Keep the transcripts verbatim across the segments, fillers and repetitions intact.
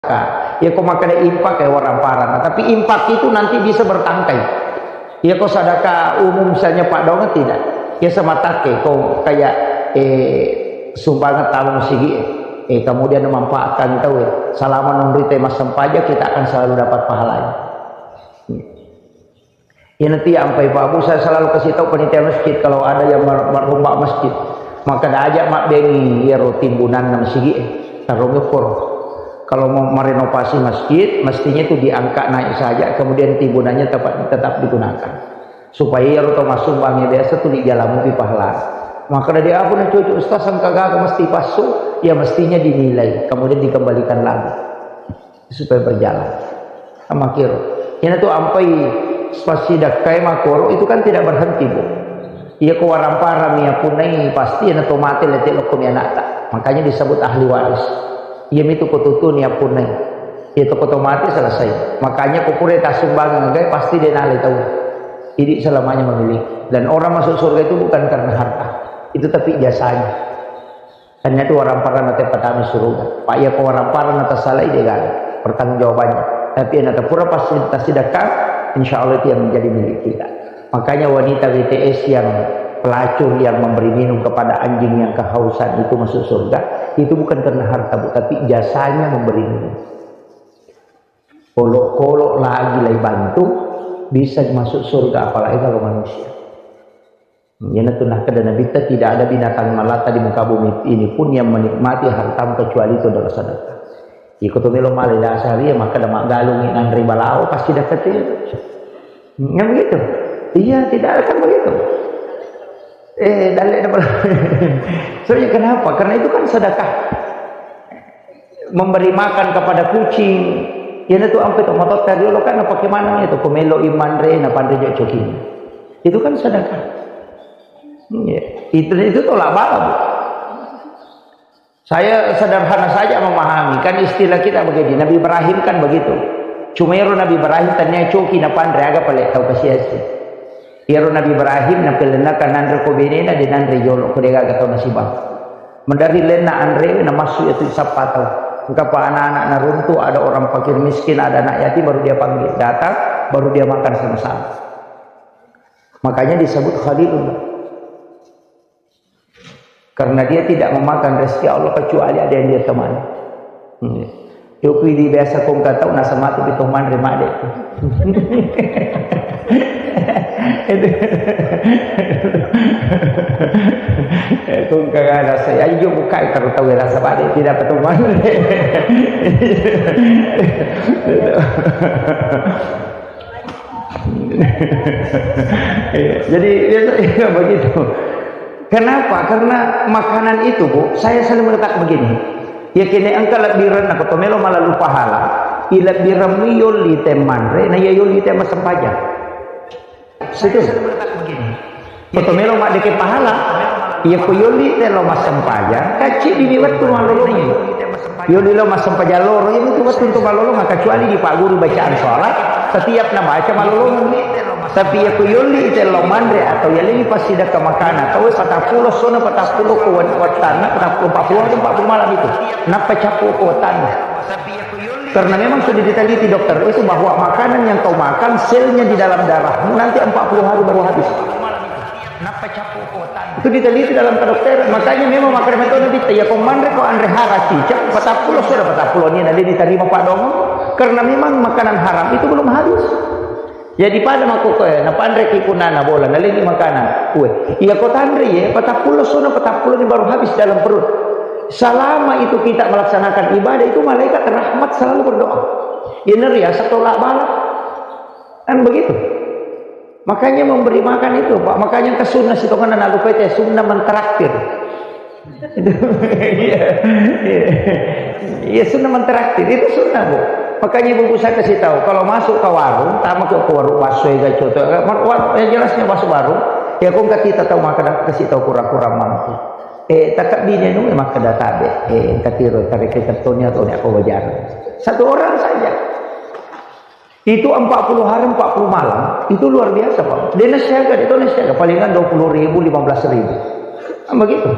Ka, iya ko makkeda infak ya waramparang. Tapi infak itu nanti bisa bertangkai. Iya ko sadaka umum misalnya Pak Dong tidak. Ya sama take ko kayak eh sumbangan tamu sigi eh kemudian memanfaatkan tahu ya. Selama nunrite massempajang kita akan selalu dapat pahalanya. Iyanatu iya ampai Pak Bu, saya selalu kasih tahu panitia masjid kalau ada yang mer-, merombak masjid. Maka dah ajak mak bengi iyaro timbunanna masigi eh. Tarong ekor. Kalau mau merenovasi masjid, mestinya itu diangkat naik saja, kemudian timbunannya tetap, tetap digunakan. Supaya iyaro tau massumbang biasa tu di jalan mupi pahala. Maka dari aku na cucu ustaz sangka gaga mesti pasu, ya mestinya dinilai, kemudian dikembalikan lagi. Supaya berjalan. Sama kiro. Ina tu ampai pasidakkai makoro itu kan tidak berhenti, Bu. Iya ko waramparang iya punnai pasti ina to mate lete lokko mi anakta. Makanya disebut ahli waris. Iya mitu ko tutuni iya punnai. Iya to ko to mate selesai. Makanya ko pura tasumbangan gai pasti dia nale tahu. Jadi selamanya memiliki. Dan orang masuk surga itu bukan karena harta. Itu tapi jasanya. Hanya tu waramparang nate patami suruga. Pak iya ko waramparang nate salai dia gaga pertanggungjawabannya. Tapi yang nate pura pasti tasidakka, insya Allah itu yang menjadi milik kita. Makanya wanita B T S yang pelacur yang memberi minum kepada anjing yang kehausan itu masuk surga, itu bukan karena harta, Bu, tapi jasanya memberi minum. Olok-olok lagi lai bantu, bisa masuk surga, apalagi kalau manusia. Iyanatu nakkeda Nabitta, tidak ada binatang melata di muka bumi ini pun yang menikmati hartamu kecuali itu adalah sedekah. Iko tu melo male dasar iya, makkeda maggalungi nanre balao, pasti dapat itu. Yang begitu? Iya, tidak akan begitu. Eh, dalle na balao. Soalnya kenapa? Karena itu kan sedekah. Memberi makan kepada kucing. Iyanatu ampe to motor tadi lo kan apa kemana itu? Ko melo imanre, na panre jo coki. Itu kan sedekah. Iya. Itu, itu tolak bala, Bu. Saya sederhana saja memahami. Kan istilah kita begini, Nabi Ibrahim kan begitu. Cuma ero Nabi Ibrahim tania coki na panre aga pale tau kasiasi. Ero Nabi Ibrahim na pelenna kan nanre ko benena, de nanre jolo ko de gaga tau nasibang. Mendari lenna anre na massu itu sappa tau. Engka pa anak-anak naruntu, ada orang fakir miskin, ada anak yatim, baru dia panggil. Datang, baru dia makan sama-sama. Makanya disebut Khalilullah. Karena dia tidak memakan rezeki Allah kecuali ada yang dia temani. Hmm. Yopi di biasa kong katau nasa mati pitung manre made. Itu. Kong kagak rasa. Ayo buka kalau tahu rasa made tidak pitung manre. Iya, jadi biasa iya, begitu. Kenapa? Karena makanan itu, Bu, saya selalu mengatakan begini. Ya kene engka lebbirenna ko to melo malalu pahala, i lebbirenmu yolli te manre, na iya yolli te massempajang. Betul. Ko to melo maddeke pahala, iya ko yolli te lo massempajang, kacci dini wettu malolongi. Yolli lo massempajang loro, iya itu wettu untuk malolonga, kecuali di Pak Guru bacaan sholat, setiap nabaca malolongi. Tapi iya ko yolli te lo manre atau yalini passidakka makana, tau patappulo sona patappulo ko wat-, wattanna, patappulo, empat puluh hari, empat puluh malam itu. Nappa cappu ko wattanna. Karena memang sudah diteliti dokter itu bahwa makanan yang kau makan, selnya di dalam darahmu nanti empat puluh hari baru habis. Itu diteliti dalam kedokteran. Makanya memang makanan itu nanti ya kau manre kau anre hara cicak, patappulo sudah patappulo ini nanti diterima Pak Dong. Karena memang makanan haram itu belum habis. Jadi pada makkukkoe, napanreki punnana bola, nalengi makanan. Kue, iya ko tanre ye, patappulo sona patappulo ni baru habis dalam perut. Selama itu kita melaksanakan ibadah itu, malaikat rahmat selalu berdoa. Iya neri asa tolak bala. Kan begitu. Makanya memberi makan itu, Pak. Makanya ke sunnah situ kan anak lupa itu sunnah mentraktir. Iya, iya. Iya, sunnah mentraktir. Itu sunnah, Bu. Makanya ibu-ibu saya kasih tahu, kalau masuk ke warung, tamu ke, ke warung bakso ya, coto, warung, yang jelasnya masuk warung, ya kok nggak kita tahu makan, kasih tahu kurang-kurang mampu. Eh, takak bini nu memang kada tabe. Eh, katiro tarik ke kartonnya atau ni apa wajar. Satu orang saja. Itu empat puluh hari, empat puluh malam, itu luar biasa, Pak. Dia nasiaga, dia tahu nasiaga, palingan dua puluh ribu, lima belas ribu. Kan begitu.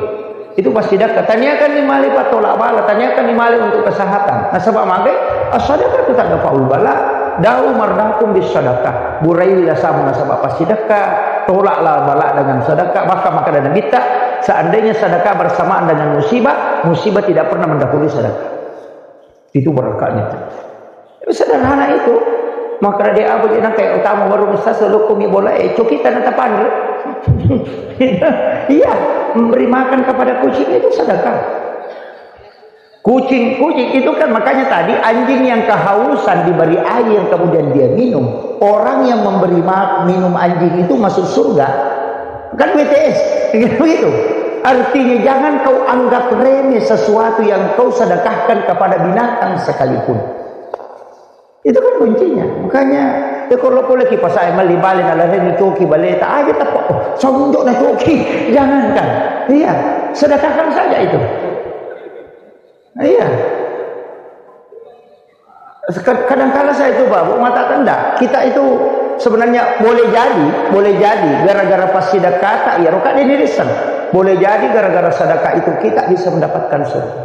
Itu passidekka. Taniakanni male pattolak bala, taniakanni male untuk kesehatan. Nasaba magai, as-sadaqah itu tadfa'ul bala, da'u mardakum bis sadaqah. Buraiwi lasamu nasaba passidekka, tolaklah bala dengan sedekah. Bahkan makkeda Nabitta, seandainya sedekah bersamaan dengan musibah, musibah tidak pernah mendahului sedekah. Itu berkahnya itu. Sederhana itu. Makkeda de' apa je' nangka utama warung sasa lokko mi bola, eh, coki tanah tapanre. Iya, memberi makan kepada kucing itu sedekah. Kucing, kucing itu kan makanya tadi anjing yang kehausan diberi air kemudian dia minum. Orang yang memberi ma-, minum anjing itu masuk surga. Kan W T S, begitu. Artinya jangan kau anggap remeh sesuatu yang kau sedekahkan kepada binatang sekalipun. Itu kan kuncinya. Makanya, ya kalau boleh kipas air meli balik, nah, lahir ni coki balik, tak aja tak, oh, sondok na coki. Jangankan. Iya, sedekahkan saja itu. Iya. Seka-, kadangkala saya itu, Pak, Bu, mengatakan, "Ndak, kita itu sebenarnya boleh jadi, boleh jadi gara-gara pas sedekah tak, ya, roka di dirisan. Boleh jadi gara-gara sedekah itu kita bisa mendapatkan surga."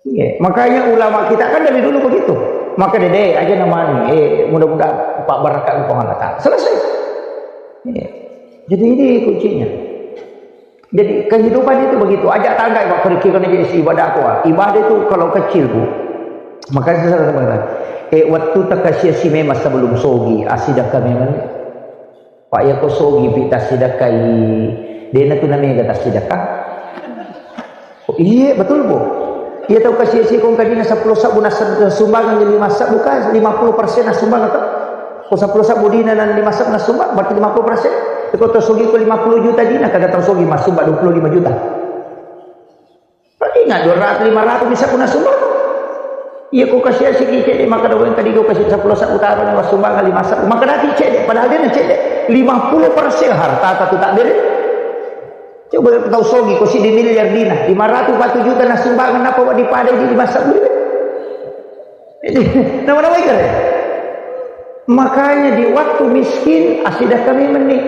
Iya, makanya ulama kita kan dari dulu begitu. Maka dede aja namanya, eh, mudah-mudahan Pak barakat Allah Ta'ala. Selesai. Iya. Jadi ini kuncinya. Jadi kehidupan itu begitu. Ajak tangga, Pak, kira-kira jadi si ibadah aku, ah. Ibadah itu kalau kecil, Bu. Makanya saya katakan, eh, waktu takasiasi memang sebelum sogi, asida kami memang. Pak, iya ko sogi pi tassidakkai, dena tu namega tassidakka. Oh, iya, betul, Bu. Iya tau kasiasi kong kadina seppulo sabbu nas-, sumbangan lima sabbu ka, lima puluh persen nassumbang atau? Ko seppulo sabbu dina nan lima sabbu nassumbang, berarti lima puluh persen. Ko tau sogi ko lima puluh juta dina, kada tau sogi massumbang dua puluh lima juta. Paling nggak dua ratus, lima ratus bisa kuna sumbang. Iya ko kasiasi ki cedde, maka doang tadi ko kasi seppulo sabbu taro ni wassumbangan lima sabbu. Maka dati cedde, padahal dia cedde lima puluh persen harta tu tak beri. Coba tau sogi ko sidi miliar dina, lima ratus empat juta nassumbang, napa wa dipadai di lima sabbu. Nama-nama ikare. Makanya di waktu miskin, asidah kami meni.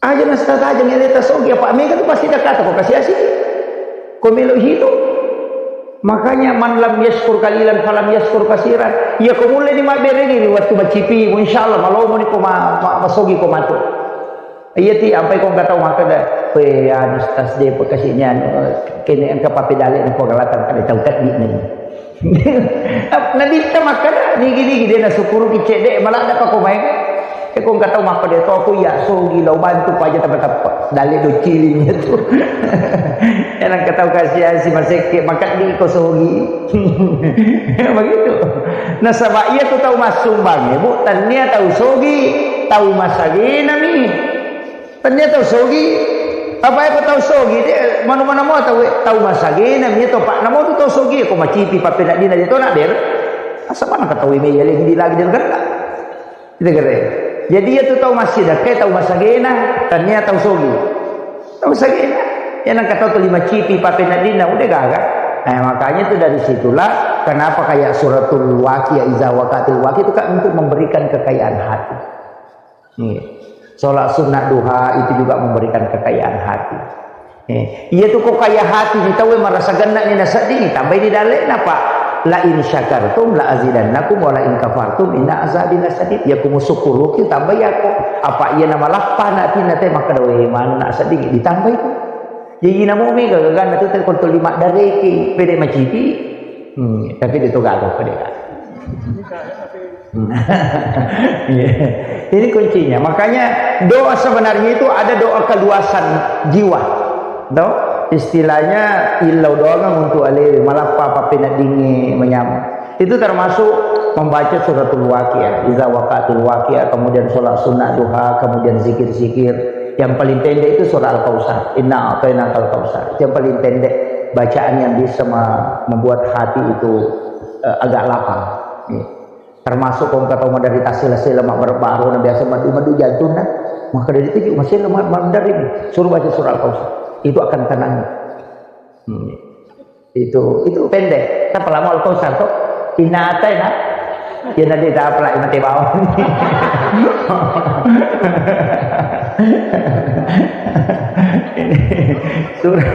Aja nasta tajang ele tasogi, apa mega tu pasti dakata ko kasiasi. Ko melo hidup. Makanya man lam yaskur kalilan falam yaskur kasiran. Iya ko mulle ni mabberengi ri waktu macipi, insyaallah malomo ni ko ma-, ma-, masogi ko matu. Iya ti ampai ko enggak tahu maka da. Pe anu stas de pekasinya anu, kene engka papedale ni ko galatan kada tahu tak di ni. Nabitta makkeda, nigi-nigi de nasukkuruki cedde, maladda pako maega. E ko engka tau makkeda to, aku iya sogi lao bantu paja tappa-tappa. Dalle docciling tu. E nengka tau kasiasi masekke, makeddi ko sogi. Begitu. Nasaba iya tu tau massumbang e, Bu, tannia tau sogi, tau masagenami. Tennia tau sogi, apa e ko tau sogi, de, manu-manu mo tau, tau masagena, mi to, Pak, namo tu tau sogi, ko macipi, papenaddina, de, to, nak, ber. Asa mana ka tau ime, ya, lagi di, lagi di negara. Di negara. Jadi, iya tu tau massidakka, tau masagena, tennia tau sogi. Tau masagena. Ya, nang kata tu lima cipi, papenaddina, udah gaga. Nah, makanya tu dari situlah, kenapa kayak suratul Waqiah, iza waqatil waqiah itu kan untuk memberikan kekayaan hati. Iya. Sholat sunnah duha itu juga memberikan kekayaan hati. Iya. Iya tu ko kaya hati ni tau e marasa genna ni naseddingi, tambai ni dalle'na, Pak. La in syakartum la azidannakum wa la in kafartum inna azabi lasyadid. Iya ku musukkuruki tambai ako. Apa iya namalappa na atinna te makkeda, "We, maneng na seddingi," ditambai tu. Jadi namo mega gaganna tu te konto lima dareki, pede macipi. Hmm, tapi de to gaga pede gaga. Iya. Ini kuncinya. Makanya doa sebenarnya itu ada doa keluasan jiwa. Toh? Istilahnya illau doangang untuk alewe, malappa pappeneddingnge manyameng. Itu termasuk membaca suratul Waqiah, iza waqatil waqiah, kemudian sholat sunnah duha, kemudian zikir-zikir. Yang paling pendek itu surah Al-Kautsar. Inna a'tainakal kautsar. Itu yang paling pendek bacaan yang bisa me-, membuat hati itu, eh, agak lapang. Iya. Termasuk ko engka tau maderita sela-sela, mabbaru-baru, na biasa madu-madu jantunna. Maka dari itu juga masih lemah, maderita. Suruh baca surah Al-Kautsar. Itu akan tenang. Hmm. Itu, itu pendek. Tapi lama Al-Kautsar tu. Inna a'taina. Ya nanti tak apa lah, mati bawah. Surah,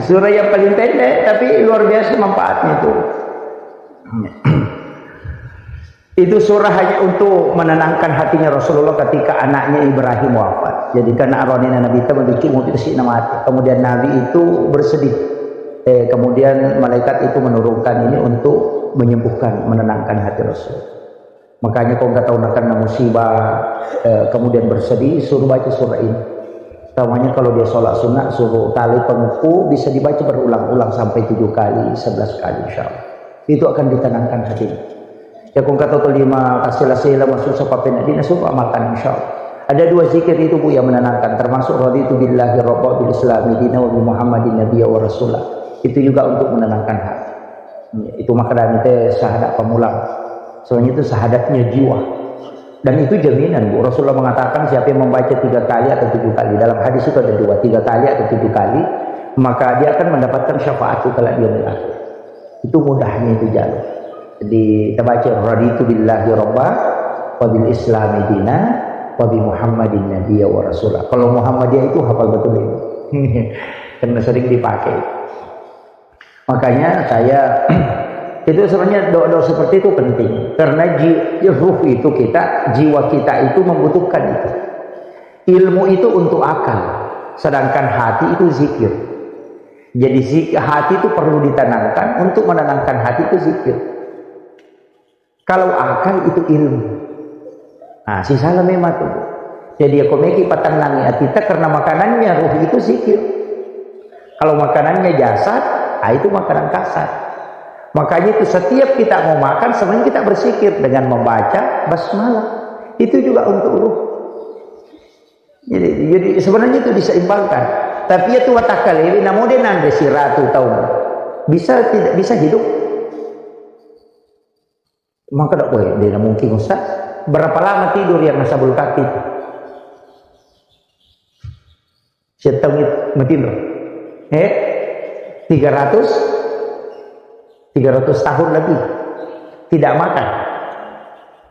surah yang paling pendek, tapi luar biasa manfaatnya itu. Itu surah hanya untuk menenangkan hatinya Rasulullah ketika anaknya Ibrahim wafat. Jadi, karena aronina Nabi itu begitu, mau kita sih mati. Kemudian Nabi itu bersedih. Eh, kemudian malaikat itu menurunkan ini untuk menyembuhkan, menenangkan hati Rasul. Makanya, kalau nggak tahu nakana musibah, eh, kemudian bersedih, suruh baca surah ini. Utamanya kalau dia sholat sunnah, suruh tali penguku, bisa dibaca berulang-ulang sampai tujuh kali, sebelas kali, insya Allah. Itu akan ditenangkan hatinya. Ya, kong kata to lima kasila-sila masuk sepapen dina, suruh amalkan, insya Allah. Ada dua zikir itu, Bu, yang menenangkan, termasuk raditu billahi rabba bil islami dina wa bi Muhammadin nabiyya wa rasula. Itu juga untuk menenangkan hati. Itu makanya itu syahadat pamulang. Soalnya itu syahadatnya jiwa. Dan itu jaminan, Bu. Rasulullah mengatakan siapa yang membaca tiga kali atau tujuh kali. Dalam hadis itu ada dua, tiga kali atau tujuh kali, maka dia akan mendapatkan syafaat itu kelak di yaumil akhir. Itu mudahnya itu jalur. Jadi, kita baca, "Raditu billahi rabba, wa bil islami dina, wa bi Muhammadin nabiyya wa rasula." Kalau Muhammadiyah itu hafal betul ini. Karena sering dipakai. Makanya saya, itu sebenarnya doa-doa seperti itu penting. Karena ji-, ruh itu kita, jiwa kita itu membutuhkan itu. Ilmu itu untuk akal, sedangkan hati itu zikir. Jadi zik-, hati itu perlu ditenangkan, untuk menenangkan hati itu zikir. Kalau akal itu ilmu. Nah, sisala memang tuh. Jadi, ya, komeki patennangi atita karena makanannya ruh itu zikir. Kalau makanannya jasad, ah, itu makanan kasar. Makanya itu setiap kita mau makan, sebenarnya kita berzikir dengan membaca basmalah. Itu juga untuk ruh. Jadi, jadi sebenarnya itu diseimbangkan. Tapi ya tuh watakalewi, namun dia nande siratu tahun. Bisa tidak bisa hidup? Maka tidak boleh, dia mungkin, Ustaz. Berapa lama tidur yang ashabul kahfi itu? Setengah matinro. Eh? Tiga ratus, tiga ratus tahun lebih. Tidak makan.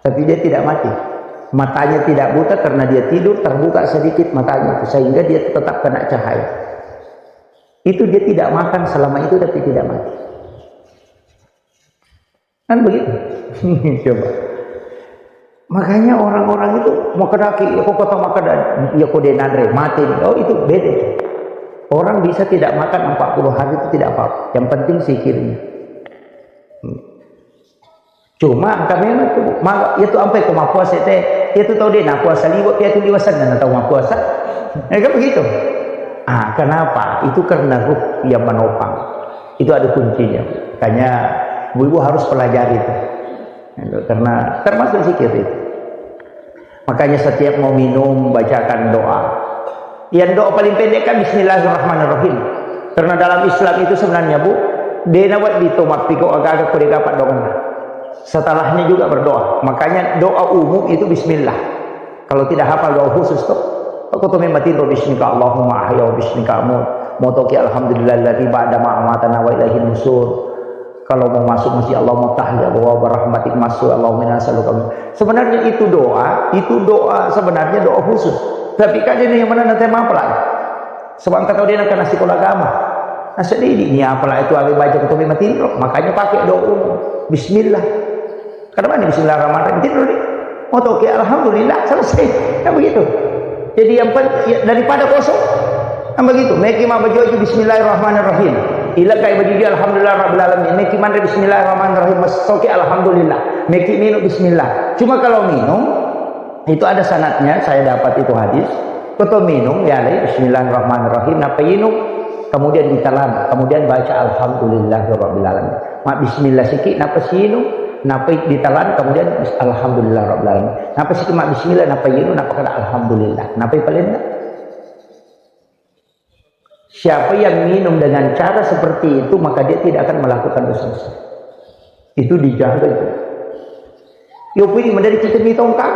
Tapi dia tidak mati. Matanya tidak buta karena dia tidur, terbuka sedikit matanya itu, sehingga dia tetap kena cahaya. Itu dia tidak makan selama itu, tapi tidak mati. Kan begitu? Coba. Makanya orang-orang itu mau kedaki, ya kok kota makan, ya kok dia nanre, mati. Oh, itu beda itu. Orang bisa tidak makan empat puluh hari itu tidak apa-apa. Yang penting zikirnya. Hmm. Cuma engka memang tu, ma-, itu ampai ko mappuasa te, itu tau de' napuasa liwe', piatu liwe' senna na tau mappuasa. Eh, kan begitu. Ah, kenapa? Itu karena ruh yang menopang. Itu ada kuncinya. Makanya ibu-ibu harus pelajari itu. Karena termasuk zikir itu. Makanya setiap mau minum, bacakan doa. Yang doa paling pendek kan bismillahirrahmanirrahim. Karena dalam Islam itu sebenarnya, Bu, de' nawedding to mappiko aga-aga ko de' gaga paddoangenna. Setelahnya juga berdoa. Makanya doa umum itu bismillah. Kalau tidak hafal doa khusus tuh, aku tuh memang tidur bismika Allahumma ahya wa bismika amut. Mau toki alhamdulillahilladzi ba'da ma amatana wa ilaihin nusur. Kalau mau masuk masjid, Allahumma ftah li abwaaba rahmatik, masuk, Allahumma inna nas'aluka min. Sebenarnya itu doa, itu doa, sebenarnya doa khusus. Tapi kan ini yang mana nanti mapalai. Sebab engka tau de' nakana sikola agama. Nah, sedih ini apalagi itu awe baca ketombe matinro, makanya pakai doa umum. Bismillah. Karena mana bismillahirrahmanirrahim? Tinro de'. Mau toki alhamdulillah, selesai. Kan begitu. Jadi yang pen-, ya, daripada kosong, kan begitu. Meki ma baju-baju bismillahirrahmanirrahim. Ila kai baju-baju alhamdulillah rabbil alamin. Meki manre bismillahirrahmanirrahim. Mas toki alhamdulillah. Meki minum bismillah. Cuma kalau minum, itu ada sanadnya, saya dapat itu hadis. Ko to minum, ya, lai, bismillahirrahmanirrahim. Napa inum? Kemudian ditelan, kemudian baca alhamdulillahirabbil alamin. Ma bismillah siki, napa sinum, napa ditelan, kemudian bis-, alhamdulillahirabbil alamin. Napa siki ma bismillah, napa inum, napa kada alhamdulillah. Napa palenna? Siapa yang minum dengan cara seperti itu, maka dia tidak akan melakukan dosa besar. Itu dijaga itu. Yo pui madari kita mi tongkang.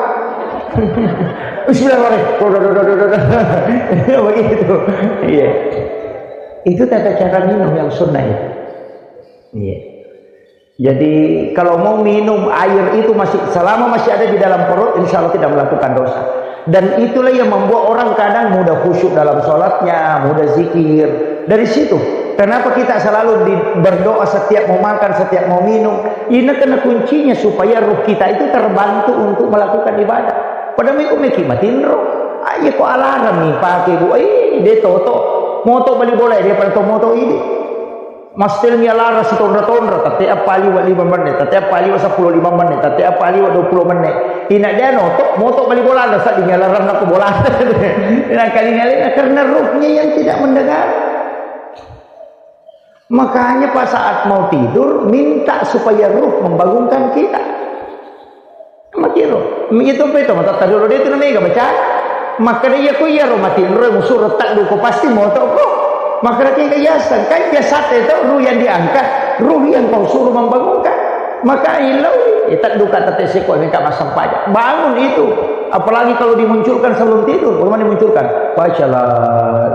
Bismillahirrahmanirrahim. Begitu. Iya. Itu tata cara minum yang sunnah itu. Iya. Jadi, kalau mau minum air itu masih, selama masih ada di dalam perut, insya Allah tidak melakukan dosa. Dan itulah yang membuat orang kadang mudah khusyuk dalam sholatnya, mudah zikir. Dari situ, kenapa kita selalu di, berdoa setiap mau makan, setiap mau minum? Ini karena kuncinya supaya ruh kita itu terbantu untuk melakukan ibadah. Pada minggu meki matinro, ayo ko alarm nih pakai bu, eh dia toto, moto beli bola dia pada moto ini. Mastelmi alarm sitonra-tonra, tette appa liwa lima menit, tette appa liwa seppulo lima menit, tette appa liwa dua puluh menit. Ina dia noto, moto bali bolana, sadding alarm nako bolana. Ina kali ngalena karena ruhnya yang tidak mendengar. Makanya pas saat mau tidur, minta supaya ruh membangunkan kita. Makiro, itu apa itu? Mata tadi udah itu namanya baca. Maka dia ku iya ro mati, ro musuh retak duko pasti moto ko. Maka dia biasa, kan biasa itu ruh yang diangkat, ruh yang kau suruh membangunkan. Maka ilau, eh, tak duka tete seko ini kak masam pajak. Bangun itu. Apalagi kalau dimunculkan sebelum tidur. Bagaimana dimunculkan? Baca la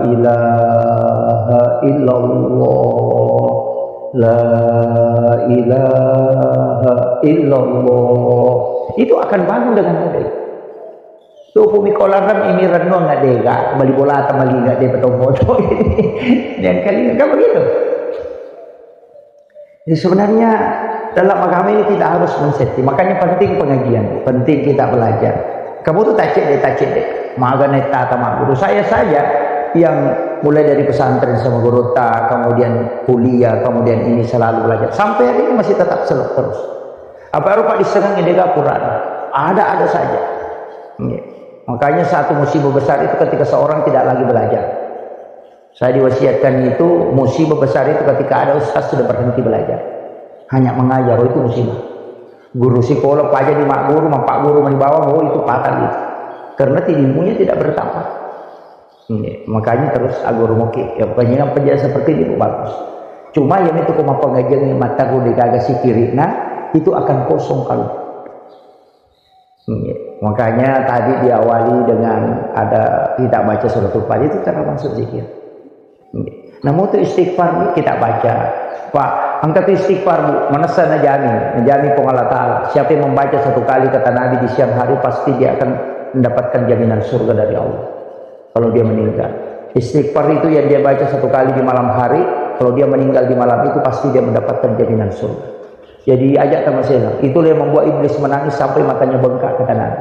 ilaha illallah. La ilaha illallah. Itu akan bangun dengan mudah. Tuh pumi kolarang ini renung nggak dega, bali bola atau bali nggak dega, betul moto ini. Yang kali nggak begitu. Jadi sebenarnya dalam agama ini kita harus men-setting. Makanya penting pengajian, penting kita belajar. Kamu tuh tacek deh, tacek deh. Maga neta sama guru saya saja yang mulai dari pesantren sama guru ta, kemudian kuliah, kemudian ini selalu belajar. Sampai hari ini masih tetap sel- terus. Apa rupa di setengah ini Quran? Ada-ada saja. Iya. Makanya satu musibah besar itu ketika seorang tidak lagi belajar. Saya diwasiatkan itu musibah besar itu ketika ada ustaz sudah berhenti belajar. Hanya mengajar, oh, itu musibah. Guru sekolah paja di mak guru, mak pak guru mani bawang, oh, itu fatal itu. Karena ilmunya tidak bertambah. Iya, makanya terus aguru moki. Ya, penjelasan seperti ini bagus. Cuma yang itu kuma pengajian yang mata degaga sikirina, itu akan kosong kalau. Iya. Makanya tadi diawali dengan ada kita baca suratul Fatiha itu termasuk zikir. Iya. Namun itu istighfar kita baca. Pak, angkat istighfar bu, manessa najami, najami Puang Allah Ta'ala. Siapa yang membaca satu kali kata Nabi di siang hari pasti dia akan mendapatkan jaminan surga dari Allah. Kalau dia meninggal. Istighfar itu yang dia baca satu kali di malam hari, kalau dia meninggal di malam itu pasti dia mendapatkan jaminan surga. Jadi ajak teman saya, itulah yang membuat iblis menangis sampai matanya bengkak kata Nabi.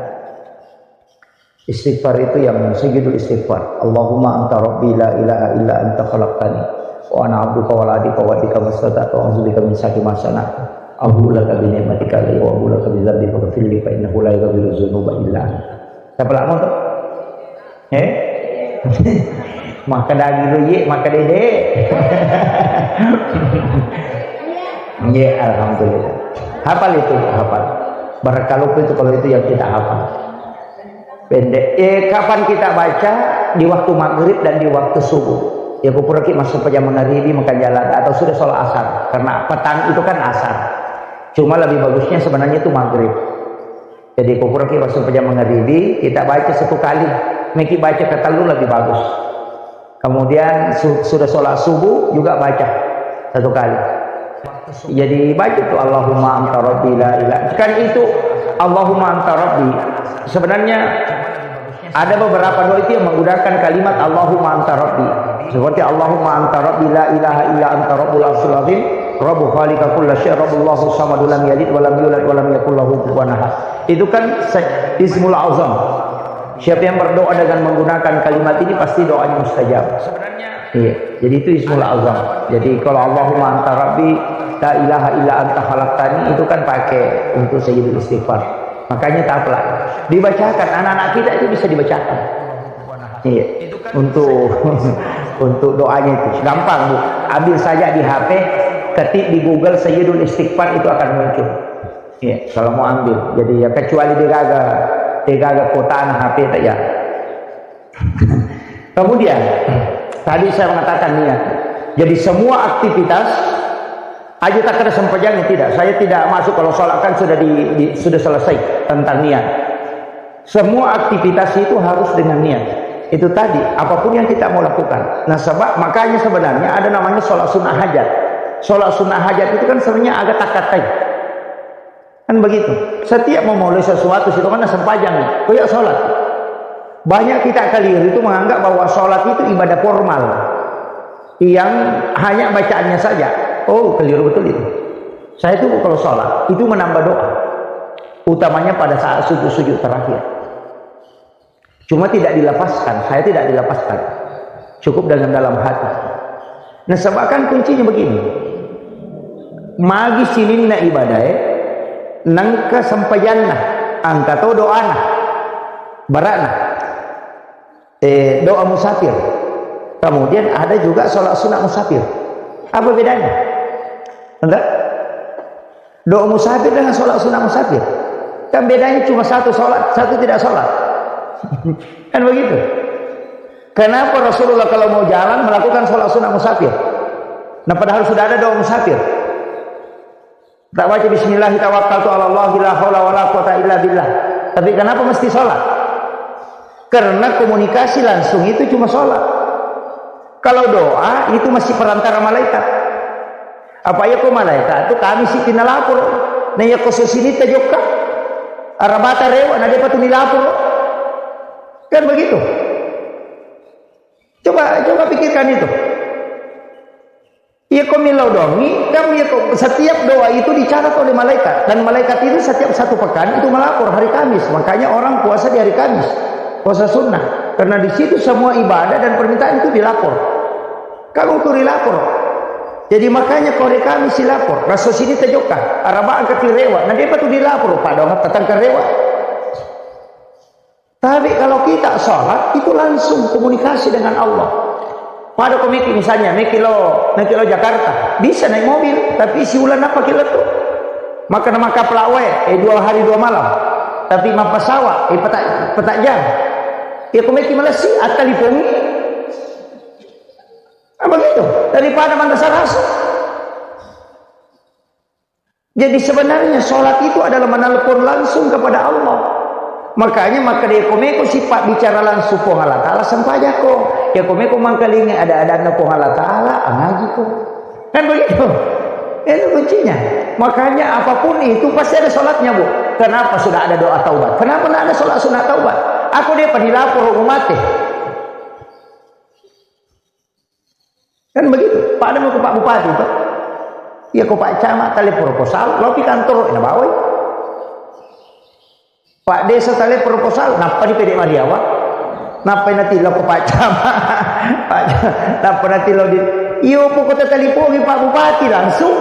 Istighfar itu yang sayyidul istighfar. Allahumma anta rabbi la ilaha illa anta khalaqtani wa ana abduka wa la adika wa adika mastata'tu a'udzubika min syarri ma sana'tu. Abu laka bi ni'matika alayya wa abu laka bi dzambi faghfirli fa innahu la yaghfiru dzunuba illa anta. Siapa lama tuh? Eh? Maka daging lu ye, maka dede. Ye, alhamdulillah. Hafal itu, hafal. Barakaluku itu kalau itu yang kita hafal. Pendek. Eh, kapan kita baca? Di waktu maghrib dan di waktu subuh. Ya, kupuraki masuk pejam mangaribi makan jalan atau sudah sholat asar. Karena petang itu kan asar. Cuma lebih bagusnya sebenarnya itu maghrib. Jadi, kupuraki masuk pejam mangaribi, kita baca satu kali. Meki baca ketellu lebih bagus. Kemudian su- sudah sholat subuh juga baca satu kali. Jadi baca tuh Allahumma anta rabbi la ilaha. Kan itu Allahumma anta rabbi. Sebenarnya ada beberapa doa itu yang menggunakan kalimat Allahumma anta rabbi. Seperti Allahumma anta rabbi la ilaha illa anta rabbul arsyil azim, rabbu khaliqa kulla syai, rabbullahu samadu lam yalid wa lam yulad wa lam yakul lahu kufuwan ahad. Itu kan se- ismul azam. Siapa yang berdoa dengan menggunakan kalimat ini pasti doanya mustajab. Iya, jadi itu ismul azam. Jadi kalau Allahumma anta rabbi la ilaha illa anta khalaqtani itu kan pakai untuk sayyidul istighfar. Makanya tak apa. Dibacakan anak-anak kita itu bisa dibacakan. Iya, untuk untuk doanya itu gampang bu. Ambil saja di H P, ketik di Google sayyidul istighfar itu akan muncul. Iya, kalau mau ambil. Jadi ya kecuali degaga degaga kotana H P tak ya. Kemudian tadi saya mengatakan niat. Jadi semua aktivitas aja tak ada sempajangnya tidak. Saya tidak masuk kalau sholat kan sudah di, di- sudah selesai tentang niat. Semua aktivitas itu harus dengan niat. Itu tadi apapun yang kita mau lakukan. Nah sebab makanya sebenarnya ada namanya sholat sunnah hajat. Sholat sunnah hajat itu kan sebenarnya agak takatai. Kan begitu. Setiap mau mulai sesuatu situ kan sempajang. Koyak sholat. Banyak kita keliru itu menganggap bahwa sholat itu ibadah formal yang hanya bacaannya saja. Oh, keliru betul itu. Saya itu kalau sholat itu menambah doa, utamanya pada saat sujud-sujud terakhir. Cuma tidak dilafazkan, saya tidak dilafazkan. Cukup dalam dalam hati. Nah, sebabkan kuncinya begini. Magi sininna ibadae, nengka sempajanna, angka to doana, barana. Eh, doa musafir. Kemudian ada juga sholat sunat musafir. Apa bedanya? Enggak? Doa musafir dengan sholat sunat musafir. Kan bedanya cuma satu sholat, satu tidak sholat. Kan begitu. Kenapa Rasulullah kalau mau jalan melakukan sholat sunat musafir? Nah, padahal sudah ada doa musafir. Tak baca bismillah tawakkaltu ala Allah la haula wala quwata illa billah. Tapi kenapa mesti sholat? Karena komunikasi langsung itu cuma sholat. Kalau doa itu masih perantara malaikat. Apa iya ko malaikat itu kami siti nalapor. Nah, iya ko susini tajokka. Arabata rewa, nah dia patuni lapor. Kan begitu. Coba coba pikirkan itu. Iya ko millau doangi, kan iya ko setiap doa itu dicatat oleh malaikat, dan malaikat itu setiap satu pekan itu melapor hari Kamis. Makanya orang puasa di hari Kamis, puasa sunnah. Karena di situ semua ibadah dan permintaan itu dilapor. Kamu turi lapor. Jadi makanya ko hari Kamis silapor, raso sini tajokka, araba angka tirewa, nah dia patu dilapor, pada orang tatangka rewa. Tapi kalau kita sholat, itu langsung komunikasi dengan Allah. Pada ko meki misalnya, meki lo, meki lo Jakarta, bisa naik mobil, tapi siulan apa kilo tu? Maka nama kapal wae, eh, dua hari dua malam. Tapi mappasawa, eh, petak, petak jam. Ya ko meki malessi, attalipongi. Apa gitu? Daripada manda sarasu. Jadi sebenarnya sholat itu adalah menelpon langsung kepada Allah. Makanya maka dia komeko sifat bicara langsung Puang Allah Ta'ala sempajako. Ya komeko mangkalinga ada-adanna Puang Allah Ta'ala, angajiko. Kan begitu? Itu kuncinya. Makanya apapun itu pasti ada sholatnya, Bu. Kenapa sudah ada doa taubat? Kenapa tidak ada sholat sunat taubat? Aku dia panilapor umat. Kan begitu. Pada mau ke Pak Bupati, Pak. Iya, ko Pak Camat tali proposal, lo pi kantor, na bawai. Pak Desa tali proposal, nappa di pede Mariawa. Nappa nanti lo ke Pak Camat. Pak Camat, nappa nanti lo di, iyo, pokoknya talipongi Pak Bupati langsung.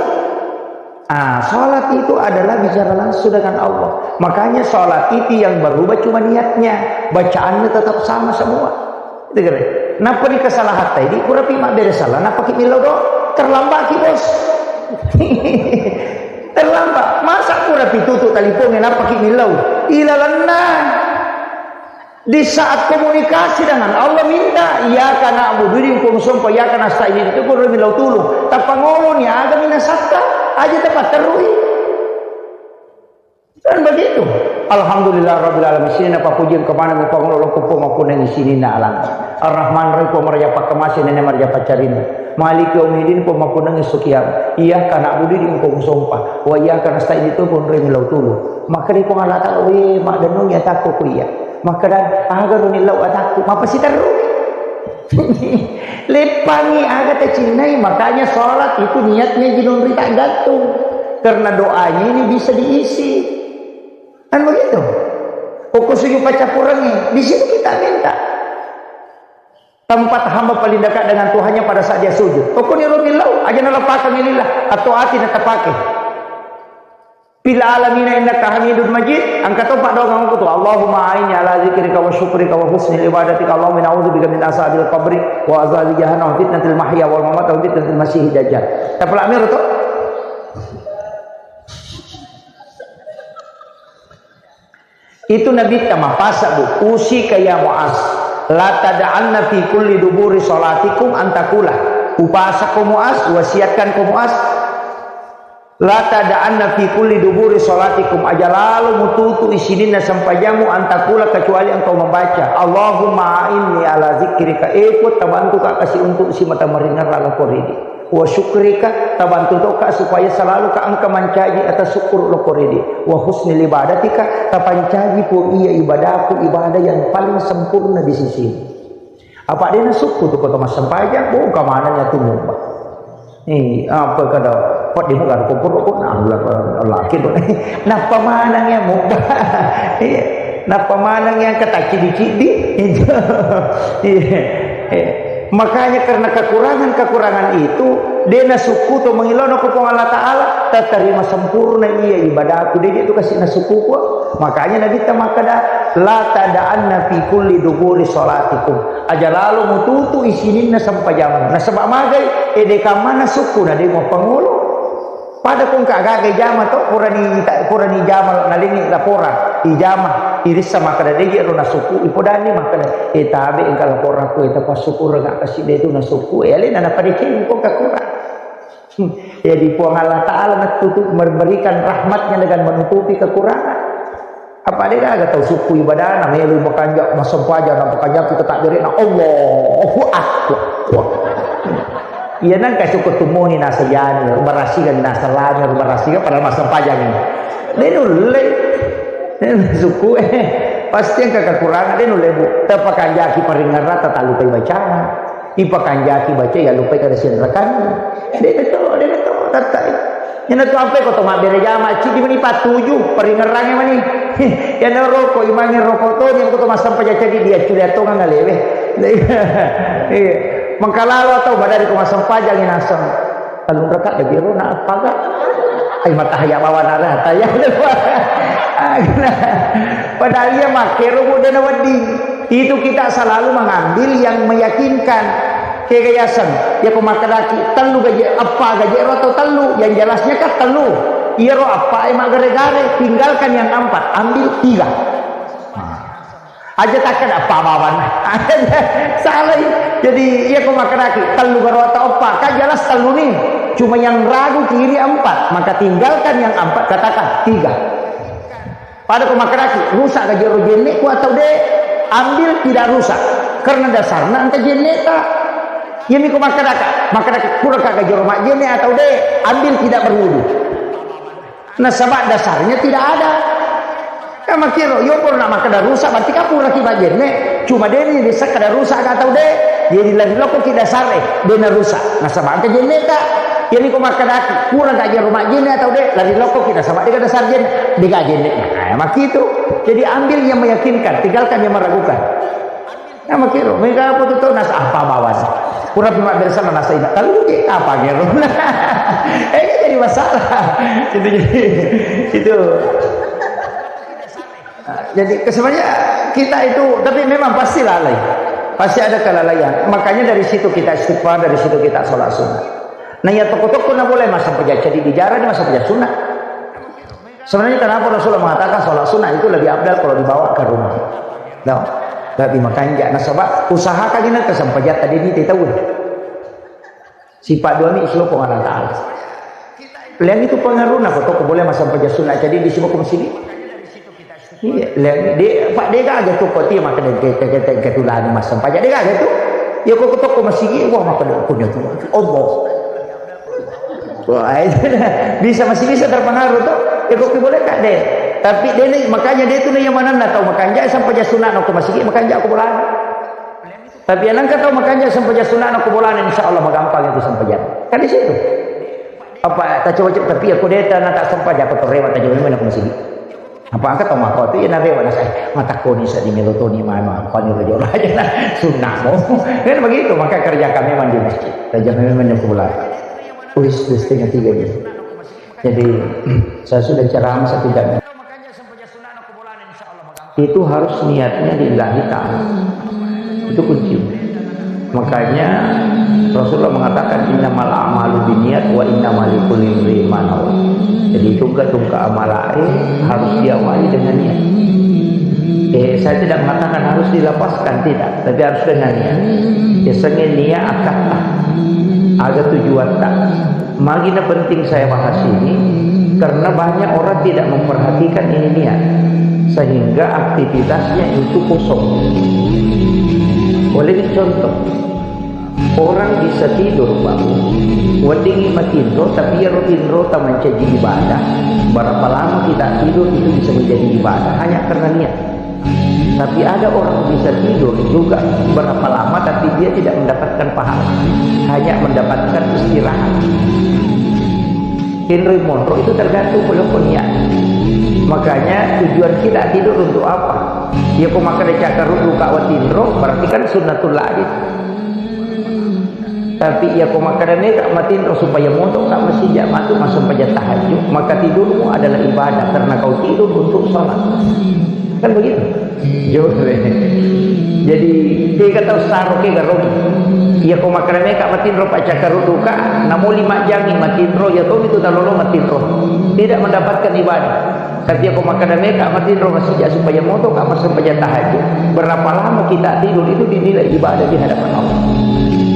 Ah, sholat itu adalah bicara langsung dengan Allah. Makanya sholat itu yang berubah cuma niatnya, bacaannya tetap sama semua. Itu kira. Nappa di kesalahan tadi, kurapi mabbere salah, nappa ki millau do, terlambat ki bos. Terlambat. Masa kurapi tutup taliponnya, nappa ki millau. Ilalanna. Di saat komunikasi dengan Allah, minta, "Iyyaka na'budu," idi engkau musompa, "iyyaka nasta'in," idi tu pun millau tulung. Tapangoloni aga minasakka, aja tapatterui. Kan begitu. Alhamdulillah rabbil alamin. Sini apa pujian kemana mi pangolo loko poma kunengi sini na alam. Ar-Rahman Rahim, poma raja pakkamasi, nene maraja pacarina. Maliki yaumiddin, poma kunengi sukiam. Iyyaka na'budu idi engkau musompa. Wa iyyaka nasta'in itu pun millau tulung. Maka di Puang Allah Ta'ala, "We, maddennungi atakku ku iya." Makkeda, "Aga runi lau atakku, mapasiterru." Leppangi aga tacinnai, makanya sholat itu niatnya jinunri tak gantung. Karena doanya ini bisa diisi. Kan begitu? Pokok sujud pacappurengi, di situ kita minta. Tempat hamba paling dekat dengan Tuhannya pada saat dia sujud. Pokoknya runi lau, aja nalepakan lillah, atau ati natapake. Fil alamin innaka hamidun majid. Angka to paddoangeng tu, Allahumma a'inni ala zikrika wa syukrika wa husni ibadatika. Allahumma na'udzubika min azabil qabri wa azabi jahannam wa fitnatil mahya wal mamat wa fitnatil masihid dajjal. Tapalak miro to. Itu Nabi ta mapasa, Bu. Usika ya Muaz, la tada'anna fi kulli duburi salatikum antakula. Upasako Muaz, wasiatkan ko Muaz. La tada'anna fi kulli duburi salatikum, aja lalo mututu isininna sempajammu, antakula, kecuali engkau membaca, Allahumma a'inni ala zikrika, eh, Puang, tabantuka kasi untuk simata maringerra lako ridi. Wa syukrika, tabantu tokka supaya selalu ka engka mancaji atas syukur lo korede. Wa husni ibadatika, tapancaji Puang iya ibadahku, ibadah yang paling sempurna di sisimu. Apa dena sukku tu kota massempajang, oh, kamananya tu mubba. Eh, apa kada, kok di muka ko pura ko, nah, Allah, Allah, Allah, gitu. Nappa maneng ya mubba. Iya. Nappa maneng yang kata cidi-cidi. Iya. Eh, makanya karena kekurangan-kekurangan itu, dena sukku to mengilona ko Puang Allah Ta'ala, tatarima sempurna iya ibadahku. Dia itu kasih na sukku ko. Makanya Nabi ta makkada, "La tada'anna fi kulli duburi salatikum." Aja lalo mututu isininna sempajammu. Nasaba magai, ede kamana sukku na demo pangolo. Pada kongka gaga jama to, purani ta-, purani jama lo nalengi laporan. Ijama, irissa makkada deje ro na sukku, ipodani makkada, "Eh, tabe engka laporan ku, eh, tapasukura ga kasi de tu na sukku." Eh, alena na padeceng kongka kurang. Hmm. Jadi Puang Allah Ta'ala natutup, memberikan rahmatnya dengan menutupi kekurangan. Apa de gaga tau sukku ibadahna, melo makanja, massempajang, na makanja kita takbirna, Allahu Akbar. Iya nang ka sukku tumoni nasajani, rumarasiga nasallani, rumarasiga padahal massempajang. De nulle. Sukku, eh, pasti engka kekurangan, de nulle bu. Tapakanjaki paringerrang, talupai bacana. Ipakanjaki baca, ya lupai kada sianrakan. Dena to, dena to, tatta. Ina tu ampe ko to mabbere jama, cidi mani patuju, paringerrange mani. Ya no roko, imange roko to, ni ko to massempajang cadi dia culi atongang ngalewe. Iya. Mengkalalo atau badari ko massempajang naseng. Tellung raka de biro na appaga. Ai matahaya bawa nara taya. Padahal iya makkero bu dena wedding. Itu kita selalu mengambil yang meyakinkan. Kega yaseng, ya ko makkedaki tellu gaje, eppa gaje ro atau tellu, yang jelasnya kan tellu. Iyaro eppa e maggare-gare, tinggalkan yang empat, ambil tiga. Nah. Aja takkeda eppa bawang. Salah. Jadi, iya ko makkedaki tellu garo atau eppa, kan jelas tellu nih. Cuma yang ragu kiri empat, maka tinggalkan yang empat, katakan tiga. Pada ko makkedaki, rusak gaje ro jennekku atau de, ambil tidak rusak. Karena dasarna engka jenneta. Iyami ko makkedaka, makkedaki pura ka gaje ro majjenne atau de, ambil tidak berwudu. Nasaba dasarnya tidak ada. Kan makkiro, yo pura na makkeda rusak, berarti kan pura ki majjenne. Cuma de ni bisa kada rusak ka atau de, jadi lari loko ki dasar e, de na rusak. Nasaba engka jenneta. Iyami ko makkedaki, pura gaje ro majjenne atau de, lari loko ki nasaba de ka dasar jenne, de ka jenne. Nah, makkitu. Jadi ambil yang meyakinkan, tinggalkan yang meragukan. Nah, makkitu. Mega apa tu tau nasa apa bawas. Pura pi mabbere sama nasa ina. Kalau je apa gero. Eh, ini jadi masalah. Itu jadi, itu. Nah, jadi sebenarnya kita itu, tapi memang pasti lalai. Pasti ada kelalaian. Makanya dari situ kita istighfar, dari situ kita sholat sunnah. Nah, ya toko-toko na boleh masa peja-, jadi bicara di masa peja sunnah. Sebenarnya kenapa Rasulullah mengatakan sholat sunnah itu lebih afdal kalau dibawa ke rumah? No. Lebih makanja. Nasaba usahakan ini kesempatan tadi ini tahu. Sifat dua ni islo Puang Allah Ta'ala. Lain itu pengaruhna ko toko boleh masa peja sunnah jadi di sibuk masjid. Iya, lain de, Pak, de gaga tu ko ti makkeda ke, ke, ke, ke, ke tulani massempajang de gaga tu. Ya ko toko masigi, wah, makkeda punya tu. Allah. Wah, itu dah. Bisa, masih bisa terpengaruh tu. Ya ko boleh ka de. Tapi de ni, makanya de tu ni yang mana na tau makanja sempajang sunat no ko masigi, makanja ko bolana. Tapi yang engka tau makanja sempajang sunat no ko bolana, insya Allah magampang itu sempajang. Kan di situ. Apa, tacoba-coba, tapi ya ko de ta na ta sempajang ko torewa tacoba memang ko masigi. Apa engka tau makkua tu, iya narewa nasai, matakkoni sa di melotoni mano, apa ni rojo raja na sunnah mo. Kan begitu, maka kerjakan memang di masjid. Kerjakan memang di kuburan. Wis, wis, setengah tiga ini. Jadi, saya sudah ceramah satu jam. Itu harus niatnya lillahi ta'ala. Itu kunci. Makanya Rasulullah mengatakan, "Innamal a'malu binniyat wa innama likulli imri'in ma nawa." Jadi tungka-tungka amalae harus diawali dengan niat. Eh, saya tidak mengatakan harus dilapaskan, tidak, tapi harus dengan niat. Yasengnge niat akkatta. Aga tujuatta. Magi na penting saya bahas ini, karena banyak orang tidak memperhatikan ini niat, sehingga aktivitasnya itu kosong. Boleh dicontoh, Orang bisa tidur, Pak. Weddingngi matinro, tapi iyaro tinrota mancaji ibadah. Berapa lama kita tidur itu bisa menjadi ibadah, hanya karena niat. Tapi ada orang bisa tidur juga berapa lama, tapi dia tidak mendapatkan pahala, hanya mendapatkan istirahat. Tinro monro itu tergantung pole ko niat. Makanya tujuan kita tidur untuk apa? Ya, ko makkeda cakkarudduka watinro, berarti kan sunnatul lagi. Tapi iya ko makkeda mega matinro supaya motoka masija matu massempajang tahajud, maka tidurmu adalah ibadah karena kau tidur untuk sholat. Kan begitu? Jawab. Jadi, tiga tahu saro ke garogi. Iya ko makkeda mega matinro pacakkarudduka, namo lima jami matinro, ya tomi tu talolo matinro. Tidak mendapatkan ibadah. Tapi iya ko makkeda mega matinro masija supaya motoka massempajang tahajud. Berapa lama kita tidur itu dinilai ibadah di hadapan Allah.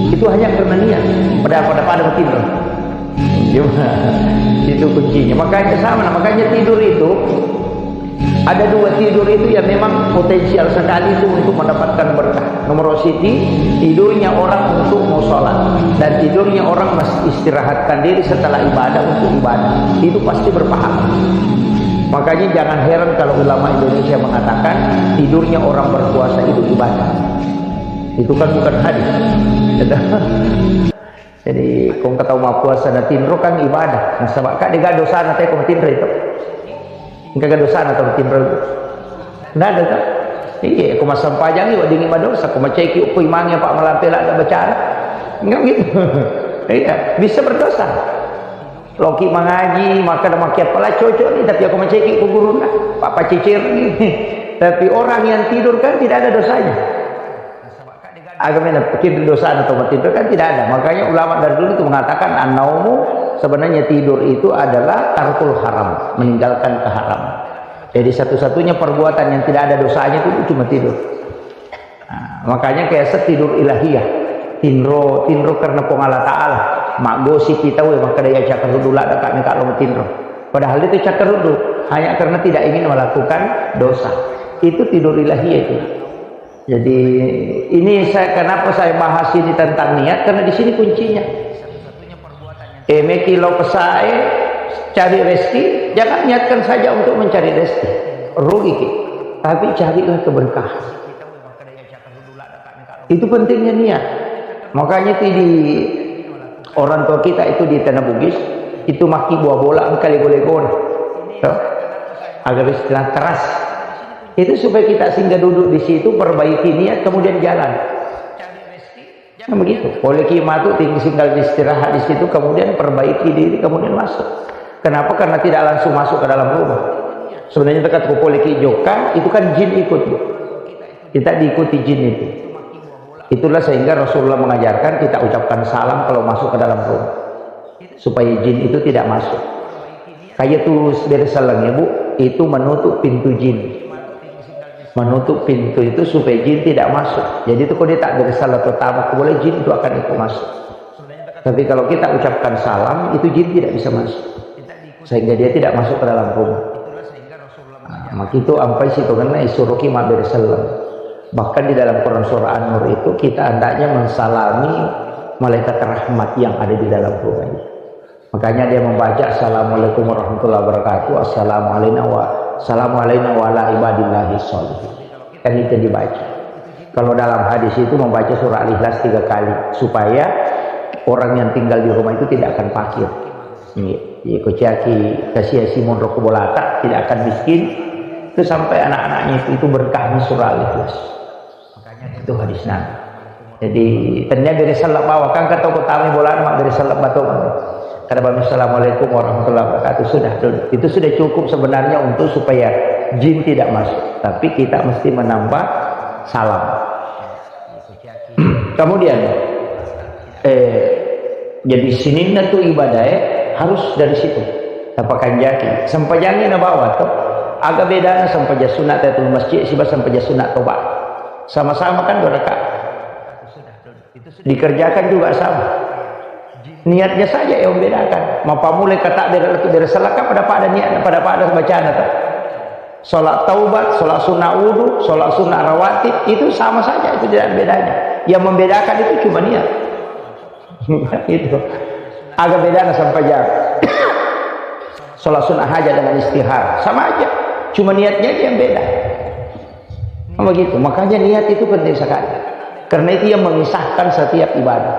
Itu hanya karena niat. Pada pada pada matinro. Itu kuncinya. Makanya sama, nah, makanya tidur itu ada dua tidur itu yang memang potensial sekali itu untuk mendapatkan berkah. Nomor siji, tidurnya orang untuk mau sholat dan tidurnya orang mas- istirahatkan diri setelah ibadah untuk ibadah, itu pasti berpahala. Makanya jangan heran kalau ulama Indonesia mengatakan tidurnya orang berpuasa itu ibadah. Itu kan bukan hadis. Jadi, kong kata mau puasa na tinro kan ibadah. Nasaba ka dega dosana te ko matinro itu. Engka ga dosana tau matinro itu. Nggak ada kan? Iya, ko massempajangi weddingngi madosa, ko maceki upo imangnge apa malampe ladde bacara. Enggak gitu. Iya, bisa berdosa. Loki mangaji, maka ada makia pala cocok nih, tapi aku maceki ku guruna, papa cicir nih. Tapi orang yang tidur kan tidak ada dosanya. Agama yang pikir dosa atau tidur kan tidak ada. Makanya ulama dari dulu itu mengatakan, "An-naumu," sebenarnya tidur itu adalah tarkul haram, meninggalkan keharaman. Jadi satu-satunya perbuatan yang tidak ada dosanya itu cuma tidur. Nah, makanya kayak setidur ilahiyah. Tinro, tinro karena Puang Allah Ta'ala. Maggosipi tau ya, makkeda ya cakkaruddu ladde ka meka lo matinro. Padahal itu cakkaruddu, hanya karena tidak ingin melakukan dosa. Itu tidur ilahiyah itu. Jadi, ini saya, kenapa saya bahas ini tentang niat, karena di sini kuncinya. Eh, meki lo pesae, cari rezeki, jangan niatkan saja untuk mencari rezeki. Rugi ki. Tapi carilah keberkahan. Itu pentingnya niat. Makanya itu di orang tua kita itu di Tanah Bugis, itu maki buah bola engka lego-legona. Tuh. Agar istilah keras. Itu supaya kita singgah duduk di situ, perbaiki niat, kemudian jalan. Kan begitu. Poleki matu tinggi singgah istirahat di situ, kemudian perbaiki diri, kemudian masuk. Kenapa? Karena tidak langsung masuk ke dalam rumah. Sebenarnya dekat ko poleki jokka, itu kan jin ikut, Bu. Kita diikuti jin itu. Itulah sehingga Rasulullah mengajarkan kita ucapkan salam kalau masuk ke dalam rumah. Supaya jin itu tidak masuk. Kayak tuh dari seleng ya, Bu, itu menutup pintu jin. Menutup pintu itu supaya jin tidak masuk. Jadi itu kalau dia tak dari salah pertama, boleh jin itu akan ikut masuk. Tapi kalau kita ucapkan salam, itu jin tidak bisa masuk. Sehingga dia tidak masuk ke dalam rumah. Nah, maka itu ampai situ karena isuruh ki mabbere selleng. Bahkan di dalam Quran surah An-Nur itu kita hendaknya mensalami malaikat rahmat yang ada di dalam rumah itu. Makanya dia membaca, "Assalamualaikum warahmatullahi wabarakatuh. Assalamualaikum wa, assalamualaikum wa ala ibadillahi sholihin." Kan itu dibaca. Kalau dalam hadis itu membaca surah Al-Ikhlas tiga kali supaya orang yang tinggal di rumah itu tidak akan fakir. Iya, iya, ko caki kasiasi monro ko bolata, tidak akan miskin. Itu sampai anak-anaknya itu, itu berkahnya surah Al-Ikhlas. Itu hadis Nabi. Jadi, tania bere selleng bawa, kan kata ko tami bolana, mak bere selleng bato. Kada bami, "Assalamualaikum warahmatullahi wabarakatuh." Sudah, itu sudah cukup sebenarnya untuk supaya jin tidak masuk. Tapi kita mesti menambah salam. Kemudian, eh, jadi sininna tu ibadah, eh, harus dari situ. Tapakanjaki. Sempajangi na bawa to. Aga bedana sempaja sunat tahiyatul masjid siba sempaja sunat toba. Sama-sama kan dua rakaat. Dikerjakan juga sama. Niatnya saja yang membedakan. Mapamulai kata beda itu dari selaka pada-pada niat, pada-pada bacaan itu. Sholat taubat, sholat sunnah wudhu, sholat sunnah rawatib, itu sama saja, itu tidak ada bedanya. Yang membedakan itu cuma niat. Itu. Aga bedana sampajang? Sholat sunnah hajat dengan istihar. Sama aja. Cuma niatnya aja yang beda. Kan begitu. Makanya niat itu penting sekali. Karena itu yang memisahkan setiap ibadah.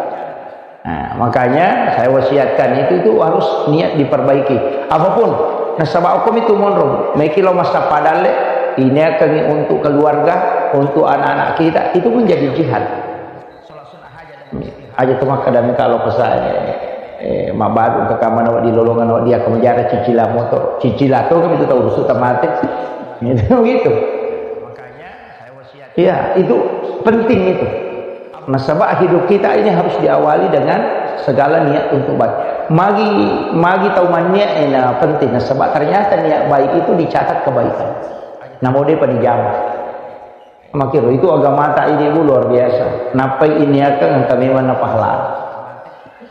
Nah, makanya saya wasiatkan itu, itu harus niat diperbaiki. Apapun, nasaba hukum itu monro. Meki lo masa padalle, ini akan untuk keluarga, untuk anak-anak kita, itu pun jadi jihad. Aja tu makkeda mi kalau pesan, eh, mabaru ke kamar awak di lolongan awak dia ke menjara cicilan motor. Cicilan tu kan itu tahu rusuh tamate. Itu gitu. Iya, itu penting itu. Nasaba hidup kita ini harus diawali dengan segala niat untuk baik. Magi, magi tau manniat ena penting. Nasaba ternyata niat baik itu dicatat kebaikan. Namo depa dijama. Makiro itu agamata ini, Bu, luar biasa. Nappai ini akan engka memang na pahala.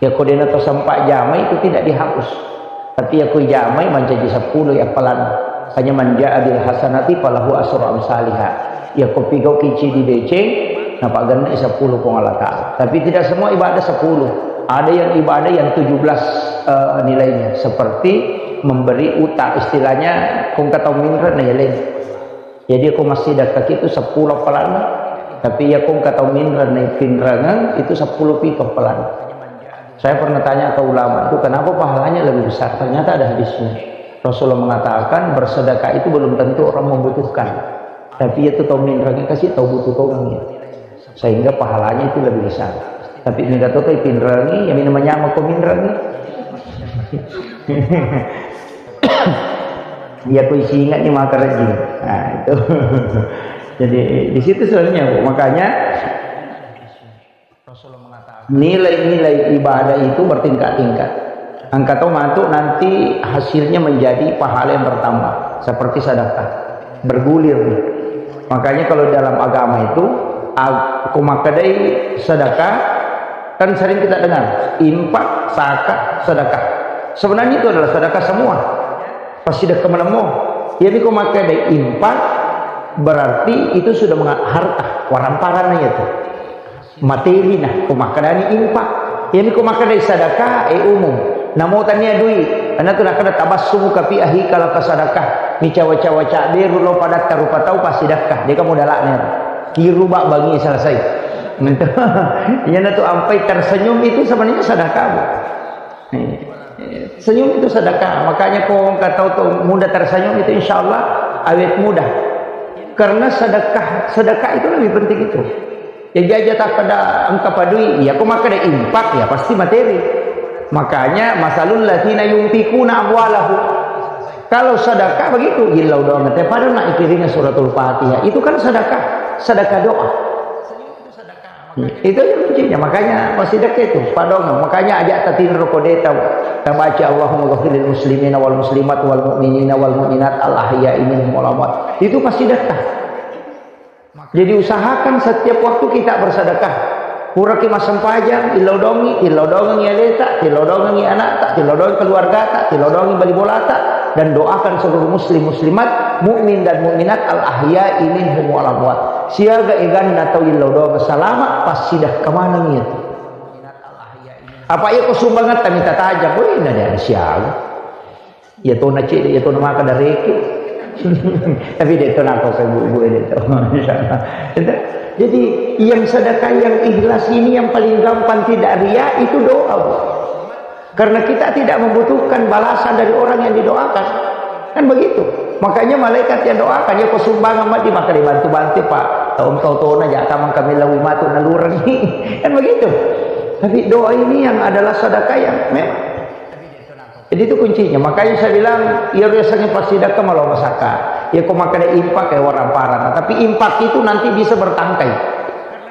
Yako dena to sempat jamai itu tidak dihapus. Tapi yako jamai mancaji sepuluh ya palan. Hanya man ja'a bil hasanati falahu asru amsaliha. Yako pigau kici di deceng, napa genna sepuluh Puang Allah Ta'ala. Tapi tidak semua ibadah sepuluh. Ada yang ibadah yang tujuh belas, eh, nilainya. Seperti memberi utang, istilahnya kung katau minre na yaleng. Jadi ko massidekka itu sepuluh palan, tapi ya kung katau minre na pinrangan itu sepuluh piko palan. Saya pernah tanya ke ulama itu, kenapa pahalanya lebih besar? Ternyata ada hadisnya. Rasulullah mengatakan, bersedekah itu belum tentu orang membutuhkan. Tapi itu tau minrangi kasih tau butuh tongeng ya. Sehingga pahalanya itu lebih besar. Tapi mega to tau pinrangi, ya minum nyama ko minrangi. Ya ko isi ingat ni maka rajin. Nah, itu. Jadi di situ sebenarnya, Bu. Makanya nilai-nilai ibadah itu bertingkat-tingkat. Engka to matu nanti hasilnya menjadi pahala yang bertambah, seperti sedekah. Bergulir nih. Makanya kalau dalam agama itu, ag-, ko makkedai sedekah, kan sering kita dengar, infak, zakat, sedekah. Sebenarnya itu adalah sedekah semua. Pasti sedekah menemmo. Jadi ko makkedai infak, berarti itu sudah menga-, harta, waramparana itu. Materi nah, ko makkedani infak. Iyami ko makkedai sedekah, eh, umum. Namo tania dui, ana tu nakkeda tabassumuka fi akhika laka sadakah. Mi cawa-cawa cabberu lo padatta rupa tau passidekka. Deka modalakna ero. Kiru ba bangi selesai. Iyana tu ampai tersenyum itu sebenarnya sedekah, Bu. Eh, senyum itu sedekah. Makanya ko engka tau tu mudah tersenyum itu insya Allah awet muda. Karena sedekah, sedekah itu lebih penting itu. Jadi aja takkeda engka padui, ya ko makkeda infak, ya pasti materi. Makanya masalul ladzina yunfikuna amwalahum. Kalau sedekah begitu, illau doang te pada nak ikiringa suratul Fatihah. Itu kan sedekah, sedekah doa. Hmm, itu aja kuncinya. Makanya pasti dekat itu, padongang. Makanya ajak tatinro ko deta tabaca Allahumma ghafir lil muslimina wal muslimat wal mu'minina wal mu'minat al ahya'i minhum wal amwat. Itu pasti dekat. Jadi usahakan setiap waktu kita bersedekah. Puraki massempajang, illau dongi, illau dongengi aleta, illau dongengi anakta, illau dongengi keluargata, illau dongengi bali bolata, dan doakan seluruh muslim muslimat, mukmin dan mukminat al ahya'i minhum wal amwat. Siaga eganna tau illau dongeng salama, passidekka maneng itu. Apa iya ko sumbangatta mita tajang, weh, na dia siaga. Iya tona cedde, iya tona maka dareke. Tapi de' tona ko ke bu-, bu-, de' to. Jadi yang sedekah yang ikhlas ini yang paling gampang tidak ria itu doa, Bu. Karena kita tidak membutuhkan balasan dari orang yang didoakan. Kan begitu. Makanya malaikat yang doakan, ya ko sumbangan mati maka dibantu-bantu, Pak. Tahu kau tona aja kamang kami lawi matu nalurang. Kan begitu. Tapi doa ini yang adalah sedekah yang memang Jadi itu kuncinya. Makanya saya bilang, iya biasanya pasti sedekah malah masaka. Ya ko makkeda infak ya waramparang. Tapi infak itu nanti bisa bertangkai.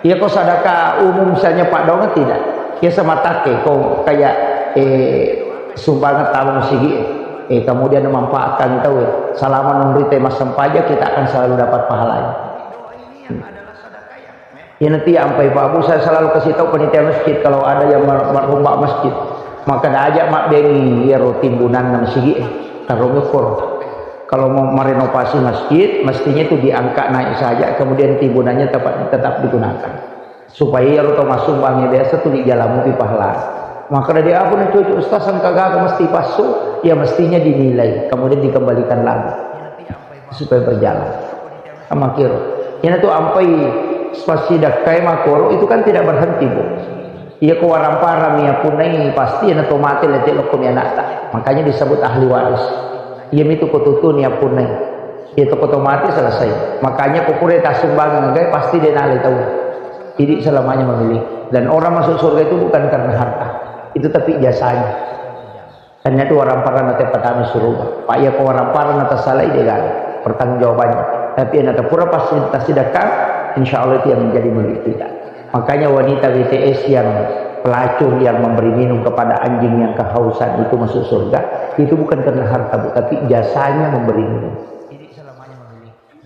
Ya ko sedekah umum misalnya pak dongan tidak. Ya sama take ko kayak, eh, sumbangan tabung sigi, eh, kemudian memanfaatkan tahu ya. Selama nunrite massempajang kita akan selalu dapat pahalanya. Iya nanti ya ampai Pak Bu, saya selalu kasih tahu panitia masjid kalau ada yang mer-, merombak masjid. Maka dah ajak mak bengi ya ro timbunan nang sigi, eh, tarung ukur. Kalau mau merenovasi masjid, mestinya itu diangkat naik saja, kemudian timbunannya tetap, tetap digunakan. Supaya ya ro tau massumbang ya biasa tuh di jalan mupi pahala. Maka dari apa nih cucu ustaz, engka gaga mesti pasu, ya mestinya dinilai, kemudian dikembalikan lagi supaya berjalan. Sama kiro. Ini tuh ampai spasi dakkai makoro itu kan tidak berhenti, Bu. Iya ko waramparang ya punai pasti na to mate lete lokko mi anakta. Makanya disebut ahli waris. Iya mitu ko tutuni ya punai. Iya to ko to mate selesai. Makanya ko pura tasumbangan gai pasti dia nalai tahu. Jadi selamanya memilih. Dan orang masuk surga itu bukan karena harta. Itu tapi jasanya. Tanya tu waramparang na tepatami suruga. Pak iya ko waramparang na tasalai dia gai. Pertanggungjawabannya. Tapi yang pura pasti tasidakkan, insya Allah itu yang menjadi milik kita. Makanya wanita B T S yang pelacur yang memberi minum kepada anjing yang kehausan itu masuk surga, itu bukan karena harta, Bu, tapi jasanya memberi minum.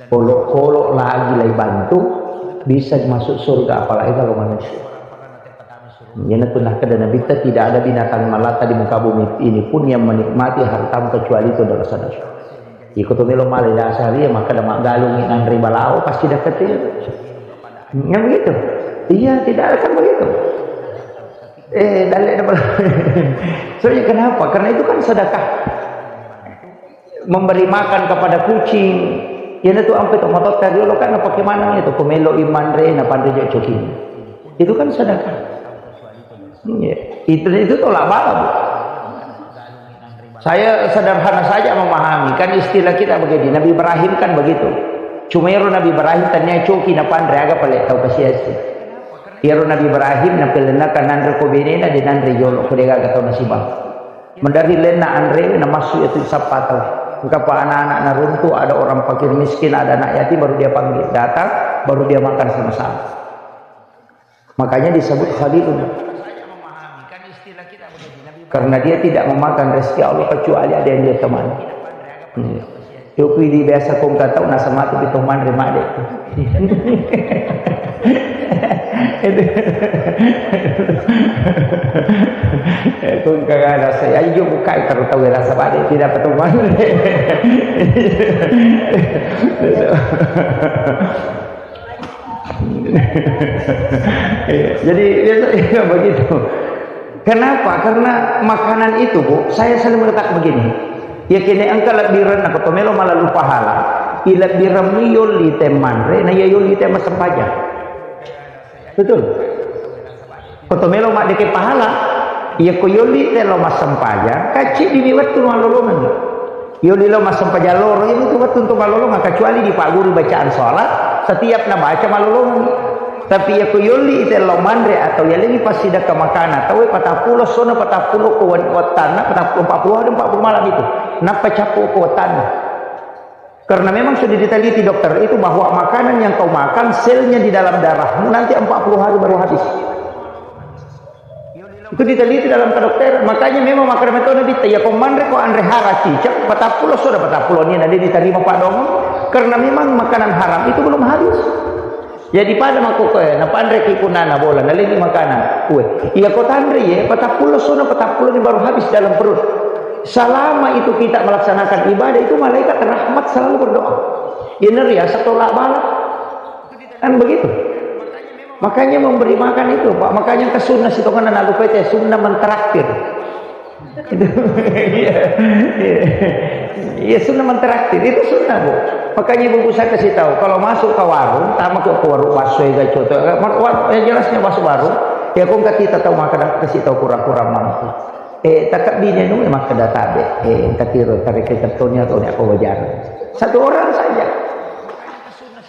Kalau-kalau lagi lai bantu, bisa masuk surga, apalagi kalau manusia. Jadi, nah, kata Nabi, tidak ada binatang melata di muka bumi ini pun yang menikmati hartamu kecuali itu adalah sadar. Iko to melo male dasar iya, maka ada maggalung nanre balao pasti dapat itu. Yang begitu? Iya, tidak akan begitu. Eh, dalil ada balao. Soalnya kenapa? Karena itu kan sedekah. Memberi makan kepada kucing. Ya itu ampe to motor tadi lo kan pakai mana itu? Pemelo imanre, na panre jo coki. Itu kan sedekah. Iya. Itu itu tolak bala, Bu. Saya sederhana saja memahami, kan istilah kita begini, Nabi Ibrahim kan begitu. Cuma ero Nabi Ibrahim tania coki na panre aga pale tau kasiasi. Ero Nabi Ibrahim na pelenna kan nanre ko benena de nanre jolo ko dega tau nasibang. Mendari lenna anre na masu itu sappa tau. Engka pa anak-anak na runtu, ada orang fakir miskin, ada anak yatim, baru dia panggil datang, baru dia makan sama-sama. Makanya disebut Khalilullah. Karena dia tidak memakan rezeki Allah kecuali ada yang dia temani. Hmm. Yopi di biasa kong katau nasa matu di teman remade. Itu. Kong kagak rasa, ayo buka kalau tahu rasa pada tidak ketemu. Iya, jadi biasanya begitu. Kenapa? Karena makanan itu, Bu, saya selalu mengatakan begini. Ya kini engka lebbiran, aku to melo malalu pahala. Ila birami yoli temanre, na ya yoli tema sempajang. Betul. Ko to melo maddeke pahala, iya ko yoli te lo massempajang, kacci dini wettu malolongan. Yoli lo massempajang loro, ini tu wettu untuk malolongan, kecuali di paguru bacaan sholat, setiap nabaca malolongan. Tapi iya ko yoli te lo manre atau yalengi passidakka makana, tawe patappulo sona patappulo ko wan-, wattanna, patappulo, empat puluh hari, empat puluh malam itu. Nappa cappu ko wattanna. Karena memang sudah diteliti dokter itu bahwa makanan yang kau makan, selnya di dalam darahmu nanti empat puluh hari baru habis. Itu diteliti dalam kedokteran. Makanya memang makanan itu Nabi, ya kau manre kau anre hara cicak, patappulo sudah patappulo ini nanti diterima Pak Dongeng. Karena memang makanan haram itu belum habis. Jadi pada makkukkue, napanreki punana bola, nalenni makanan. Kue, iya ko tanre ye, patappulo sona, patappulo ni baru habis dalam perut. Selama itu kita melaksanakan ibadah, itu malaikat rahmat selalu berdoa. Ini riasa tolak bala. Kan begitu. Makanya memberi makan itu, Pak. Makanya ke sunnah situ kan anak lupa itu, sunnah mentraktir. Iya, iya. Iya, sunnah mentraktir itu sunnah, Bu. Makanya ibu-ibu saya kasih tahu, kalau masuk ke warung, tamu ke warung bakso ya coto, warung yang jelasnya bakso warung, ya kok nggak kita tahu makan kasih tahu kurang-kurang mampu. Eh, takak bini nu makan data be. Eh, tak kira tarik ke kartunya atau apa wajar. Satu orang saja.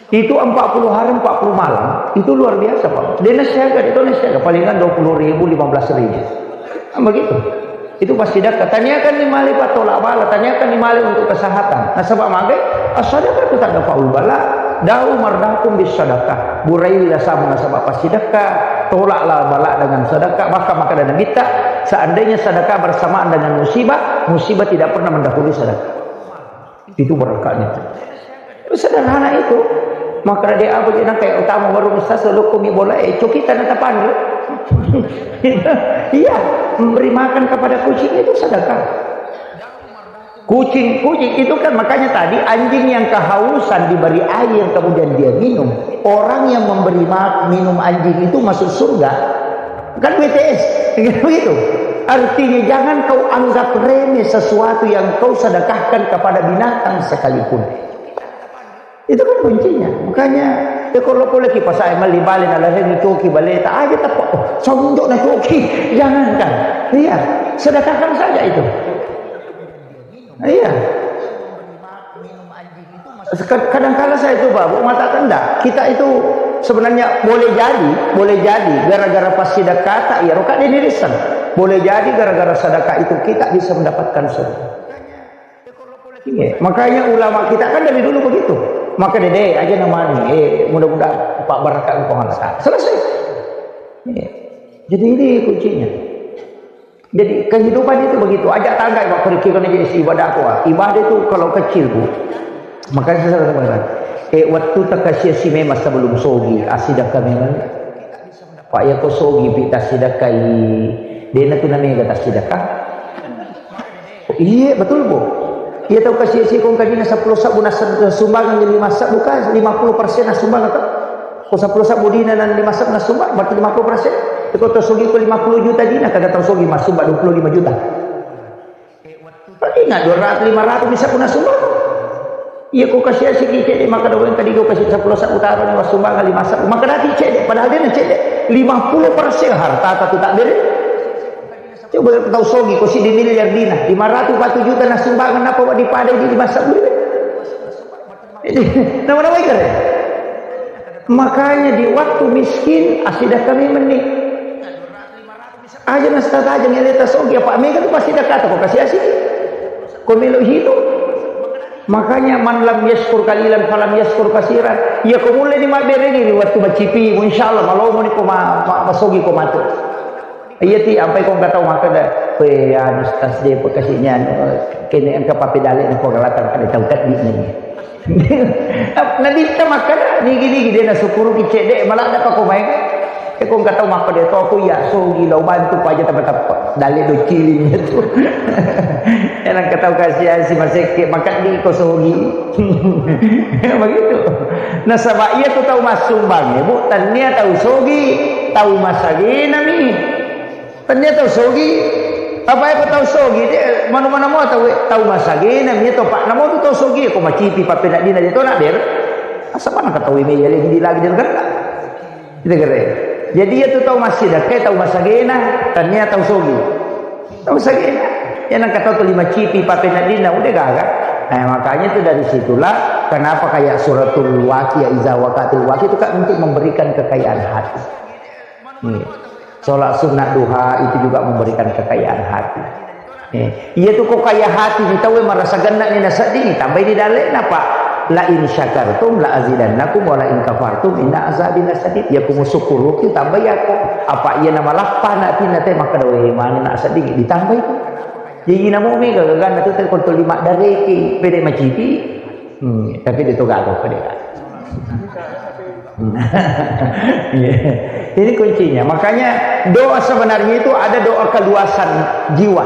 Itu empat puluh hari, empat puluh malam, itu luar biasa, Pak. Dia nasiaga, dia tahu nasiaga, palingan dua puluh ribu, lima belas ribu. Kan begitu. Itu pasti dah, tanyakan ni mali patolak bala, tanyakan ni mali untuk kesehatan. Nasaba magai, as-sadaqah itu tak ada faul bala. Da'u mardakum bis sadaqah. Burai lah sama nasaba pasti dah, tolaklah bala dengan sedekah. Bahkan maka ada Nabi tak, seandainya sedekah bersamaan dengan musibah, musibah tidak pernah mendahului sedekah. Itu berkahnya. Sederhana itu. Maka dia apa dia kayak utama baru besar selalu kumi bola, eh, cok kita natapan. Iya, memberi makan kepada kucing itu sedekah. Kucing, kucing itu kan makanya tadi anjing yang kehausan diberi air kemudian dia minum. Orang yang memberi ma-, minum anjing itu masuk surga. Kan B T S, begitu. Artinya, jangan kau anggap remeh sesuatu yang kau sedekahkan kepada binatang sekalipun. Itu kan kuncinya. Makanya, ya, kalau boleh kipas air mali balik, nah, lari coki balik, tak aja tak, oh, sonjok na coki. Jangankan. Iya, sedekahkan saja itu. Iya. Kad-, kadangkala saya itu, Pak, Bu, mengatakan, enggak. Kita itu sebenarnya boleh jadi, boleh jadi gara-gara pas sedekah tak, ya, roka dinirisang. Boleh jadi gara-gara sedekah itu kita bisa mendapatkan surga. Iya, makanya ulama kita kan dari dulu begitu. Maka dede aja namanya, eh, mudah-mudahan Pak Barakat Kepala. Selesai. Iya. Jadi ini kuncinya. Jadi kehidupan itu begitu. Aja tangga, Pak, pergi kena jadi ibadah aku, ah. Ibadah itu kalau kecil, Bu. Makanya saya sampaikan. Eh, waktu takasih si memang sebelum sogi, asidah kami. Pak, ya ko sogi pi tassidakai, dena tu namega tassidaka. Iya, betul, Bu. Iya, tau kasih si kong kadina sepuluh sabbu nas-, sumbangan lima sabbu kan, lima puluh persen sumbangan kan? Ko sepuluh sabbu dina nan lima sabbu nasumbang, berarti lima puluh persen. Ko tau sogi ko lima puluh juta dina, kada tau sogi masumbang dua puluh lima juta. Ingat, dua ratus, lima ratus bisa puna sumbang. Iya, ko kasih asik cedde, maka doang tadi ko kasih sepuluh sabbu taro ni sumbangan lima sabbu. Maka dati cedde, padahal dia cedde. Lima puluh persen harta tapi tak beri. Coba tau sogi, ko si di miliar dina, lima ratus batu juta na sumbangan apa wa dipadai di lima sabbu. Nama-nama ikan ya? Makanya di waktu miskin, asidah kami meni. Aja nastata aja ngeleta sogi, apa mega tu pasti dakata ko kasih asik. Ko melo hidup. Makanya, "Man lam yaskur kalilan falam yaskur kasiran." Iya, ko mulle ni mabberengi di waktu macipi, insyaallah malomo ni ko ma-, ma-, masogi ko matu. Iya ti, ampai ko engka tau makkeda, "Weh, anu, Ustaz, de' pekasinya, anu, kene engka papedale na ko galatan kada tau kaddi ni." Naditta makkeda, "Nigi-nigi de' nasukkuruki cedde, maladda pa ko maega." E, ko engka tau makkeda to, aku iya sogi lao bantu paja tappa-tappa. Dalle do ciling itu. Ena engka tau kasihan si masekke, makeddi ko sogi. Begitu. Nasaba iya tu tau massumbang, Bu, tania tau sogi, tau masagena mi. Tania tau sogi, apa e ko tau sogi, de, manu mana mo tau, tau masagena mi to, Pak. Namo tu tau sogi, ko macipi pappeneddinna de to na ber. Asa mana ka tau me yale di lagi de kan. Kita kere. Jadi iya tu tau massidakka, tau masagena, tania tau sogi. Tau masagena. Ya nang ka tau tu lima cipi pappeneddinna, udah gaga. Nah, makanya itu dari situlah kenapa kayak suratul waqiah, iza waqatil waqiah itu kan untuk memberikan kekayaan hati. Iya. Sholat sunnah duha itu juga memberikan kekayaan hati. Eh, iya tu ko kaya hati ni tau e marasa genna ni nasedding, tambai di dalle'na, Pak. "La in syakartum la azidannakum wa la in kafartum inna azabi lasyadid." Iya ku musukkuruki tambai ako. Apa iya namalappa na atinna te makkeda, "We, mane na sedding ditambai tu." Jadi namo mega gaganna tu te kontol lima dareki pede macipi. Hmm, tapi dia tu gagal pede kan. Iya. Ini kuncinya. Makanya doa sebenarnya itu ada doa keluasan jiwa.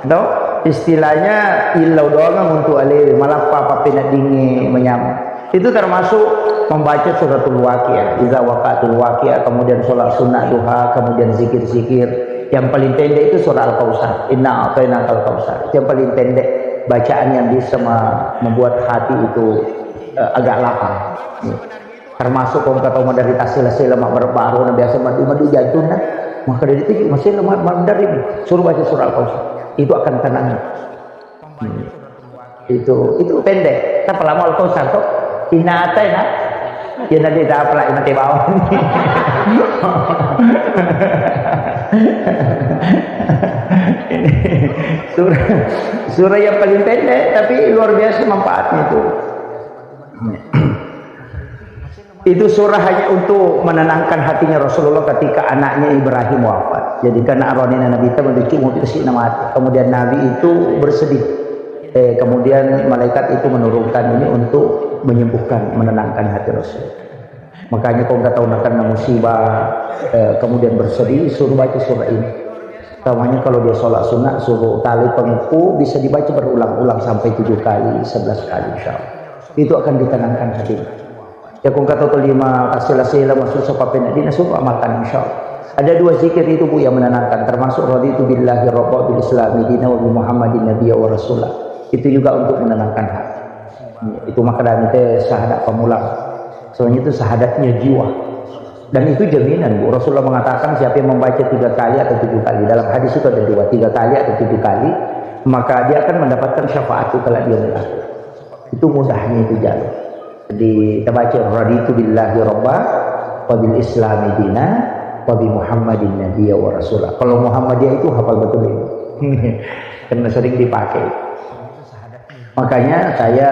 Do? Istilahnya illau doang untuk alewe malappa pappeneddingnge manyameng. Itu termasuk membaca suratul waqiah, iza waqatul waqiah, kemudian sholat sunnah duha, kemudian zikir-zikir. Yang paling pendek itu surah Al-Kautsar. Inna a'tainakal kautsar. Itu yang paling pendek bacaan yang bisa me-, membuat hati itu, eh, agak lapang. Termasuk ko engka tau maderita sela-sela, mabbaru-baru, na biasa madu-madu jantung, nah. Maka dari itu masih lemah, madu dari ini. Suruh baca surah Al-Kautsar. Itu akan tenang. Hmm. Itu, itu pendek. Tapi lama Al-Kautsar tuh. Inna a'taina. Ya nanti tak apa lagi mati bawah. Ini surah, surah yang paling pendek, tapi luar biasa manfaatnya itu. Itu surah hanya untuk menenangkan hatinya Rasulullah ketika anaknya Ibrahim wafat. Jadi karena arwahnya Nabi kita membenci mau dikasih nama hati. Kemudian Nabi itu bersedih. Eh, kemudian malaikat itu menurunkan ini untuk menyembuhkan, menenangkan hati Rasul. Makanya kau nggak tahu nak kena musibah, eh, kemudian bersedih, suruh baca surah ini. Namanya kalau dia sholat sunnah, suruh tali pengepu bisa dibaca berulang-ulang sampai tujuh kali, sebelas kali, insya Allah. Itu akan ditenangkan hatinya. Ya, kung kata tu lima kasila-sila masuk sa papena dina, suruh amalkan, insya Allah. Ada dua zikir itu, Bu, yang menenangkan, termasuk raditu billahi rabba bil islami dina wa bi Muhammadin nabiyya wa rasula. Itu juga untuk menenangkan hati. Itu makanya itu syahadat pamulang. Soalnya itu syahadatnya jiwa. Dan itu jaminan, Bu. Rasulullah mengatakan siapa yang membaca tiga kali atau tujuh kali. Dalam hadis itu ada dua, tiga kali atau tujuh kali. Maka dia akan mendapatkan syafaat itu kalau dia melakukan. Itu mudahnya itu jalur. Jadi kita baca raditu billahi rabba wa bil islami dina wa bi Muhammadin nabiyya wa rasula. Kalau Muhammadiyah itu hafal betul itu. Karena sering dipakai. Makanya saya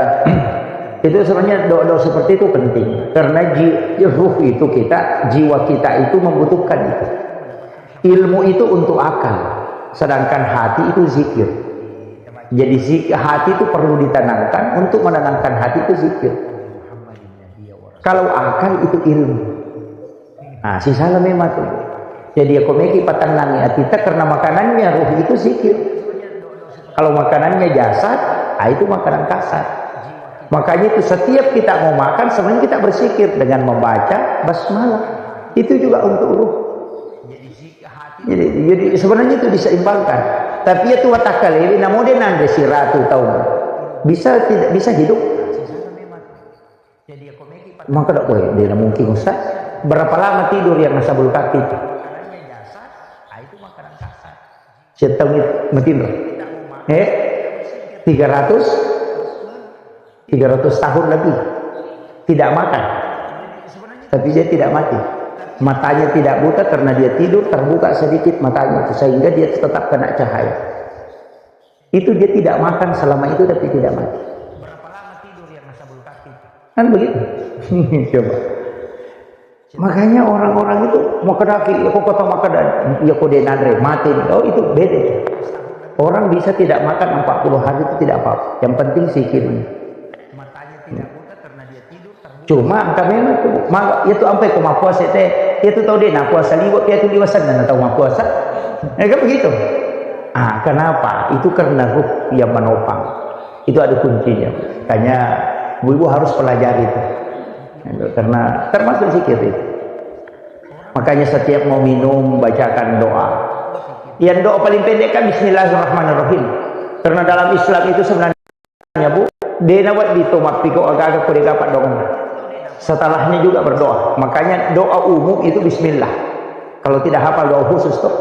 itu sebenarnya doa-doa seperti itu penting karena ji, ruh itu kita, jiwa kita itu membutuhkan itu. Ilmu itu untuk akal, sedangkan hati itu zikir. Jadi zik, hati itu perlu ditenangkan. Untuk menenangkan hati itu zikir. Kalau akal itu ilmu. Nah, sisala memang tuh. Jadi aku meki patanangi atita karena makanannya ruh itu zikir. Kalau makanannya jasad, ah, itu makanan kasar. Makanya itu setiap kita mau makan, sebenarnya kita berzikir dengan membaca basmalah. Itu juga untuk ruh. Jadi, jadi sebenarnya itu diseimbangkan. Tapi ya tuh watakalewi namo de nanre siratu taung. Bisa tidak bisa hidup? Maka tidak boleh, dia mungkin Ustaz. Berapa lama tidur yang nasabul kaki itu? Setahun itu, matinro. Eh? Tiga ratus? Tiga ratus tahun lebih. Tidak makan. Tapi dia tidak mati. Matanya tidak buta karena dia tidur, terbuka sedikit matanya itu, sehingga dia tetap kena cahaya. Itu dia tidak makan selama itu tapi tidak mati. Kan begitu. Coba. Makanya orang-orang itu mau kedaki, ya kok kota makan dan ya kok dia nanre, mati. Oh, itu beda. Orang bisa tidak makan empat puluh hari itu tidak apa-apa. Yang penting zikirnya. Cuma engka memang tu, ma-, itu ampai ko mappuasa te, itu tau de na puasa liwa, itu liwa senna na tau mappuasa. Ya kan begitu. Ah, kenapa? Itu karena ruh yang menopang. Itu ada kuncinya. Makanya ibu-ibu harus pelajari itu. Karena termasuk zikir itu. Makanya setiap mau minum, bacakan doa. Yang doa paling pendek kan Bismillahirrahmanirrahim. Karena dalam Islam itu sebenarnya, Bu, de na wedding to mappiko aga-aga ko de gaga doang. Setelahnya juga berdoa. Makanya doa umum itu bismillah. Kalau tidak hafal doa khusus tuh,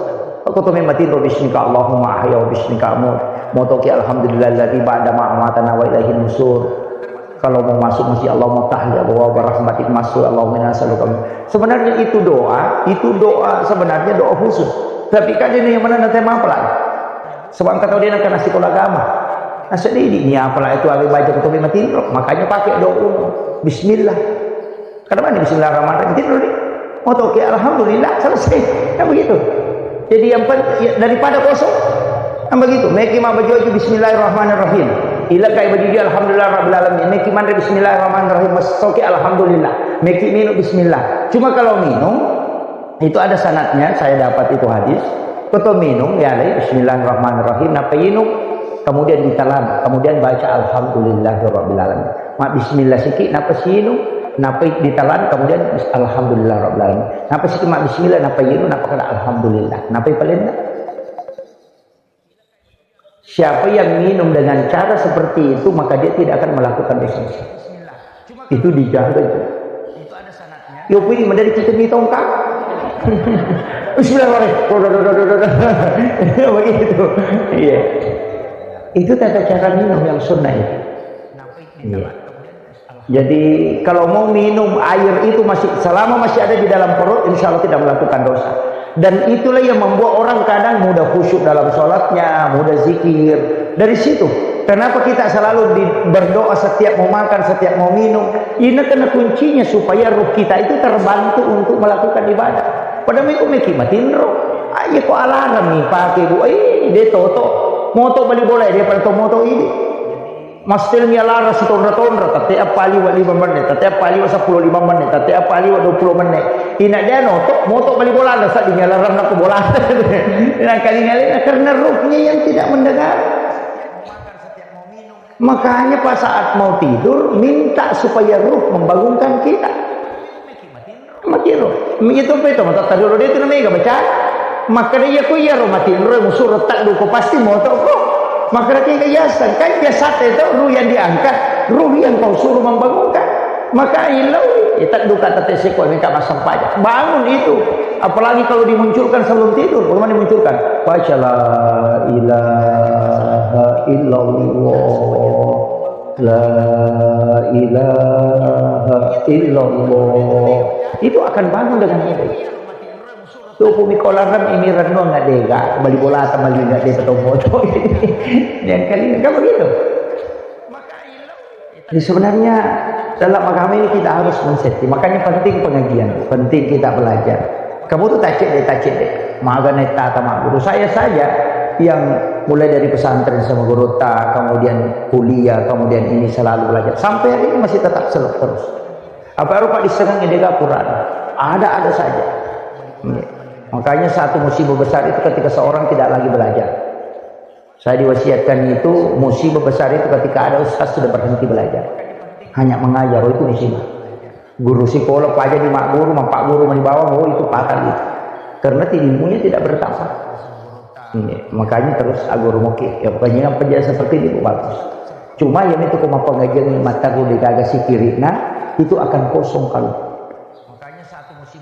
aku tuh memang tidur bismika Allahumma ahya wa bismika amut. Motoki alhamdulillahilladzi ba'da ma amatana wa ilaihin nusur. Kalau mau masuk masjid, Allahumma ftah li abwaaba rahmatik masuk, Allahumma inna nas'aluka. Sebenarnya itu doa, itu doa sebenarnya doa khusus. Tapi kan ini yang mana nanti mapalai. Sebab engka tau de na kena sekolah agama. Nah, sedih ini apalagi itu habis baca kutub lima tindro, makanya pakai doa umum. Bismillah. Karena mana Bismillahirrahmanirrahim? Tindro ni. Mau tau ke alhamdulillah, selesai. Kan begitu. Jadi yang pen-, ya, daripada kosong. Kan begitu. Meki ma baju-baju Bismillahirrahmanirrahim. Ila kai baju-baju alhamdulillah rabbil alamin. Meki manre Bismillahirrahmanirrahim. Mas soke alhamdulillah. Meki minum bismillah. Cuma kalau minum, itu ada sanadnya, saya dapat itu hadis. Koto minum, ya, lai, Bismillahirrahmanirrahim, napa inum, kemudian ditelan, kemudian baca Alhamdulillahirabbil alamin. Ma bismillah siki, napa sinum, napa ditelan, kemudian bis-, Alhamdulillahirabbil alamin. Napa siki ma bismillah, napa inum, napa kada Alhamdulillah. Napa palenna? Siapa yang minum dengan cara seperti itu, maka dia tidak akan melakukan dosa besar. Itu dijaga itu. Yo, pini menjadi kita di tongkang. Bismillahirrahmanirrahim. Begitu. Iya. Itu tata cara minum yang sunnah itu. Iya. Jadi, kalau mau minum air itu masih, selama masih ada di dalam perut, insya Allah tidak melakukan dosa. Dan itulah yang membuat orang kadang mudah khusyuk dalam sholatnya, mudah zikir. Dari situ, kenapa kita selalu di-, berdoa setiap mau makan, setiap mau minum? Ini karena kuncinya supaya ruh kita itu terbantu untuk melakukan ibadah. Pada meko meki matinro. Ayo ko alarm nih pakai, Bu. Eh, dia toto. Moto bali bola, dia pada to moto ini. Mastelmi alarang sitonra-tonra, tette appa liwa lima menit, tette appa liwa seppulo lima menit, tette appa liwa dua puluh menit. Ina dia noto, moto bali bola, ada saat dinyalaran aku bola. Nangkalinga lena karena ruhnya yang tidak mendengar. Makanya pas saat mau tidur, minta supaya ruh membangunkan kita. Makiro, magi to peto mata tadi lo itu namanya baca. Maka dia ko iya ro mati ro musuro tak duko pasti moto ko. Maka dia ke yasan kan biasa itu ruh yang diangkat, ruh yang kau suruh membangunkan. Maka ilau, eh, tak duka tete seko mereka masang pajak. Bangun itu. Apalagi kalau dimunculkan sebelum tidur, belum dimunculkan. Baca la ilaha illallah. La ilaha illallah. Itu akan bangun dengan itu. Tuh pumi kolarem ini renung nggak dega, bali bola sama liga dega atau moto. Yang kali enggak begitu. Jadi sebenarnya dalam agama ini kita harus men-setting. Makanya penting pengajian, penting kita belajar. Kamu tuh tacit deh, tacit deh. Maga neta sama guru. Saya saja yang mulai dari pesantren sama guru ta, kemudian kuliah, kemudian ini selalu belajar. Sampai hari ini masih tetap seluk terus. Apa rupa di sengang ini Quran? Ada-ada saja. Iya. Makanya satu musibah besar itu ketika seorang tidak lagi belajar. Saya diwasiatkan itu musibah besar itu ketika ada ustaz sudah berhenti belajar. Hanya mengajar, oh, itu musibah. Guru sekolah paja di mak guru, mak guru mani bawang, oh, itu fatal itu. Karena ti-, ilmunya tidak bertambah. Iya, makanya terus aguru moke. Ya, penjelasan seperti ini bagus. Cuma yang itu kuma pengajian mata di gaga sikirina, itu akan kosong kalau.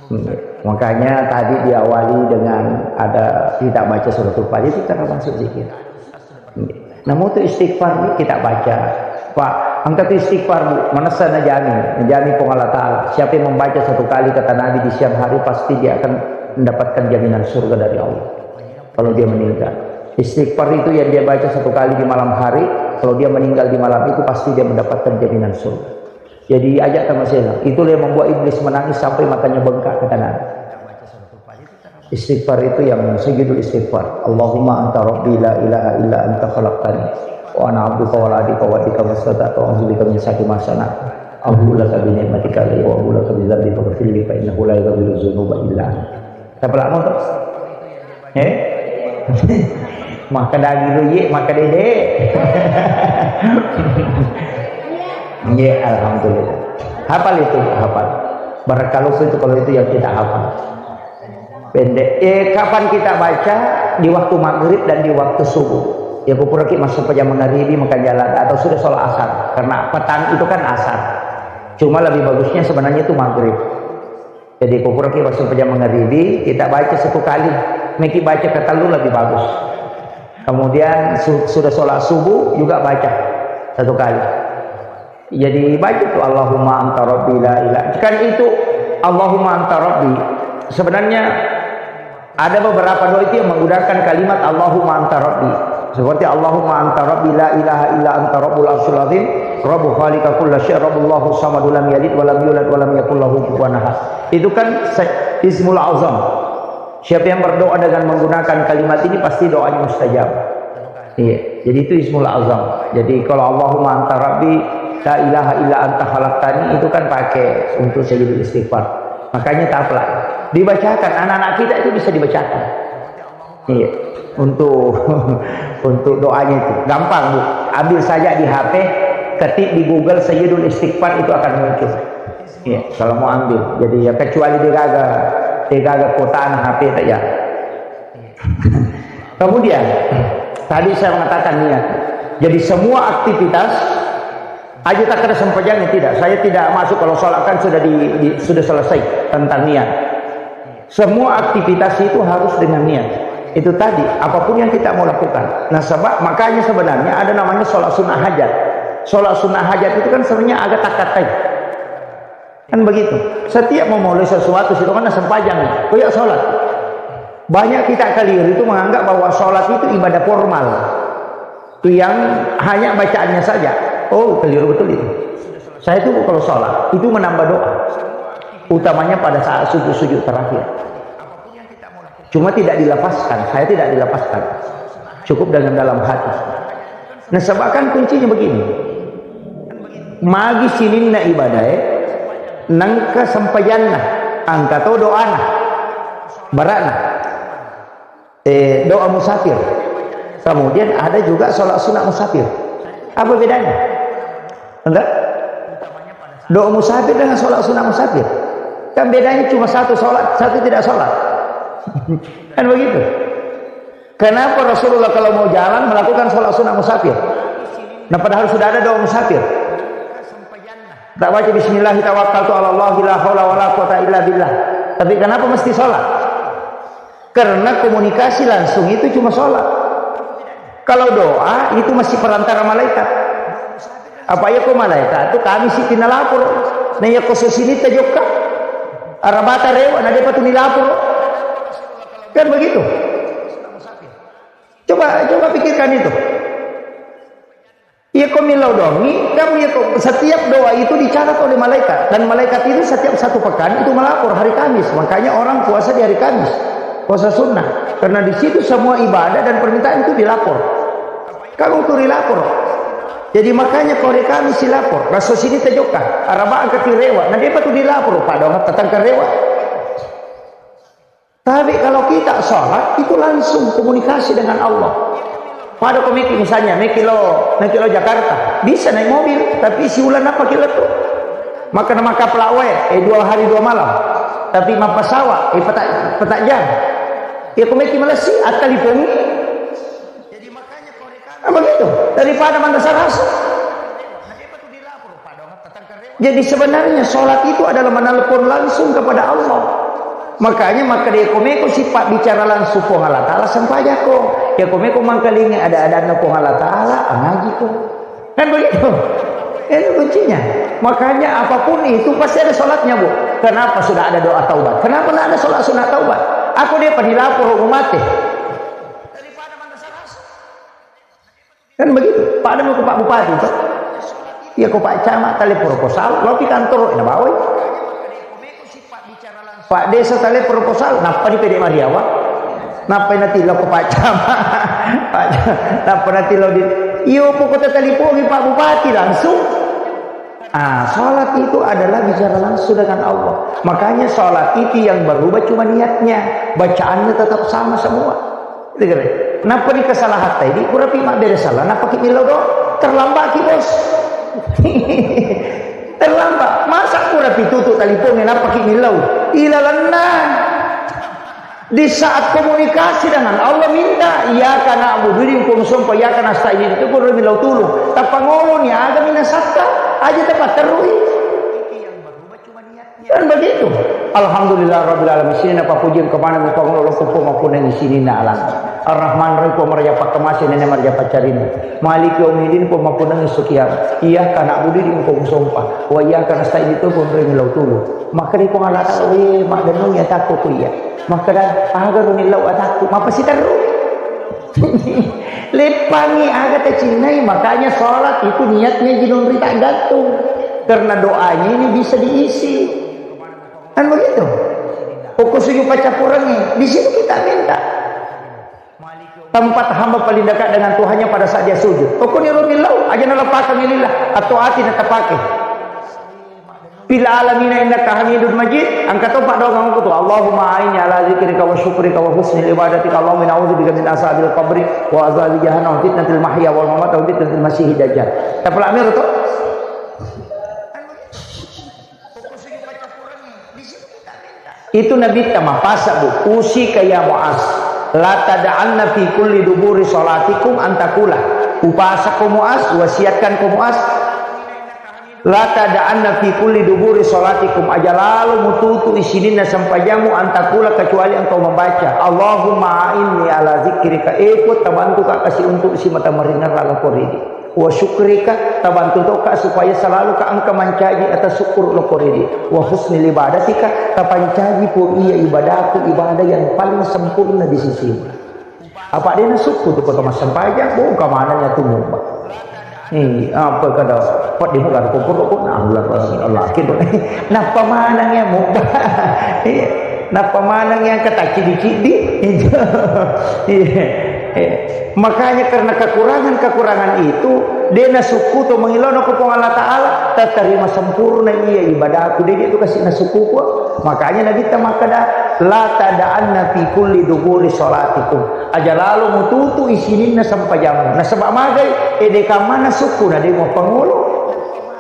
Iya. Makanya tadi diawali dengan ada kita baca suratul Fatihah itu termasuk zikir. Iya. Namun itu istighfar ini kita baca. Pak, angkat istighfar, Bu. Manessa najami, najami Puang Allah Ta'ala. Siapa yang membaca satu kali kata Nabi di siang hari, pasti dia akan mendapatkan jaminan surga dari Allah. Kalau dia meninggal. Istighfar itu yang dia baca satu kali di malam hari, kalau dia meninggal di malam itu, pasti dia mendapatkan jaminan surga. Jadi ajak sama saya. Itulah yang membuat iblis menangis sampai matanya bengkak, kata Nabi. Istighfar itu yang sujudul istighfar. Allahumma anta rabbi la ilaha illa anta khalaqtani wa ana abduka wa la adika wa adika masata wa a'udzubika min syarri ma sana'tu. Abu laka bi ni'matika alayya wa abu laka bi dzambi faghfirli fa innahu la yaghfiru dzunuba illa anta. Tapalamo to? Eh? Maka daging lu, ye, maka dede. Ye, alhamdulillah. Hafal itu, hafal. Barang kalau itu, kalau itu yang kita hafal. Pendek. Eh, kapan kita baca? Di waktu maghrib dan di waktu subuh. Ya, kupuraki masuk pejam mangaribi, maka jalan atau sudah sholat asar. Karena petang itu kan asar. Cuma lebih bagusnya sebenarnya itu maghrib. Jadi, kupuraki masuk pejam mangaribi, kita baca satu kali. Meki baca ketellu lebih bagus. Kemudian su-, sudah sholat subuh juga baca satu kali. Jadi baca itu Allahumma anta rabbi la ilaha. Kan itu Allahumma anta rabbi. Sebenarnya ada beberapa doa itu yang menggunakan kalimat Allahumma anta rabbi. Seperti Allahumma anta rabbi la ilaha illa anta rabbul arsyil azim, rabbu khaliqa kulla syai, rabbullahu samadu lam yalid walam yulad walam yakul lahu kufuwan ahad. Itu kan se-, ismul azam. Siapa yang berdoa dengan menggunakan kalimat ini pasti doanya mustajab. Iya, jadi itu ismul azam. Jadi kalau Allahumma anta rabbi la ilaha illa anta khalaqtani itu kan pakai untuk sujud istighfar. Makanya taplak. Dibacakan, anak-anak kita itu bisa dibacakan. Iya, untuk untuk doanya itu gampang, Bu. Ambil saja di H P, ketik di Google Sayyidul Istighfar itu akan muncul. Iya, kalau mau ambil. Jadi ya kecuali degaga, degaga kuota na H P saja. Kemudian tadi saya mengatakan niat. Jadi semua aktivitas aja tak ada sempajangnya tidak. Saya tidak masuk kalau sholat kan sudah di, di- sudah selesai tentang niat. Semua aktivitas itu harus dengan niat. Itu tadi, apapun yang kita mau lakukan. Nah, sebab makanya sebenarnya ada namanya sholat sunnah hajat. Sholat sunnah hajat itu kan sebenarnya agak takatai. Kan begitu. Setiap memulai sesuatu, situ kan sempajang. Kayak sholat. Banyak kita keliru itu menganggap bahwa sholat itu ibadah formal. Itu yang hanya bacaannya saja. Oh, keliru betul itu. Saya itu kalau sholat, itu menambah doa. Utamanya pada saat sujud-sujud terakhir. Cuma tidak dilepaskan, saya tidak dilepaskan. Cukup dengan dalam hati. Nah, sebab kan kuncinya begini. Magi sininna ibadae, nengka sempajanna, angka to doana, barana. Eh, doa musafir. Kemudian ada juga sholat sunat musafir. Apa bedanya? Enggak? Doa musafir dengan sholat sunat musafir. Kan bedanya cuma satu sholat, satu tidak sholat. Kan begitu. Kenapa Rasulullah kalau mau jalan melakukan sholat sunnah musafir? Nah, padahal sudah ada doa musafir. Tak baca bismillah tawakkaltu ala Allah la haula wala quwata illa billah. Tapi kenapa mesti sholat? Karena komunikasi langsung itu cuma sholat. Kalau doa itu masih perantara malaikat. Apa iya ko malaikat itu kami siti nalapor. Nah, iya ko sosini tajokka. Arabata rewa, na depa tu nilapor. Kan begitu. Coba coba pikirkan itu. Iya ko millau doangi, kamu iya ko setiap doa itu dicatat oleh malaikat dan malaikat itu setiap satu pekan itu melapor hari Kamis. Makanya orang puasa di hari Kamis. Puasa sunnah. Karena di situ semua ibadah dan permintaan itu dilapor. Kamu tu dilapor. Jadi makanya ko hari Kamis silapor. Raso sini tajokka. Araba angkat rewa. Na depa tu dilapor. Pak doang tatangka rewa. Tapi kalau kita sholat itu langsung komunikasi dengan Allah. Pada ko meki misalnya meki lo meki lo Jakarta bisa naik mobil tapi siulan apa kilo tu maka nama kapal wae eh dua hari dua malam tapi mappasawa eh petak petak jam ya ko meki malessi attalipongi apa gitu daripada manrasa-rasa. Jadi sebenarnya sholat itu adalah menelpon langsung kepada Allah. Makanya maka dia komeko sifat bicara langsung Puang Allah Ta'ala sempajako. Ya komeko mangkalingi ada-adanya Puang Allah Ta'ala, angajiko. Kan begitu? Itu kuncinya. Makanya apapun itu pasti ada sholatnya, Bu. Kenapa sudah ada doa taubat? Kenapa tidak ada sholat sunat taubat? Aku dia panilapor hukum mati. Kan begitu. Pada mau ke Pak Bupati, toh. Iya, ko Pak Camat, tali proposal, lo pi kantor, enak bawai. Pak Desa tali proposal, nappa di pede Mariawa. Nappa nanti lo ke Pak Camat. Pak Camat, nappa nanti lo di, iyo, pokoknya tali pogi Pak Bupati langsung. Ah, sholat itu adalah bicara langsung dengan Allah. Makanya sholat itu yang berubah cuma niatnya. Bacaannya tetap sama semua. Gitu kan? Nappa di kesalahan tadi, pura pi mabbere salah, nappa ki millau do, terlambat ki bos. Terlambat. Masa pura pi tutup telepon, nappa ki millau. Ilalanna. Di saat komunikasi dengan Allah minta, iyyaka na'budu, idi engkau musompa, iyyaka nasta'in, idi tu pura millau tulung. Tappangolo ni aga minasakka, aja tapatterui. Kan begitu. Alhamdulillah rabbil alamin. Sini napa puji kepada Puang Allah, kupo makunang sini na alam. Ar-Rahman Rahim, Puang maraja pakkamase, nene maraja paccarina. Maliki yaumiddin, Puang makunang sukiam. Iyyaka na'budu, idi engkau musompa. Wa iyyaka nasta'in, idi tu pura millau tulung. Maka di Puang Allah Ta'ala, weh, maddennung ya takku ku iya. Maka dan, aga ro millau atakku, mapasiterru. Leppangi aga tacinnai, makanya sholat itu niatnya jinunrita gantung. Karena doanya ini bisa diisi. Kan begitu? Pokok sujud pacappurangi, di situ kita minta. Tempat hamba paling dekat dengan Tuhannya pada saat dia sujud. Pokoknya rumillau, aja nalepakan lillah, atau ati natapake. Fil alamina innaka hamidun majid, angka to paddoangeng ko tu, Allahumma a'inni ala dzikrika wa syukrika wa husni ibadatika, Allahumma inni a'udzubika min azabil qabri wa azabi jahannam wa fitnatil mahya wal mamat wa fitnatil masihid dajjal. Tapalak mero to? Itu Nabitta mapasa, Bu, usika ya Muaz, la tada'anna fi kulli duburi salatikum antakula. Upasako Muaz, wasiatkan ko Muaz, la tada'anna fi kulli duburi salatikum, aja lalo mututu isininna sempajammu, antakula, kecuali engkau membaca, Allahumma a'inni ala zikrika, eko tabantuka kasi untuk si mata maringerra loko ridi. Wa syukrika, tabantu toka supaya selalu ka engka mancaji atas syukur loko ridi. Wa husni ibadatika, tapancaji po iya ibadahku, ibadah yang paling sempurna di sisimu. Apa dia nasukku tu kota massempajang, buka mananya tu mubba. Iya, apa kada, apa dia bukan kukur kok, nah, Allah, Allah, Allah, gitu. Napa mananya mubba? Iya. Napa maneng yang kata cidi-cidi? Iya. Eh, makanya karena kekurangan-kekurangan itu, de nasukku to mengilono ko Puang Allah Ta'ala, tatarima sempurna iya ibadahku, de itu kasih nasukku ko. Makanya Nabi ta makkada, la tada'anna fi kulli duburi salatikum. Aja lalo mututu isininna sempajammu. Nasaba magai, ede kamana sukku na de mau pangulu.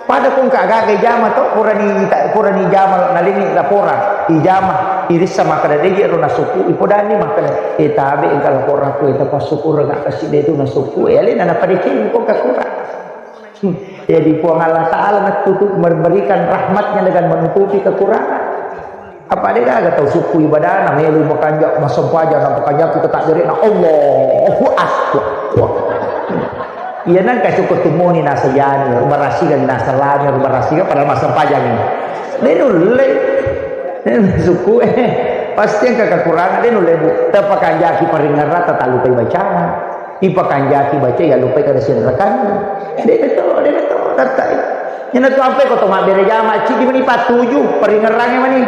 Pada ko engka aga-aga ijama to, purani ta-, purani ijama lo, nalengngi laporan, ijama, irissa makkeda de je ro nasukku, ipodani makkeda, "Eh, tabe engka laporan ku, eh, tapassukureng kasi de tu nasukku." Eh, alena napadeceng ko engka kurang. Hmm. Jadi Puang Allah Ta'ala natutup, memberikan rahmatnya dengan menutupi kekurangan. Apa de gaga tau sukku ibadana, melo makanja, massempajang, na makanja kita takbirna, Allahu Akbar. Iya nangka sukku tumoni nasajani, rubarasiga nasalami, rubarasiga padahal massempajang ini. De nulle. Sukku, eh, pasti engka kekurangan, de nulle, Bu. Tapakanjaki paringerrang, tatallupai bacana. Ipakanjaki baca, iya lupai kada sianrekan. De betul, de betul, tatai. Iyana tu ampe ko to mabbere jama, ciddi mani patuju, paringerrangnge mani.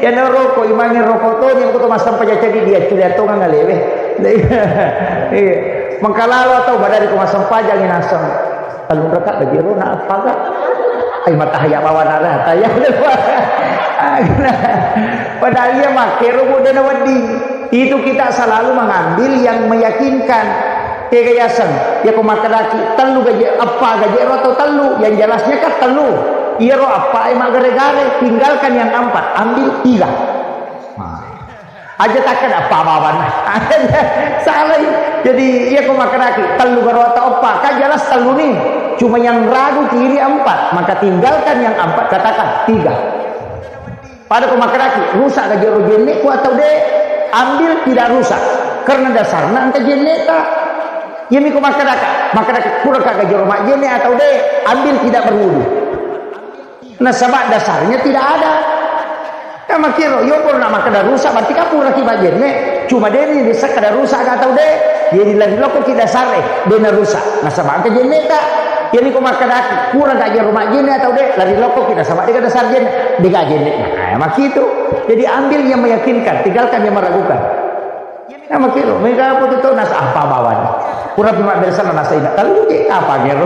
Iyana roko, imangnge roko to, ni ko to massempajang cadi dia, culi atongang alewe. Iya. Mengkalalo atau badari ko massempajang naseng. Tellung raka' gaji ro na appaga. Ai matahaya bawa nara, taya. Padahal iya makkero, Bu, de nawedding. Itu kita selalu mengambil yang meyakinkan. Tega yaseng, ya ko makkedaki tellu gaji, eppa gaji ro atau tellu, yang jelasnya kan tellu. Iya ro eppa e maggare-gare, tinggalkan yang empat, ambil tiga. Nah. Aja takkeda eppa bawanna. Salai. Jadi iya ko makkedaki tellu garo atau eppa, kan jelas tellu ni. Cuma yang ragu kiri empat, maka tinggalkan yang empat, katakan tiga. Pada ko makkedaki, rusak gaji ro jenne'ku atau de'? Ambil tidak rusak. Karena dasarna engka jenne'ta. Iyami ko makkedaka, makkedaki, puraka gaji ro majjenne' atau de'? Ambil tidak berwudu. Nasaba dasarnya tidak ada. Ya makkiro, yo purana makkeda rusak, berarti kan puraki majjenne'. Cuma de' ni disekkeda rusak atau de'? Jadi lari lokkoki dasare, de' narusak. Nasaba engka jenne'ta. Iyani ko makkedaki, pura gaji ro majjenne' atau de', lari lokkoki nasaba de' gaga dasar jenne', de' gaga jenne'. Nah, makkitu. Jadi ambil yang meyakinkan, tinggalkan yang meragukan. Nah, makkitu. Mega apa tu, nas apa bawan. Pura pi mabbere sana nasa ina. Kalau je apa gero.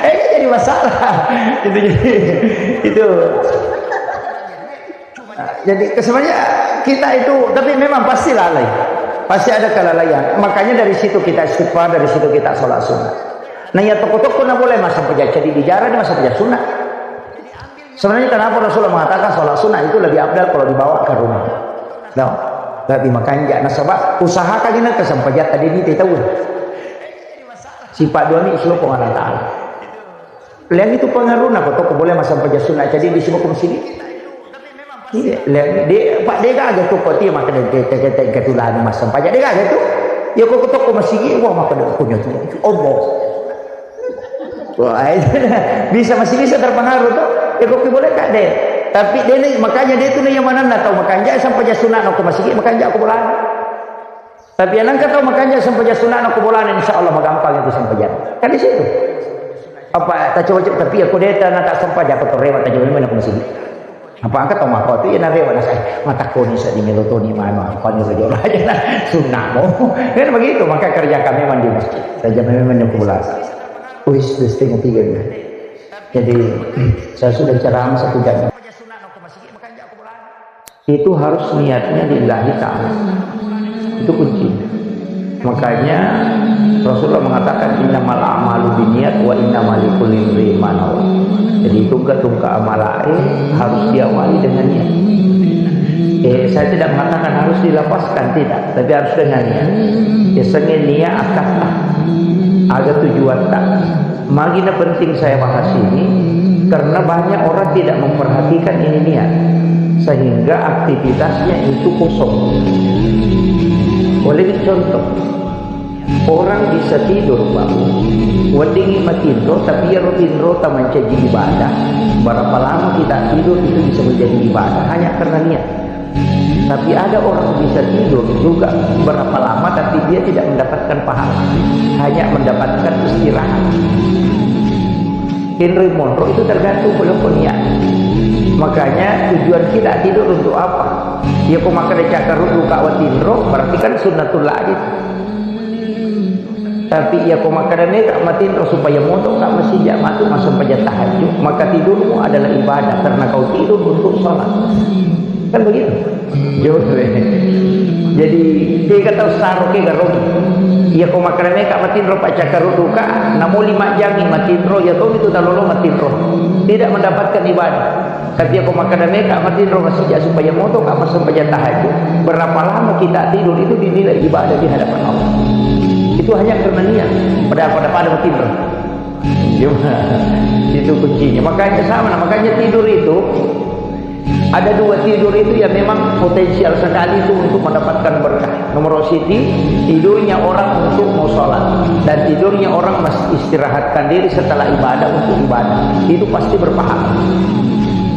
Eh, ini jadi masalah. Itu jadi, itu. Nah, jadi sebenarnya kita itu, tapi memang pasti lalai. Pasti ada kelalaian. Makanya dari situ kita istighfar, dari situ kita sholat sunnah. Nah, ya toko-toko na boleh masang pejat jadi bicara, ini masang pejat sunnah. Sebenarnya kenapa Rasulullah mengatakan sholat sunnah itu lebih afdal kalau dibawa ke rumah? No. Tapi makanya nasaba usahakan ini kesampajat tadi ini tahu. Sifat dua ini suruh pengarah ta'ala. Lagi itu pengaruh, nah, kok boleh masang pejat sunnah jadi di sebuah masjid? Iya, lagi di, Pak, de' gaga tu, kok dia makan de', de', de', de', ketulan masang pejat, de' gaga tu. Ya, kok toko masigi, wah, makan de', punya tu, Allah. Wah, bisa, masih bisa terpengaruh tu. Ya, kok boleh tak de'? Tapi de' ni, makanya de' tu ni yang mana nak tahu, makanya sampai pejat sunnah, kok masigi, makanya aku bola. Tapi yang nangka tau makanja sempajang sunana ko bolana, insya Allah magampang itu sempajang. Kan di situ. Apa tacoba-coba, tapi aku deta na tak sempajang, aku torewa tacoba mana aku masigi. Apa angka tau mako tu ya narewa na saya. Mata koni sa di melotoni mano apa ni rojo raja na sunnah mo. Kan begitu, maka kerjakan memang di masjid. Saja memang yang pulang. Wis, wis, tengok tiga ni. Jadi, saya sudah ceramah satu jam. Itu harus niatnya lillahi ta'ala. Itu kunci. Makanya Rasulullah mengatakan, "Innamal a'malu binniyat wa innama likulli imri'in ma nawa." Jadi tungka-tungka amalae harus diawali dengan niat. Eh, saya tidak mengatakan harus dilafazkan, tidak, tapi harus dengan niat. Ya, sengaja niat akad, aga tujuan tak. Magi na penting saya bahas ini, karena banyak orang tidak memperhatikan ini niat, sehingga aktivitasnya itu kosong. Boleh contoh, orang bisa tidur, Pak, weddingi matinro, tapi iyaro tinro tamancaji ibadah. Berapa lama kita tidur itu bisa menjadi ibadah, hanya karena niat. Tapi ada orang bisa tidur juga berapa lama, tapi dia tidak mendapatkan pahala, hanya mendapatkan istirahat. Tinro monro itu tergantung pada niat. Makanya tujuan kita tidur untuk apa? Ya, ko makkeda cakkaruddu ka watinro, berarti kan sunnatul lagi. Tapi iya ko makkeda mega matinro supaya monro ka masigi matu massempajang tahajud, maka tidurmu adalah ibadah karena kau tidur untuk sholat. Kan begitu. Jadi, tega tau saro ke garogi. Iya ko makkeda meka matinro pacakkarudduka, namo lima jami matinro, iya tomi tu talolo matinro. Tidak mendapatkan ibadah. Tapi iya ko makkeda meka matinro masija supaya moto ka massempajang tahajud. Berapa lama kita tidur itu dinilai ibadah di hadapan Allah. Itu hanya karena niat. Pada pada pada matinro. Itu kuncinya. Makanya sama, makanya tidur itu ada dua tidur itu yang memang potensial sekali itu untuk mendapatkan berkah. Nomor siti, tidurnya orang untuk mau sholat dan tidurnya orang mas- istirahatkan diri setelah ibadah untuk ibadah. Itu pasti berpahala.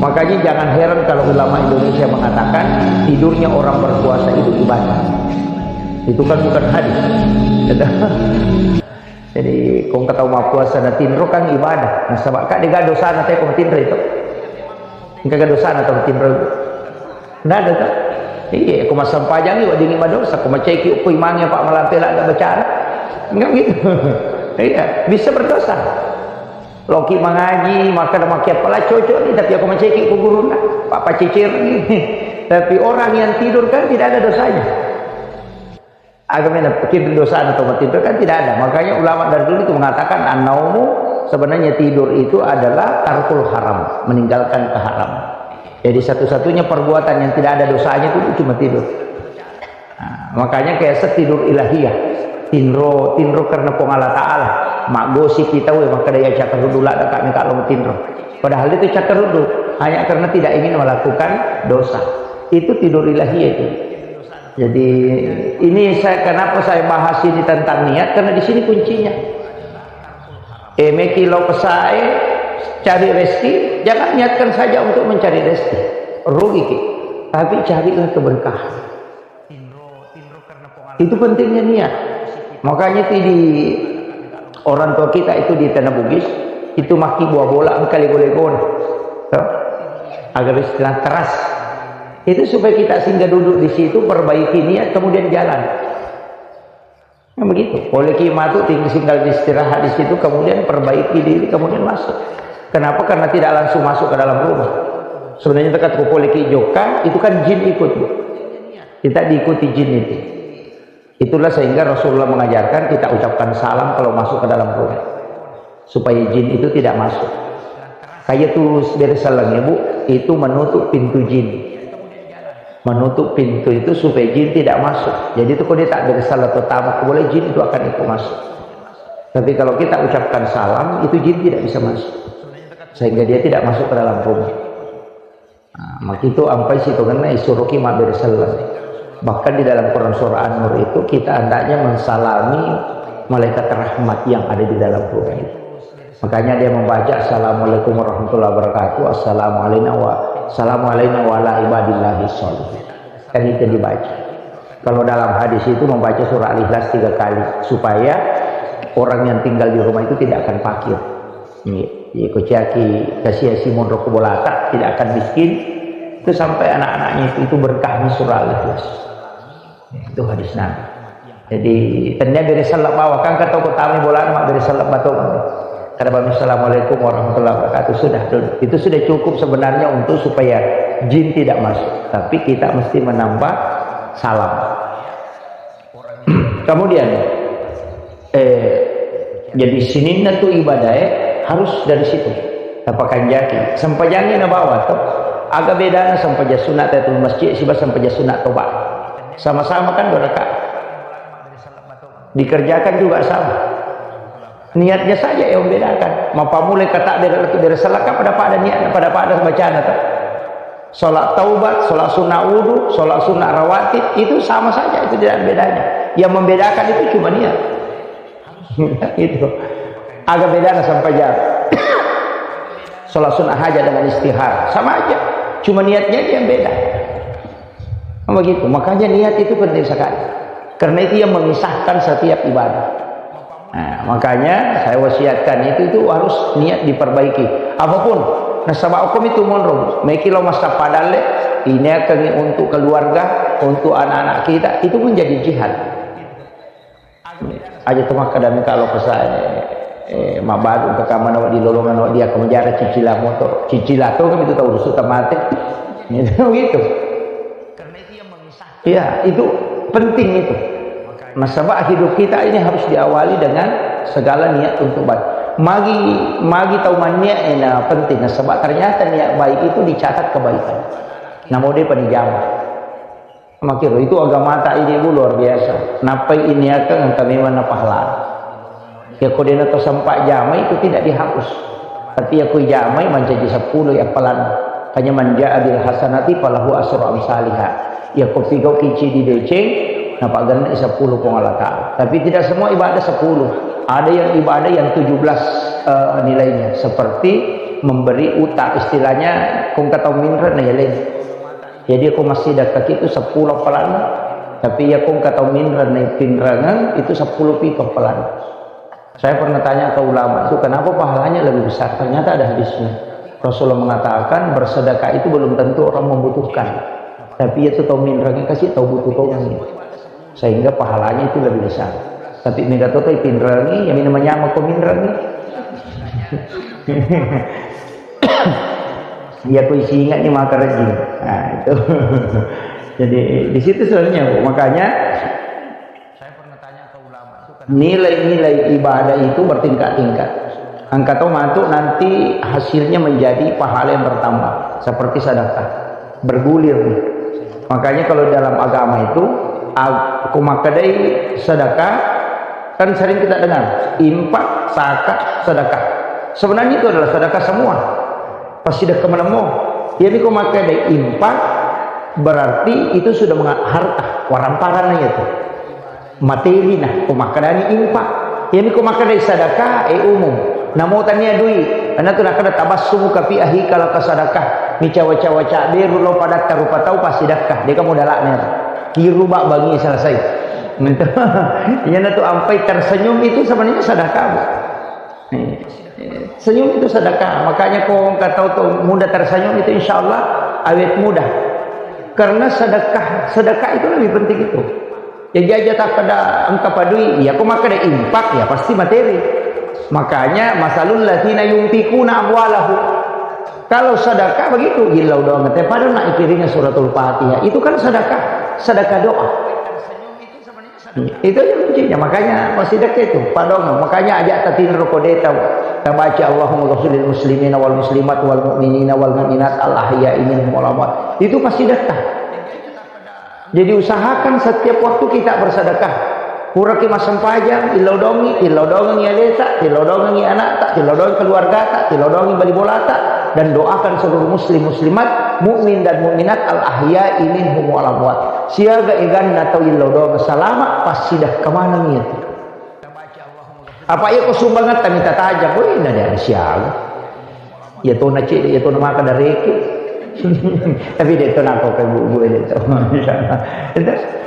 Makanya jangan heran kalau ulama Indonesia mengatakan tidurnya orang berpuasa itu ibadah. Itu kan bukan hadis. Jadi, ko engka tau mappuasa na tinro kan ibadah. Nasaba ka dega dosana te ko matinro itu. Engka ga dosana tau matinro itu. Nggak ada tau. Iya, ko massempajangi weddingi madosa, ko macaiki ko imangnge pa malampe ladda bacana. Enggak gitu. Iya, bisa berdosa. Loki mangaji, maka ada makia pala cocok nih, tapi aku macaiki ko guruna, pa pacecer nih. Tapi orang yang tidur kan tidak ada dosanya. Aga mena pikir dosana tau matinro kan tidak ada. Makanya ulama dari dulu itu mengatakan, "An-naumu," sebenarnya tidur itu adalah tarkul haram, meninggalkan keharaman. Jadi satu-satunya perbuatan yang tidak ada dosanya itu cuma tidur. Nah, makanya kayak set tidur ilahiyah. Tinro, tinro karena Puang Allah Ta'ala. Maggosip kita, weh, maka daya cakar dulu lah, kami kalau tinro. Padahal itu cakar dulu, hanya karena tidak ingin melakukan dosa. Itu tidur ilahiyah itu. Jadi, ini saya, kenapa saya bahas ini tentang niat, karena di sini kuncinya. Eh, meki lo pesae, cari rezeki, jangan niatkan saja untuk mencari rezeki. Rugi ki. Tapi carilah keberkahan. Itu pentingnya niat. Makanya itu di orang tua kita itu di Tanah Bugis, itu maki buah bola engka lego-legona. Tuh. Agar istilah keras. Itu supaya kita singgah duduk di situ, perbaiki niat, kemudian jalan. Nah, begitu. Poleki matu tinggal, tinggal istirahat di situ, kemudian perbaiki diri, kemudian masuk. Kenapa? Karena tidak langsung masuk ke dalam rumah. Sebenarnya tekat ko poleki jokka, itu kan jin ikut, Bu. Kita diikuti jin itu. Itulah sehingga Rasulullah mengajarkan kita ucapkan salam kalau masuk ke dalam rumah. Supaya jin itu tidak masuk. Kayak tuh bere selleng, Bu, itu menutup pintu jin. Menutup pintu itu supaya jin tidak masuk. Jadi itu kalau dia tak bere selleng atau tamu, boleh jin itu akan ikut masuk. Tapi kalau kita ucapkan salam, itu jin tidak bisa masuk. Sehingga dia tidak masuk ke dalam rumah. Nah, maka itu ampai sitongenna isuroki mabbere selleng. Bahkan di dalam Quran surah An-Nur itu kita hendaknya mensalami malaikat rahmat yang ada di dalam rumah itu. Makanya dia membaca, "Assalamualaikum warahmatullahi wabarakatuh, assalamu alaina wa, assalamu alaina wa ala ibadillahi sholihin." Kan itu dibaca. Kalau dalam hadis itu membaca surah Al-Ikhlas tiga kali supaya orang yang tinggal di rumah itu tidak akan fakir. Iya, iya, ko ciaki kasiasi monro ko bolata, tidak akan miskin. Itu sampai anak-anaknya itu, itu berkahnya surah Al-Ikhlas. Itu hadis Nabi. Jadi, tennia bere selleng bawang, kan kata ko tami bolana, mak bere selleng bato. Kada bami, "Assalamualaikum warahmatullahi wabarakatuh." Sudah, duduk. Itu sudah cukup sebenarnya untuk supaya jin tidak masuk. Tapi kita mesti menambah salam. Kemudian, eh, jadi sininna tu ibadah, eh, harus dari situ. Tapakanjaki. Sempajangi na bawa tu. Aga bedana sempaja sunat tahiyatul masjid siba sempaja sunat toba. Sama-sama kan dua rakaat. Dikerjakan juga sama. Niatnya saja yang membedakan. Mapamule kata bere, bere selleng pada-pada niat, pada-pada bacana tu. Sholat taubat, sholat sunnah wudhu, sholat sunnah rawatib, itu sama saja, itu tidak ada bedanya. Yang membedakan itu cuma niat. Itu. Aga bedana sempaja. Sholat sunnah hajat dengan istihar, sama aja. Cuma niatnya aja yang beda. Kan begitu. Makanya niat itu penting sekali. Karena itu yang memisahkan setiap ibadah. Nah, makanya saya wasiatkan itu, itu harus niat diperbaiki. Apapun, nasaba hukum itu monro, meki lo masa padalle, ini akan untuk keluarga, untuk anak-anak kita, itu pun jadi jihad. Aja tu makkeda meka lo pesae, eh, mabaru ke kamar di lolongan dia ke menjara cicila motor, cicila tu kan itu tahu rusuh tamate. Gitu, gitu. Ya, itu penting itu. Nasaba hidup kita ini harus diawali dengan segala niat untuk baik. Magi, magi tau manniat ena penting. Nasaba ternyata niat baik itu dicatat kebaikan. Namo de panijama. Makiro itu agama tak ini, Bu, luar biasa. Napai ini akan engka memang na pahala. Yako dena to sempat jamai itu tidak dihapus. Tapi yako jamai mancaji sepuluh ya pelan. Hanya man ja'a bil hasanati falahu asru amsaliha. Yako pigau kici di deceng, napa genne sepuluh Puang Allah Ta'ala. Tapi tidak semua ibadah sepuluh. Ada yang ibadah yang tujuh belas eh, nilainya. Seperti memberi utang, istilahnya kong kata minre na yaleng. Jadi ko massidekka itu sepuluh pelan. Tapi ya kong kata minre na pinrangan itu sepuluh piko pelan. Saya pernah tanya ke ulama itu, kenapa pahalanya lebih besar? Ternyata ada hadisnya. Rasulullah mengatakan, bersedekah itu belum tentu orang membutuhkan. Tapi itu tau minrangi kasih tau butuh tau ngasih. Sehingga pahalanya itu lebih besar. Tapi mega to tau pinrangi, yang ini menyama ko minrangi. Ya, ku isi ingat ni maka rejim. Nah, itu. Jadi, di situ sebenarnya, Bu. Makanya, nilai-nilai ibadah itu bertingkat-tingkat. Engka to matu nanti hasilnya menjadi pahala yang bertambah, seperti sedekah. Bergulir nih. Makanya kalau dalam agama itu, ag- ku makkedai sedekah, kan sering kita dengar, infak, zakat, sedekah. Sebenarnya itu adalah sedekah semua. Pasti dah kemana mau. Jadi ku makkedai infak, berarti itu sudah menga- harta, waramparana itu. Materi nah, ko makkedani infak. Iyami ko makkedai sedekah, eh, umum. Namo tania dui, karena tu nakkeda tabassumuka fi akhika laka sedekah. Mi cawa-cawa cabberu lao padatta rupa tau passidekka. Deka modalakna itu. Kiru bak bangi selesai. Gitu. Iyana tu ampai tersenyum itu sebenarnya sedekah, Bu. Nih. Senyum itu sedekah. Makanya ko engka tau tu mudah tersenyum itu insya Allah awet muda. Karena sedekah, sedekah itu lebih penting itu. Ya jaja takkeda engka padui, ya ko makkeda infak, ya pasti materi. Makanya masalul ladzina yunfikuna amwalahum. Kalau sedekah begitu, gillau doang te pada nak ikiringi suratul Fatihah. Itu kan sedekah, sedekah doa. Itu aja kuncinya. Makanya pasti dekat itu, padong. Makanya aja tatinro kodeta tabaca Allahumma ghafirlil muslimina wal muslimat wal mu'minina wal mu'minat al ahya'i minhum wal amwat. Itu pasti dekat. Jadi usahakan setiap waktu kita bersedekah. Puraki massempajang, illodongi, illodongi aleta, illodongi anakta, illodongi keluargata, illodongi bali bolata, dan doakan seluruh muslim muslimat, mukmin dan mukminat al ahya'i minhum wal amwat. Siaga eganna tau illodong salama, passidekka maneng itu. Apa iya ko sumbangatta mita tajang, woi na dia siaga. Iya tona cedde, iya tona maka dareke. Tapi dia tona kau ke bu, bu dia tu.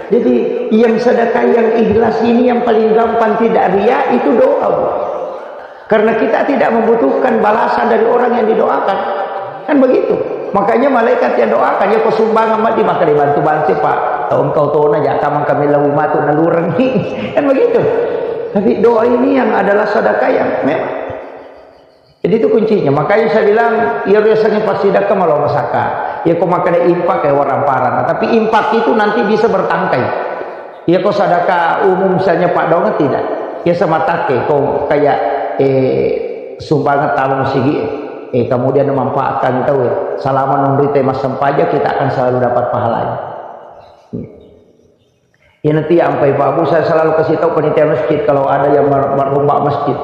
Jadi yang sedekah yang ikhlas ini yang paling gampang tidak ria itu doa, Bu. Karena kita tidak membutuhkan balasan dari orang yang didoakan. Kan begitu. Makanya malaikat yang doakan, ya ko sumbangan mati maka dibantu-bantu, Pak. Tahu engkau tona, ya kamang kami lalu matu nalureng. Kan begitu. Tapi doa ini yang adalah sedekah yang memang. Jadi itu kuncinya. Makanya saya bilang, ya biasanya pasti sedekah malah masaka. Ya ko makkeda infak ya orang parah. Tapi infak itu nanti bisa bertangkai. Iya ko sadaka umum misalnya Pak Dongan tidak. Iya sama take ko kayak eh, sumbangan talo masigi eh, eh, kemudian memanfaatkan itu eh, selama nunrite massempajang kita akan selalu dapat pahalanya. Iya nanti ampai Pak Bu, saya selalu kasih tahu panitia masjid kalau ada yang mer- merombak masjid,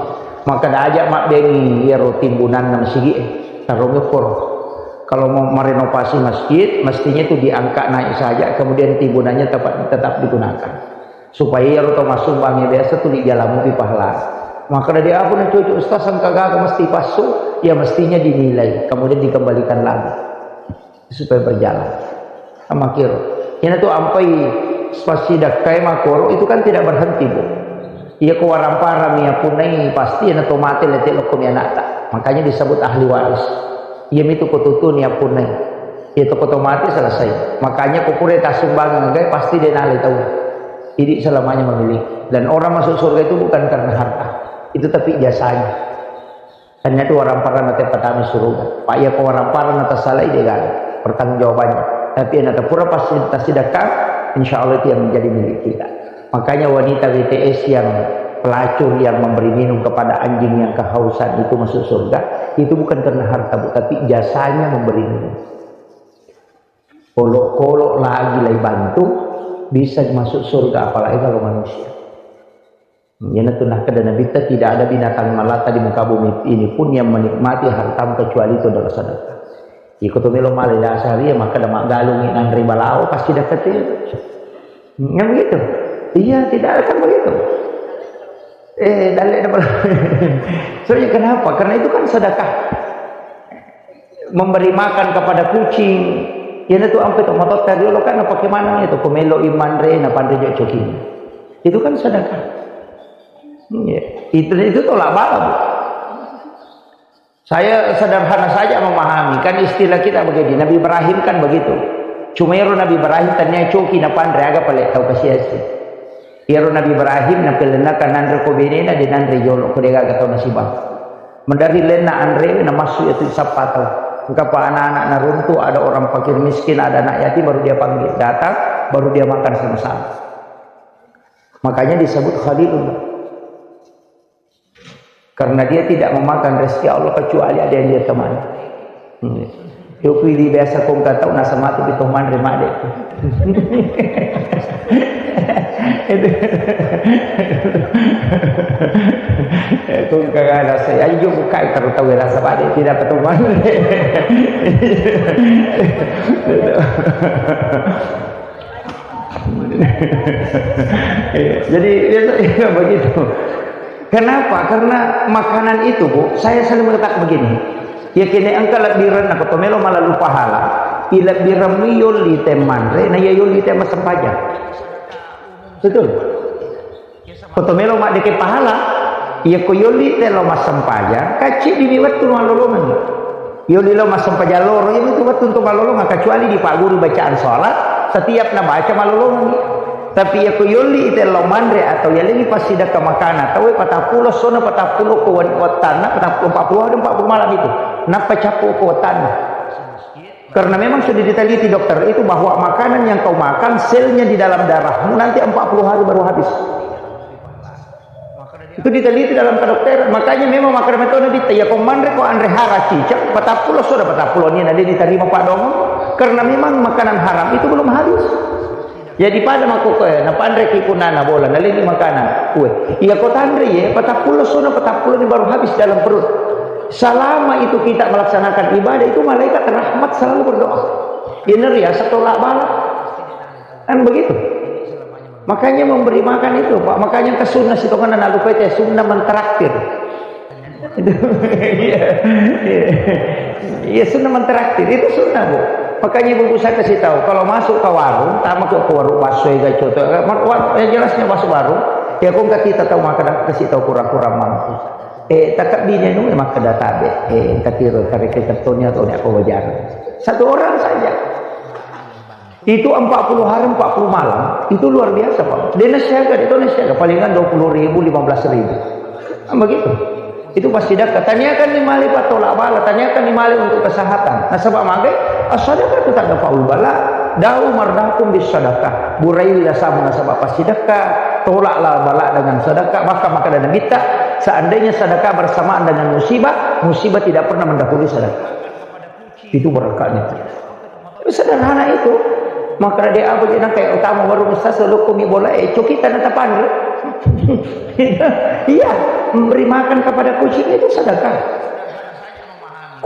maka ada aja mak bengi ya timbunanna masigi eh, taruh ukur. Kalau mau merenovasi masjid, mestinya itu diangkat naik saja, kemudian timbunannya tetap, tetap digunakan. Supaya iyaro tau massumbang biasa tuli jalamu pi pahala. Maka dari aku na cucu ustaz engka gaga mesti passu, ya mestinya dinilai, kemudian dikembalikan lagi supaya berjalan. Sama kiro. Ina tu ampai pasti dakkai makoro itu kan tidak berhenti, Bu. Iya ko waramparami ya punai pasti ina to mate lete lokko mi anakta. Makanya disebut ahli waris. Iya mitu ko tutuni ya punai. Iya to ko to mate selesai. Makanya ko pura tassumbang ngagai pasti dia nalai tahu. Jadi selamanya memiliki. Dan orang masuk surga itu bukan karena harta. Itu tapi jasanya. Hanya tu orang parah nanti pertama surga. Pak ya ko orang parah nanti salah dia gagal. Pertanggung jawabannya. Tapi yang nanti pura pasti, pasti datang. Insya Allah itu yang menjadi milik kita. Makanya wanita W T S yang pelacur yang memberi minum kepada anjing yang kehausan itu masuk surga, itu bukan karena harta, Bu, tapi jasanya memberi minum. Olok-olok lagi lai bantu, bisa masuk surga, apalagi kalau manusia. Iyanatu nakkeda Nabitta, tidak ada binatang melata di muka bumi ini pun yang menikmati hartamu kecuali itu adalah sedekah. Iko to melo male dasar iya, makkeda maggalungi nanre balao, pasti dapat itu. Yang begitu? Iya, tidak akan begitu. Eh, dalle na balao. Soalnya kenapa? Karena itu kan sedekah. Memberi makan kepada kucing. Iyanatu ampe to motor tadi lo kan pakai mana itu? Ko melo imanre, na panre jo coki. Itu kan sedekah. Iya. Itu, itu tolak bala, Bu. Saya sederhana saja memahami. Kan istilah kita begini, Nabi Ibrahim kan begitu. Cuma ero Nabi Ibrahim tania coki na panre, aga pale tau kasiasi. Ero Nabi Ibrahim na pelenna kan nanre ko benena, de nanre jolo ko de gaga tau nasibang. Mendari lenna anre na massu itu sappa tau. Engka pa anak-anak naruntu, ada orang fakir miskin, ada anak yatim, baru dia panggil. Datang, baru dia makan sama-sama. Makanya disebut Khalilullah. Karena dia tidak memakan rezeki Allah kecuali ada yang dia temani. Hmm. Yo pilih biasa kong kata nasa matu kita manre made. Itu. Kong kagak ada saya. Ayo buka kalau tahu rasa made tidak ketemu. Iya, jadi biasa juga begitu. Kenapa? Karena makanan itu, Bu, saya selalu mengatakan begini. Ya kene engka lebbirenna ko to melo malalu pahala, i lebbirenmu yolli te manre, na iya yolli te massempajang. Betul? Ko to melo maddeke pahala, iya ko yolli te lo massempajang, kacci dini wettu malolongan. Yolli lo massempajang loro, iya itu wettu untuk malolongan, kecuali di pagguru bacaan sholat, setiap nabaca malolongan. Tapi iya ko yolli ite lo manre atau yalengi passidakka makana, tawe patappulo sona patappulo ko wat-, wattanna, patappulo, empat puluh hari, empat puluh malam itu. Nappa cappu ko wattanna. Karena memang sudah diteliti dokter itu bahwa makanan yang kau makan selnya di dalam darahmu nanti empat puluh hari baru habis. Itu diteliti dalam kedokteran. Makanya memang makkeda metto Nabitta, iya ko manre ko anre hara cicak, patappulo sona patappulo ni na de diterima padongo. Karena memang makanan haram itu belum habis. Jadi pada makko ko, eh, napanre ki punana bola, nalengi makanan. Kue. Iya ko tanre ye, patappulo sona patappulo ni baru habis dalam perut. Selama itu kita melaksanakan ibadah itu malaikat rahmat selalu berdoa. Ini riasa tolak bala. Kan begitu. Makanya memberi makan itu, Pak. Makanya ke sunnah situ kan anak lupa itu sunnah mentraktir. Iya, iya. Iya, sunnah mentraktir itu sunnah, Bu. Makanya ibu-ibu saya kasih tahu, kalau masuk ke warung, tak masuk ke warung bakso ya coto, eh, mar-, war-, yang jelasnya masuk warung, ya kok nggak kita tahu makan kasih tahu kurang-kurang mampu. Eh, tak bini nu makan data be. Eh, tak kira tarik ke kartonnya atau apa wajar. Satu orang saja. Itu empat puluh hari, empat puluh malam, itu luar biasa, Pak. Dia nasiaga, dia tahu nasiaga, palingan dua puluh ribu, lima belas ribu. Kan begitu. Itu pasti dah. Tanyakan ni mali patolak bala, tanyakan ni mali untuk kesehatan. Nasaba magai, as-sadaqah itu tak dapat bala. Dau mardakum bis sadaqah. Burai lah sama nasaba pas sedekah, tolaklah bala dengan sedekah. Maka maka dan minta, seandainya sedekah bersamaan dengan musibah, musibah tidak pernah mendahului sedekah. Itu berkahnya. Sederhana itu. Maka dia apa je nang kayak utama warung besar selalu kumi bola, eh, coki tanah tapan. Iya, memberi makan kepada kucing itu sedekah.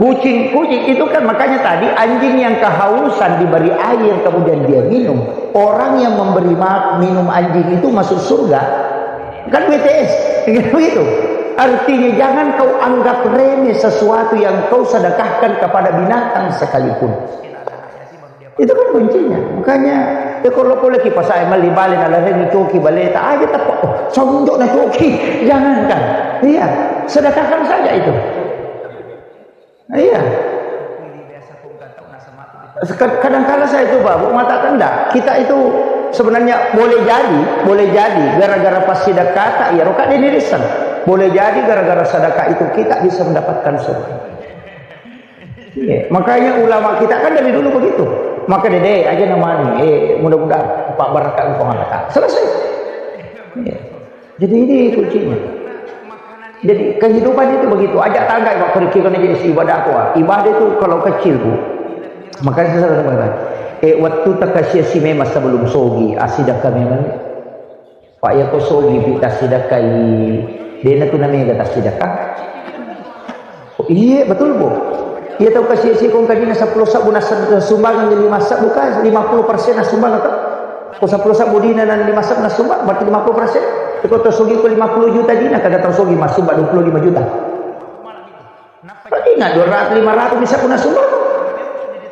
Kucing, kucing itu kan makanya tadi anjing yang kehausan diberi air kemudian dia minum. Orang yang memberi ma-, minum anjing itu masuk surga. Kan B T S, begitu. Artinya jangan kau anggap remeh sesuatu yang kau sedekahkan kepada binatang sekalipun. Itu kan kuncinya. Makanya, ya kalau boleh kipas saya meli balik, nah, lahir ni coki balik, tak aja tak, oh, sonjok na coki. Jangankan. Iya, sedekahkan saja itu. Iya. Seka-, kadangkala saya itu, Pak, Bu, mengatakan, "Ndak, kita itu sebenarnya boleh jadi, boleh jadi gara-gara pas sidakata, iya, roka dinirisang. Boleh jadi gara-gara sedekah itu kita bisa mendapatkan surga." Iya, makanya ulama kita kan dari dulu begitu. Maka dede aja namanya, eh, mudah-mudahan Pak Barakah Puang Allah Ta'ala. Selesai. Iya. Jadi ini kuncinya. Jadi kehidupan itu begitu. Ajak tangga, Pak, pergi kena jadi ibadah apa? Ibadah itu kalau kecil, Bu. Makanya saya selalu mengatakan, eh, waktu takasiasi memang sebelum sogi, asidaka memang. Pak, iya ko sogi pi tassidakai, dena tu namega tassidaka. Oh, iya, betul, Bu. Iya tau kasi-, si kong kadina seppulo sabbu nas-, sumbangan jadi lima sabbu ka, lima puluh persen nasumbangan to. Ko seppulo sabbu dina na lima sabbu nasumbangan, berarti lima puluh persen. Ko to sogi ko lima puluh juta dina, kada tau sogi masumba dua puluh lima juta. Paling nggak dua ratus, lima ratus bisa pun nasumbangan.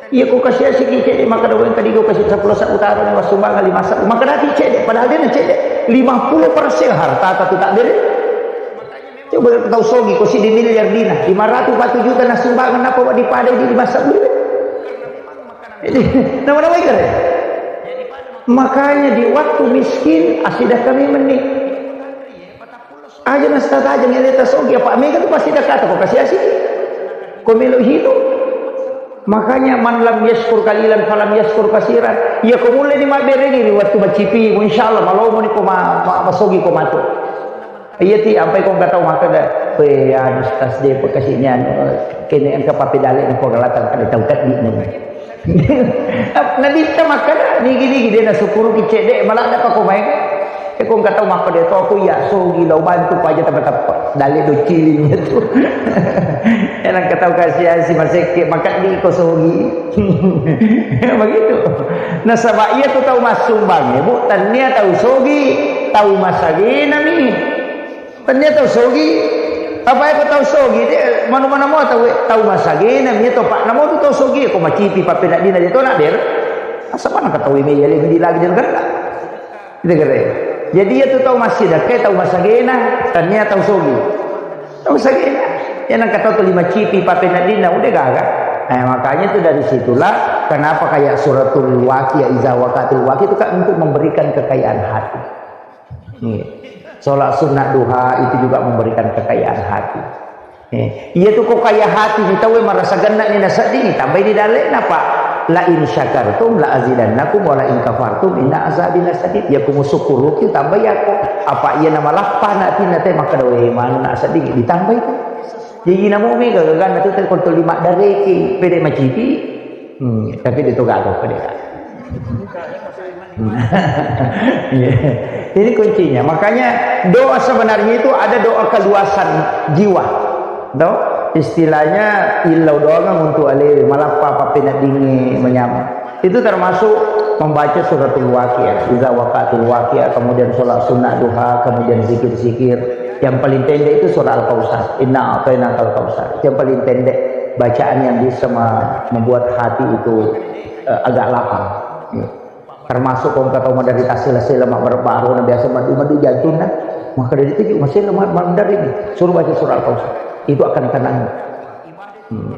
Iya, ko kasi-, asiki cedde, maka doang tadi ko kasi seppulo sabbu taro ni wasumbangan lima sabbu. Maka dati cedde, padahal dena cedde. Lima puluh persen harta tu tak beri. Coba tau sogi, ko si di miliar dina, lima ratus, empat juta nasumbangan, apa wa dipadai di lima sabbu? Jadi, nama-nama ikan ya? Makanya di waktu miskin, asidah kami meni. Aja nasta tajang ya, leta sogi, apa mega tu pasti dakata ko kasi-, asiki. Ko melo hidup. Makanya, "Man lam yaskur kalilan falam yaskur kasiran." Iya, ko mulle ni mabberengi ri wattu macipi, insyaallah malomo ni ko ma-, ma-, masogi ko matu. Iya ti, ampai ko engka tau makkeda, "We, anu, stas de pekasini anu, kene engka papedale ko galata kada tau taddi ni." Nabitta makkeda, "Nigi-nigi de nasukuruki cedde, maladda pa ko maega." E, ko engka tau makkeda to, aku iya sogi lao bantu paja tapa-tapa. Dalle docciling tu. Enang ka tau kasi-, asi masekke, makaddi ko sogi. Begitu. Nasaba iya tu tau massumbang, Bu, tannia tau sogi, tau masagenami. Tannia tau sogi, apa ko tau sogi, de, manu-manu mo tau, tau masagena, mi to, Pak, namo tu tau sogi, ko macipi, pappeneddinna de to nak der. Asa mana ka tau ime, ya, lebih lagi dari kena. Gitu kere. Jadi iya tu tau massidakka, tau masagena, tannia tau sogi. Tau sagena. Ya, nang kata tu lima cipi, pappeneddinna, udah gaga. Nah, makanya tu dari situlah kenapa kayak suratul Waqiah, iza waqatil waqiah itu kan untuk memberikan kekayaan hati. Nih, sholat sunnah duha itu juga memberikan kekayaan hati. Nih, iya tu ko kaya hati ni tau marasa genna ni nasedding, tambai ni dalle'na, Pak. La in syakartum la azidannakum wa la in kafartum inna azabi lasyadid. Ya ku musukkuruki tambai ako. Apa iya namalappa na atinna te makkeda, "We, manu na sedding ditambai tu." Jadi namo mega gaganna tu te konto lima dareki pede macipi. Hmm, tapi de to gaga pede ka. Iya. Ini kuncinya. Makanya doa sebenarnya itu ada doa keluasan jiwa. Do, istilahnya illau doangang untuk alewe, malappa pappeneddingnge manyameng. Itu termasuk membaca suratul Waqiah, iza waqatil waqiah, kemudian sholat sunnah duha, kemudian zikir-zikir. Yang paling pendek itu surah Al-Kautsar. Inna a'tainakal kautsar. Itu yang paling pendek bacaan yang bisa me-, membuat hati itu, eh, agak lapang. Ya. Termasuk ko engka tau maderita sela-sela, mabbaru-baru, na biasa madu-madu jantunna, maka dari itu juga masih lemah, malam dari ini suruh baca surah Al-Kautsar, itu akan tenang. Hmm.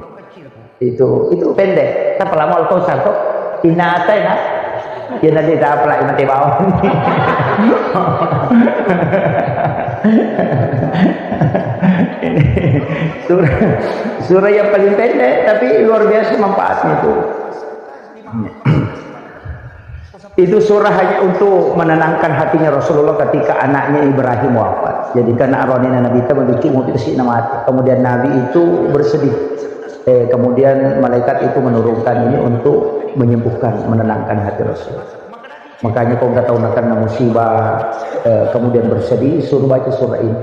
Itu, itu pendek. Tapi lama Al-Kautsar tu, inna a'taina. Ya, nanti tak apa lah, mati bawah. Ini surah, surah yang paling pendek, tapi luar biasa manfaatnya itu. Itu surah hanya untuk menenangkan hatinya Rasulullah ketika anaknya Ibrahim wafat. Jadi, karena aronina Nabi itu begitu, mau dikasih nama mati. Kemudian Nabi itu bersedih. Eh, kemudian malaikat itu menurunkan ini untuk menyembuhkan, menenangkan hati Rasul. Makanya kalau nggak tahu nak kena musibah, eh, kemudian bersedih, suruh baca surah ini.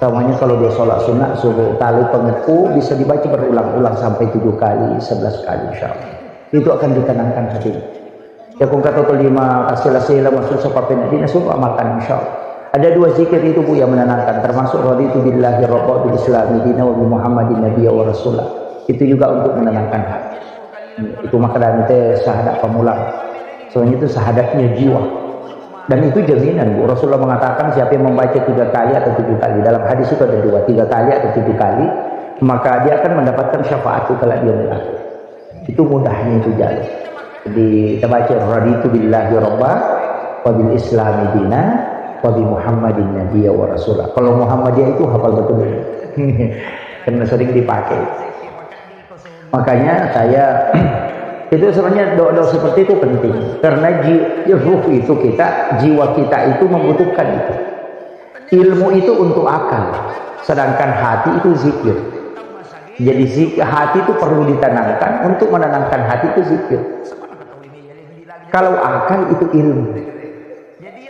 Namanya kalau dia sholat sunnah, suruh tali pengeku bisa dibaca berulang-ulang sampai tujuh kali, sebelas kali, insya Allah. Itu akan ditenangkan hatinya. Ya, kung kata tu lima kasila-sila masuk sepapen dina, suruh amalkan, insya Allah. Ada dua zikir itu, Bu, yang menenangkan, termasuk raditu billahi rabba bil islami dina wa bi Muhammadin nabiyya wa rasula. Itu juga untuk menenangkan hati. Itu makanya nanti syahadat pamulang. Soalnya itu syahadatnya jiwa. Dan itu jaminan, Bu. Rasulullah mengatakan siapa yang membaca tiga kali atau tujuh kali. Dalam hadis itu ada dua, tiga kali atau tujuh kali. Maka dia akan mendapatkan syafaat itu kalau dia melakukan. Itu mudahnya itu jalan. Jadi, kita baca, "Raditu billahi rabba, wa bil islami dina, wa bi Muhammadin nabiyya wa rasula." Kalau Muhammadiyah itu hafal betul. Karena sering dipakai. Makanya saya Itu sebenarnya doa-doa seperti itu penting. Karena ji-, ruh itu kita, jiwa kita itu membutuhkan itu. Ilmu itu untuk akal. Sedangkan hati itu zikir. Jadi zik-, hati itu perlu ditenangkan. Untuk menenangkan hati itu zikir. Kalau akal itu ilmu.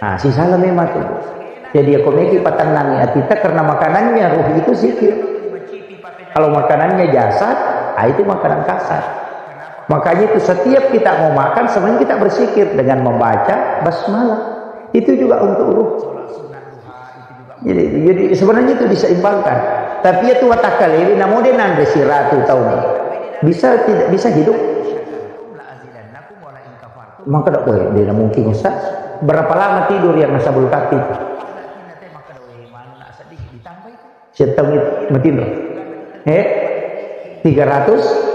Nah, sisala memang tuh. Jadi, ya, komeki patenangi atita karena makanannya ruh itu zikir. Kalau makanannya jasad, ah, itu makanan kasar. Makanya itu setiap kita mau makan, sebenarnya kita berzikir dengan membaca basmalah. Itu juga untuk ruh. Jadi, jadi sebenarnya itu diseimbangkan. Tapi ya tuh watakalewi, namun dia nanre siratu tahun ini. Bisa tidak bisa hidup? Maka tidak boleh, dia mungkin Ustaz. Berapa lama tidur yang nasabul kaki? Setahun itu, matinro. Eh? Tiga ratus?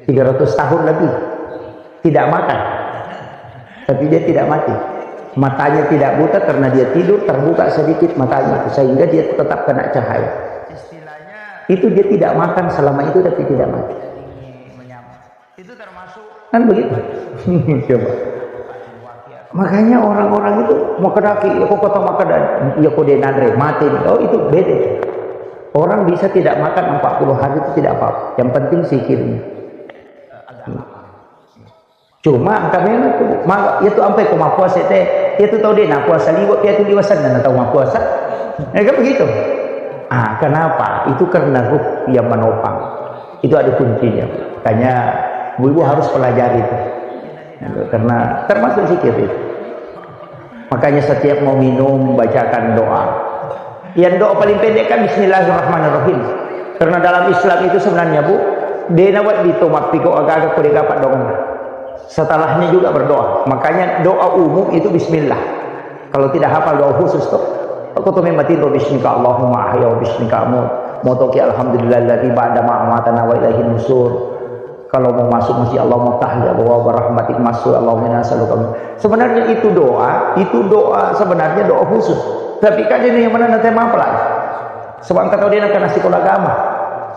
Tiga ratus tahun lebih. Tidak makan. Tapi dia tidak mati. Matanya tidak buta karena dia tidur, terbuka sedikit matanya. Sehingga dia tetap kena cahaya. Itu dia tidak makan selama itu, tapi tidak mati. Kan begitu. Coba. Makanya orang-orang itu makan daki, ya kok kota makan dan ya kok dia nanre, mati. Oh, itu beda. Orang bisa tidak makan empat puluh hari itu tidak apa-apa. Yang penting zikirnya. Cuma angka memang tuh, maka itu sampai kok mapuasa teh, itu tahu dia nak puasa liwat, dia tuh liwasan dan tahu mapuasa. Ya kan begitu. Ah, kenapa? Itu karena ruh yang menopang. Itu ada kuncinya. Makanya ibu-ibu harus pelajari itu. Karena termasuk zikir itu. Makanya setiap mau minum, bacakan doa. Yang doa paling pendek kan Bismillahirrahmanirrahim. Karena dalam Islam itu sebenarnya, Bu, dena wedding to mappiko aga-aga ko dega paddoangenna. Setelahnya juga berdoa. Makanya doa umum itu Bismillah. Kalau tidak hafal doa khusus tuh, aku tuh memang tidur, "Bismika Allahumma ahya wa bismika amut." Motoki alhamdulillahilladzi ba'da ma amatana wa ilaihin nusur. Kalau mau masuk masjid, "Allahumma ftah li abwaaba rahmatik," masuk, "Allahumma inna nas'aluka min." Sebenarnya itu doa, itu doa, sebenarnya doa khusus. Tapi kan ini yang mana nanti mapalai. Sebab engka tau dia nak kena sekolah agama.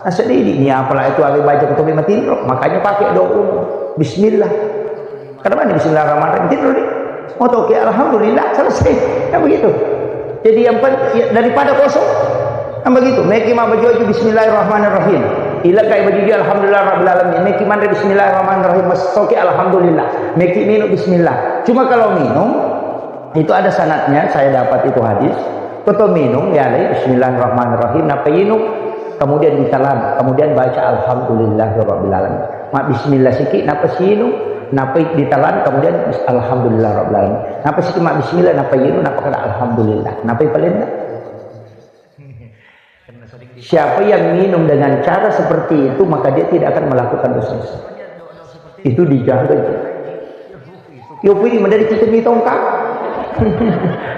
Nah, sedih ini apalagi itu, awe baca kutobi matinro, makanya pakai doa umum. Bismillah. Karena mana Bismillahirrahmanirrahim? Tinro dia. Mau tau ke alhamdulillah, selesai. Kan begitu. Jadi yang pen-, ya, daripada kosong. Kan begitu. Meki ma baju-baju Bismillahirrahmanirrahim. Ila kai baju-baju alhamdulillah rabbil alamin. Meki manre Bismillahirrahmanirrahim. Mas soke alhamdulillah. Meki minum bismillah. Cuma kalau minum itu ada sanadnya, saya dapat itu hadis. Koto minum ya alai Bismillahirrahmanirrahim. Napa inum? Kemudian ditelan, kemudian baca alhamdulillahirabbil alamin. Mak bismillah siki, napa sinum? Napa ditelan, kemudian bis-, alhamdulillahirabbil alamin. Napa siki mak bismillah, napa inum, napa kada alhamdulillah. Napa palenna? Siapa yang minum dengan cara seperti itu, maka dia tidak akan melakukan dosa besar. Itu dijaga. Yo pidi madari kita mi tongka.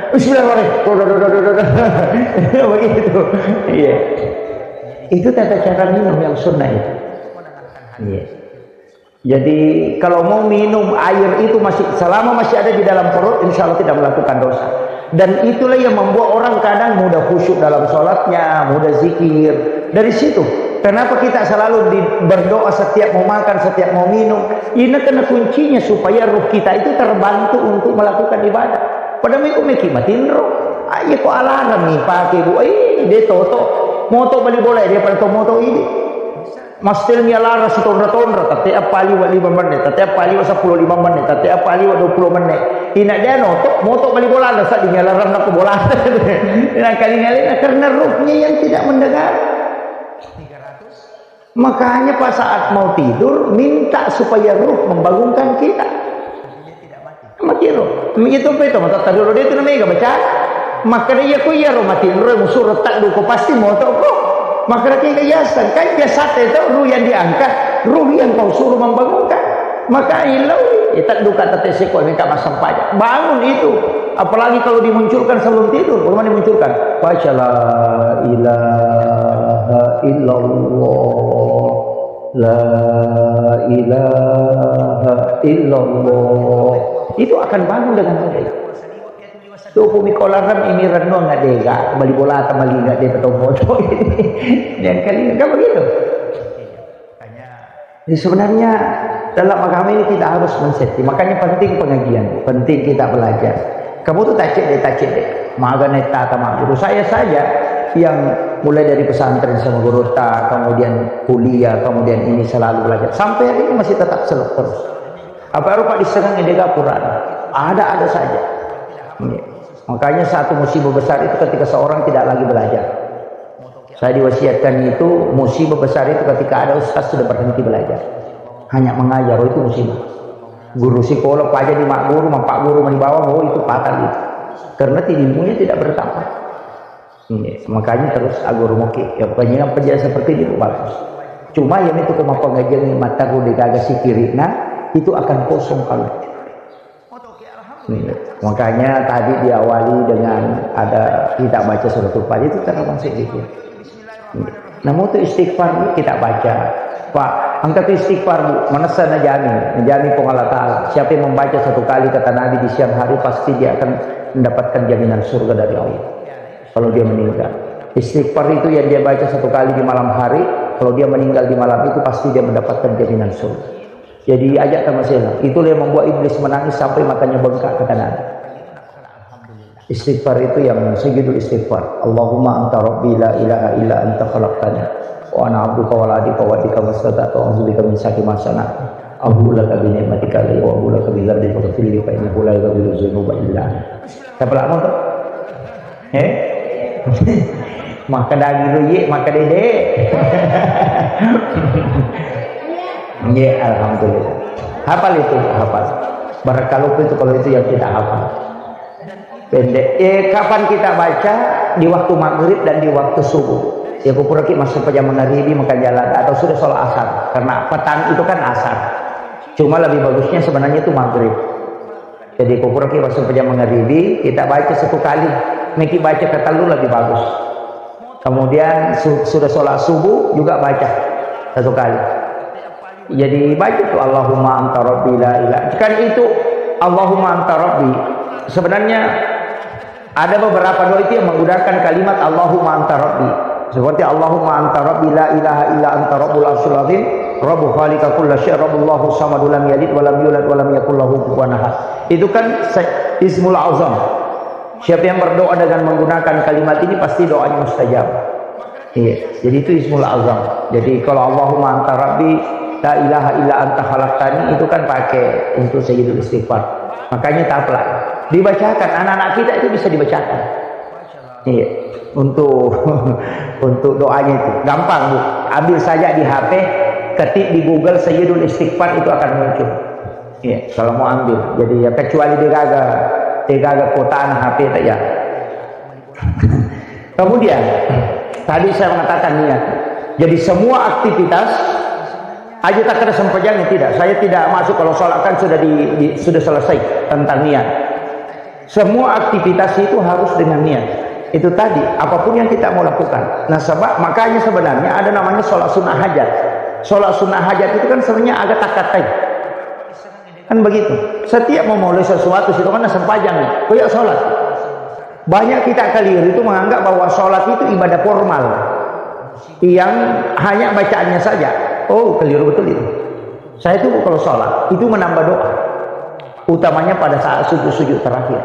Bismillahirrahmanirrahim. Begitu. Iya. Itu tata cara minum yang sunnah itu. Iya. Jadi, kalau mau minum air itu masih, selama masih ada di dalam perut, insya Allah tidak melakukan dosa. Dan itulah yang membuat orang kadang mudah khusyuk dalam sholatnya, mudah zikir. Dari situ, kenapa kita selalu di-, berdoa setiap mau makan, setiap mau minum? Ini karena kuncinya supaya ruh kita itu terbantu untuk melakukan ibadah. Pada meko meki matinro. Ayo ko alarm nih pakai, Bu. Eh, dia toto. Moto bali bola dia pada to moto ini. Mastelmi alarang sitonra-tonra, tette appa liwa lima menit, tette appa liwa seppulo lima menit, tette appa liwa dua puluh menit. Ina dia noto, moto bali bola, ada saat ini alarang nak bola. Ina kali ngalina karena ruhnya yang tidak mendengar. Makanya pas saat mau tidur, minta supaya ruh membangunkan kita. Makiro, itu apa itu? Mata tadi dia itu namanya baca. Maka dia ku iya ro mati ro musur tak duko pasti moto ko. Maka dia ke yasan kan jasad itu ruh yang diangkat, ruh yang kau suruh membangunkan. Maka ilau, eh, tak duka tete seko minta masam pajak. Bangun itu. Apalagi kalau dimunculkan sebelum tidur, belum dimunculkan. Baca la ilaha illallah. La ilaha illallah. Itu akan bangun dengan baik. Tuh pumi kolarem ini renung nggak dega, bali bola atau bali nggak dega atau moto ini. Yang kali nggak begitu. Jadi sebenarnya Dalam agama ini tidak harus men-setting. Makanya penting pengajian, penting kita belajar. Kamu tuh tak cek deh, tak cek deh. Maga naik tata mak guru. Saya saja yang mulai dari pesantren sama guru ta, kemudian kuliah, kemudian ini selalu belajar. Sampai hari ini masih tetap seluk terus. Apa rupa disenang ide Quran? Ada-ada saja. Ini. Makanya satu musibah besar itu ketika seorang tidak lagi belajar. Saya diwasiatkan itu, musibah besar itu ketika ada ustaz sudah berhenti belajar. Hanya mengajar, oh, itu musibah. Guru sekolah, paja di mak guru, mak pak guru, mani bawang, oh, itu fatal itu. Karena ilmunya tidak bertambah. Iya, makanya terus aguru moki. Ya, pokoknya yang penjelasan seperti ini, bagus. Cuma yang itu kemampuan ngajar ini, mata rude gaga sikiri, nah, itu akan kosong kalau. Iya. Makanya tadi diawali dengan ada kita baca suratul Fatiha itu termasuk zikir. Iya. Namun itu istighfar itu kita baca. Pak, angkat istighfar, Bu. Manessa najami, najami Puang Allah Ta'ala. Siapa yang membaca satu kali kata Nabi di siang hari, pasti dia akan mendapatkan jaminan surga dari Allah. Kalau dia meninggal. Istighfar itu yang dia baca satu kali di malam hari, kalau dia meninggal di malam itu, pasti dia mendapatkan jaminan surga. Jadi, ajak tamasela. Itulah yang membuat iblis menangis sampai matanya bengkak, kata Nabi. Istighfar itu yang sayyidul istighfar. Allahumma anta rabbi la ilaha illa anta khalaqtani wa ana abduka wa la adika wa adika mastata'tu a'udzu bika min syarri ma sana'tu. Abu laka bi ni'matika alayya wa abu laka bi dzambi faghfirli fa innahu la yaghfiru dzunuba illa anta. Siapa lama tuh? Eh? Maka daging lu, ye, maka dede. Ye, alhamdulillah. Hafal itu, hafal. Barakaluku itu kalau itu yang kita hafal. Pendek. Eh, kapan kita baca? Di waktu maghrib dan di waktu subuh. Ya, kupuraki masuk pejam mangaribi, makan jalan, atau sudah sholat asar. Karena petang itu kan asar. Cuma lebih bagusnya sebenarnya itu maghrib. Jadi, kupuraki masuk pejam mangaribi, kita baca satu kali. Meki baca ketellu lebih bagus. Kemudian su-, sudah sholat subuh juga baca satu kali. Jadi baca tuh Allahumma anta rabbi la ilaha. Kan itu Allahumma anta rabbi. Sebenarnya ada beberapa doa itu yang menggunakan kalimat Allahumma anta rabbi. Seperti Allahumma anta rabbi la ilaha illa anta rabbul arsyil azim, rabbu khaliqa kulla syai, rabbullahu samadu lam yalid wa lam yulad wa lam yakul lahu kufuwan ahad. Itu kan se-, ismul azam. Siapa yang berdoa dengan menggunakan kalimat ini pasti doanya mustajab. Iya, jadi itu ismul azam. Jadi kalau Allahumma anta rabbi la ilaha illa anta khalaqtani itu kan pakai untuk sayyidul istighfar. Makanya taplak. Dibacakan, anak-anak kita itu bisa dibacakan. Iya, untuk untuk doanya itu gampang, Bu. Ambil saja di H P, ketik di Google sayyidul istighfar itu akan muncul. Iya, kalau mau ambil. Jadi ya kecuali degaga degaga kota anak H P tak ya. Kemudian, tadi saya mengatakan niat. Jadi semua aktivitas, aja tak ada sempajangnya, tidak. Saya tidak masuk kalau sholat kan sudah di, di- sudah selesai tentang niat. Semua aktivitas itu harus dengan niat. Itu tadi, apapun yang kita mau lakukan. Nah, sebab makanya sebenarnya ada namanya sholat sunnah hajat. Sholat sunnah hajat itu kan sebenarnya agak takatai. Kan begitu. Setiap memulai sesuatu, situ kan sempajang. Koyak sholat. Banyak kita keliru itu menganggap bahwa sholat itu ibadah formal yang hanya bacaannya saja. Oh, keliru betul itu. Saya itu kalau sholat itu menambah doa, utamanya pada saat sujud-sujud terakhir.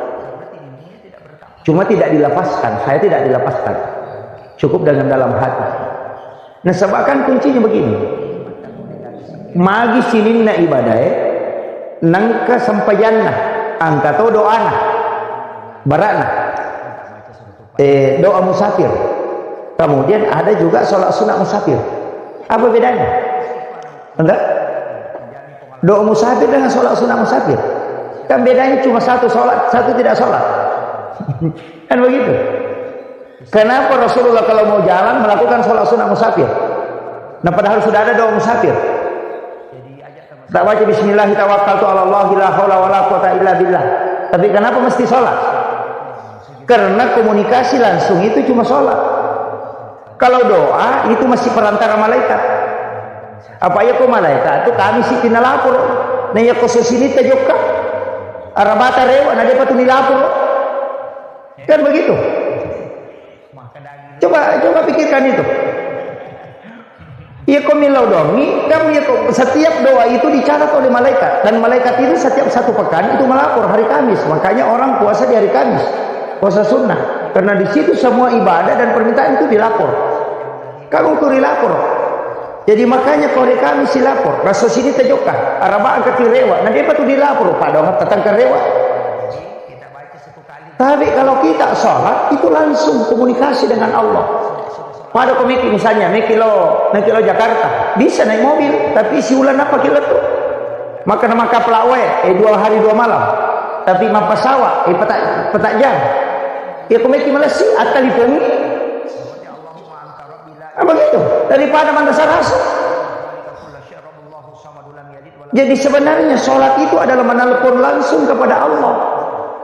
Cuma tidak dilafazkan, saya tidak dilafazkan. Cukup dengan dalam hati. Nah, sebab kan kuncinya begini. Magi sininna ibadae, nengka sempajanna, angka to doana, barana. Eh, doa musafir. Kemudian ada juga sholat sunat musafir. Apa bedanya? Enggak? Doa musafir dengan sholat sunat musafir. Kan bedanya cuma satu sholat, satu tidak sholat. Kan begitu. Kenapa Rasulullah kalau mau jalan melakukan sholat sunat musafir? Nah, padahal sudah ada doa musafir. Tak baca bismillah, tawakkaltu ala Allah, la haula wala quwata illa billah. Tapi kenapa mesti sholat? Karena komunikasi langsung itu cuma sholat. Kalau doa itu masih perantara malaikat. Apa iya ko malaikat itu kami si tina lapor. Nah, iya ko sosini tajokka. Arabata rewa na depa tuni lapor. Kan begitu. Coba coba pikirkan itu. Iya ko millau doangngi, kamu iya ko, setiap doa itu dicatat oleh malaikat. Dan malaikat itu setiap satu pekan itu melapor hari Kamis. Makanya orang puasa di hari Kamis. Puasa sunnah. Karena di situ semua ibadah dan permintaan itu dilapor. Kamu tu dilapor. Jadi makanya ko hari Kamis dilapor. Raso sini tajokka. Araba angka tirewa. Nah, dia patut dilapor. Pada orang tatangka rewa. Tapi kalau kita sholat, itu langsung komunikasi dengan Allah. Pada ko meki misalnya, meki lo, meki lo Jakarta, bisa naik mobil, tapi siulan apa kilo tu? Maka nama kapal wae, eh, dua hari dua malam. Tapi mappasawa, eh, petak, petak jam. Ya ko meki malessi, attalipongi. Apa gitu? Daripada manrasa-rasa. Jadi sebenarnya sholat itu adalah menelpon langsung kepada Allah.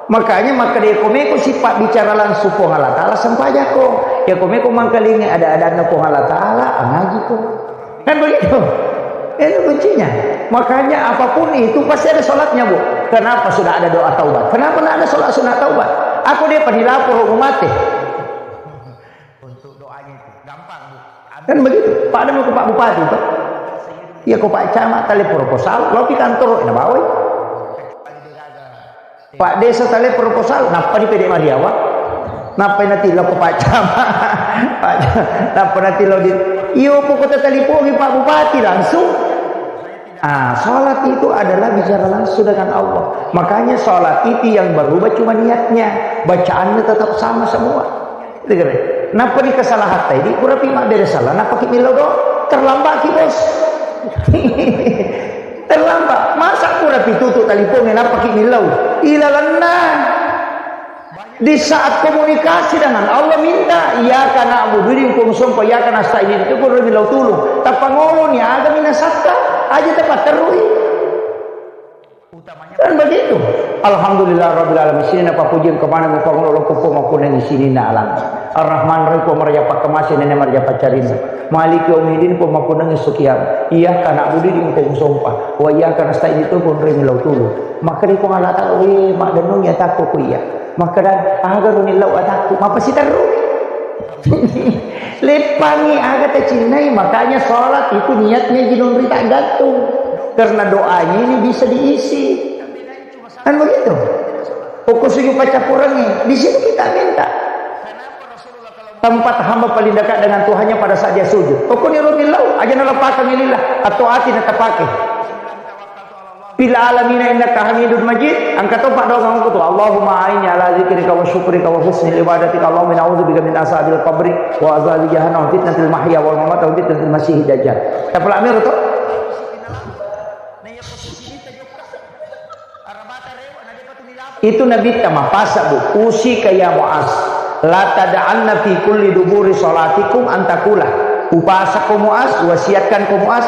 Makanya maka dia komeko sifat bicara langsung Puang Allah Ta'ala sempajako. Ya komeko mangkalingi ada-adanna Puang Allah Ta'ala, angajiko. Kan begitu? Itu kuncinya. Makanya apapun itu pasti ada sholatnya, Bu. Kenapa sudah ada doa taubat? Kenapa nggak ada sholat sunat taubat? Aku dia padilapor mate. Kan begitu. Pada mau ke Pak Bupati, Pak. Iya, ke Pak Camat, tali proposal, lo di kantor, na bawai. Pak Desa, tali proposal, nappa di Pede Mariawa. Nappa nanti lo ke Pak Camat. Pak Camat, nappa nanti lo di, iyo, pokoknya tali pogi Pak Bupati langsung. Ah, sholat itu adalah bicara langsung dengan Allah. Makanya sholat itu yang berubah cuma niatnya. Bacaannya tetap sama semua. Gitu kan? Napa di kesalahan tadi? Pura pi mabbere salah, napa ki millau do? Terlambat ki, Bos. Terlambat. Masa pura pi tutu taliponnya, napa ki millau? Ilalanna. Di saat komunikasi dengan Allah, minta, "Iyyaka na'budu," idi engka musompa, "Iyyaka nasta'in," idi tu pura millau tulung. Tapangoloni aga minasatta, aja tapatterui. Kan begitu. Alhamdulillah rabbil alamin. Sininna pappujiang kemanami pangolo loko Puang makkunai sininna alam. Ar-Rahman Rahim, Puang maraja pakkamase, nene maraja paccarinna. Maliki yaumiddin, Puang makkunai sukiam. Iyyaka na'budu, idi engka musompa. Wa iyyaka nasta'in, idi tu pura millau tulung. Makkeda Puang Allah Ta'ala, "We, maddennungi atakku ku iya." Makkeda, "Aga ro nillau atakku?" Mapasiterru. Leppangi aga tacinnai, makanya sholat itu niatnya jinunri tak gantung. Karena doanya ini bisa diisi. Kan begitu? Pokok sujud paccappurengngi, di situ kita minta. Tempat hamba paling dekat dengan Tuhannya pada saat dia sujud. Pokoknya ro millau, aja naleppakang lillah, atau ati natapake. Fil alamina innaka hamidun majid. Engka to paddoangeng okko tu. Allahumma a'inni ala dzikrika wa syukrika wa husni ibadatika. Allahumma inni a'udzubika min azabil qabri wa azabi jahannam wa fitnatil mahya wal mamat wa fitnatil masihid dajjal. Tapalak mero to? Itu Nabitta mapasa, Bu. Usika ya Muaz, la tada'anna fi kulli duburi salatikum an taqula. Upasako Muaz, wasiatkanko Muaz.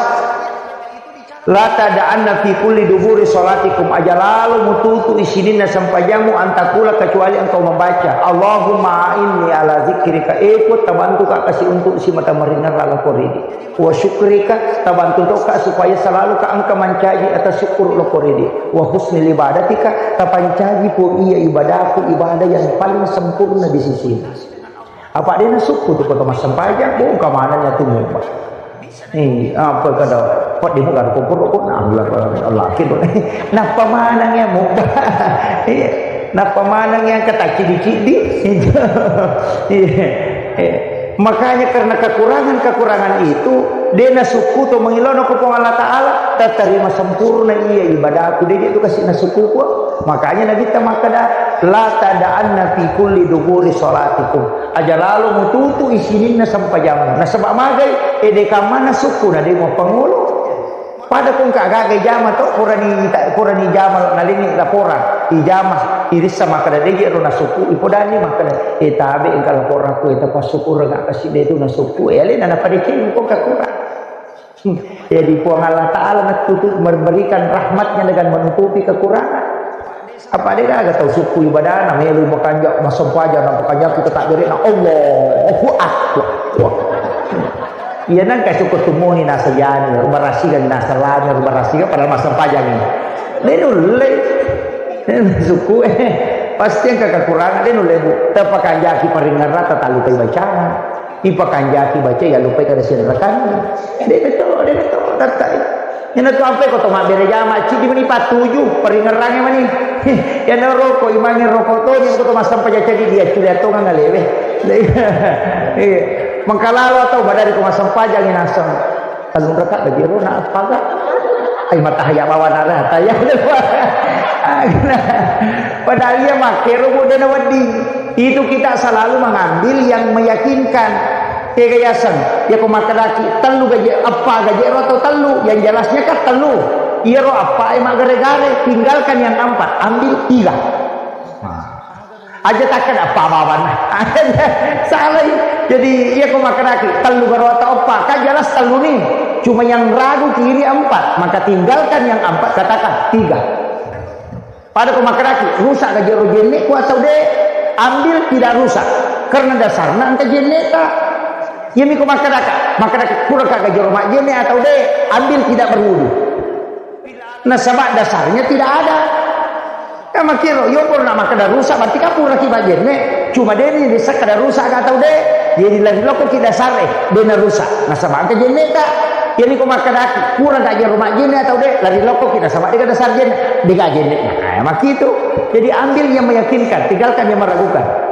La tada'anna fi kulli duburi salatikum, aja lalo mututu isininna sempajammu, an taqula, kecuali engkau membaca, "Allahumma a'inni ala dzikrika," e Puang, tabantuka kasi untuk simata maringerra lako ridi, "wa syukrika," tabantu toka supaya selalu ka engka mancaji atas syukur lako ridi, "wa husni ibadatika," tapancaji Puang iya ibadahku, ibadah yang paling sempurna di sisimu. Apa dena sukku tu kota massempajang, bongka manenna tu mubba. Eh, apa kada, peddi muka ko puro ko, nah, Allah, Allah, Allah, gitu. Nappa maneng ya mubba. Iya. Nappa maneng yang kata cidi-cidi. Iya. Iya. Makanya karena kekurangan-kekurangan itu, dena sukku tu mengilona ko Puang Allah Ta'ala, tatarima sempurna iya ibadahku, de itu kasih na sukku ko. Makanya Nabitta makkeda, "La tada'anna fi kulli duburi salatikum." Aja lalo mututu isininna sempajammu. Nasaba magai, ede kamana sukku na de muappangolo. Pada ko engka gaga jama to, purani ta-, purani jama nalengi laporan. Ijama, irissa makkeda de je ro nasukku, ipodani makkeda, "E tabe engka laporan ku, e tapassukureng kasi de tu nasukku." E alena napadeceng ko kakurang. Jadi Puang Allah Ta'ala natutup, memberikan rahmatnya dengan menutupi kekurangan. Apa de gaga tau sukku ibadahna, melo makanja, massempajang, na makanja kita beri na Allahu Akbar. Iya nang kai sukku tumuni nasajani, barasiga nasalani, barasiga padahal massempajang ini. De nulle. Sukku, eh, pasti engka kekurangan, de nulle, Bu. Tapakanjaki paringerrang, tatallukai bacaan. Ipakanjaki baca, ya lupai kada siarekan. Dena to, dena to, tattai. Ina tu ampai ko to mabbere jama, cidi mani patuju, paringerrange mani. Ya na roko, imangi roko to, ni ko to massempajang cadi dia, culi atongang alewe. Iya. Mengkalalo atau badari ko massempajang naseng. Tellung raka' bajero na appaga. Ai matahaya bawa nara, taya. Padahal iya makkero bu dena wedding. Itu kita selalu mengambil yang meyakinkan. Tega yaseng, ya ko makkedaki tellu gaje, eppa gajero atau tellu, yang jelasnya kan tellu. Iyaro eppa e maggare-gare, tinggalkan yang empat, ambil tiga. Nah. Aja takkeda eppa bawanna. Salai. Jadi, iya ko makkedaki, tellu garo atau eppa, kan jelas tellu ni. Cuma yang ragu kiri empat, maka tinggalkan yang empat, katakan tiga. Pada ko makkedaki, rusak gajero jenne ku atau de, ambil tidak rusak. Karena dasarna engka jenneta. Iya mi ko makkedaka, makkedaki, kurang ka gajero majjenne atau de, ambil tidak berwudu. Nasaba dasarnya tidak ada. Kan makkiro, yo pura na makkeda rusak, berarti kan puraki majjenne. Cuma deni disekkeda rusak atau de, jadi lari lokko ki dasar e, dena rusak. Nasaba engka jenneta. Jadi ko makkedaki, pura gajero majjenne atau de, lari lokko ki nasaba dega dasar jenne, dega jenne. Nah, makkitu. Jadi ambil yang meyakinkan, tinggalkan yang meragukan.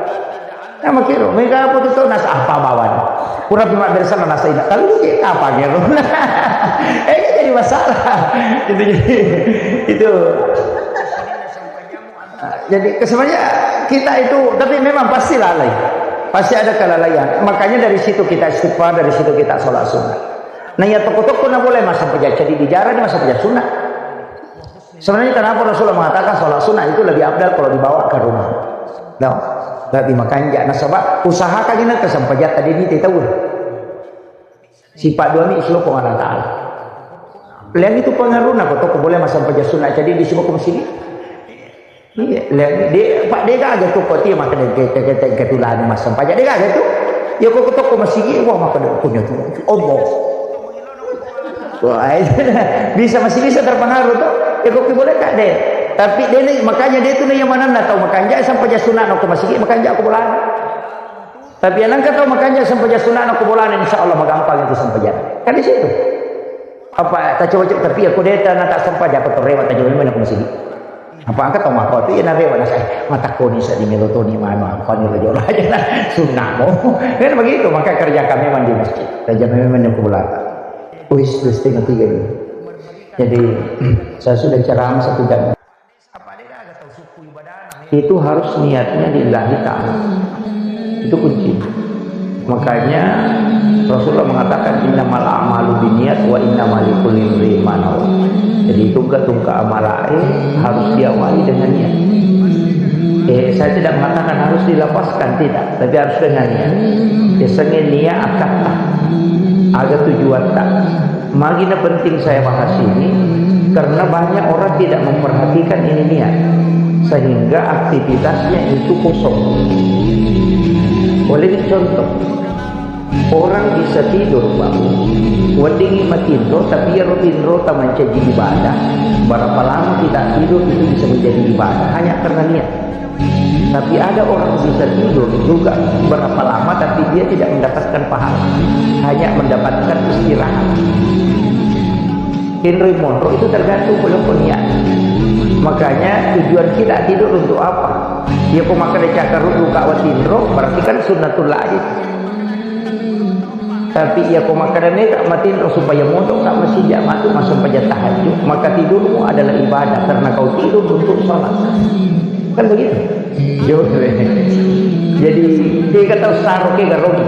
Nah, makkiro, mega apa tu nas apa bawan. Pura pi mabbere sana nasa ina. Kalau lu kayak apa gitu? Eh, ini jadi masalah. Itu jadi, itu. Jadi sebenarnya kita itu, tapi memang pasti lalai. Pasti ada kelalaian. Makanya dari situ kita istighfar, dari situ kita sholat sunnah. Nah, ya toko-toko na boleh masang pejacadi di jalan, masang pejak sunnah. Sebenarnya kenapa Rasulullah mengatakan sholat sunnah itu lebih afdal kalau dibawa ke rumah? No. Lebih makanja. Nasaba usahakan ini kesempajatta deni te tahu. Sifat dua mi islo pun Allah Ta'ala. Lihat itu pengaruhna kok toko boleh masang pejak sunnah jadi di sebuah masjid. Iya, lihat di Pak dega aja tuh kok dia makan ke ke ke ke tulan masang pejak dega aja tuh. Ya kok toko masjid wah makan punya tuh. Allah. Wah, bisa masih bisa terpengaruh tuh. Ya kok boleh kak deh. Tapi dia ni makanya dia tuh ni yang mana na tau makanja sampai sunat no ke masjid makanja aku bola. Tapi yang nangka tau makanja sampai sunat no ke bola insya Allah magampang itu sampai. Kan di situ. Apa tak coba coba tapi aku dia tak nak sampai aku terlewat aja mana ke masjid. Apa angkat tau mako tu ya narewa nasa mata koni sa di melotoni mano apa ni rajo raja sunnah mo. Kan begitu maka kerja kami memang di masjid. Kerja kami memang di kubulan. Wis, wis, tengah tiga ini. Jadi, saya sudah ceramah satu jam. Itu harus niatnya lillahi ta'ala. Itu kunci. Makanya Rasulullah mengatakan innamal a'malu binniyat wa innama likulli imri'in ma nawa. Jadi tungka-tungka amalae harus diawali dengan niat. Eh, saya tidak mengatakan harus dilafazkan, tidak, tapi harus dengan niat. Biasanya niat akatta, aga tujuatta. Magina penting saya bahas ini karena banyak orang tidak memperhatikan ini niat sehingga aktivitasnya itu kosong. Boleh contoh, orang bisa tidur bangun, weddingi matinro tapi ya tinro tamancaji ibadah. Berapa lama kita tidur itu bisa menjadi ibadah hanya karena niat. Tapi ada orang bisa tidur juga berapa lama tapi dia tidak mendapatkan pahala, hanya mendapatkan istirahat. Tinro monro itu tergantung pole niat. Makanya tujuan kita tidur untuk apa? Ya pemakai cakar dulu kak tinro berarti kan sunnatul aid. Tapi iya ko makkeda mega matinro supaya moto ka masih matu masuk pajak tahajud, maka tidurmu adalah ibadah karena kau tidur untuk sholat. Kan begitu? Jadi dia kata saro ke garogi.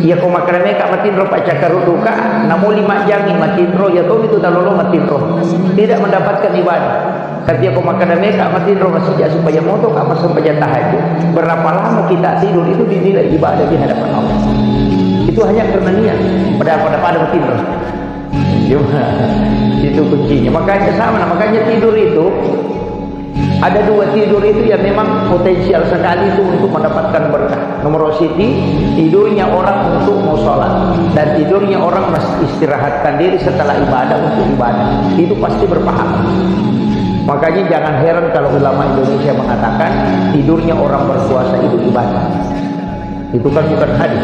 Iya ko makkeda mega matinro pacakkaru duka, namo lima jami matinro ya to itu talolo matinro. Tidak mendapatkan ibadah. Tapi aku makan meka matinro masih supaya moto ka masuk pajak tahajud. Berapa lama kita tidur itu dinilai ibadah di hadapan Allah. Itu hanya karena niat. Pada pada pada matinro. Cuma itu kuncinya. Makanya sama, nah, makanya tidur itu ada dua tidur itu yang memang potensial sekali itu untuk mendapatkan berkah. Nomor siti, tidurnya orang untuk mau sholat dan tidurnya orang mas- istirahatkan diri setelah ibadah untuk ibadah. Itu pasti berpahala. Makanya jangan heran kalau ulama Indonesia mengatakan tidurnya orang berpuasa itu ibadah. Itu kan bukan hadis.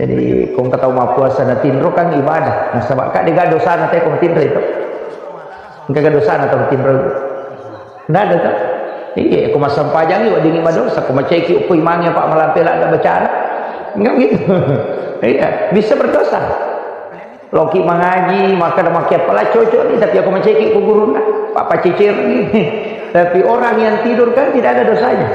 Jadi, kong kata mau puasa na tinro kan ibadah. Nasaba' kan dega dosana te kong tinro itu. Engka dosana tau tinro. Nggak ada kan? Iya, ko massampajang weddingngi madosa, ko maceki ko imangnge apa' malampe' la ada bacana. Enggak gitu. Iya, bisa berdosa. Loki mangaji, maka ada makia pala cocok nih, tapi aku maceki ko guruna, apa cicir nih. Tapi orang yang tidur kan tidak ada dosanya.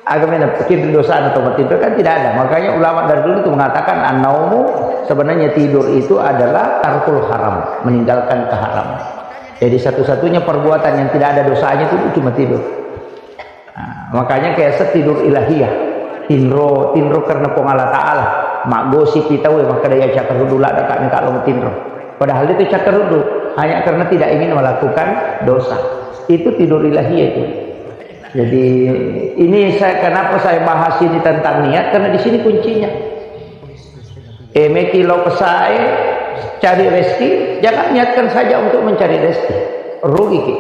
Agama yang bikin dosa atau mati itu kan tidak ada. Makanya ulama dari dulu itu mengatakan, "An-naumu," sebenarnya tidur itu adalah tarkul haram, meninggalkan keharaman. Jadi satu-satunya perbuatan yang tidak ada dosanya itu cuma tidur. Nah, makanya kayak setidur ilahiyah. Tinro, tinro karena Puang Allah Ta'ala. Maggosip kita, weh, maka dia cakar dulu ada kami kalau tinro. Padahal itu cakar dulu, hanya karena tidak ingin melakukan dosa. Itu tidur ilahiyah itu. Jadi, ini saya, kenapa saya bahas ini tentang niat, karena di sini kuncinya. Eh, meki lo pesae, cari rezeki, jangan niatkan saja untuk mencari rezeki. Rugi ki.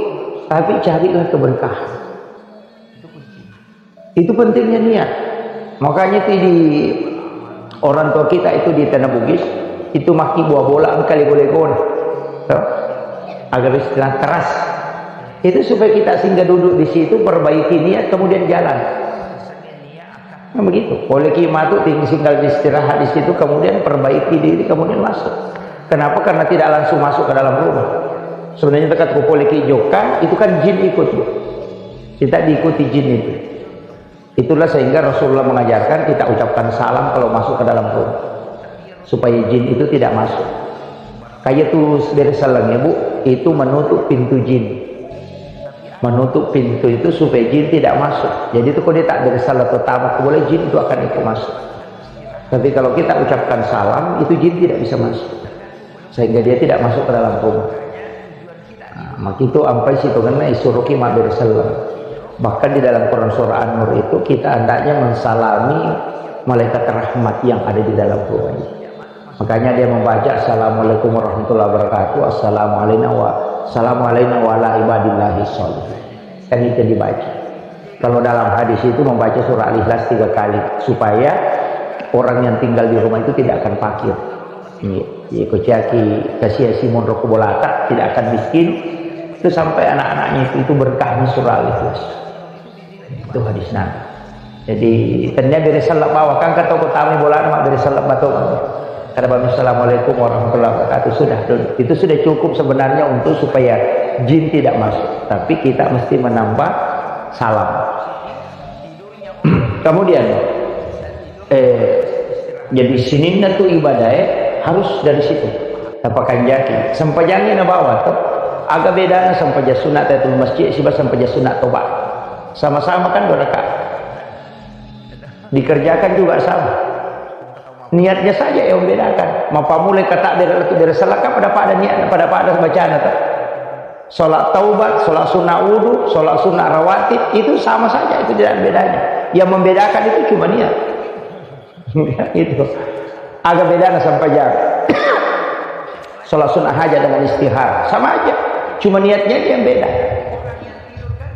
Tapi carilah keberkahan. Itu pentingnya niat. Makanya itu di orang tua kita itu di Tanah Bugis, itu maki buah bola engka lego-legona. Tuh. Agar istilah keras. Itu supaya kita singgah duduk di situ, perbaiki niat, kemudian jalan. Nah, begitu. Boleh ki matu ting-, singgah istirahat di situ, kemudian perbaiki diri, kemudian masuk. Kenapa? Karena tidak langsung masuk ke dalam rumah. Sebenarnya dekat ko boleh ki jokka, itu kan jin ikut, Bu. Kita diikuti jin itu. Itulah sehingga Rasulullah mengajarkan kita ucapkan salam kalau masuk ke dalam rumah. Supaya jin itu tidak masuk. Kayak tuh dari seleng ya, Bu, itu menutup pintu jin. Menutup pintu itu supaya jin tidak masuk. Jadi itu kalau dia tak dari salah pertama, boleh jin itu akan ikut masuk. Tapi kalau kita ucapkan salam, itu jin tidak bisa masuk. Sehingga dia tidak masuk ke dalam rumah. Nah, maka itu ampai situ kena isuruh ki mabbere selleng. Bahkan di dalam Quran surah An-Nur itu kita hendaknya mensalami malaikat rahmat yang ada di dalam rumah ini. Makanya dia membaca, "Assalamualaikum warahmatullahi wabarakatuh, assalamu alaina wa, assalamu alaina wa ala ibadillahi sholihin." Kan itu dibaca. Kalau dalam hadis itu membaca surah Al-Ikhlas tiga kali, supaya orang yang tinggal di rumah itu tidak akan fakir. Iya, iya, ko ciaki kasiasi monro ko bolata, tidak akan miskin. Itu sampai anak-anaknya itu, itu berkahnya surah Al-Ikhlas. Itu hadis Nabi. Jadi, tania bere selleng bawa, kan kata ko tami bolana, mak bere selleng bato. Kada bami, "Assalamualaikum warahmatullahi wabarakatuh." Sudah, dulu. Itu sudah cukup sebenarnya untuk supaya jin tidak masuk. Tapi kita mesti menambah salam. Kemudian, eh, jadi sininna tu ibadah, eh, harus dari situ. Tapakanjaki. Sempajangi na bawa tu. Aga bedana sempajang sunat tahiyatul masjid siba sempajang sunat toba. Sama-sama kan dua rakaat. Dikerjakan juga sama. Niatnya saja yang membedakan. Mapamulai kata bere, bere selleng kan pada-pada niat, pada-pada bacana tu. Sholat taubat, sholat sunnah wudhu, sholat sunnah rawatib, itu sama saja, itu tidak ada bedanya. Yang membedakan itu cuma niat. Itu. Aga bedana sempajang. Sholat sunnah hajat dengan istihara, sama aja. Cuma niatnya aja yang beda.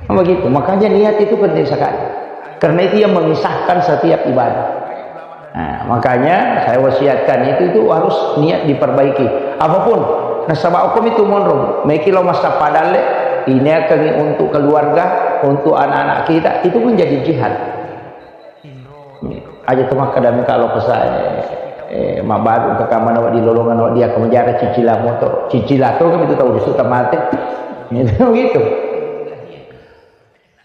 Kan begitu. Makanya niat itu penting sekali. Karena itu yang memisahkan setiap ibadah. Nah, makanya saya wasiatkan itu, itu harus niat diperbaiki. Apapun, nasaba hukum itu monro, meki lo masa padalle, ini akan untuk keluarga, untuk anak-anak kita, itu menjadi jihad. Aja tu makkadami kalau pesan, eh, mabaru ke kamar awak di lolongan awak dia ke menjara cicila motor, cicila tu kan itu tahu disuta mate. Gitu, gitu.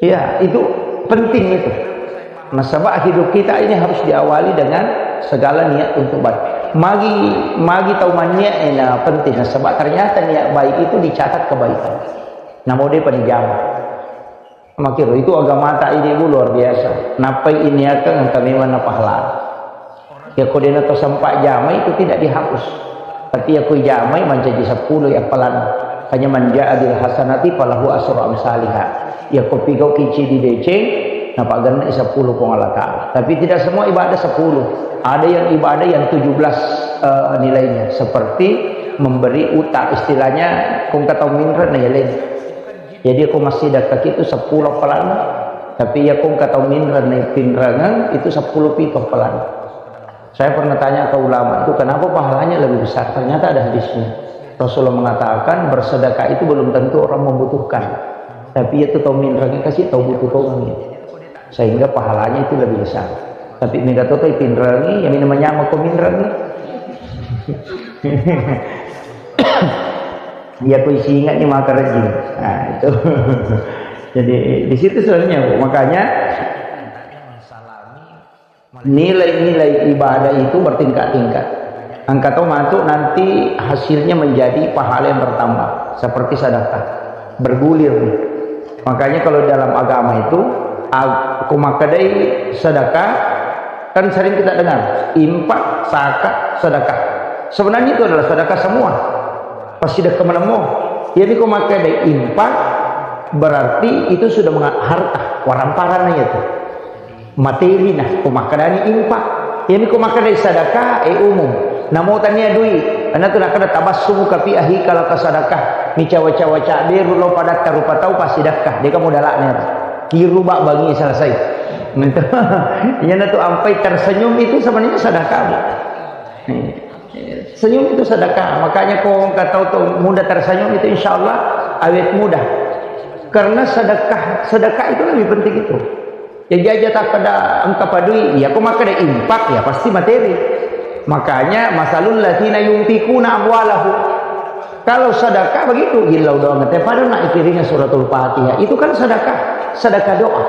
Iya, itu penting itu. Nasaba hidup kita ini harus diawali dengan segala niat untuk baik. Magi, magi tau manniat ena penting. Nasaba ternyata niat baik itu dicatat kebaikan. Namo dia penjama. Makiro itu agamata ini, Bu, luar biasa. Nappai ini akan engka memang na pahala. Yako dena to sempat jamai itu tidak dihapus. Tapi yako jamai mancaji sepuluh ya palan. Hanya man ja'a bil hasanati falahu asru amsaliha. Yako pigau kici di deceng, napaganna sepuluh Puang Allah Ta'ala. Tapi tidak semua ibadah sepuluh. Ada yang ibadah yang tujuh belas, eh, nilainya. Seperti memberi utang, istilahnya kung kata minra na yaleng. Jadi ko massidekka itu sepuluh palan. Tapi iya ko engka tau minreng na pinrengeng itu seppulo pitu pahalana. Saya pernah tanya ke ulama itu, kenapa pahalanya lebih besar? Ternyata ada hadisnya. Rasulullah mengatakan bersedekah itu belum tentu orang membutuhkan. Tapi itu tau minreng kasih tau butuh tau. Sehingga pahalanya itu lebih besar. Tapi mega to tau pinreng, ya minum nyamuk ko minreng. Iya, ko isi ingat ni maka rajin. Nah, itu. Jadi di situ sebenarnya, Bu. Makanya nilai-nilai ibadah itu bertingkat-tingkat. Engka to matu nanti hasilnya menjadi pahala yang bertambah seperti sedekah. Bergulir nih. Makanya kalau dalam agama itu, ag-, ko makkedai sedekah, kan sering kita dengar, infak, zakat, sedekah. Sebenarnya itu adalah sedekah semua. Passidekka manemmo. Jadi ko makkedai infak, berarti itu sudah menga-, harta, waramparana itu. Materi na, ko makkedani infak. Jadi ko makkedai sedekah, eh, umum. Namo tania dui, anatu nakkeda tabassumuka fi akhika laka sedekah. Micawa-cawa caberu lo padatta rupa tau passidekka. Deka modalakna. Kiru bak bangi selesai. Iyanatu ampai tersenyum itu sebenarnya sedekah, Bu. Iya. Senyum itu sedekah. Makanya ko engka tau to mudah tersenyum itu insya Allah awet mudah. Karena sedekah, sedekah itu lebih penting itu. Jadi aja takkeda engka padui, iya ko makkeda infak ya pasti materi. Makanya masalul ladzina yunfikuna amwalahum. Kalau sedekah begitu, gillau doang. Tapi pada nak ikiringa suratul Fatihah, itu kan sedekah, sedekah doa.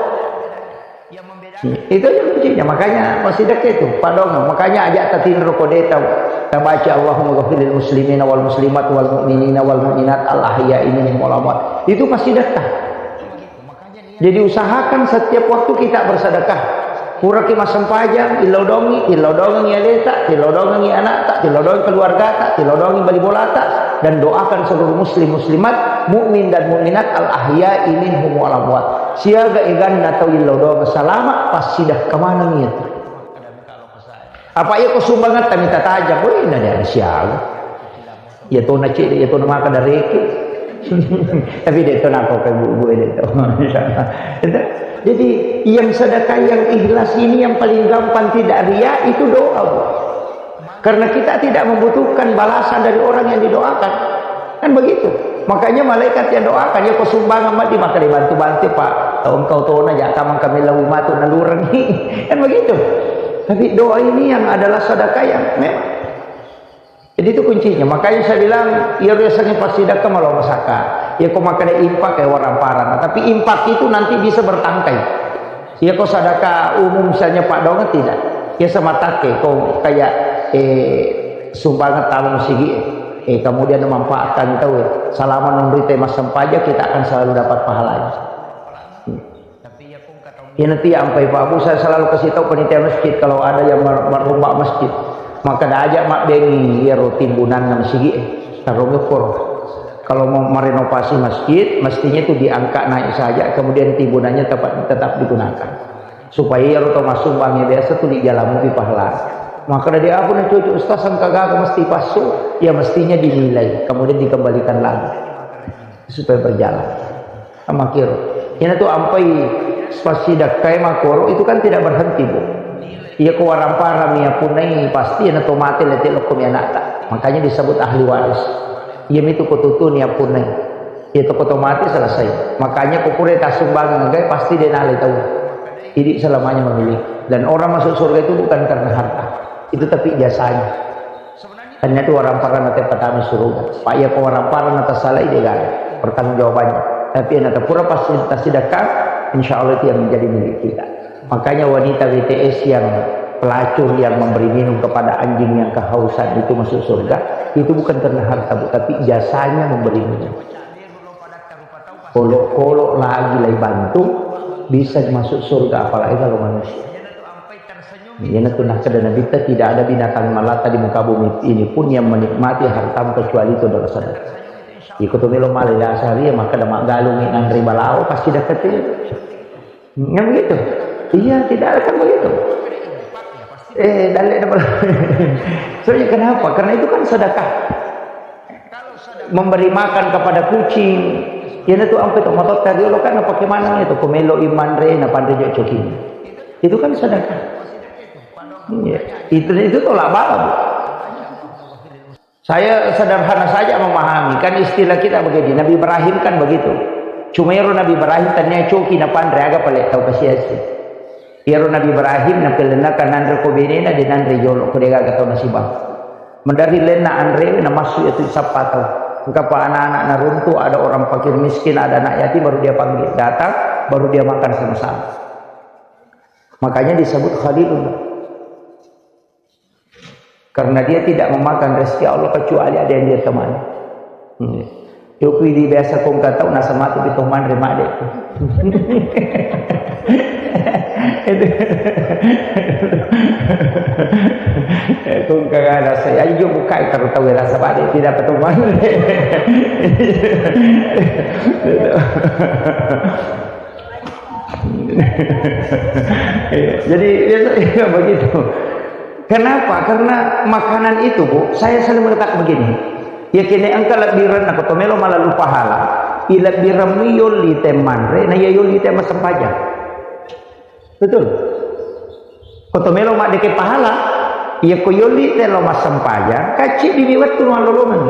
Itu aja kuncinya. Makanya masih dekat itu, padong. Makanya aja tatinro kode tau. Tabaca Allahumma ghafiril muslimina wal muslimat wal mu'minina wal mu'minat al ahya'i minhum wal amwat. Itu pasti dekat. Jadi usahakan setiap waktu kita bersedekah. Puraki massempajang, tillau dongi, tillau dongi aleta, tillau dongi anakta, tillau dongi keluargata, tillau dongi bali bolata, dan doakan seluruh muslim muslimat, mukmin dan mukminat al ahya'i minhum wal amwat. Siaga eganna tau illau dongi salama, passidekka maneng itu. Apa iya ko sumbangatta mita tajang, weh, na dia siaga. Iya tona cedde, iya tona maka dareke. Tapi de' tona ko ke bu-, bu-, de' to. Itu. Jadi yang sedekah yang ikhlas ini yang paling gampang tidak ria itu doa, Bu. Karena kita tidak membutuhkan balasan dari orang yang didoakan. Kan begitu. Makanya malaikat yang doakan, ya ko sumbangan mati maka dibantu-bantu, Pak. Tau engkau tona, ya kamang kami lau matu nalurengi. Kan begitu. Tapi doa ini yang adalah sedekah yang memang Jadi itu kuncinya. Makanya saya bilang, iya biasanya pasti dah kemalo masaka. Ya kok makanya impak ya orang parang. Tapi impak itu nanti bisa bertangkai. Ya kok sadaka umum misalnya Pak Dongan tidak. Ya sama take kok kayak eh sumbangan tamu sigi eh. Eh, kemudian memanfaatkan tahu ya. Selama memberi tema sempaja kita akan selalu dapat pahalanya. Hmm. Iya nanti ampai Pak Bu, saya selalu kasih tahu panitia masjid kalau ada yang mer-, merombak masjid, maka diajak mak bengi ya ro timbunan masjid eh, taruh ngepor. Kalau mau merenovasi masjid, mestinya itu diangkat naik saja, kemudian timbunannya tetap, tetap digunakan. Supaya ya ro tau massumbang ya biasa tuh di jalan di pahala. Maka dari aku nanti cucu ustaz sangka gaga mesti pasu, ya mestinya dinilai, kemudian dikembalikan lagi supaya berjalan. Amakiro. Ina tu ampai spasi dakkai makoro itu kan tidak berhenti, Bu. Iya ko warang parami apunai pasti ina to mate lete lokko mi anakta. Makanya disebut ahli waris. Iya mitu ko tutuni apunai. Iya to ko to mate selesai. Makanya ko pura tasumbangan gai pasti de nale tau. Jadi selamanya memiliki. Dan orang masuk surga itu bukan karena harta. Itu tapi jasanya. Hanya tu warang parang nate patami suruga. Pak iya ko warang parang nate salai de gare pertanggungjawabannya. Tapi yang nate pura pasti tasidakkan, insya Allah itu yang menjadi milik kita. Makanya wanita W T S yang pelacur yang memberi minum kepada anjing yang kehausan itu masuk surga, itu bukan karena harta, Bu, tapi jasanya memberi minum. Kolo-kolo lagi lai bantu bisa masuk surga, apalagi kalau manusia. Iyana tu nakkeda Nabitta, tidak ada binatang melata di muka bumi ini pun yang menikmati hartamu kecuali itu adalah saudara. Iko tu melo male dasar iya, maka ada maggalung nanre balao pasti dapat itu. Yang begitu? Iya, tidak ada kan begitu. Eh, dalle ada balao. Soalnya kenapa? Karena itu kan sedekah. Memberi makan kepada kucing, Iyanatu ampe to mototta riolo kan napake maneng itu, ko melo i manre, napanre jo coki. Itu kan sedekah. Iya. Itu, itu tolak bala, Bu. Saya sederhana saja memahami, kan istilah kita begini, Nabi Ibrahim kan begitu. Cuma ero Nabi Ibrahim tania coki napanre, aga pale tau kasiasi. Iyaro Nabi Ibrahim napellenna kan nanre ko benena, de nanre jolo ko degaga tau nasibang. Mendari lenna anre, namassu itu sappa tau. Engkapa anak-anak naruntu, ada orang fakir miskin, ada anak yatim, baru dia panggil. Datang, baru dia makan sama-sama. Makanya disebut Khalilullah. Karena dia tidak memakan rezeki Allah kecuali ada yang dia temani. Hmm. Yoku idi biasa kong katau nasa matu di toman remak dek. Itu. Kong kagak rasa, ayo buka itu tahu rasa pada tidak petuman. Iya, jadi biasa ya begitu. Kenapa? Karena makanan itu, Bu, saya selalu mengatakan begini. Ya kene engka lebbiran apa to melo malalu pahala. I lebbiran mi yolli te manre, na iya yolli te massempajang. Betul? Ko to melo maddeke pahala, iya ko yolli te lo massempajang, kacci dini wettu mallolongan.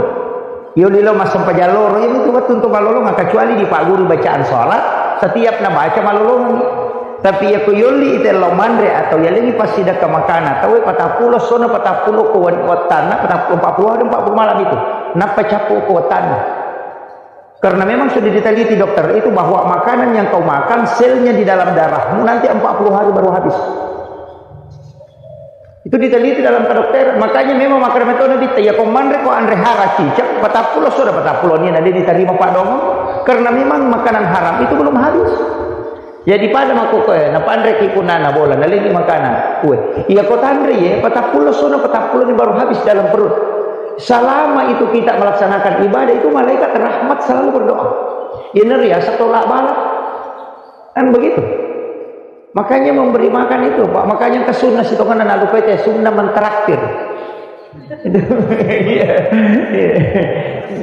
Yolli lo massempajang loro, ini tu wettu untuk mallolongan, kecuali di Pak Guru bacaan sholat, setiap nabaca mallolongan. Tapi iya ko yolli ite lo manre atau yalengi passidekka makana, tawe patappulo, sona patappulo ko wan-, wattanna, patappulo, empat puluh hari, empat puluh malam itu. Nappa cappu ko wattanna. Karena memang sudah diteliti dokter itu bahwa makanan yang kau makan, selnya di dalam darahmu nanti empat puluh hari baru habis. Itu diteliti dalam kedokteran. Makanya memang makkeda metto Nabitta, iya ko manre ko anre hara cicak, patappulo soda patappulo ni nade diterima paddoangeng. Karena memang makanan haram itu belum habis. Jadi pada makkukkue, napanreki punnana bola, nalengi makanan. Kue, iya ko tanre ye, patappulo sono patappulo ni baru habis dalam perut. Selama itu kita melaksanakan ibadah itu, malaikat rahmat selalu berdoa. Ini riasa tolak bala. Kan begitu. Makanya memberi makan itu, Pak. Makanya ke sunnah situ kan anak lupa itu sunnah mentraktir. Iya, iya.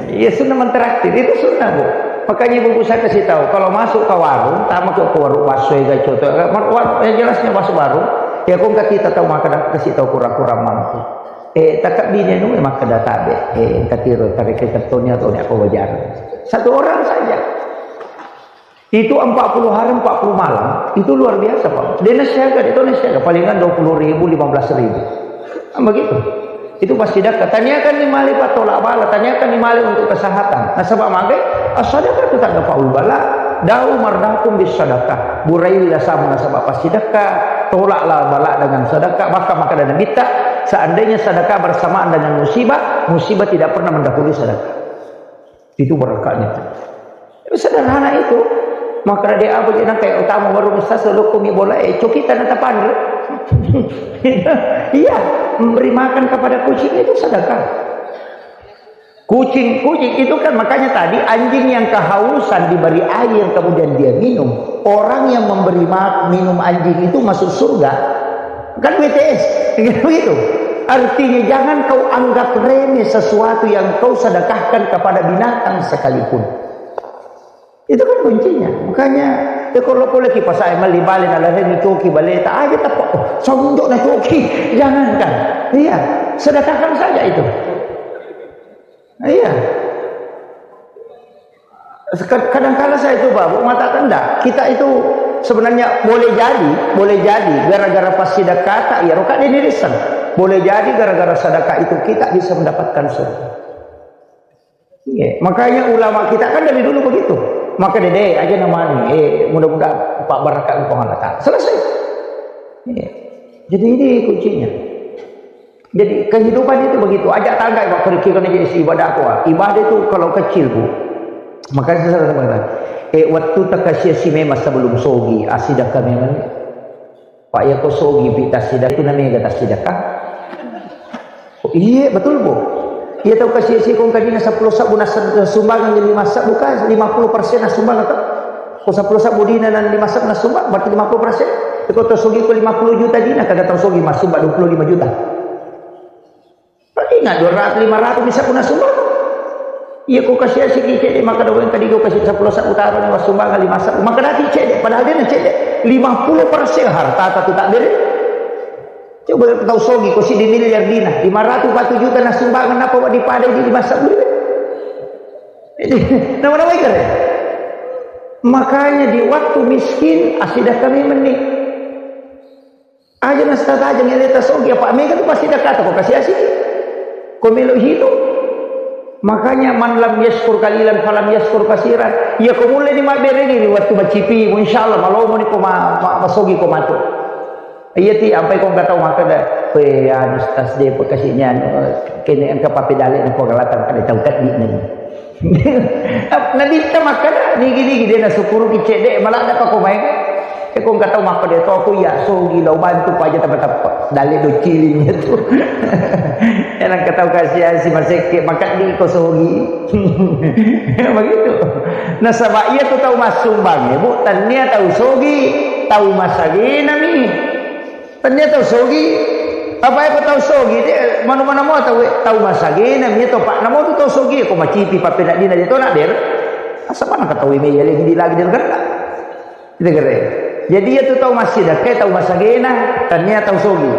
Iya, sunnah mentraktir. Itu sunnah, Bu. Makanya ibu-ibu saya kasih tahu, kalau masuk ke warung, tamu ke, ke warung bakso ya, coto. War-, war-, yang jelasnya masuk warung, ya kong kita tahu makan, kasih tahu kurang-kurang mampu. Eh, takak bini anu makan data be. Eh, katiro tarik ke tonya atau apa wajar. Satu orang saja. Itu empat puluh hari, empat puluh malam, itu luar biasa, Pak. Dena siaga, itu dena siaga, palingan dua puluh ribu, lima belas ribu. Kan begitu. Itu pasti sedekah. Tanyakan ni male patolak bala, tanyakan ni male untuk kesehatan. Nasaba magai, as-sadaqah tu tadfa'ul bala, da'u mardakum bis sadaqah. Burailah sama nasaba pasti sedekah, tolaklah bala dengan sedekah. Bahkan makkeda Nabitta, seandainya sedekah bersamaan dengan musibah, musibah tidak pernah mendahului sedekah. Itu berkahnya. Sederhana itu. Maka dia apa je nangka utama baru besar selalu kumi bola, eh, coki tanah tapan. Iya, memberi makan kepada kucing itu sedekah. Kucing, kucing itu kan makanya tadi anjing yang kehausan diberi air yang kemudian dia minum. Orang yang memberi ma-, minum anjing itu masuk surga. Kan B T S, begitu. Artinya jangan kau anggap remeh sesuatu yang kau sedekahkan kepada binatang sekalipun. Itu kan kuncinya. Makanya, ya kalau boleh kipas saya meli balik, nah, lari coki balik, tak aja tak, oh, sonjok na coki. Jangankan. Iya, sedekahkan saja itu. Iya. Seka-, kadangkala saya itu, Pak, Bu, mengatakan, "Ndak, kita itu sebenarnya boleh jadi, boleh jadi gara-gara pas sedekah tak, ya, roka dinirisang. Boleh jadi gara-gara sedekah itu kita bisa mendapatkan surga." Iya, makanya ulama kita kan dari dulu begitu. Maka dede aja namanya, eh, mudah-mudahan Pak barakat Puang Allah Ta'ala. Selesai. Iya. Jadi ini kuncinya. Jadi kehidupan itu begitu. Ajak tangga, Pak, kira-kira jadi si ibadah apa? Ibadah itu kalau kecil, Bu. Makanya saya selalu mengatakan, eh, waktu tak kasih si memang sebelum sogi, asidah kami memang. Pak, iya ko sogi pi tassidekka, itu namanya tassidekka. Oh, iya, betul, Bu. Iya, tau kasi si kong kadina seppulo sabbu nas-, sumbangan lima sabbu ka, lima puluh persen na sumbangan ka. Ko seppulo sabbu dina na lima sabbu na sumbang, berarti lima puluh persen. Ko to sogi ko lima puluh juta dina, kada tau sogi massumbang dua puluh lima juta. Paling nggak dua ratus, lima ratus bisa pun nassumbang. Iya ko kasi-asiki cedde, maka daweng kadi ko kasi seppulo sabbu taro ni wassumbang lima sabbu. Maka dati cedde, padahal de na cedde. Lima puluh persen harta tatu tak bere. Coba tau sogi ko siddi miliar dina, lima ratus empat puluh juta na sumbangan apa wa dipadai di lima sabbu. Jadi, nama-nama ikare. Makanya di waktu miskin, asidah kami meni. Aja na setatajang ele tasogi, apa mega tu pasti dakata ko kasi-asiki. Ko melo hidup. Makanya man lam yaskur kalilan falam yaskur kasiran. Iya ko mulle ni mabberengi ri wattu macipi, insyaallah malomo ni ko ma, ma, masogi ko matu. Iya ti ampai ko engka tau makkeda, "We anu stas de pekasinya anu kene engka papedale na ko galatan kada tau taddi ni." Nabitta makkeda, "Nigi-nigi de na sukuruki cedde maladda pa ko maega." E ko engka tau makkeda to aku iya sogi lau bantu paja tapa-tapa. Dalle do ciling itu. Enang engka tau kasi-asi masekke makkeda ko sogi. Begitu. Nasaba iya tu tau massumbang, Bu, tania tau sogi, tau masagena mi. Tania tau sogi, apa ko tau sogi, de, manu mana mau tau, tau masagena mi to, Pak, namo tu tau sogi, ko macipi papenaddina de to nak der. Asa mana ketahui me iya lagi di lagi der kena. Itu kere. Jadi iya tu tau massidakka, tau masagena, tania tau sogi.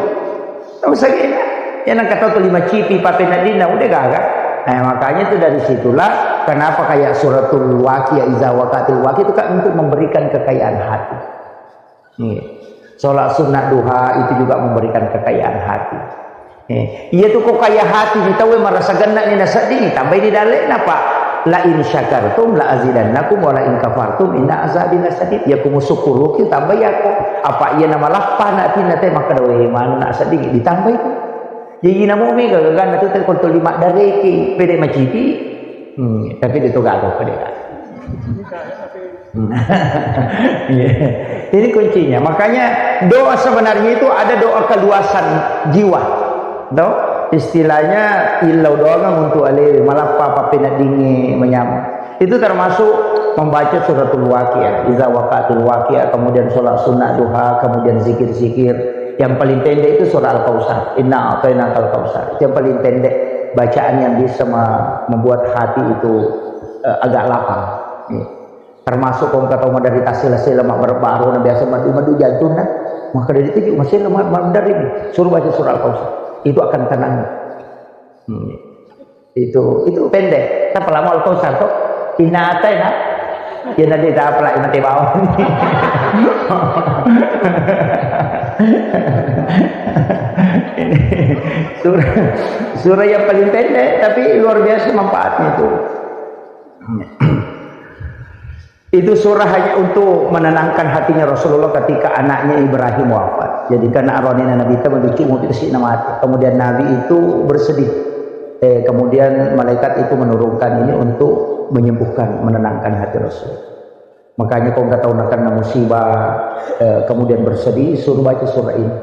Tau masagena. Ya nang kata tu lima cipi papenaddina, udah gaga. Nah, makanya tu dari situlah kenapa kayak suratul waqiah, iza waqatil waqiah itu kan untuk memberikan kekayaan hati. Iya. Sholat sunnah duha itu juga memberikan kekayaan hati. Eh, iya tu ko kaya hati ni tau marasa genna ni nasedding, tambai di dalle'na, Pak. La in syakartum la azidannakum wa la in kafartum inna azabi lasyadid. Ya ku musukuruki tambai ako. Apa iya na malappa na atinna te makkeda, "We, manu na sedding ditambai tu." Jadi namo mega gaganna tu te konto lima dareki pede macipi. Hmm, tapi dia tu gagal pede kan. Iya. Ini kuncinya. Makanya doa sebenarnya itu ada doa keluasan jiwa. Toh? Istilahnya illau doangan untuk alewe, malappa pappeneddingnge manyameng. Itu termasuk membaca suratul waqiah, iza waqatul waqiah, kemudian sholat sunnah duha, kemudian zikir-zikir. Yang paling pendek itu surah Al-Kautsar. Inna a'tainakal kautsar. Itu yang paling pendek bacaan yang bisa me-, membuat hati itu, eh, agak lapang. Iya. Termasuk ko engka tau maderita sela-sela, mabbaru-baru, na biasa madu-madu jantung, nah. Maka dari itu juga masih lemah, malu dari ini. Suruh baca surah Al-Kautsar. Itu akan tenang. Hmm. Itu, itu pendek. Tapi lama Al-Kautsar tuh. Inna a'taina. Ya nanti tak apa lah, mati bawah. Ini surah, surah yang paling pendek, tapi luar biasa manfaatnya itu. Itu surah hanya untuk menenangkan hatinya Rasulullah ketika anaknya Ibrahim wafat. Jadi karena arwahnya Nabi itu mencuci mobil ke sini mati. Kemudian Nabi itu bersedih. Eh, kemudian malaikat itu menurunkan ini untuk menyembuhkan, menenangkan hati Rasul. Makanya kalau nggak tahu nak kena musibah, eh, kemudian bersedih, suruh baca surah ini.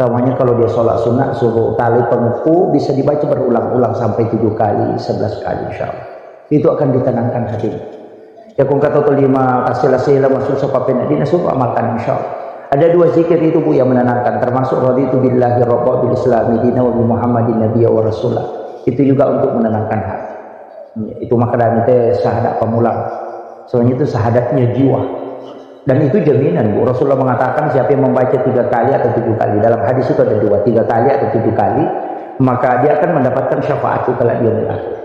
Namanya kalau dia sholat sunnah, suruh tali pengeku bisa dibaca berulang-ulang sampai tujuh kali, sebelas kali, insya Allah. Itu akan ditenangkan hatinya. Ya, kung kata tu lima kasila-sila masuk sepapen dina, suruh amalkan, insya Allah. Ada dua zikir itu, Bu, yang menenangkan, termasuk raditu billahi rabba, bil islami dina, wa bi Muhammadin nabiyya wa rasula. Itu juga untuk menenangkan hati. Itu makanya itu syahadat pamulang. Soalnya itu syahadatnya jiwa. Dan itu jaminan, Bu. Rasulullah mengatakan siapa yang membaca tiga kali atau tujuh kali. Dalam hadis itu ada dua, tiga kali atau tujuh kali, maka dia akan mendapatkan syafaat itu kelak di yaumil akhir.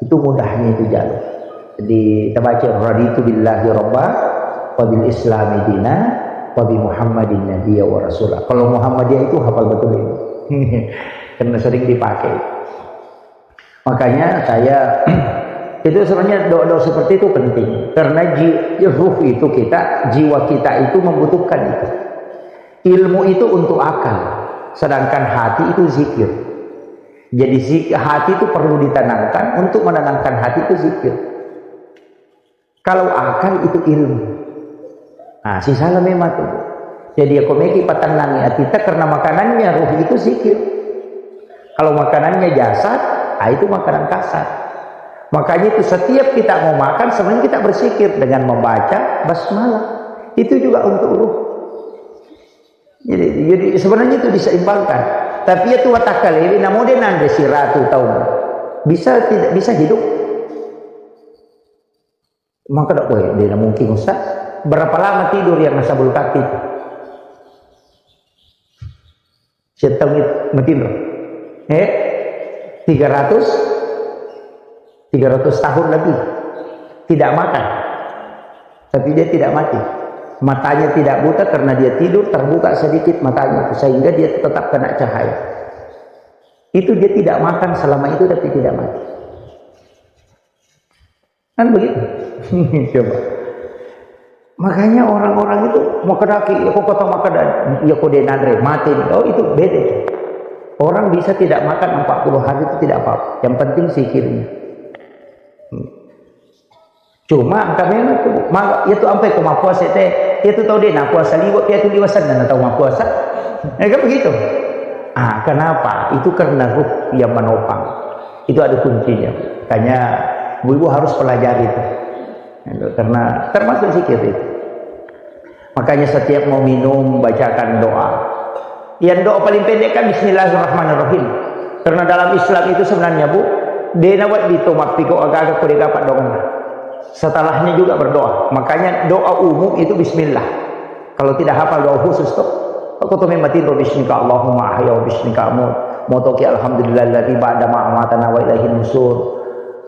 Itu mudahnya itu jalur. Jadi, kita baca, "Raditu billahi rabba, wa bil islami dina, wa bi Muhammadin nabiyya wa rasula." Kalau Muhammadiyah itu hafal betul ini. Karena sering dipakai. Makanya saya, itu sebenarnya doa-doa seperti itu penting. Karena ji-, ruh itu kita, jiwa kita itu membutuhkan itu. Ilmu itu untuk akal, sedangkan hati itu zikir. Jadi zik-, hati itu perlu ditenangkan, untuk menenangkan hati itu zikir. Kalau akal itu ilmu. Nah, sisala memang tu. Jadi, ya, komeki patenangi atita karena makanannya ruh itu zikir. Kalau makanannya jasad, ah, itu makanan kasar. Makanya itu setiap kita mau makan, sebenarnya kita berzikir dengan membaca basmalah. Itu juga untuk ruh. Jadi, jadi sebenarnya itu diseimbangkan. Tapi ya tu watakalewe, namo de nanre siratu taung. Bisa tidak, bisa hidup. Maka tidak boleh, dia mungkin usah. Berapa lama tidur yang nasabul kaki itu? Setengah matinro. Eh? tiga ratus, tiga ratus tahun lebih. Tidak makan. Tapi dia tidak mati. Matanya tidak buta karena dia tidur, terbuka sedikit matanya itu. Sehingga dia tetap kena cahaya. Itu dia tidak makan selama itu tapi tidak mati. Kan begitu. Coba. Makanya orang-orang itu mau kedaki, ya kok kota makan, ya kok dia nanre, mati. Oh, itu beda. Orang bisa tidak makan empat puluh hari itu tidak apa-apa. Yang penting zikirnya. Hmm. Cuma engka memang tu, maka itu ampai ko mappuasa teh, itu tau deh, nah puasa liwa, pia tu liwa senna, nah tau mappuasa. Ya kan begitu. Ah, kenapa? Itu karena ruh yang menopang. Itu ada kuncinya. Makanya ibu-ibu harus pelajari itu. Itu karena termasuk zikir itu. Makanya setiap mau minum, bacakan doa. Yang doa paling pendek kan Bismillahirrahmanirrahim. Karena dalam Islam itu sebenarnya, Bu, dena wedding to mappiko aga-aga ko dega paddoangenna. Setelahnya juga berdoa. Makanya doa umum itu Bismillah. Kalau tidak hafal doa khusus tuh, aku tuh memang tidur, "Bismika Allahumma ahya wa bismika amut." Motoki, "Alhamdulillahilladzi ba'da ma amatana wa ilaihin nusur."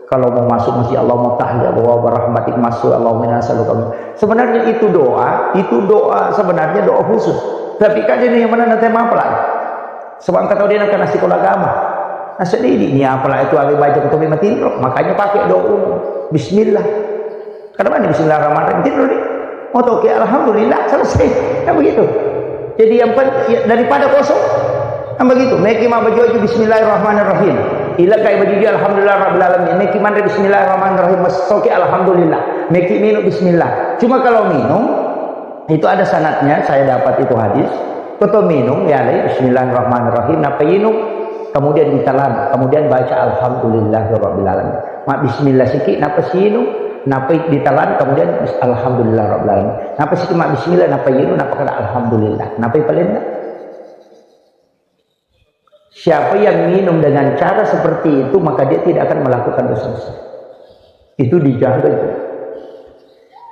Kalau mau masuk masjid, "Allahumma ftah li abwaaba rahmatik," masuk, "Allahumma inna nas'aluka min-." Sebenarnya itu doa, itu doa, sebenarnya doa khusus. Tapi kan ini yang mana nanti mapala. Sebab engka tau dena kena sekolah agama. Nah, sedih ini apalagi itu, awe baca kutobe matinro, makanya pakai doa umum. Bismillah. Karena mana Bismillahirrahmanirrahim? Tidur deh. Mau toke, "Alhamdulillah," selesai. Kan begitu. Jadi yang pen-, ya, daripada kosong, kan begitu. Meki ma baju-baju Bismillahirrahmanirrahim. Ila kai baju-baju Alhamdulillah Rabbil Alamin. Meki manre Bismillahirrahmanirrahim. Mas toke Alhamdulillah. Meki minum Bismillah. Cuma kalau minum, itu ada sanadnya, saya dapat itu hadis. Koto minum, ya, alai, "Bismillahirrahmanirrahim." Napa inum? Kemudian ditelan, kemudian baca, "Alhamdulillahirabbil alamin." Ma bismillah siki, napa sinum? Napa ditelan, kemudian bis-, "Alhamdulillahirabbil alamin." Napa siki ma bismillah, napa inum, napa kada alhamdulillah. Napa palenna? Siapa yang minum dengan cara seperti itu, maka dia tidak akan melakukan dosa besar. Itu dijaga itu.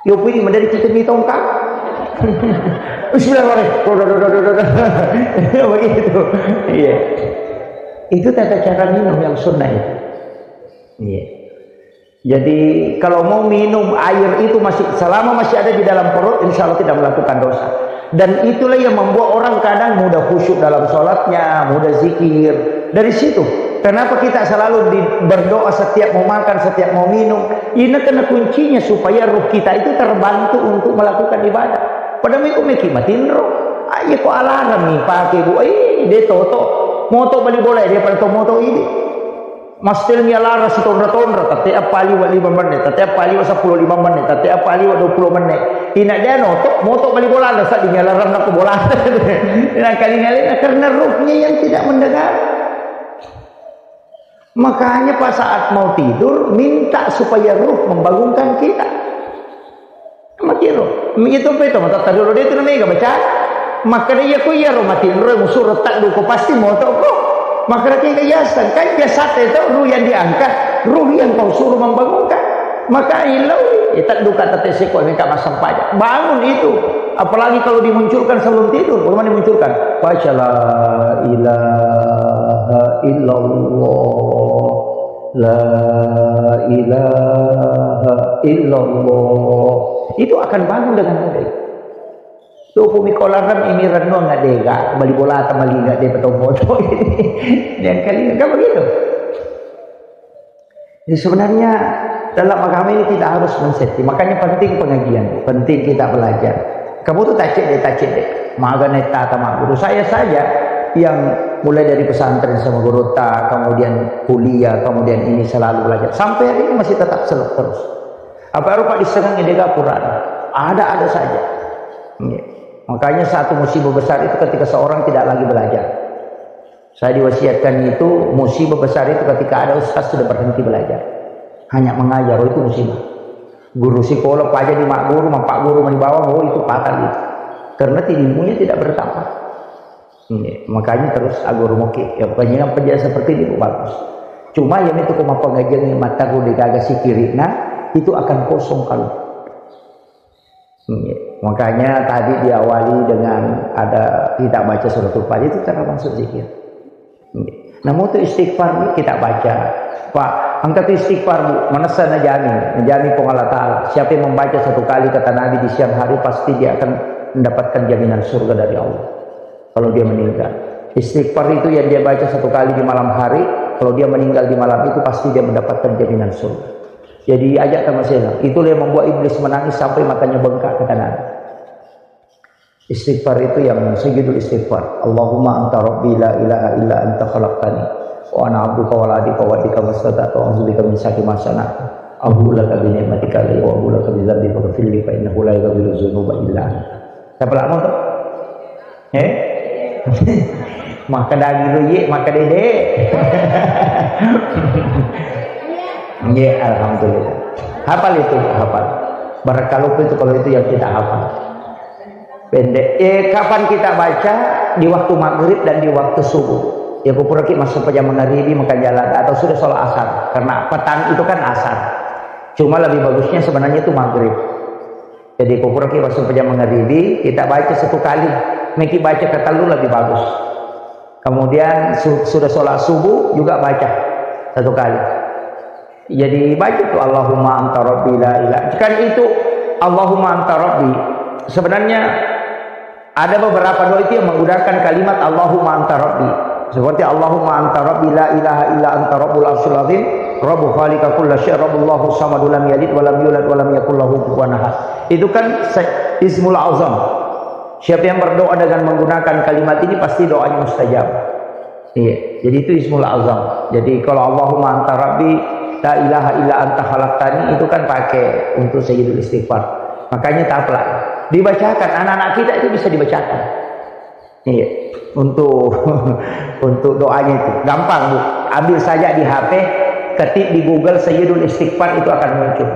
Yo pudi madari kita mi tongka. Bismillahirrahmanirrahim. Begitu. Iya. Itu tata cara minum yang sunnah itu. Iya. Jadi, kalau mau minum air itu masih, selama masih ada di dalam perut, insya Allah tidak melakukan dosa. Dan itulah yang membuat orang kadang mudah khusyuk dalam sholatnya, mudah zikir. Dari situ, kenapa kita selalu di-, berdoa setiap mau makan, setiap mau minum? Ini karena kuncinya supaya ruh kita itu terbantu untuk melakukan ibadah. Pada meko meki matinro, ayo ko alarm nih pakai, Bu. Eh, dia toto. Moto bali bola, dia pada to moto ini. Mastel mi alarm sitonra-tonra, tette appa liwa lima menit, tette appa liwa seppulo lima menit, tette appa liwa dua puluh menit. Ina dia noto, moto bali bola, ada saat dia alarm nak bola. Ina kali-kali, karena ruhnya yang tidak mendengar. Makanya pas saat mau tidur, minta supaya ruh membangunkan kita. Matinro. Itu apa itu? Mata tadi udah itu namanya baca. Maka dia ku iya ro matinro, musuh retak duko pasti moto ko. Maka dia ke yasan. Kan jasad itu ruh yang diangkat, ruh yang kau suruh membangunkan. Maka ilau, eh, tak duka tete seko, ini tak masang pajak. Bangun itu. Apalagi kalau dimunculkan sebelum tidur. Bagaimana dimunculkan? Baca la ilaha illallah. La ilaha illallah. Itu akan bangun dengan mudah. Tuh, pumi kolarem ini renung nggak dega, bali bola atau bali nggak dega, betul moto ini. Yang kali kan begitu. Jadi sebenarnya dalam agama ini tidak harus menseting. Makanya penting pengajian, penting kita belajar. Kamu tuh tacit deh, tacit deh. Maga neta sama guru saya saja yang mulai dari pesantren sama guru ta, kemudian kuliah, kemudian ini selalu belajar. Sampai hari ini masih tetap sel-, terus. Apa rupa di setengah ini Quran? Ada-ada saja. Iya. Makanya satu musibah besar itu ketika seorang tidak lagi belajar. Saya diwasiatkan itu, musibah besar itu ketika ada ustaz sudah berhenti belajar. Hanya mengajar, oh, itu musibah. Guru sekolah, paja di mak guru, mak pak guru, mani bawang, oh, itu fatal itu. Karena ilmunya tidak bertambah. Iya, makanya terus aguru muki. Ya, pokoknya yang penjelasan seperti ini, Bu, bagus. Cuma yang itu kuma pengajian yang mata guru digaga sikirina, itu akan kosong kalbu. Iya. Makanya tadi diawali dengan ada kita baca suratul Fatiha, itu termasuk zikir. Iya. Namun itu istighfar nih kita baca. Pak, engka tu istighfar, Bu, manessa najami, najami Puang Allah Ta'ala. Siapa yang membaca satu kali, kata Nabi, di siang hari, pasti dia akan mendapatkan jaminan surga dari Allah kalau dia meninggal. Istighfar itu yang dia baca satu kali di malam hari, kalau dia meninggal di malam itu, pasti dia mendapatkan jaminan surga. Jadi, ajak tamasela. Itulah yang membuat iblis menangis sampai matanya bengkak, kata Nabi. Istighfar itu yang sujudul istighfar. Allahumma anta rabbi la ilaha illa anta khalaqtani wa ana abduka wa la adika wa adika mastata'tu, a'udzubika min syarri ma sana'tu, abu'u laka bi ni'matika alayya wa abu'u laka bi dzambi faghfirli fa innahu la yaghfiru dzunuba illa anta. Siapa lama tuh? Eh? Maka daging lu, ye, maka dede. Ye, alhamdulillah. Hafal itu, hafal. Barakaluku itu kalau itu yang kita hafal. Pendek. Eh, kapan kita baca? Di waktu maghrib dan di waktu subuh. Ya, kupuraki masuk pejam mangaribi, makan jalan, atau sudah sholat asar. Karena petang itu kan asar. Cuma lebih bagusnya sebenarnya itu maghrib. Jadi, kupuraki masuk pejam mangaribi, kita baca satu kali. Meki baca ketellu lebih bagus. Kemudian su- sudah sholat subuh juga baca satu kali. Jadi, baca tuh Allahumma anta rabbi la ilaha. Kan itu Allahumma anta rabbi. Sebenarnya ada beberapa doa itu yang menggunakan kalimat Allahumma anta rabbi. Seperti Allahumma anta rabbi la ilaha illa anta rabbul arsyil azim, rabbu khaliqa kulla syai, rabbullahu samadu lam yalid wa lam yulad wa lam yakul lahu kufuwan ahad. Itu kan se- ismul azam. Siapa yang berdoa dengan menggunakan kalimat ini, pasti doanya mustajab. Iya, jadi itu ismul azam. Jadi, kalau Allahumma anta rabbi la ilaha illa anta khalaqtani, itu kan pakai untuk sujudul istighfar. Makanya taplak. Dibacakan, anak-anak kita itu bisa dibacakan. Iya, untuk untuk doanya itu. Gampang, Bu. Ambil saja di H P, ketik di Google sujudul istighfar, itu akan muncul.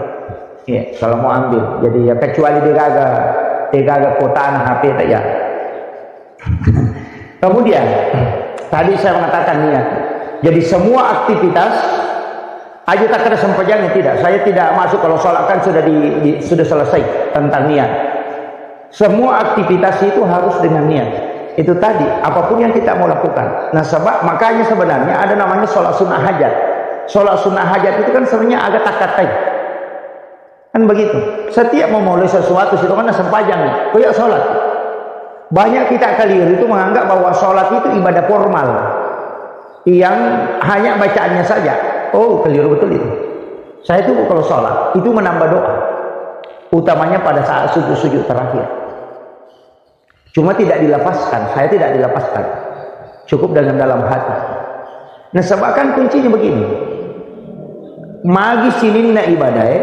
Iya, kalau mau ambil. Jadi, ya, kecuali degaga, degaga kuota na H P tak ya. Kemudian, tadi saya mengatakan niat. Jadi, semua aktivitas, aja tak ada sempajangnya, tidak. Saya tidak masuk kalau sholat kan sudah di, di- sudah selesai tentang niat. Semua aktivitas itu harus dengan niat. Itu tadi, apapun yang kita mau lakukan. Nah, sebab makanya sebenarnya ada namanya sholat sunnah hajat. Sholat sunnah hajat itu kan sebenarnya agak takatai. Kan begitu. Setiap mau mulai sesuatu, situ kan sempajang. Koyok sholat. Banyak kita keliru itu menganggap bahwa sholat itu ibadah formal. Yang hanya bacaannya saja. Oh, keliru betul itu. Saya itu kalau sholat, itu menambah doa. Utamanya pada saat sujud-sujud terakhir. Cuma tidak dilafazkan, saya tidak dilafazkan. Cukup dengan dalam hati. Nah, sebab kan kuncinya begini. Magi sininna ibadae,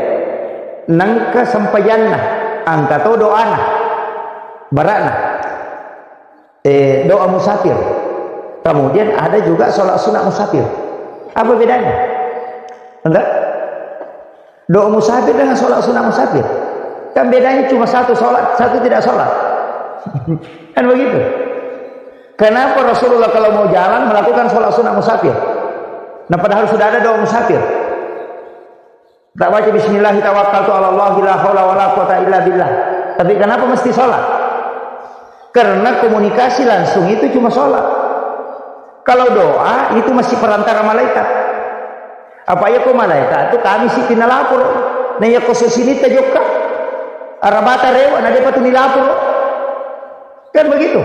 nengka sempajanna, engka to doana, barana. Eh, doa musafir. Kemudian ada juga sholat sunat musafir. Apa bedanya? Enggak? Doa musafir dengan sholat sunat musafir. Kan bedanya cuma satu sholat, satu tidak sholat. Kan begitu. Kenapa Rasulullah kalau mau jalan melakukan sholat sunat musafir? Nah, padahal sudah ada doa musafir. Tak baca bismillah tawakkaltu ala Allah la haula wala quwata illa billah. Tapi kenapa mesti sholat? Karena komunikasi langsung itu cuma sholat. Kalau doa itu masih perantara malaikat. Apa iya ko malaikat itu kami si pinalapor. Nah, iya ko sosini tajokka. Arabata rewa, nah, dia patuni lapor. Kan begitu.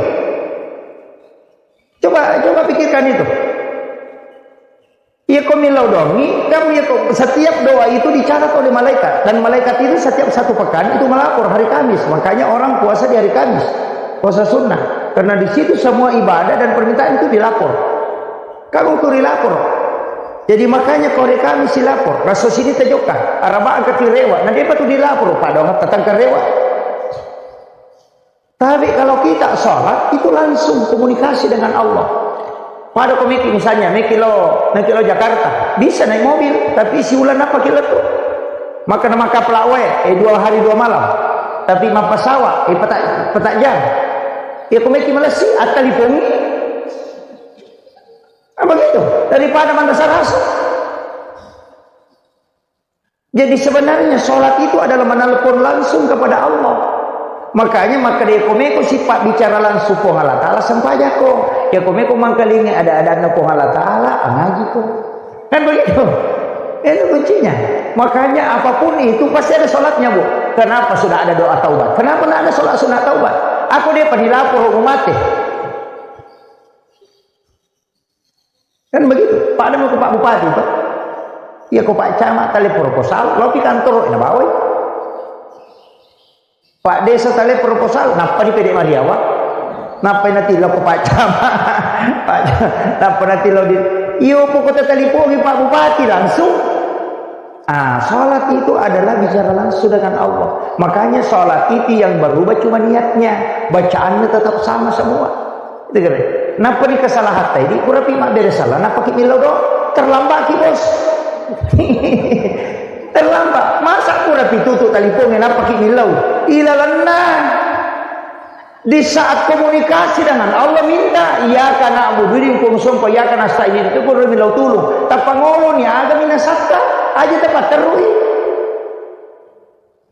Coba coba pikirkan itu. Iya ko millau dongi, kan iya ko setiap doa itu dicatat oleh malaikat, dan malaikat itu setiap satu pekan itu melapor hari Kamis. Makanya orang puasa di hari Kamis, puasa sunnah, karena di situ semua ibadah dan permintaan itu dilapor. Kamu turi lapor. Jadi makanya ko hari Kamis silapor, raso sini tajokka, araba angkat rewa, nah dia patuni lapor, pada orang tatangka rewa. Tapi kalau kita sholat, itu langsung komunikasi dengan Allah. Pada ko meki misalnya, meki lo, meki lo Jakarta, bisa naik mobil, tapi siulan apa kilo tu? Maka nama kapal wae, eh, dua hari dua malam. Tapi mappasawa, eh, petak, petak jam. Ya ko meki malessi, attalipongi. Apa gitu? Daripada manrasa-rasa. Jadi sebenarnya sholat itu adalah menelpon langsung kepada Allah. Makanya makkeda, "Iyako meko sipabbicara langsung Puang Allah Ta'ala, sempajako. Iyako meko mangkalingai ada-adanna Puang Allah Ta'ala, angajiko." Kan begitu? Itu kuncinya. Makanya apapun itu pasti ada sholatnya, Bu. Kenapa sudah ada doa taubat? Kenapa nggak ada sholat sunat taubat? Aku dia pada lapor hukum mati. Kan begitu. Pada mau ke Pak Bupati, Pak. Iya, ke Pak Camat, tali proposal, lo pi kantor, na bawai. Pak Desa, tali proposal, nappa di Pede Mariawa. Nappa natillau ke Pak Camat. Pak Camat, nappa natillau di, iyo, pokoknya talipongi Pak Bupati langsung. Ah, sholat itu adalah bicara langsung dengan Allah. Makanya sholat itu yang berubah cuma niatnya. Bacaannya tetap sama semua. Itu kira. Nappa di kesalahan tadi, pura pi mabbere salah, nappa ki millau do, terlambat ki, Bos. Terlambat. Masa pura pi tutu taliponnya, nappa ki millau. Ilalanna. Di saat komunikasi dengan Allah, minta, "Iyyaka na'budu," idi engkau musompa, "iyyaka nasta'in," idi tu pura millau tulung. Tappangoloni aga minasatta, aja tapatterui.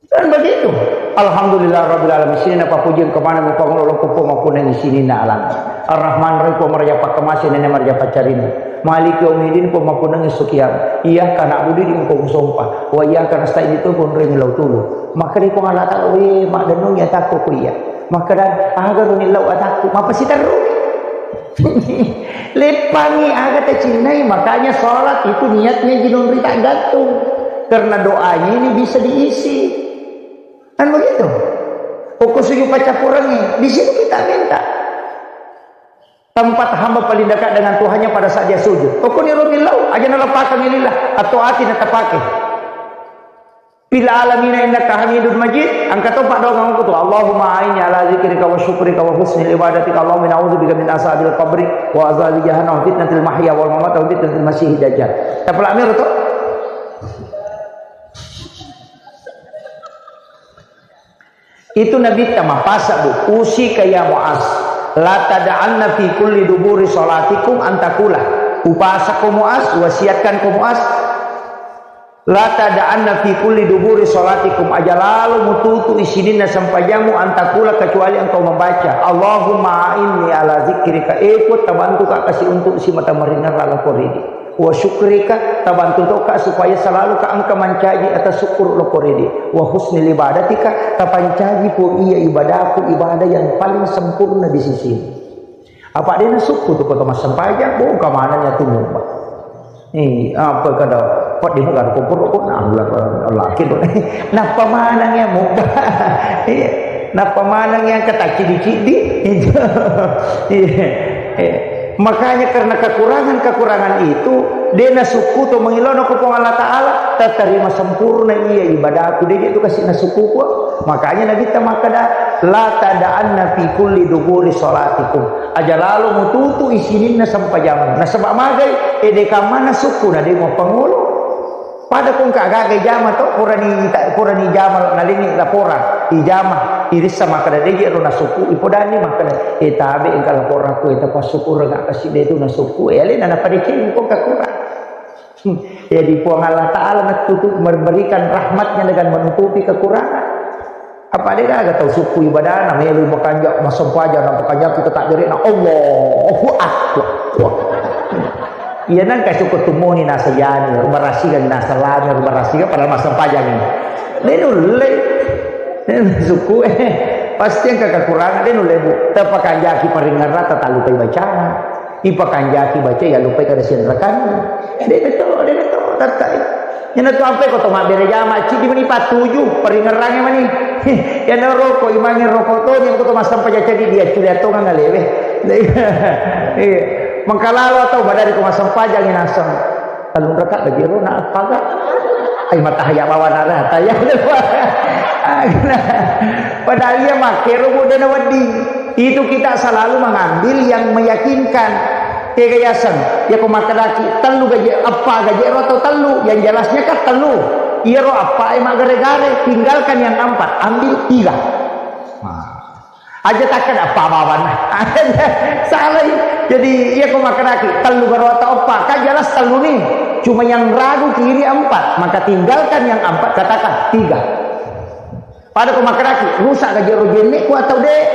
Dan begitu. Alhamdulillah Rabbil Alamin. Sini napa puji kemana mupangolo loko poma kunengi sini na alam. Ar-Rahman Rahim, poma raja pakkamasi, nene maraja pacarina. Maliki yaumiddin, poma kunengi sukiam. Iyyaka na'budu, idi engkau musompa. Wa iyyaka nasta'in, idi tu pura millau tulung. Makkeda Puang Allah Ta'ala, "We, maddenung ya takko ku iya." Makkeda, "Aga runi lau atakku, mapasiterru." Leppangi aga tacinnai, makanya sholat itu niatnya jinunri tak gantung. Karena doanya ini bisa diisi. Kan begitu? Pokok sujud pacappurangi, di situ kita minta. Tempat hamba paling dekat dengan Tuhannya pada saat dia sujud. Pokoknya runi lau, aja nalepakan lillah, atau ati natapake. Fil alamina innaka hamidun majid. Engka to paddoangeng okko tu, Allahumma a'inni ala zikrika wa syukrika wa husni ibadatika, Allahumma inni a'udzubika min azabil qabri wa azabi jahannam wa fitnatil mahya wal mamat wa fitnatil masihid dajjal. Tapalak miro to? Itu Nabi ta mapasa, Bu. Usika ya Muaz, la tada'anna fi kulli duburi salatikum antakula. Upasako Muaz, wasiatkan ko Muaz, La tada'anna fi kulli duburi salatikum, aja lalo mututu isininna sempajammu, antakula, kecuali engkau membaca, Allahumma a'inni ala zikrika, e Puang, tabantuka kasi untuk simata maringerra loko ridi, wa syukrika, tabantu toka supaya selalu ka engka mancaji atas syukur loko ridi, wa husni ibadatika, tapancaji Puang iya ibadaku, ibadah yang paling sempurna di sisimu. Apa dena sukku tu kota massempajang, boka manenna tu mubba. Eh, apa kada, pedding kada ko pura ko, nah, Allah, Allah, gitu. Nappa maneng ya mubba. Iya. Nappa maneng ya kata cidi-cidi. Itu. Iya. Iya. Makanya karena kekurangan-kekurangan itu, dena sukku tu mengilona ko Puang Allah Ta'ala, tatarima sempurna iya ibadahku, de itu kasih na sukku ko. Makanya Nabi ta makkeda, "La tada'anna fi kulli duburi salatikum." Aja lalo mututu isininna sempajammu. Nasaba magai, ede kamana sukku na de muappangolo. Pada ko engka gaga ijama to, purani ta-, purani ijama nalengi laporan. Ijama, irissa makkeda de je ro na sukku, ipodani makkeda, e tabe engka laporan ku, e tapasukku rega kasi de tu na sukku. E alena napadeceng ko kakurang. Hmm. Jadi Puang Allah Ta'ala menutup, memberikan rahmatnya dengan menutupi kekurangan. Apa de gaga tau sukku ibadahna, melo makanja, massempajang, na makanja kita takbirna, Allahu Akbar. Iya nangka sukku tumoni nasajani, barasiga nasalani, barasiga padahal massempajang ini. De nulle. Sukku, eh, pasti engka kekurangan, de nulle, Bu. Tapakanjaki paringerrang, tatallukai bacana. Ipakanjaki baca, ya lupai kada sianrakan. Dena to, dena to, tattai. Iyana tu ampai ko to mabbere jama, cidi mani patuju, paringerrangi mani. Iyana roko, imangi roko to, ni ko to massempajang cadi dia, culi atongang alewe. Iya. Mengkalalo atau badari ko massempajang naseng. Tellung raka bajero na appaga. Ai matahaya bawa nara, taya. Padahal iya makkero, Bu, dena wedding. Itu kita selalu mengambil yang meyakinkan. Tega yaseng, ya ko makkedaki tellu gaje, appa gaje ro atau tellu, yang jelasnya kan tellu. Iyaro appa e maggare-gare, tinggalkan yang empat, ambil tiga. Nah. Aja takkeda appa bawanna. Salah. Jadi iya ko makkedaki tellu garo atau appa, kan jelas tellu ni. Cuma yang ragu kiri empat, maka tinggalkan yang empat, katakan tiga. Pada ko makkedaki, rusak ga jero jennekku atau de'?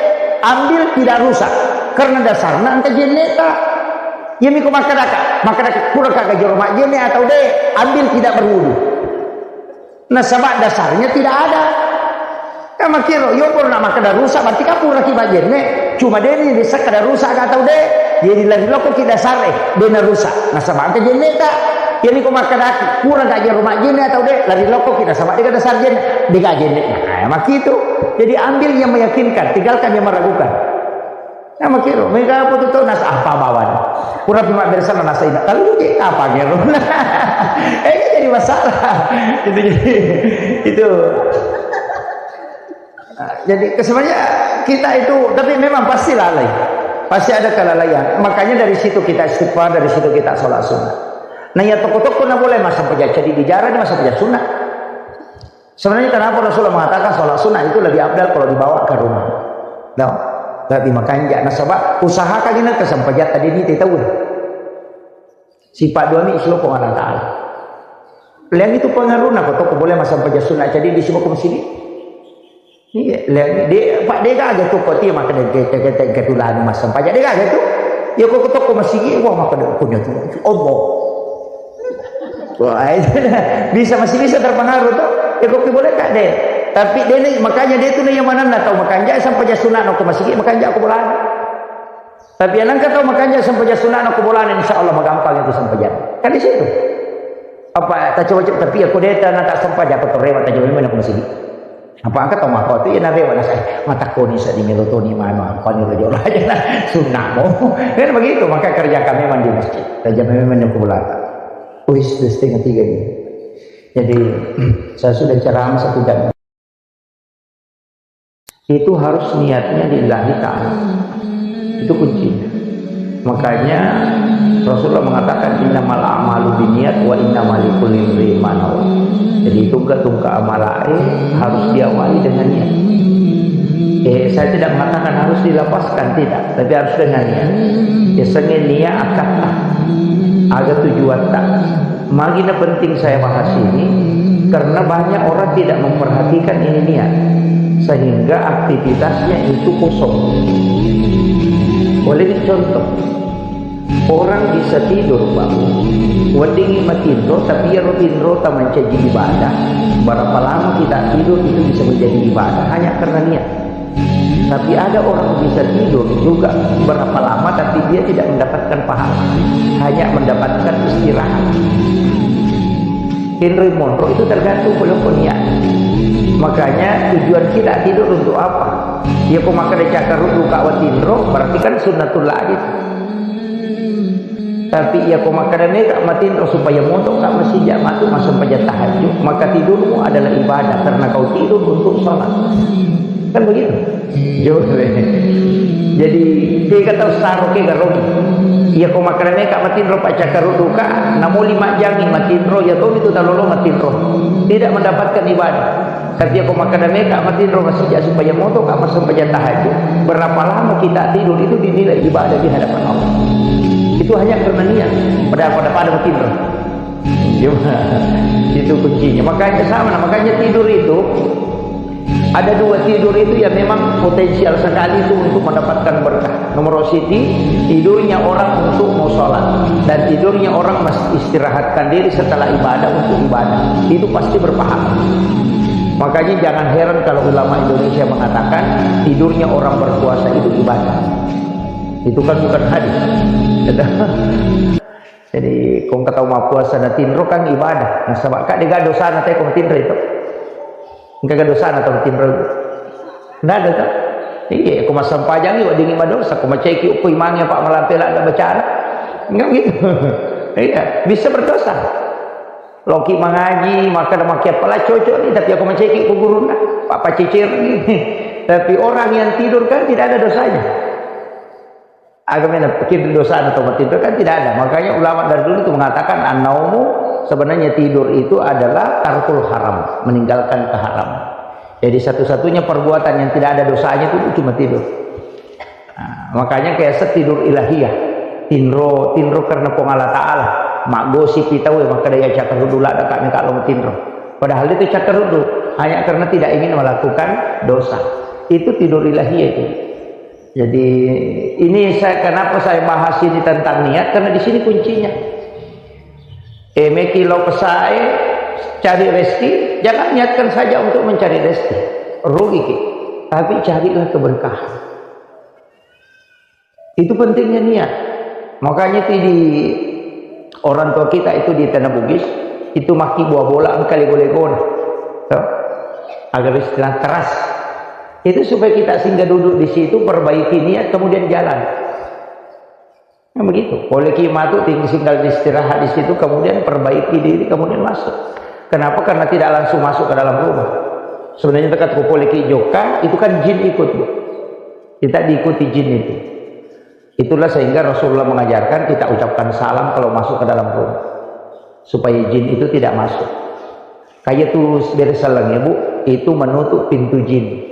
Ambil tidak rusak, karena dasarna engka jenneta. Iyami ko makkedaka, makkedaki, pura ka ga jero majjenne atau de'? Ambil tidak berwudu. Nasaba dasarnya tidak ada. Kan makkiro, yo pura na makkeda rusak, berarti kan puraki majjenne. Cuma de' ni disekka da rusak ga atau de'? Jadi lari lokkoki dasare, de' na rusak. Nasaba engka jenneta. Iyami ko makkedaki, pura ga jero majjenne atau de'? Lari lokkoki, nasaba de' ga dasar jenne, de' ga jenne. Nah, makkitu. Jadi ambil yang meyakinkan, tinggalkan yang meragukan. Nah, makkiro, mega apa tu, tu, nasa apa bawan? Pura pi mabbere sana nasa ina. Kalau lu kayak apa, gitu? Eh, ini jadi masalah. Itu jadi, itu. Nah, jadi, sebenarnya kita itu, tapi memang pasti lalai. Pasti ada kelalaian. Makanya dari situ kita istighfar, dari situ kita sholat sunnah. Nah, ya toko-toko na boleh masa pejabat jadi bicara di masa pejabat sunnah. Sebenarnya kenapa Rasulullah mengatakan sholat sunnah itu lebih afdal kalau dibawa ke rumah? No. Tapi makanja, nasaba usahakan ini kesempajatta deni te tahu. Sifat dua mi islo Puang Allah Ta'ala. Lihat itu pengaruhna, kok toko boleh masang pejabat sunnah jadi di sebuah masjid. Iya, lihat de', Pak, de' gaga tu, kok dia makan de', de', de', de', de', tulang masang pajak, de' gaga tu. Ya, kok toko masjid, wah, makan de', punya tu, Allah. Wah, itu dah. Bisa, masih bisa terpengaruh tuh. Ya, kok boleh kak de'? Tapi de' ni, makanya de' tu ni yang mana na tau makanja sampai ja sunat no ke masjid, makanja aku boleh. Tapi yang nangka tau makanja sampai ja sunat no ke boleh, insya Allah magampang itu sampai ja. Kan di situ. Apa tak coba-coba, tapi aku de' tak nak sampai ja, aku terlewat aja memang aku masjid. Apa angkat tau mako tu, ya, narewa nasa, eh, mata koni sa di melotoni mano, apa ni rojo raja na, sunnah mo. Kan begitu, maka kerjakan memang di masjid. Kerja memang yang kubelata. Wis, sudah setengah tiga ini. Jadi, saya sudah ceramah satu jam. Itu harus niatnya lillahi ta'ala. Itu kuncinya. Makanya Rasulullah mengatakan, "Innamal a'malu binniyat wa innama likulli imri'in ma nawa." Jadi tungka-tungka amalae harus diawali dengan niat. Eh, saya tidak mengatakan harus dilapaskan, tidak, tapi harus dengan niat. Ya, sengaja niat akatta, aga tujuatta. Magi na penting saya bahas ini, karena banyak orang tidak memperhatikan ini niat, sehingga aktivitasnya itu kosong. Boleh dicontoh, orang bisa tidur, Pak, weddingi matinro, tapi iyaro tinrota mancaji ibadah. Berapa lama kita tidur itu bisa menjadi ibadah? Hanya karena niat. Tapi ada orang bisa tidur juga berapa lama, tapi dia tidak mendapatkan pahala, hanya mendapatkan istirahat. Tinro monro itu tergantung pole ko niat. Makanya tujuan kita tidur untuk apa? Ya, ko makkeda cakkaruddu ka watinro, berarti kan sunnatul la'ajat. Tapi iya ko makkeda mega matinro supaya moto ka masija matu massempajang tahajud, maka tidurmu adalah ibadah karena kau tidur untuk sholat. Kan begitu? Jole. Jadi, tega tau saro ke garogi. Iya ko makkeda mega matinro pacakkaruddu ka, namo lima jami matinro, ya tomi tu talolo matinro. Tidak mendapatkan ibadah. Tapi ako makkeda meka matinro masija supaya moto ka massempajang tahajud, berapa lama kita tidur itu dinilai ibadah di hadapan Allah. Itu hanya karena niat. Pada, pada, pada matinro. Cuma, itu kuncinya. Makanya sama, nah, makanya tidur itu ada dua tidur itu yang memang potensial sekali itu untuk mendapatkan berkah. Nomor siti, tidurnya orang untuk mau sholat dan tidurnya orang mas-, istirahatkan diri setelah ibadah untuk ibadah. Itu pasti berpahala. Makanya jangan heran kalau ulama Indonesia mengatakan tidurnya orang berpuasa itu ibadah. Itu kan bukan hadis. Jadi, kong kata mau puasa na tinro kan ibadah. Nah, sebab kak dega dosana te kong tinro itu. Engka ga dosana tau matinro? Nda ada, kan? Iya, ko massempajangi weddingngi madosa, ko maceki ukku imangnge apa malampe ladde bacana. Enggak gitu. Iya, bisa berdosa. Loki mangaji, maka ada makia pala cocok nih, tapi ako maceki ukku guruna, apa cecir nih. Tapi orang yang tidur kan tidak ada dosanya. Agamanya pikir dosana tau matinro kan tidak ada. Makanya ulama dari dulu itu mengatakan, "An-naumu," sebenarnya tidur itu adalah tarkul haram, meninggalkan keharaman. Jadi satu-satunya perbuatan yang tidak ada dosanya itu cuma tidur. Nah, makanya kayak setidur ilahiyah, tinro, tinro karena Puang Allah Ta'ala. Maggosipi tau, makkeda, "Iya, cakkaruddu ladde ka meka lo matinro." Padahal itu cakkaruddu, hanya karena tidak ingin melakukan dosa. Itu tidur ilahiyah itu. Jadi, ini saya, kenapa saya bahas ini tentang niat, karena di sini kuncinya. Eh, meki lo pesae, cari rezeki, jangan niatkan saja untuk mencari rezeki. Rugi ki. Tapi carilah keberkahan. Itu pentingnya niat. Makanya ti di orang tua kita itu di Tanah Bugis, itu maki buah bola engka lego-legona. Tuh. Agar istilah keras. Itu supaya kita singgah duduk di situ, perbaiki niat, kemudian jalan. Kan begitu. Poleki matu tinggi singgah istirahat di situ, kemudian perbaiki diri, kemudian masuk. Kenapa? Karena tidak langsung masuk ke dalam rumah. Sebenarnya dekat ku poleki joka, itu kan jin ikut, Bu. Kita diikuti jin itu. Itulah sehingga Rasulullah mengajarkan kita ucapkan salam kalau masuk ke dalam rumah. Supaya jin itu tidak masuk. Kayak tuh bere selleng ya, Bu, itu menutup pintu jin.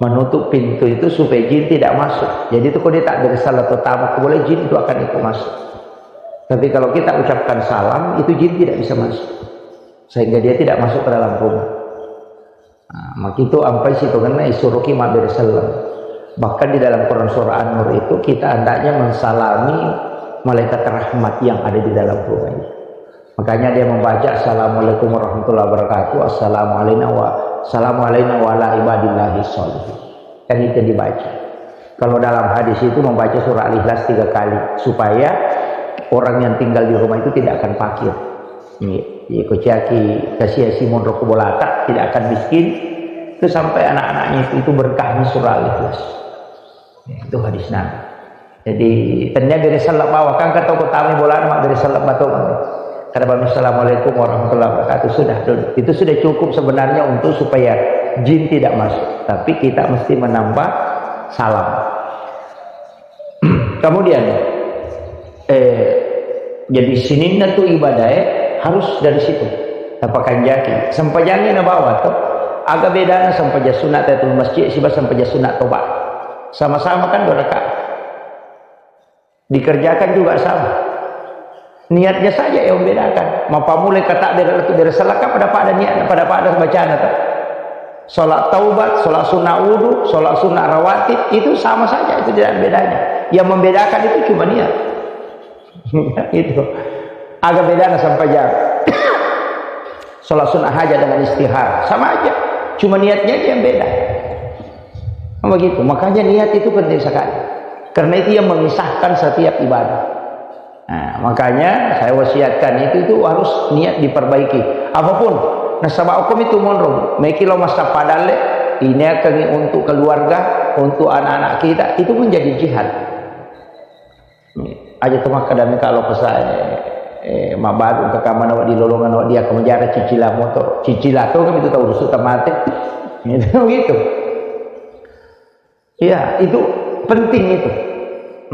Menutup pintu itu supaya jin tidak masuk. Jadi itu kalau dia tak bere selleng atau tamu, boleh jin itu akan ikut masuk. Tapi kalau kita ucapkan salam, itu jin tidak bisa masuk. Sehingga dia tidak masuk ke dalam rumah. Nah, makitu ampai sitongenna isuruki mabbere selleng. Bahkan di dalam Quran surah An-Nur itu kita hendaknya mensalami malaikat rahmat yang ada di dalam rumah itu. Makanya dia membaca, "Assalamualaikum warahmatullahi wabarakatuh, assalamu alaina wa, assalamu alaina wa ala ibadillahi sholihin." Kan itu dibaca. Kalau dalam hadis itu membaca surah Al-Ikhlas tiga kali, supaya orang yang tinggal di rumah itu tidak akan fakir. Iya, iya, ko ciaki kasiasi monro ko bolata, tidak akan miskin. Itu sampai anak-anaknya itu, itu berkahnya surah Al-Ikhlas. Ya, itu hadis Nabi. Jadi, tania bere selleng bawang, kan kata ko tami bolana mak bere selleng batu. Kada bami, "Assalamualaikum warahmatullahi wabarakatuh." Sudah, duduk. Itu sudah cukup sebenarnya untuk supaya jin tidak masuk. Tapi kita mesti menambah salam. Kemudian, eh, jadi sininna tu ibadah, eh, harus dari situ. Tapakanjaki. Sempajangi na bawa tu. Aga bedana sempajang sunat tahiyatul masjid siba sempajang sunat toba. Sama-sama kan dua rakaat. Dikerjakan juga sama. Niatnya saja yang membedakan. Mapamulai kata bere, bere selleng kan pada-pada niat, pada-pada bacana tu. Sholat taubat, sholat sunnah wudhu, sholat sunnah rawatib, itu sama saja, itu tidak ada bedanya. Yang membedakan itu cuma niat. Itu. Aga bedana sempajang. Sholat sunnah hajat dengan istihar, sama aja. Cuma niatnya aja yang beda. Kan begitu. Makanya niat itu penting sekali. Karena itu yang memisahkan setiap ibadah. Nah, makanya saya wasiatkan itu, itu harus niat diperbaiki. Apapun, nasaba hukum itu monro, meki lo massappa dalle, ini akan untuk keluarga, untuk anak-anak kita, itu menjadi jihad. Aja tu makkeda meka lo pesae, eh, mabaru ke kamar awak di lolongan awak dia ke menjara cicila motor, cicila tu kan itu tahu rusuh tamate. Itu gitu. Iya, itu penting itu.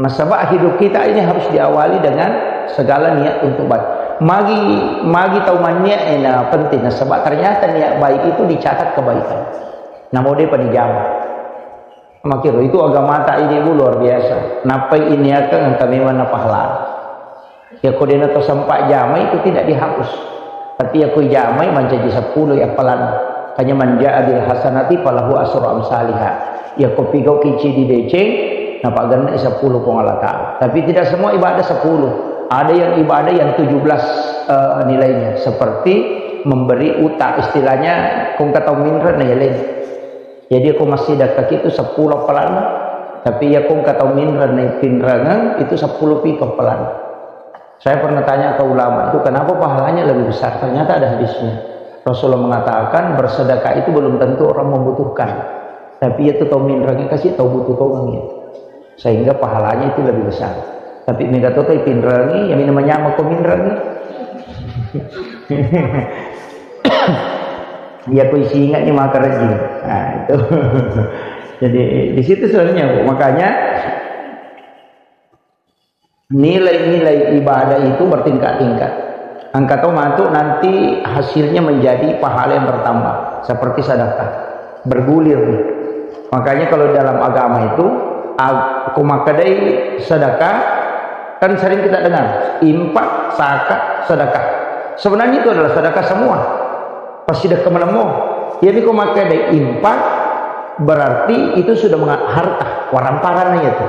Nasaba hidup kita ini harus diawali dengan segala niat untuk baik. Magi, magi tau manniat ena penting. Nasaba ternyata niat baik itu dicatat kebaikan. Namo de panijama. Makiro itu agamata ini, Bu, luar biasa. Nappai iniakan engka memang na pahala. Yako dena to sempat jamai itu tidak dihapus. Tapi yako jamai mancaji sepuluh ya palan. Kanya manja adil hasanati falahu asru amsaliha. Yako pigau kici di deceng, napa genne sepuluh Puang Allah Ta'ala. Tapi tidak semua ibadah sepuluh. Ada yang ibadah yang tujuh belas, eh, nilainya. Seperti memberi utang. Istilahnya, kong kata minre na yaleng. Jadi, ko massidekka itu sepuluh palan, tapi ya kong kata minre na pinrangan itu sepuluh piko palan. Saya pernah tanya ke ulama itu, "Kenapa pahalanya lebih besar?" Ternyata ada hadisnya. Rasulullah mengatakan, bersedekah itu belum tentu orang membutuhkan. Tapi itu tau minrangi kasih tau butuh tau nangis. Sehingga pahalanya itu lebih besar. Tapi mega to tau pinrangi, ya minum nyama ko minrangi. Ya ko isi ingat ni maka rajin. Nah, itu. Jadi di situ sebenarnya, Bu. Makanya nilai-nilai ibadah itu bertingkat-tingkat. Angka tau matu nanti hasilnya menjadi pahala yang bertambah seperti sedekah, bergulir. Makanya kalau dalam agama itu, ag-, ko makkedai sedekah, Kan sering kita dengar, infak, zakat, sedekah. Sebenarnya itu adalah sedekah semua. Passidekka malemmo. Jadi ko makkeda infak, berarti itu sudah menga-, harta, waramparana itu.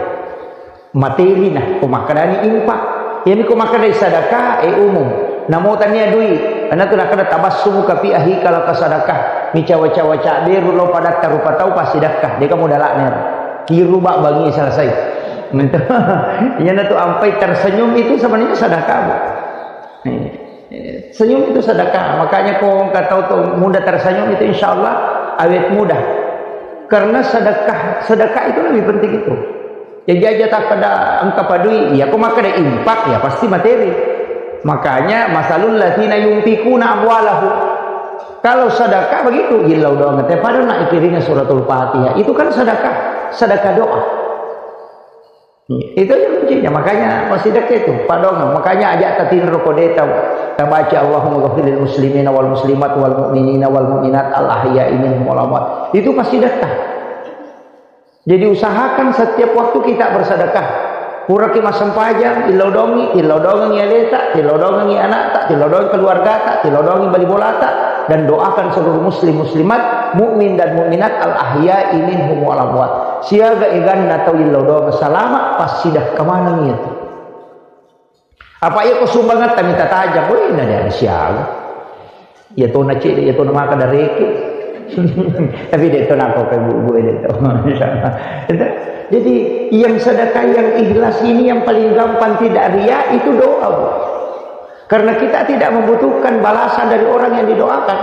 Materi na, ko makkedani infak. Jadi ko makkeda sedekah, eh, umum. Namo tania dui, karena tu nakkeda tabassumuka fi akhika laka sadakah. Micawa-cawa caberu lo padatta rupa tau passidekka. Dia kamu dalaknya. Kiru bak bangi selesai. Iya na tu ampai tersenyum itu sebenarnya sedekah, Bu. Eh, eh, senyum itu sedekah. Makanya ko engka tau tu mudah tersenyum itu insya Allah awet mudah. Karena sedekah, sedekah itu lebih penting itu. Jadi aja tak ada engka padui, ya ko makkeda infak ya pasti materi. Makanya masalul ladzina yunfikuna amwalahum. Kalau sedekah begitu, jillau doang teh pada nak ikiringa suratul Fatihah. Itu kan sedekah, sedekah doa. Itu aja kuncinya. Makanya pasti dekat itu, padongang. Makanya ajak tatinro kode tau. Tabaca Allahumma ghafirlil muslimina wal muslimat wal mu'minina wal mu'minat al ahya'i minhum wal amwat. Itu pasti dekat. Jadi usahakan setiap waktu kita bersedekah. Puraki massempajang, tillau dongi, tillau dongi aleta, tillau dongi anakta, tillau dongi keluargata, tillau dongi bali bolata, dan doakan seluruh muslim muslimat, mukmin dan mukminat al ahya'i minhum wal amwat. Siaga eganna tau illau dongi salama, passidekka maneng itu. Apa iya ko sumbangatta mita tajang, weh, na dia siaga. Iya tona cedde, iya tona maka dareke. Tapi dia tona ko kayak bu-, bu-, dia tona. Jadi yang sedekah yang ikhlas ini yang paling gampang tidak ria itu doa, Bu. Karena kita tidak membutuhkan balasan dari orang yang didoakan.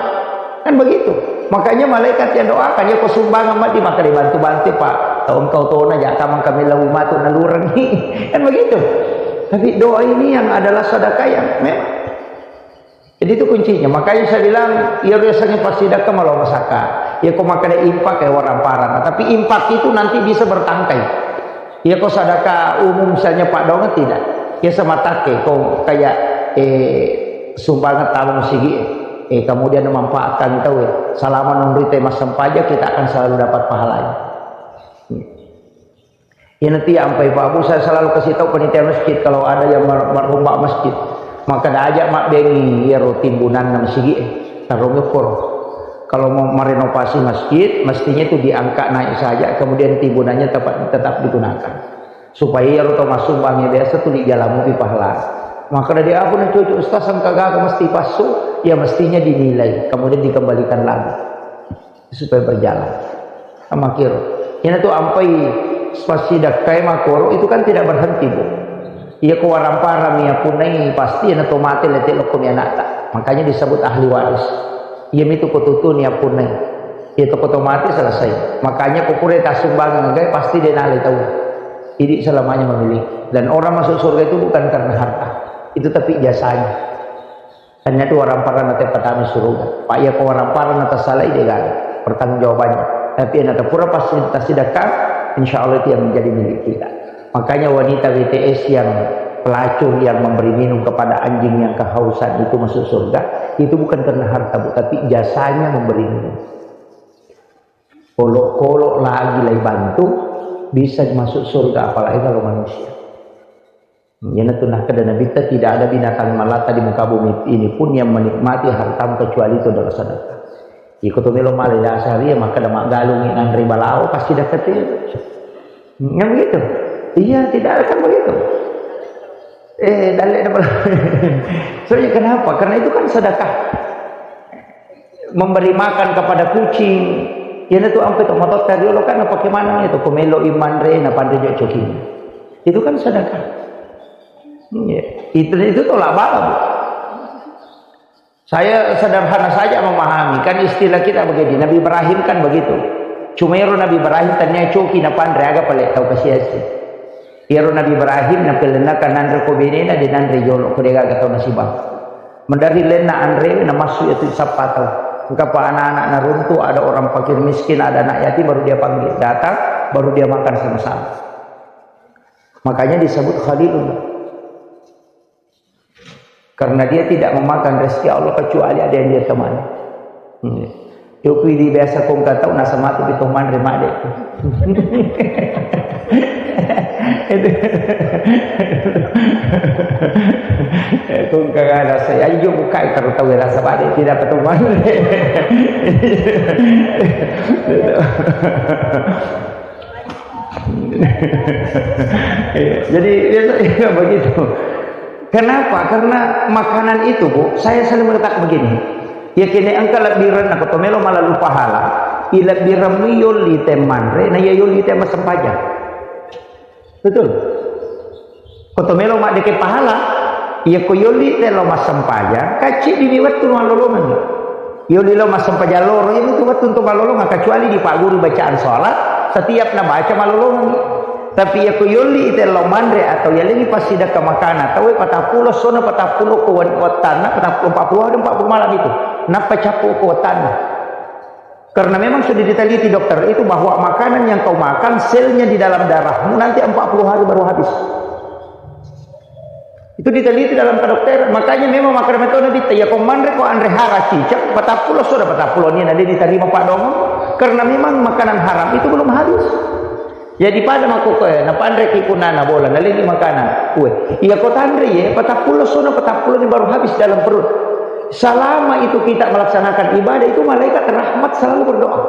Kan begitu. Makanya malaikat yang doakan, ya ko sumbangan mati maka dibantu-bantu, Pak. Tau engkau tona, ya kamang kami lau matu nalurengi. Kan begitu. Tapi doa ini yang adalah sedekah yang memang. Jadi itu kuncinya. Makanya saya bilang, iya biasanya pasti sedekah malah masaka. Ya ko makkeda infak ya waramparang. Tapi infak itu nanti bisa bertangkai. Ya ko sedekah umum misalnya Pak Dongan tidak. Ya sama take ko kayak, eh, sumbangan tawang sigi, eh, kemudian memanfaatkan tau ya. Selama nunrite massempajang kita akan selalu dapat pahalanya. Iya nanti ampai Pak Bu, saya selalu kasih tahu panitia masjid kalau ada yang mer-, merombak masjid, maka diajak mak bengi ya ro timbunan masigi, eh, taruh ngepor. Kalau mau merenovasi masjid, mestinya itu diangkat naik saja, kemudian timbunannya tetap, tetap digunakan. Supaya ya ro tau massumbang ya biasa tuli jalamu di pahala. Maka dari aku nih cucu ustaz sangka gaga mesti pasu, ya mestinya dinilai, kemudian dikembalikan lagi. Supaya berjalan. Sama kiro. Ina tu ampai spasi dakkai makoro itu kan tidak berhenti, Bu. Iya ko waramparang iya punnai pasti ina to mate lete lokko mi anakta. Makanya disebut ahli waris. Iya mitu ko tutuni iya punnai. Iya to ko to mate selesai. Makanya ko pura tasumbangan gai pasti dia nale tau. Jadi selamanya memiliki. Dan orang masuk surga itu bukan karena harta. Itu tapi jasanya. Hanya tu orang parana te patami suruga. Pak iya ko orang parana tasalai de gaga pertanggungjawabannya. Tapi yang pura pasti tasidakkan, insya Allah itu yang menjadi milik kita. Makanya wanita W T S yang pelacur yang memberi minum kepada anjing yang kehausan itu masuk surga, itu bukan karena harta, Bu, tapi jasanya memberi minum. Olok-olok lagi lai bantu, bisa masuk surga, apalagi kalau manusia. Iyanatu nakkeda Nabitta, tidak ada binatang melata di muka bumi ini pun yang menikmati hartamu kecuali itu adalah sedekah. Iko tu melo male dasar iya makkeda maggalungi nanre balawo pasti dapat itu. Yang begitu? Iya, tidak akan begitu. Eh, dalle da balawo. Soalnya kenapa? Karena itu kan sedekah. Memberi makan kepada kucing. Iyanatu ampe to matotta riolo kan pakai mana itu? Ko melo imanre na panre jo coking. Itu kan sedekah. Iya. Itu, itu tolak bala, Bu. Saya sederhana saja memahami. Kan istilah kita begini, Nabi Ibrahim kan begitu. Cuma ero Nabi Ibrahim tania coki na panre aga pale tau kasiasi. Ero Nabi Ibrahim na pelenna kan nanre ko benena de nanre jolo ko de gaga tau nasibang. Mendari lenna anre na masuk itu sappa tau. Engkapa anak-anak naruntu, ada orang fakir miskin, ada anak yatim, baru dia panggil. Datang, baru dia makan sama-sama. Makanya disebut Khalilullah. Karena dia tidak memakan rezeki Allah kecuali ada yang dia temani. Hmm. Yopi di biasa kong katau nasa matu di toman remak dek. Kung kagak rasa, ayo bukai terus tahu rasa pada tidak ketemu. Iya, jadi biasanya begitu. Kenapa? Karena makanan itu, Bu, saya selalu mengatakan begini. Ya kene engka lebbiran aku to melo malalu pahala. I lebbiran mi yolli te manre, na iya yolli te massempajang. Betul. Ko to melo maddeke pahala, iya ko yolli te lo massempajang, kacci dini wettu mallolongan. Yolli lo massempajang loro, ini tu wettu untuk mallolongan, kecuali di Pak Guru bacaan sholat, setiap nabaca mallolongan. Tapi iya ko yolli te lo manre atau yalengi passidekka makana, tawe patappulo, sona patappulo ko wettanna, patappulo, empat puluh hari, empat puluh malam itu. Nappa cappu ko wettanna. Karena memang sudah diteliti dokter itu bahwa makanan yang kau makan, selnya di dalam darahmu nanti empat puluh hari baru habis. Itu diteliti dalam kedokteran. Makanya memang makanan itu Nabi, ya kau manre, kau anre hara cicak, patappulo sudah patappulo ini nanti diterima Pak Dongo. Karena memang makanan haram itu belum habis. Jadi pada mako koe, napanreki punana bola, nalengi makanan. Kue. Iya ko tanre ye, patappulo sono, patappulo ni baru habis dalam perut. Selama itu kita melaksanakan ibadah itu, malaikat rahmat selalu berdoa.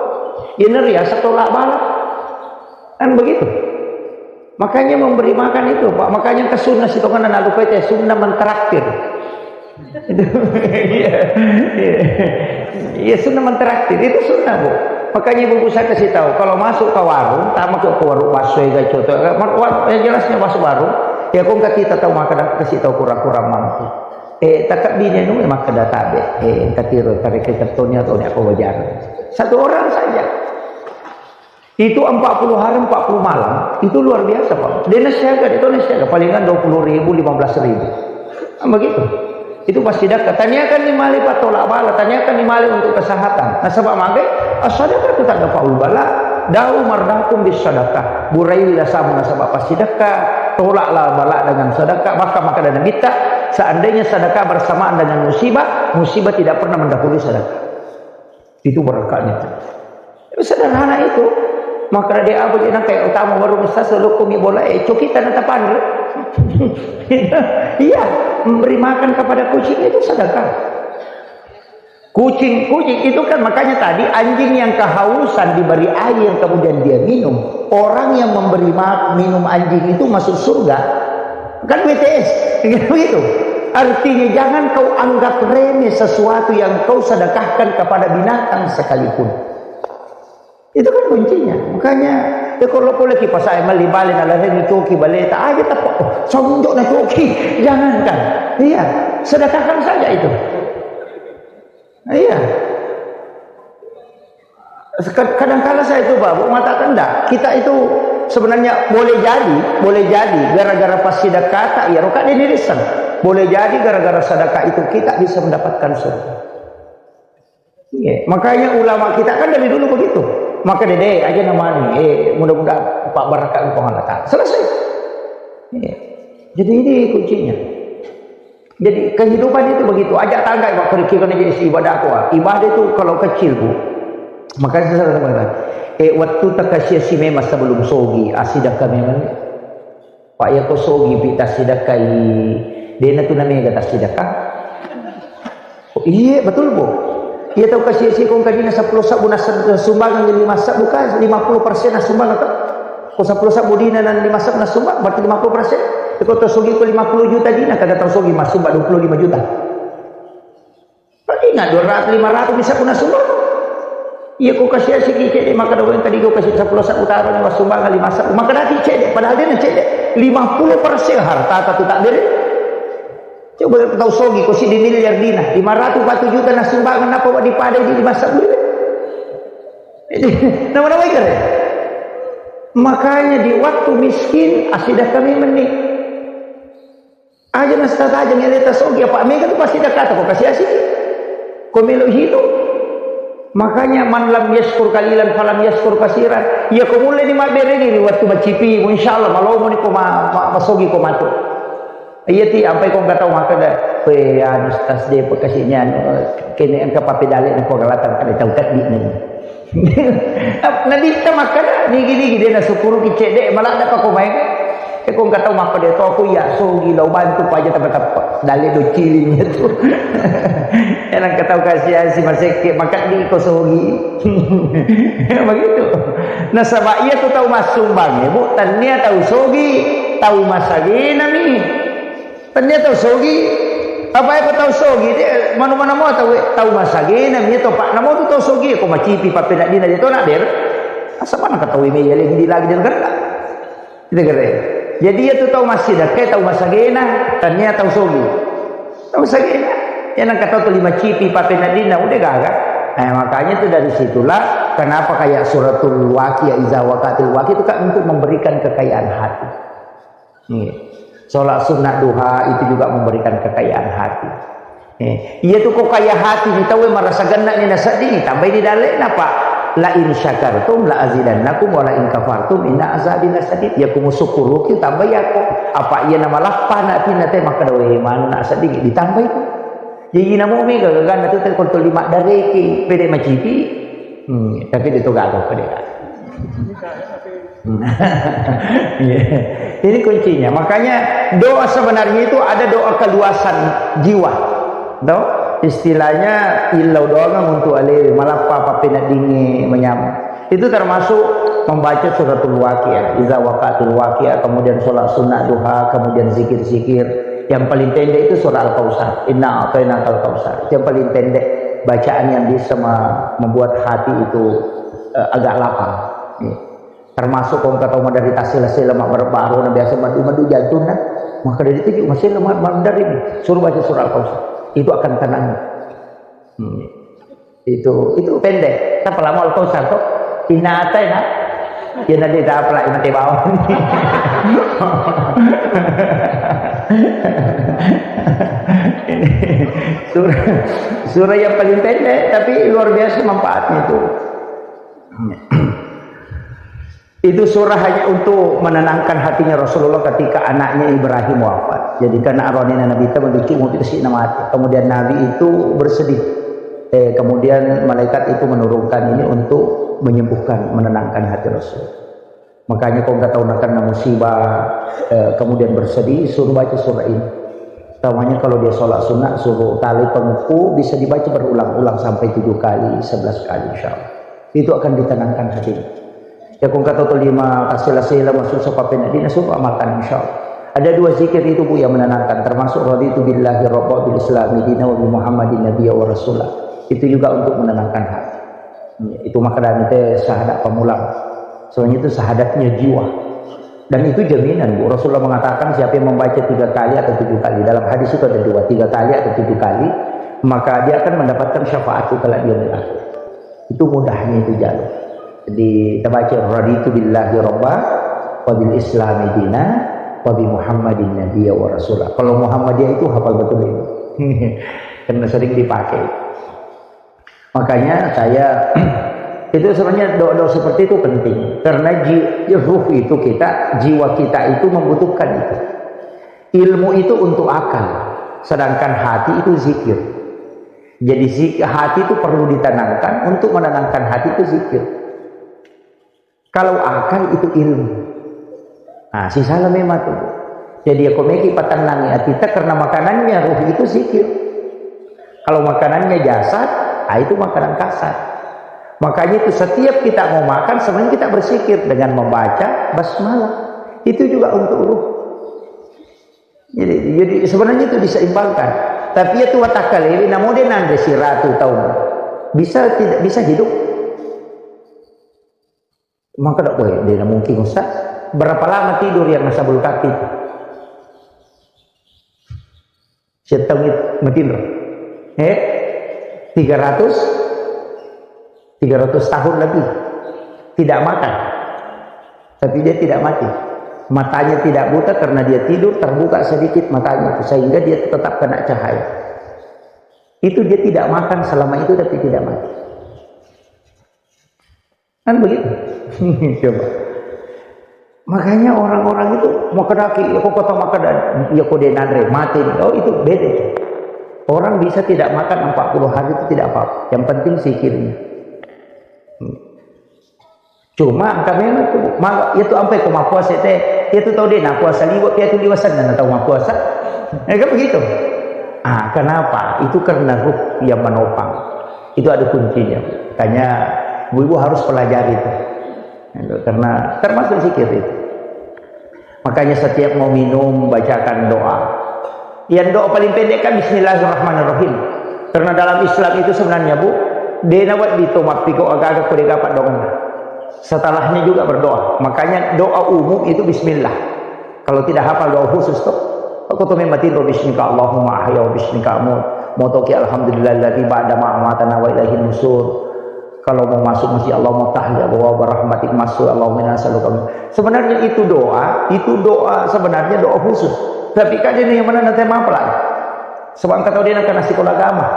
Ini riasa tolak bala. Kan begitu. Makanya memberi makan itu, Pak. Makanya ke sunnah situ kan anak lupa itu sunnah mentraktir. Iya, iya. Iya, sunnah mentraktir. Itu sunnah, Bu. Makanya ibu-ibu saya kasih tahu, kalau masuk ke warung, tak masuk ke warung bakso ya, coto. War-, war-, yang jelasnya masuk warung, ya kok nggak kita tahu makan, kasih tahu kurang-kurang mampu. Eh, tak bini anu makan data be. Eh, tak kira tarik ke tonya atau ni aku wajar. Satu orang saja. Itu empat puluh hari, empat puluh malam, itu luar biasa, Pak. Dia nasiaga, dia tahu nasiaga, palingan dua puluh ribu, lima belas ribu. Kan begitu. Itu pasti dekat. Tanyakan ni mali patolak bala, tanyakan ni mali untuk kesehatan. Nasaba magai, as-sadaqah itu tak ada faul bala. Dau mardakum bis sadaqah. Burailah sama nasaba pasti dekat. Tolaklah bala dengan sedekah. Bahkan maka ada Nabi tak, seandainya sedekah bersamaan dengan musibah, musibah tidak pernah mendahului sedekah. Itu berkahnya. Sederhana itu. Maka dia apa je nang kayak utama baru besar selalu kumi bola, eh, coki tanah tapan. Iya, memberi makan kepada kucing itu sedekah. Kucing, kucing itu kan makanya tadi anjing yang kehausan diberi air yang kemudian dia minum. Orang yang memberi ma-, minum anjing itu masuk surga. Kan B T S, begitu. Artinya jangan kau anggap remeh sesuatu yang kau sedekahkan kepada binatang sekalipun. Itu kan kuncinya. Makanya, ya kalau boleh kipas saya meli balik, nah, lari coki balik, tak aja tak, oh, sonjok na coki. Jangankan. Iya, sedekahkan saja itu. Iya. Seka-, kadangkala saya itu, Pak, Bu, mengatakan, "Ndak, kita itu sebenarnya boleh jadi, boleh jadi gara-gara pas sedekah tak, ya, roka dinirisang. Boleh jadi gara-gara sedekah itu kita bisa mendapatkan surga." Iya, makanya ulama kita kan dari dulu begitu. Maka dede aja namanya, eh, mudah-mudahan Pak barakat Allah Ta'ala. Selesai. Iya. Jadi ini kuncinya. Jadi kehidupan itu begitu. Ajak tangga, Pak, kira-kira jadi ibadah apa? Ibadah itu kalau kecil, Bu. Makanya saya sampaikan, eh, waktu tak kasih si memang sebelum sogi, asidah kami memang. Pak, iya ko sogi pi tassidekkai, dena tu namega tassidekka. Oh, iye, betul, Bu. Iya tau kasi sikong kadina seppulo sabbu na sumbangan lima sabbu ka, lima puluh persen na sumbangan to. Ko seppulo sabbu dina na lima sabbu na sumbang, berarti lima puluh persen. Ko tau sogi ko lima puluh juta dina, kada tau sogi massumbang dua puluh lima juta. Paling nggak dua ratus, lima ratus bisa kuna sumbang. Iya, ko kasih asik cedde, maka doang tadi ko kasih seppulo sabbu taro ni, sumbangan lima sabbu. Maka dati cedde, padahal dia cedde. Lima puluh persen harta tu tak beri. Coba tau sogi, ko si di miliar dina, lima ratus empat juta na sumbangan, apa wak dipadai di lima sabbu? Nama-nama ikan ya? Makanya di waktu miskin, asidah kami meni. Aja na sitatajang ele tasogi, apa mega tu pasti dakata ko kasi asiki. Ko melo hidup. Makanya man lam yaskur kalilan falam yaskur kasiran. Iya ko mulle ni mabberengi ri wattu macipi, insyaallah malomo ni ko ma-, ma-, masogi ko matu. Iya ti ampai ko nggak tahu maka da, pe anu stas de pe kasi ni anu, kene engka papedale na ko galatan kada tahu tadi ni. Nabitta makkeda, nigi-nigi de nasukkuruki cedde, maladda pa ko maega. E, Ko engka tau makkeda to, "Aku iya sogi lao bantu paja teppe-teppe." Dalle do ciling itu. Enang engka tau kasi-asi masekke, makeddi ko sogi. Begitu. Nasaba iya tu tau massumbang, Bu, tania tau sogi, tau masagena mi. Tania tau sogi, apa ko tau sogi, de, manu mana mo tau, tau masagena mi to, Pak. Namo tu tau sogi, ko macipi pappeneddinna de to na der. Asa mana ka tau me yale di lagi der gerda. Itu kere. Jadi iya tu tau massidekka, tau masagena, tania tau sogi. Tau masagena. Iya nang kata tu lima cipi pappeneddinna, udah gaga. Nah, makanya itu dari situlah kenapa kayak suratul Waqiah, iza waqatil waqiah itu kan untuk memberikan kekayaan hati. Iya. Sholat sunnah duha itu juga memberikan kekayaan hati. Eh, iya tu ko kaya hati ni tau marasa genna ni nasedding, tambai di dalle'na, Pak. "La in syakartum la azidannakum wa la in kafartum inna azabi lasyadid." Ya ku musukkuruki tambai ako. Apa iya namalappa na atinna te makkeda, "We, manu na sedding ditambai tu." Jadi namo mega gaganna tu te konto lima dareki pede macipi. Hmm, tapi itu gagal pede. Iya. Ini kuncinya. Makanya doa sebenarnya itu ada doa keluasan jiwa. Toh? Istilahnya illau doangan untuk alewe, malappa pappeneddingnge manyameng. Itu termasuk membaca suratul Waqiah, iza waqatil waqiah, kemudian sholat sunnah duha, kemudian zikir-zikir. Yang paling pendek itu surah Al-Kautsar. Inna a'tainakal kautsar. Itu yang paling pendek bacaan yang bisa me-, membuat hati itu eh, agak lapang. Iya. Termasuk ko engka tau maderita sela-sela, mabbaru-baru, na biasa madu-madu jantunna, maka dari itu juga masih lemah maderita. Suruh baca surah Al-Kautsar. Itu akan tenang. Hmm. Itu itu pendek. Tapi lama Al-Kautsar kok. Inna a'taina. Ya nanti tak apa lah, mati bawah. Ini surah, surah yang paling pendek, tapi luar biasa manfaatnya itu. Itu surah hanya untuk menenangkan hatinya Rasulullah ketika anaknya Ibrahim wafat. Jadi karena arwahnya Nabi itu mencuci mau itu sih mati. Kemudian Nabi itu bersedih. Eh, kemudian malaikat itu menurunkan ini untuk menyembuhkan, menenangkan hati Rasul. Makanya ko engka tau nakena musibah, eh, kemudian bersedih, suruh baca surah ini. Utamanya kalau dia sholat sunnah, suruh tali penguku, bisa dibaca berulang-ulang sampai tujuh kali, sebelas kali, insya Allah. Itu akan ditenangkan hatinya. Ya, ko engka tau lima kasela-sela masuk sa pappeneddinna, suruh amalkan, insya Allah. Ada dua zikir itu, Bu, yang menenangkan, termasuk raditu billahi rabba bil islami dina wa bi Muhammadin nabiyya wa rasula. Itu juga untuk menenangkan hati. Itu makanya itu syahadat pamulang. Soalnya itu syahadatnya jiwa. Dan itu jaminan, Bu. Rasulullah mengatakan siapa yang membaca tiga kali atau tujuh kali. Dalam hadis itu ada dua, tiga kali atau tujuh kali, maka dia akan mendapatkan syafaat itu kelak di yaumil akhir. Itu mudahnya itu jalur. Jadi kita baca raditu billahi rabba wa bil islami dina wa bi Muhammadin nabiyya wa rasula. Kalau Muhammadiyah itu hafal betul ini. Karena sering dipakai. Makanya saya itu sebenarnya doa-doa seperti itu penting karena ji, ruh itu kita, jiwa kita itu membutuhkan itu. Ilmu itu untuk akal, sedangkan hati itu zikir. Jadi zik, hati itu perlu ditenangkan, untuk menenangkan hati itu zikir. Kalau akal itu ilmu. Nah, sisala memang tuh. Jadi ya komeki patenangi atita karena makanannya ruh itu zikir. Kalau makanannya jasad, ah, itu makanan kasar. Makanya itu setiap kita mau makan, sebenarnya kita berzikir dengan membaca basmalah. Itu juga untuk ruh. Jadi, jadi sebenarnya itu diseimbangkan. Tapi ya tua takkalewe, namo de nanre siratu tahun. Bisa tidak bisa hidup? Maka tak boleh, dia mungkin usah. Berapa lama tidur yang nasabul kaki itu? Setahun itu, matinro. Eh, tiga ratus, tiga ratus tahun lagi. Tidak makan. Tapi dia tidak mati. Matanya tidak buta karena dia tidur, terbuka sedikit matanya itu. Sehingga dia tetap kena cahaya. Itu dia tidak makan selama itu, tapi tidak mati. Kan begitu. Coba. Makanya orang-orang itu mau kedaki, ya kok kota makan, ya kok dia nanre, mati. Oh, itu beda itu. Orang bisa tidak makan empat puluh hari itu tidak apa-apa. Yang penting zikirnya. Cuma engka memang tu, ma-, itu ampe ko mappuasa te, Iya tu tau de' na puasa liwe', iya tu liwe' senna na tau mappuasa. Eh, kan begitu. Ah, kenapa? Itu karena ruh yang menopang. Itu ada kuncinya. Makanya ibu-ibu harus pelajari itu. Karena termasuk zikir itu. Makanya setiap mau minum, bacakan doa. Yang doa paling pendek kan bismillahirrahmanirrahim. Karena dalam Islam itu sebenarnya, Bu, de' na wedding to mappiko aga-aga ko de' gaga paddoangenna. Setelahnya juga berdoa. Makanya doa umum itu bismillah. Kalau tidak hafal doa khusus tuh, aku tuh memang tidur bismika Allahumma ahya wa bismika amut. Motoki alhamdulillahilladzi ba'da ma amatana wa ilaihin nusur. Kalau mau masuk masjid, Allahumma tahli abwaaba rahmatik masuk, Allahumma inna nas'aluka min-, sebenarnya itu doa, itu doa, sebenarnya doa khusus. Tapi kan ini yang mana nanti mapalai. Sebab engka tau de' na kena sekolah agama.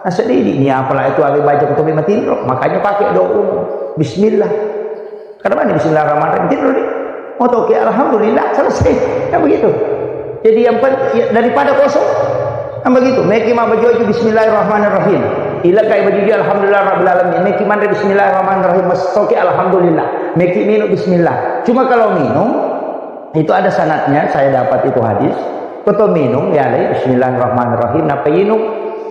Nah, sedih ini apalagi itu habis baca kutu matinro, makanya pakai doa umum. Bismillah. Karena mana bismillahirrahmanirrahim? Tinro di. Motoki alhamdulillah, selesai. Kan begitu. Jadi yang pen-, ya, daripada kosong, kan begitu. Meki ma baju bismillahirrahmanirrahim. Ila kai baju alhamdulillah rabbil alamin. Meki manre bismillahirrahmanirrahim. Motoki alhamdulillah. Meki minum bismillah. Cuma kalau minum, itu ada sanadnya, saya dapat itu hadis. Koto minum, ya, lai, bismillahirrahmanirrahim, napa inum,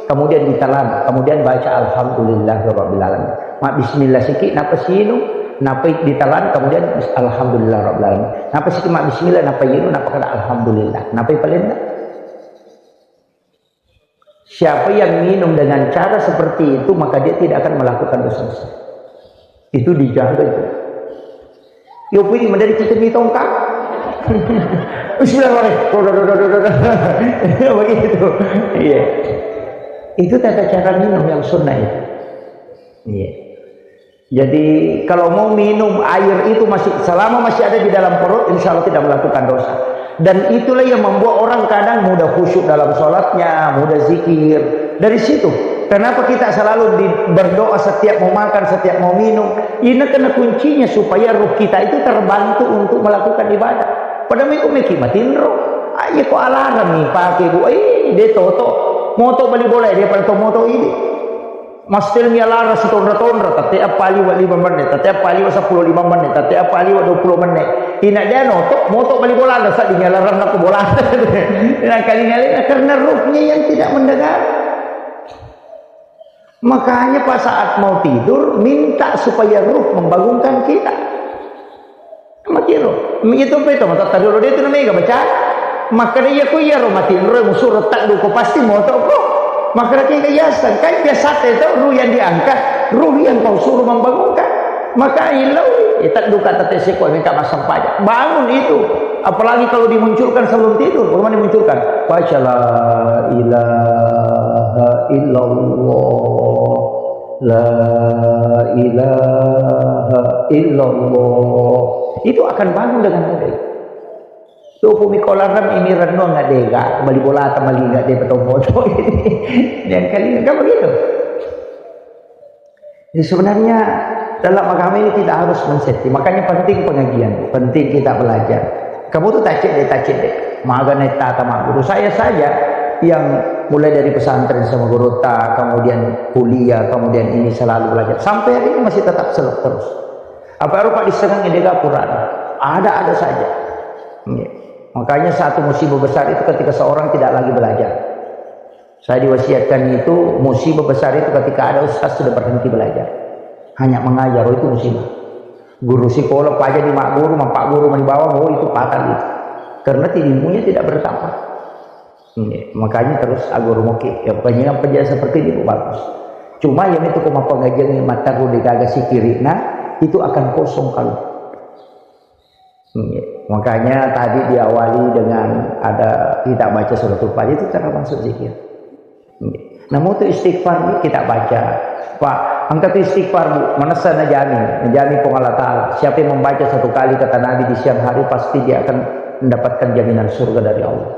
kemudian ditelan, kemudian baca alhamdulillahirabbil alamin. Ma bismillah siki, napa sinum, napa ditelan, kemudian alhamdulillahirabbil alamin. Napa siki ma bismillah, napa inum, napa kada alhamdulillah. Napa paling enggak? Siapa yang minum dengan cara seperti itu, maka dia tidak akan melakukan dosa besar. Itu dijaga itu. Yo pui di mandari kita mi tongkang. Bismillahirrahmanirrahim. Begitu. Iya. Itu tata cara minum yang sunnah itu. Iya. Jadi kalau mau minum air itu masih, selama masih ada di dalam perut, insya Allah tidak melakukan dosa. Dan itulah yang membuat orang kadang mudah khusyuk dalam sholatnya, mudah zikir. Dari situ, kenapa kita selalu di-, berdoa setiap mau makan, setiap mau minum? Ini karena kuncinya supaya ruh kita itu terbantu untuk melakukan ibadah. Pada minggu meki matinro, ayo ko alarm nih pakai, Bu. Eh, de' toto. Moto bali bola, de' pada to moto ini. Mastel mi alarm sitonra-tonra, tette appa liwe' lima menit, tette appa liwe' seppulo lima menit, tette appa liwe' dua puluh menit. Ina de' noto, moto bali bola, ada saat di alarm nak bola. Ina kali ini karena ruhnya yang tidak mendengar. Makanya pas saat mau tidur, minta supaya ruh membangunkan kita. Makiro, itu pe to, mata tadoro de' tu na mega baca. Makkeda iya ko iyaro matinro musuro tadduko pasti moto ko. Makkeda ke biasa, kan biasa te to ruh yang diangkat, ruh yang kau suruh membangunkan. Maka ilau, eh, tadduka tette seko minta massempajang. Bangun itu. Apalagi kalau dimunculkan sebelum tidur, belum dimunculkan. Baca la ilaha illallah. La ilaha illallah. Itu akan bangun dengan mudah. Tuh pumi kolarem ini renung nggak dega, bali bola atau mali nggak dega tomoto ini. Yang kali nggak begitu. Jadi sebenarnya dalam agama ini kita harus men-setting. Makanya penting pengajian, penting kita belajar. Kamu tuh tacit deh, tacit deh. Maga netta sama guru saya saja yang mulai dari pesantren sama guru ta, kemudian kuliah, kemudian ini selalu belajar. Sampai hari ini masih tetap seluk terus. Apa rupa di setengah ini Quran? Ada-ada saja. Iya. Makanya satu musibah besar itu ketika seorang tidak lagi belajar. Saya diwasiatkan itu, musibah besar itu ketika ada ustaz sudah berhenti belajar. Hanya mengajar, oh, itu musibah. Guru sekolah, paja di mak guru, mak guru mani bawang, oh, itu fatal itu. Karena ti-, ilmunya tidak bertambah. Iya, makanya terus aguru moki. Ya, pokoknya yang penjelasan seperti ini, Bu, bagus. Cuma yang itu kuma pengajian yang mata di gaga sikiri, nah, itu akan kosong kalau. Iya. Makanya tadi diawali dengan ada kita baca suratul Fatiha, itu termasuk zikir. Iya. Namun itu istighfar kita baca. Pak, angkat istighfar, Bu, manessa najami, najami Puang Allah Ta'ala. Siapa yang membaca satu kali kata Nabi di siang hari, pasti dia akan mendapatkan jaminan surga dari Allah.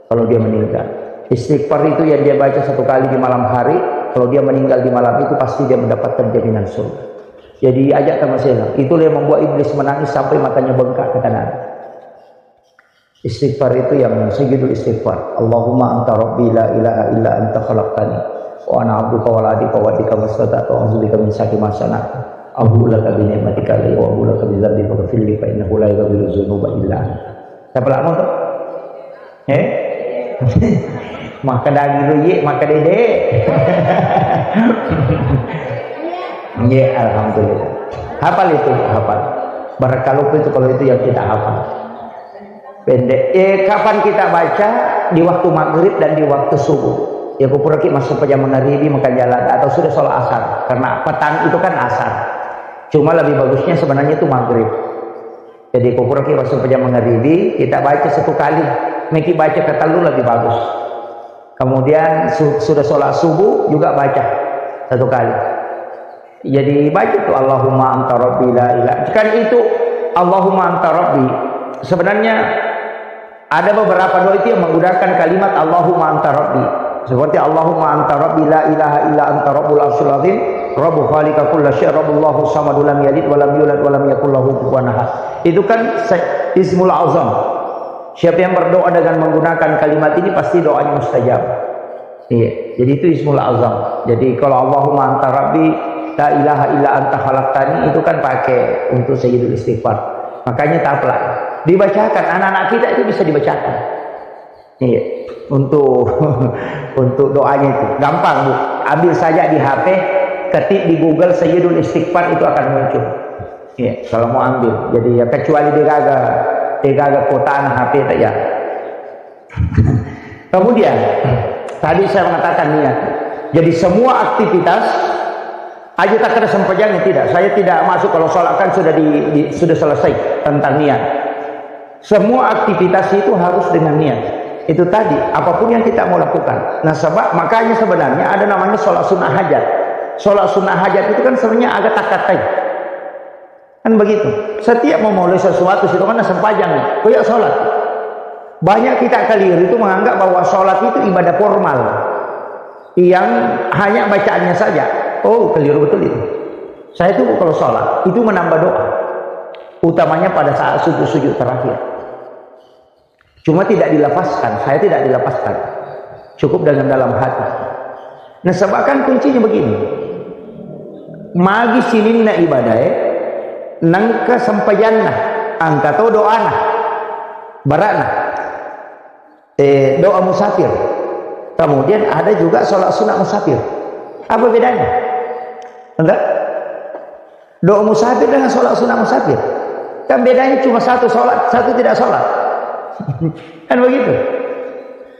Kalau dia meninggal. Istighfar itu yang dia baca satu kali di malam hari, kalau dia meninggal di malam itu pasti dia mendapatkan jaminan surga. Jadi ajak sama saya. Itulah yang membuat iblis menangis sampai matanya bengkak, kata Nabi. Istighfar itu yang sujudul istighfar. Allahumma anta rabbi la ilaha illa anta khalaqtani wa ana abduka wa la adika wa adika mastata'tu wa a'udzubika min syarri ma sana'tu. Abu laka bi ni'matika alayya wa abu laka bi dzambi faghfirli fa innahu la yaghfiru dzunuba illa anta. Siapa lama tuh? Eh? Maka daging lu, ye, maka dede. Ye, alhamdulillah. Hafal itu, hafal. Barakallahu itu kalau itu yang kita hafal. Pendek. Eh, kapan kita baca? Di waktu maghrib dan di waktu subuh. Ya, kupuraki masuk pejam mangaribi, maka jalan, atau sudah sholat asar. Karena petang itu kan asar. Cuma lebih bagusnya sebenarnya itu maghrib. Jadi, kupuraki masuk pejam mangaribi, kita baca satu kali. Meki baca ketellu lebih bagus. Kemudian su-, sudah sholat subuh juga baca satu kali. Jadi baca tuh, "Allahumma anta rabbi la ilaha." Kan itu, "Allahumma anta rabbi." Sebenarnya ada beberapa doa itu yang menggunakan kalimat "Allahumma anta rabbi." Seperti, "Allahumma anta rabbi la ilaha illa anta rabbul arsyil azim, rabbu khaliqa kulla syai', rabbullahu samadu lam yalid wa lam yulad wa lam yakul lahu kufuwan ahad." Itu kan se-, ismul azam. Siapa yang berdoa dengan menggunakan kalimat ini, pasti doanya mustajab. Iya, jadi itu ismul azam. Jadi kalau "Allahumma anta rabbi la ilaha illa anta khalaqtani", itu kan pakai untuk sayyidul istighfar. Makanya taplak. Dibacakan, anak-anak kita itu bisa dibacakan. Iya, untuk untuk doanya itu gampang, Bu. Ambil saja di H P, ketik di Google sayyidul istighfar, itu akan muncul. Iya, kalau mau ambil. Jadi ya, kecuali degaga, degaga kuota H P tak ya. Kemudian, tadi saya mengatakan niat. Jadi semua aktivitas, aja tak ada sempajangnya, tidak. Saya tidak masuk kalau sholat kan sudah di, di- sudah selesai tentang niat. Semua aktivitas itu harus dengan niat. Itu tadi, apapun yang kita mau lakukan. Nah, sebab makanya sebenarnya ada namanya sholat sunnah hajat. Sholat sunnah hajat itu kan sebenarnya agak takatai. Kan begitu. Setiap memulai sesuatu, situ kan sempajang. Koyak sholat. Banyak kita keliru itu menganggap bahwa sholat itu ibadah formal yang hanya bacaannya saja. Oh, keliru betul itu. Saya itu kalau sholat, itu menambah doa. Utamanya pada saat sujud-sujud terakhir. Cuma tidak dilafazkan, saya tidak dilafazkan. Cukup dengan dalam hati. Nah, sebab kan kuncinya begini. Magi sininna ibadae, nengka sempajanna, engka to doana, barana. Eh, doa musafir. Kemudian ada juga sholat sunat musafir. Apa bedanya? Enggak? Doa musafir dengan sholat sunat musafir. Kan bedanya cuma satu sholat, satu tidak sholat. Kan begitu.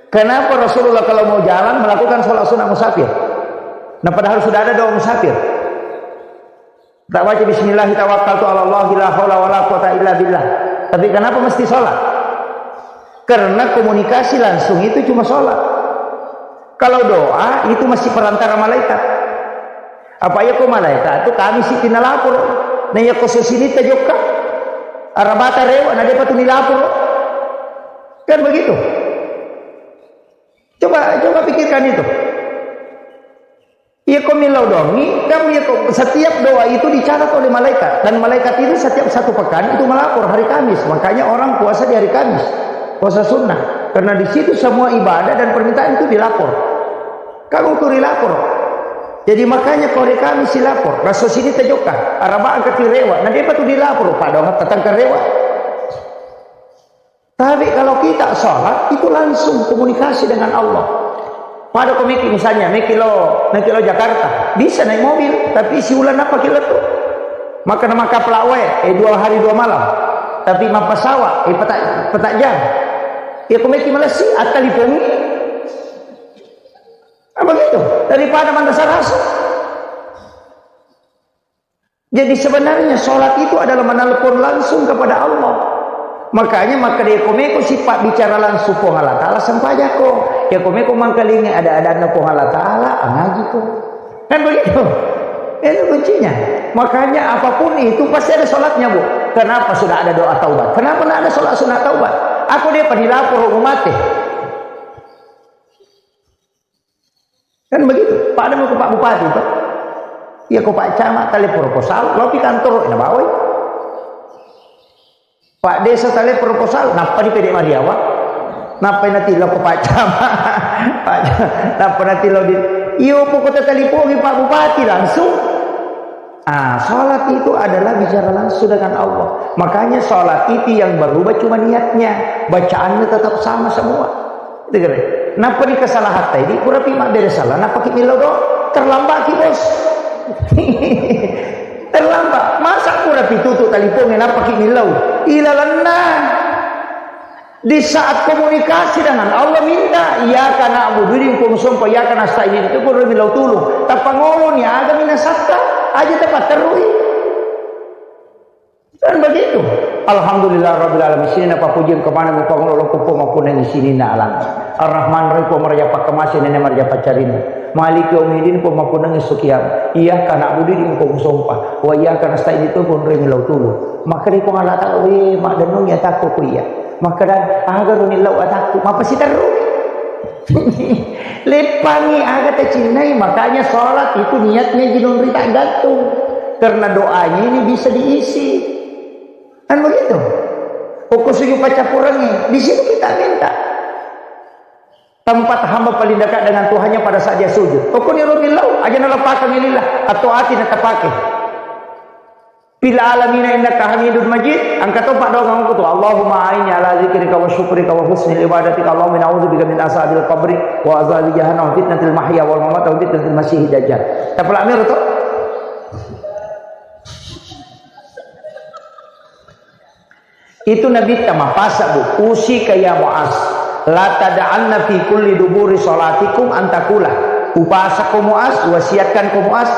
Kenapa Rasulullah kalau mau jalan melakukan sholat sunat musafir? Nah, padahal sudah ada doa musafir. Tak baca bismillah, tawakkaltu ala Allah, la haula wala quwata illa billah. Tapi kenapa mesti sholat? Karena komunikasi langsung itu cuma sholat. Kalau doa itu masih perantara malaikat. Apa iya ko malaikat itu kami siti nalapor. Nah, iya ko sosini tajokka. Arabata rewa, na depa tu nilapor. Kan begitu. Coba, coba pikirkan itu. Iya ko millau dongi, kan iya ko, setiap doa itu dicatat oleh malaikat. Dan malaikat itu setiap satu pekan itu melapor hari Kamis. Makanya orang puasa di hari Kamis. Puasa sunnah. Karena di situ semua ibadah dan permintaan itu dilapor. Kamu tu dilapor. Jadi makanya ko hari Kamis silapor. Raso sini tajoka. Araba angkat rewa. Nah, dia tu dilapor. Pada orang tatangka rewa. Tapi kalau kita sholat, itu langsung komunikasi dengan Allah. Pada ko meki misalnya, meki lo, meki lo Jakarta, bisa naik mobil, tapi siulan apa kilo tu? Maka nama kapal wae, eh, dua hari dua malam. Tapi mappasawa, eh, petak, petak jam. Ya ko meki Malaysia, akal ipongi. Apa gitu? Daripada mandasa rasa. Jadi sebenarnya sholat itu adalah menelpon langsung kepada Allah. Makanya maka dia komeko sifat bicara langsung Puang Allah Ta'ala sempajako. Ya komeko mangkalingi ada-adana Puang Allah Ta'ala, angajiko. Kan begitu? Itu kuncinya. Makanya apapun itu pasti ada sholatnya, Bu. Kenapa sudah ada doa taubat? Kenapa tidak ada sholat sunat taubat? Aku dia pada lapor umat. Kan begitu. Pada mau ke Pak Bupati, Pak. Iya, ko Pak Camat tali proposal, lo pi kantor, na bawai. Pak Desa tali proposal, nappa di pede Mariawa, nappa nanti lo ke Pak Camat, Pak Camat, nappa nanti lo di, iyo, pokoknya talipongi Pak Bupati langsung. Ah, sholat itu adalah bicara langsung dengan Allah. Makanya sholat itu yang berubah cuma niatnya, bacaannya tetap sama semua. Itu kira. Nappa di kesalahan tadi, pura pi mabbere salah, nappa ki millau do, terlambat ki bos. Terlambat. Masa pura pi tutup telepon, nappa ki millau. Ilalanna. Di saat komunikasi dengan Allah minta, "Iyyaka na'budu," idi engka musompa, "Iyyaka nasta'in," idi tu pura millau tulung. Tapangoloni aga minasakka, aja tapatterui. Kan begitu. Alhamdulillah rabbil alamin, sininna pappujiang kemanengngi Puang Allah, lokko Puang mappunnangi sininna alam. Ar-Rahman Rahim, Puang maraja pakkamase, nene maraja paccarina. Maliki yaumiddin, Puang mappunnangi sukiam. Iyyaka na'budu, idi engka musompa. Wa iyyaka nasta'in, idi tu pura millau tulung. Makkeda Puang Allah Ta'ala, "We, maddennungi atakku ko iya." Makkeda, "Aga ro nillau atakku?" Mappasiterru. Leppangi aga tacinnai, makanya sholat itu niatnya jinunri taggantung. Karena doanya ini bisa diisi. Kan begitu? Pokok sujud paccapurangi, di situ kita minta. Tempat hamba paling dekat dengan Tuhannya pada saat dia sujud. Pokoknya ro millau, aja naleppakang lillah, atau ati natapake. Fil alamina innaka hamidun majid, engka to paddoangeng okko tu, Allahumma a'inni ala zikrika wa syukrika wa husni ibadatika, Allahumma na'udzubika min azabil qabri wa azabi jahannam wa fitnatil mahya wal mamat wa fitnatil masihid dajjal. Tapalak mero to? Itu Nabitta mapasa, Bu. Usika ya Muaz, la tada'anna fi kulli duburi salatikum antakula. Upasako Muaz, wasiatkan ko Muaz.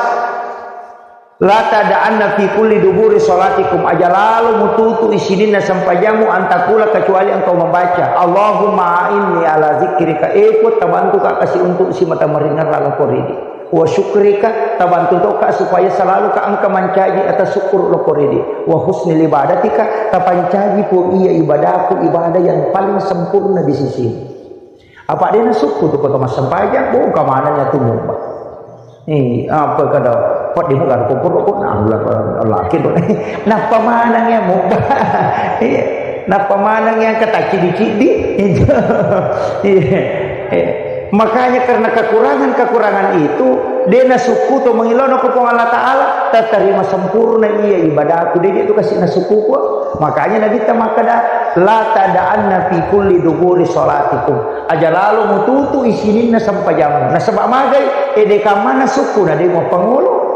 La tada'anna fi kulli duburi salatikum, aja lalo mututu isininna sempajammu, antakula, kecuali engkau membaca, Allahumma a'inni ala zikrika, e Puang, tabantuka kasi untuk simata maringerra lako ridi. Wa syukrika, tabantu toka supaya selalu ka engka mancaji atas syukur loko ridi. Wa husni ibadatika, tapancaji Puang iya ibadahku, ibadah yang paling sempurna di sisimu. Apa de nasukku tu ko to massempajang, buka manenna tu mubba. Eh, apa kada, padimu kan kukur ko, nah, Allah, Allah, Allah, gitu. Nappa maneng ya mubba. Iya. Nappa maneng yang kata cidi-cidi. Iya. Eh, makanya karena kekurangan-kekurangan itu, de nasukku to mengilono ko Puang Allah Ta'ala, tatarima sempurna iya ibadahku, de itu kasih nasukku ko. Makanya Nabitta makkeda, la tada'anna fi kulli duburi salatikum. Aja lalo mututu isininna sempajammu. Nasaba magai, ede kamma nasukku na de mapangolo.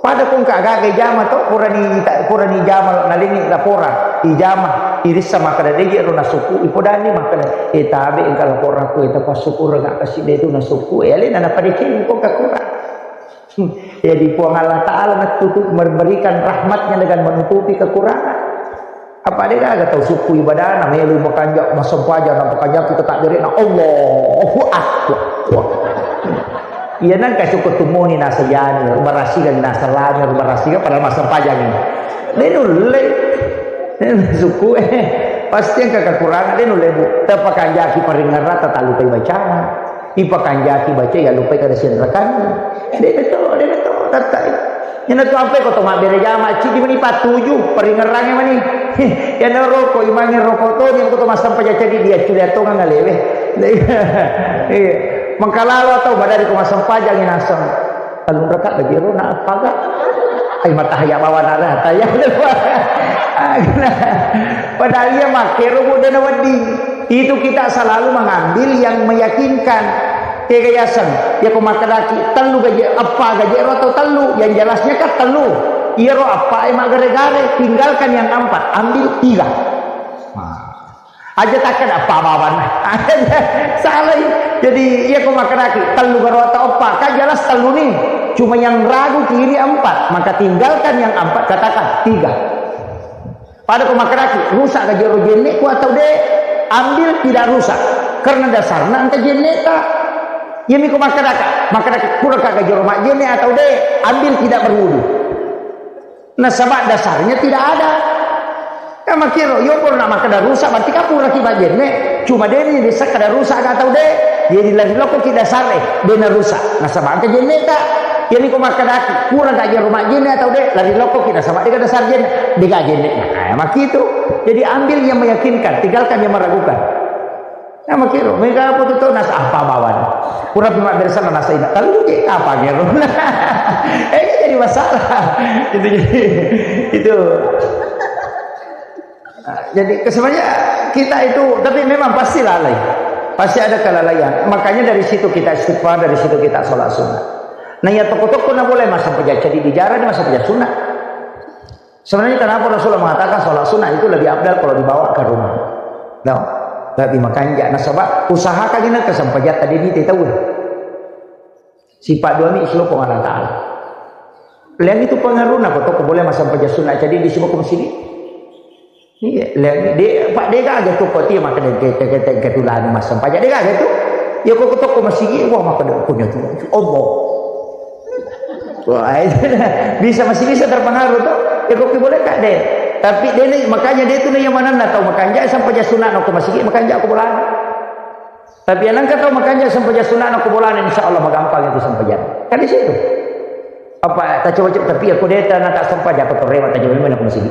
Pada ko engka aga-aga ijama to, purani ita-, purani ijama, nalengngi laporan, ijama, irissa makkeda, de je ro nasukku, ipodani makkeda, e tabe engka laporanku, e tapassukureng, engka kasi de tu nasukku, e alena napadeceng ko engka kurang. Hmm. Jadi Puang Allah Ta'ala natutup, memberikan rahmatnya dengan menutupi kekurangan. Apa de gaga tau sukku ibadana, melo makanja, massempajang, napakanjaki takbirna, Allahu Akbar. Iya nangka sukku tumoni nasajani, barasiga nasalani, barasiga pada massempajang. De nulle. Sukku, eh, pasti engka kekurangan, de nulle, Bu. Tapakanjaki paringerra, tatallupai bacana. Ipakanjaki baca, ya lupai kada sianrakan. De betul, de betul, tatai. Iyana tu ampai ko to mabbere jama, cidi mani patuju, paringerrangnge mani. Iyana roko, imangnge roko to, ni ko to massempajang cadi dia culia tongang ngalewe. Iya. Mengkalalo atau badari ko massempajang naseng. Tellung rakaat lagi ro na apa ga? Ai matahaya bawa nara taya. Padahal iya makkero budena wedding. Itu kita selalu mengambil yang meyakinkan. Tega yaseng, ya ko makkedaki tellu gaje, eppa gaje ro atau tellu, yang jelasnya kan tellu. Iya ro eppa e maggare-gare, tinggalkan yang empat, ambil tiga. Nah. Aja takkeda eppa bawanna. Salai. Jadi iya ko makkedaki tellu garo atau eppa, kan jelas tellu nih. Cuma yang ragu kini empat, maka tinggalkan yang empat, katakan tiga. Pada ko makkedaki, rusak gaje ro jennekku atau de, ambil tidak rusak. Karena dasarna engka jenneta. Iyami ko makkedaka, makkedaki, puraka gaje ro majjenne atau de, ambil tidak berwudu. Nasaba dasarnya tidak ada. Kan makkiro, yo pura na makkeda rusak, berarti kan puraki majjenne. Cuma de ni desa kada rusak atau de. Jadi lari loko ki dasar e, de na rusak. Nasaba engka jenneta. Iyami ko makkedaki, pura gaje ro majjenne atau de, lari loko ki nasaba de kada sarjenne, de ga jenne. Nah, makitu. Jadi ambil yang meyakinkan, tinggalkan yang meragukan. Nah, makkiro, mega apa tu tau nas apa bawan. Pura pi mabbere sana nasa ina. Kalau je apa gero? Eh, ini jadi masalah. Itu jadi itu. Nah, jadi sebenarnya kita itu, tapi memang pasti lalai. Pasti ada kelalaian. Makanya dari situ kita istighfar, dari situ kita sholat sunnah. Nah, ya toko-toko na boleh masa pejah jadi bicara di masa pejah sunnah. Sebenarnya kenapa Rasulullah mengatakan sholat sunnah itu lebih afdal kalau dibawa ke rumah? No. Tapi makanya nasaba usahakan ini kesempajatta demi tahu. Sifat dua mi silo Puang Allah Ta'ala. Lihat itu pengaruhnya kok toko boleh masang pejah sunnah jadi di sibuk masjid. Iya, lihat di Pak Dega aja tuh kok dia makan dek ketulan masang pejah Dega aja tuh. Ya kok toko masjid wah makan dek punya tuh. Allah. Wah, itu bisa masih bisa terpengaruh tuh. Ya kok boleh kak deh. Tapi dia nih makanya dia tuh nih yang mana tahu makanya sampai sunat no ke masjid makanya aku bola. Tapi yang nangka tau makanja sempajang sunat na kubolana insya Allah magampang itu sempajang. Kan di situ. Apa tak coba-coba tapi aku deta na tak sempajang aku rewa tak coba mana aku masih.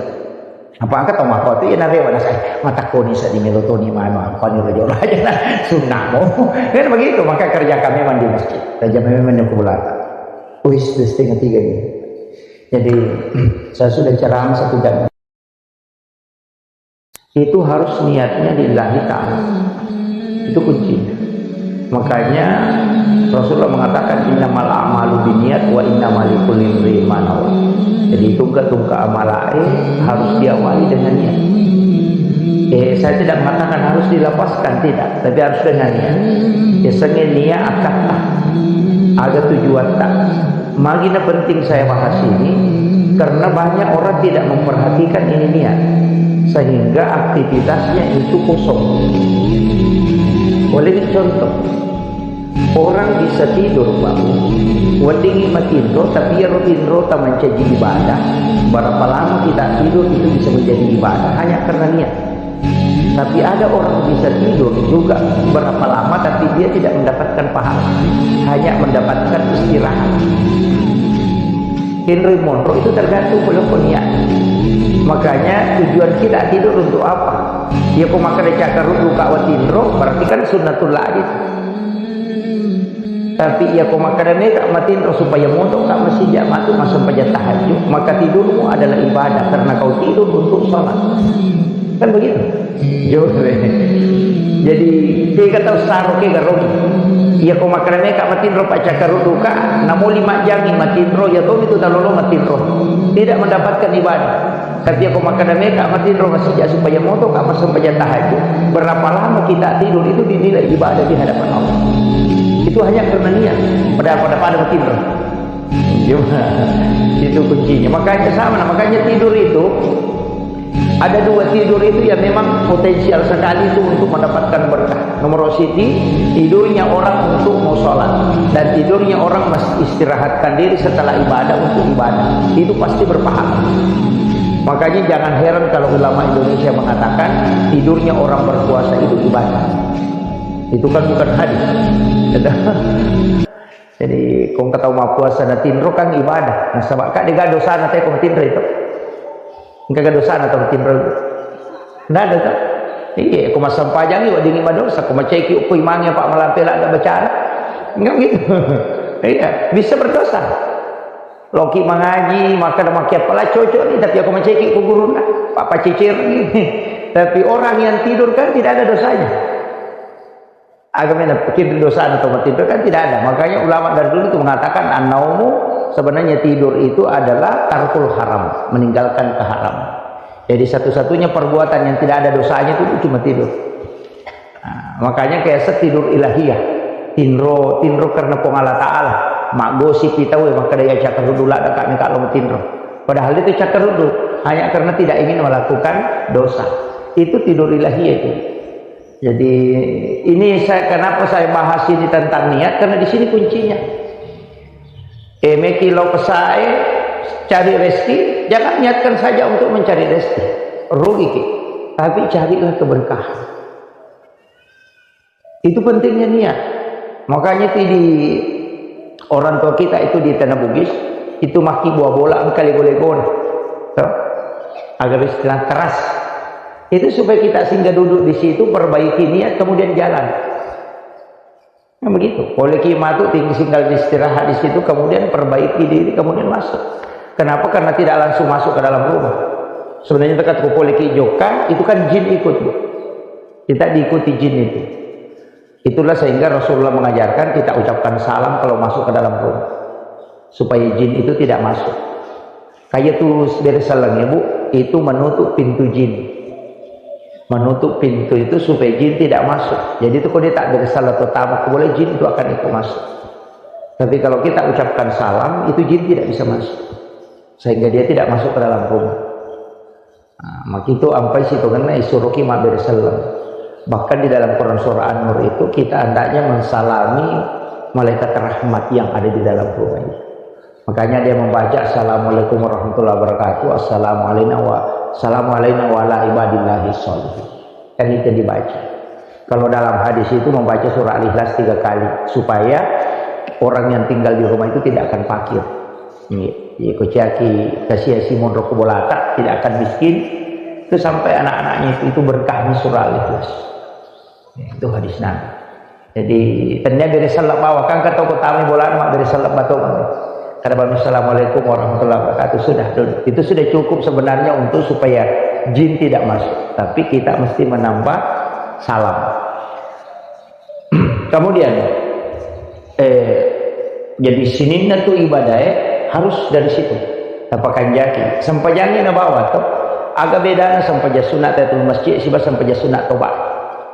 Apa angka tau mako tu ya na rewa na saya mata koni sa di melotoni mano apa ni rojo raja na sunat mo. Kan begitu maka kerja kami memang di masjid. Kerja kami memang di kubolana. Wis setengah tiga ini. Jadi saya sudah ceramah satu jam. Itu harus niatnya lillahi ta'ala. Itu kuncinya. Makanya Rasulullah mengatakan innamal a'malu binniyat wa innama likulli imri'in ma nawa. Jadi tungka-tungka amalae harus diawali dengan niat. Eh, saya tidak mengatakan harus dilapaskan, tidak, tapi harus dengan niat. Ya, senge niat akatta, aga tujuatta. Magi na penting saya bahas ini, karena banyak orang tidak memperhatikan ini niat, sehingga aktivitasnya itu kosong. Boleh dicontoh, orang bisa tidur, Pak, weddingi matinro, tapi iyaro tinro tamancaji ibadah, berapa lama kita tidur itu bisa menjadi ibadah, hanya karena niat. Tapi ada orang bisa tidur juga berapa lama, tapi dia tidak mendapatkan pahala, hanya mendapatkan istirahat. Inri monro itu tergantung pada niat. Makanya tujuan kita tidur untuk apa? Ya, kok makan cakar duka watinro, berarti kan sunnatul la'id. Tapi iya ko makkeda mega matinro supaya moto ka masija matu massempajang tahajud, maka tidurmu adalah ibadah karena kau tidur untuk sholat. Kan begitu? Jadi, tega tau saro ke garogi. Iya ko makkeda mega matinro pacakkaru duka, namo lima jami matinro, ya tomi tu talolo matinro. Tidak mendapatkan ibadah. Tapi ko makkeda mega matinro masija supaya moto ka massempajang tahajud. Berapa lama kita tidur itu dinilai ibadah di hadapan Allah. Itu hanya karena niat. Pada pada pada matinro. Itu kuncinya. Makanya sama, nah, makanya tidur itu ada dua tidur itu yang memang potensial sekali itu untuk mendapatkan berkah. Nomor siji, tidurnya orang untuk mau sholat dan tidurnya orang mas- istirahatkan diri setelah ibadah untuk ibadah. Itu pasti berpahala. Makanya jangan heran kalau ulama Indonesia mengatakan tidurnya orang berpuasa itu ibadah. Itu kan bukan hadis. Jadi, kong kata mau puasa na tinro kan ibadah. Nah, sebab kak dega dosa na teko tinro itu. Engka ga dosana tau matinro? Nda ada kan? Iya, ko massempajangi weddingngi madosa, ko maceki ko imangnge apa malampe ladde bacara. Enggak gitu. Iya, bisa berdosa. Loki mangaji, maka ada makia pala cocok nih, tapi aku maceki ko guruna, apa cicir nih. Tapi orang yang tidur kan tidak ada dosanya. Aga mena pikir dosana tau matinro kan tidak ada. Makanya ulama dari dulu itu mengatakan an-naumu sebenarnya tidur itu adalah tarkul haram, meninggalkan keharaman. Jadi satu-satunya perbuatan yang tidak ada dosanya itu cuma tidur. Nah, makanya kayak set tidur ilahiyah. Tinro, tinro karena Puang Allah Ta'ala. Maggosip tau makkeda ya cakkaruddu ladde kami kalau matinro. Padahal itu cakkaruddu hanya karena tidak ingin melakukan dosa. Itu tidur ilahiyah itu. Jadi ini saya kenapa saya bahas ini tentang niat karena di sini kuncinya. Eh, meki lo pesae cari rezeki, jangan niatkan saja untuk mencari rezeki. Rugi ki. Tapi carilah keberkahan. Itu pentingnya niat. Makanya itu di orang tua kita itu di Tanah Bugis itu maki buah bola engkali boleh gona. Tuh. Agar istilah keras. Itu supaya kita singgah duduk di situ, perbaiki niat, kemudian jalan. Kan begitu. Poleki matu, tinggal istirahat di situ, kemudian perbaiki diri, kemudian masuk. Kenapa? Karena tidak langsung masuk ke dalam rumah. Sebenarnya, ketika poleki jokka, itu kan jin ikut, Bu. Kita diikuti jin itu. Itulah sehingga Rasulullah mengajarkan kita ucapkan salam kalau masuk ke dalam rumah, supaya jin itu tidak masuk. Kayak tulis bere selleng, Ibu, itu menutup pintu jin. Menutup pintu itu supaya jin tidak masuk. Jadi itu kalau dia tak bere selleng atau tabak, boleh jin itu akan ikut masuk. Tapi kalau kita ucapkan salam, itu jin tidak bisa masuk. Sehingga dia tidak masuk ke dalam rumah. Nah, makitu ampai sitongenna isuroki mabbere selleng. Bahkan di dalam Quran surah An-Nur itu kita hendaknya mensalami malaikat rahmat yang ada di dalam rumah itu. Makanya dia membaca, "Assalamualaikum warahmatullahi wabarakatuh, assalamu alaina wa, assalamu alaina wa ala ibadillahi sholihin." Kan itu yang dibaca. Kalau dalam hadis itu membaca surah Al-Ikhlas tiga kali, supaya orang yang tinggal di rumah itu tidak akan fakir. Iya, iya, ko ciaki kasiasi monro ko bolata, tidak akan miskin. Itu sampai anak-anaknya itu, itu berkahnya surah Al-Ikhlas. Ya, itu hadis Nabi. Jadi, tennia bere selleng bawang, kan kata ko tami bolana, mabbere selleng batong. Kada bami, "Assalamualaikum warahmatullahi wabarakatuh." Sudah, duduk. Itu sudah cukup sebenarnya untuk supaya jin tidak masuk. Tapi kita mesti menambah salam. Kemudian, eh, jadi sininna tu ibadae harus dari situ. Tapakanjaki. Sempajangngi nabawa to. Aga bedana sempaja sunat tahiyatul masjid siba sempaja sunat toba.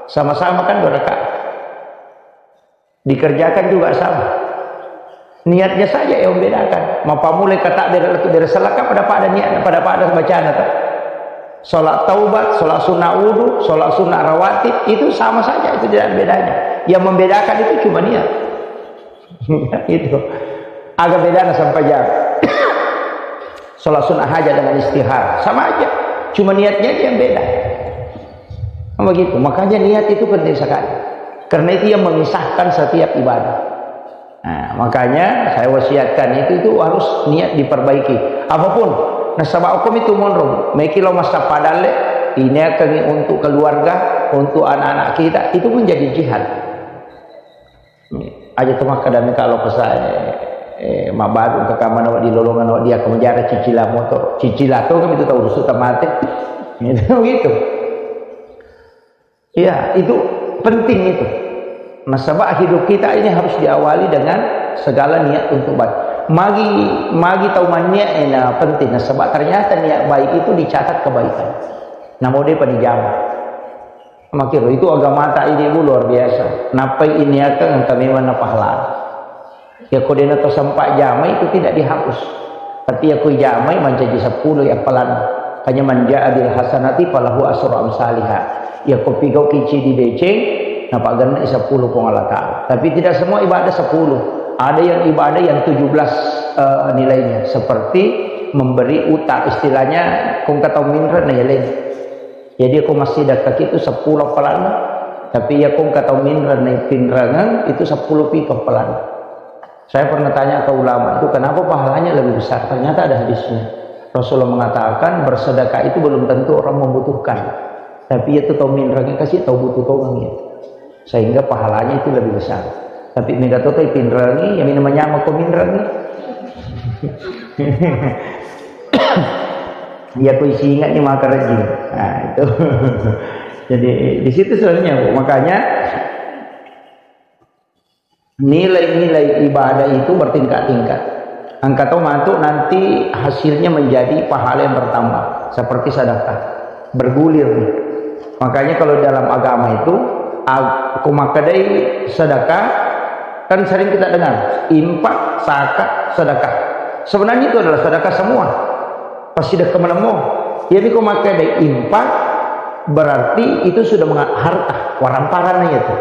Sama-sama kan dua rakaat. Dikerjakan juga sama. Niatnya saja yang membedakan. Mapamulai kata bere, bere selleng, pada-pada niat, pada-pada bacana to. Sholat taubat, sholat sunnah wudu, sholat sunnah rawatib, itu sama saja, itu tidak ada bedanya. Yang membedakan itu cuma niat. Itu. Aga bedana sempaja. Sholat sunnah hajat dengan istihar, sama aja. Cuma niatnya aja yang beda. Kan begitu. Makanya niat itu penting sekali. Karena itu yang memisahkan setiap ibadah. Nah, makanya saya wasiatkan itu, itu harus niat diperbaiki. Apapun, nasaba hukum itu monro. Meki lo masa padalle, ini akan untuk keluarga, untuk anak-anak kita, itu menjadi jihad. Aja tu makkadami kalau pesan, eh, mabaru ke kamar awak di lolongan awak dia ke menjara cicila motor, cicila tu kan itu tahu rusuh tamate. Gitu, gitu. Iya, itu penting itu. Nasaba hidup kita ini harus diawali dengan segala niat untuk baik. Magi, magi tau manniat, eh, nah, penting. Nasaba ternyata niat baik itu dicatat kebaikan. Namo depa dijama. Makiro itu agamata ini, Bu, luar biasa. Nappai ini akan engka memang na pahala. Ya, ko dena to sempat jamai itu tidak dihapus. Tapi ya, ko jamai mancaji sepuluh ya palan. Hanya man ja'a bil hasanati falahu asru amsaliha. Ya, ko pigau kici di deceng, napaganna sepuluh Puang Allah Ta'ala. Tapi tidak semua ibadah sepuluh. Ada yang ibadah yang tujuh belas, eh, nilainya. Seperti memberi utang, istilahnya, kong kata minra na yaleng. Jadi ko massidekka itu sepuluh palan. Tapi ya kong kata minra na pinrangan itu sepuluh pipa palan. Saya pernah tanya ke ulama itu, "Kenapa pahalanya lebih besar?" Ternyata ada hadisnya. Rasulullah mengatakan, bersedekah itu belum tentu orang membutuhkan. Tapi itu tau minrangi kasih tau butuh tongeng ya. Sehingga pahalanya itu lebih besar. Tapi mega to tau pinrangi, yang ini menyama ko minrangi. Ya, ko isi ingat ni maka rajin. Nah, itu. Jadi, di situ sebenarnya, Bu. Makanya, nilai-nilai ibadah itu bertingkat-tingkat. Engka to matu nanti hasilnya menjadi pahala yang bertambah, seperti sedekah. Bergulir nih. Makanya kalau dalam agama itu, ag-, ko makkedai sedekah, kan sering kita dengar, infak, zakat, sedekah. Sebenarnya itu adalah sedekah semua. Pasti dah kemenemu. Jadi ko makkedai infak, berarti itu sudah menga-, harta, waramparan itu.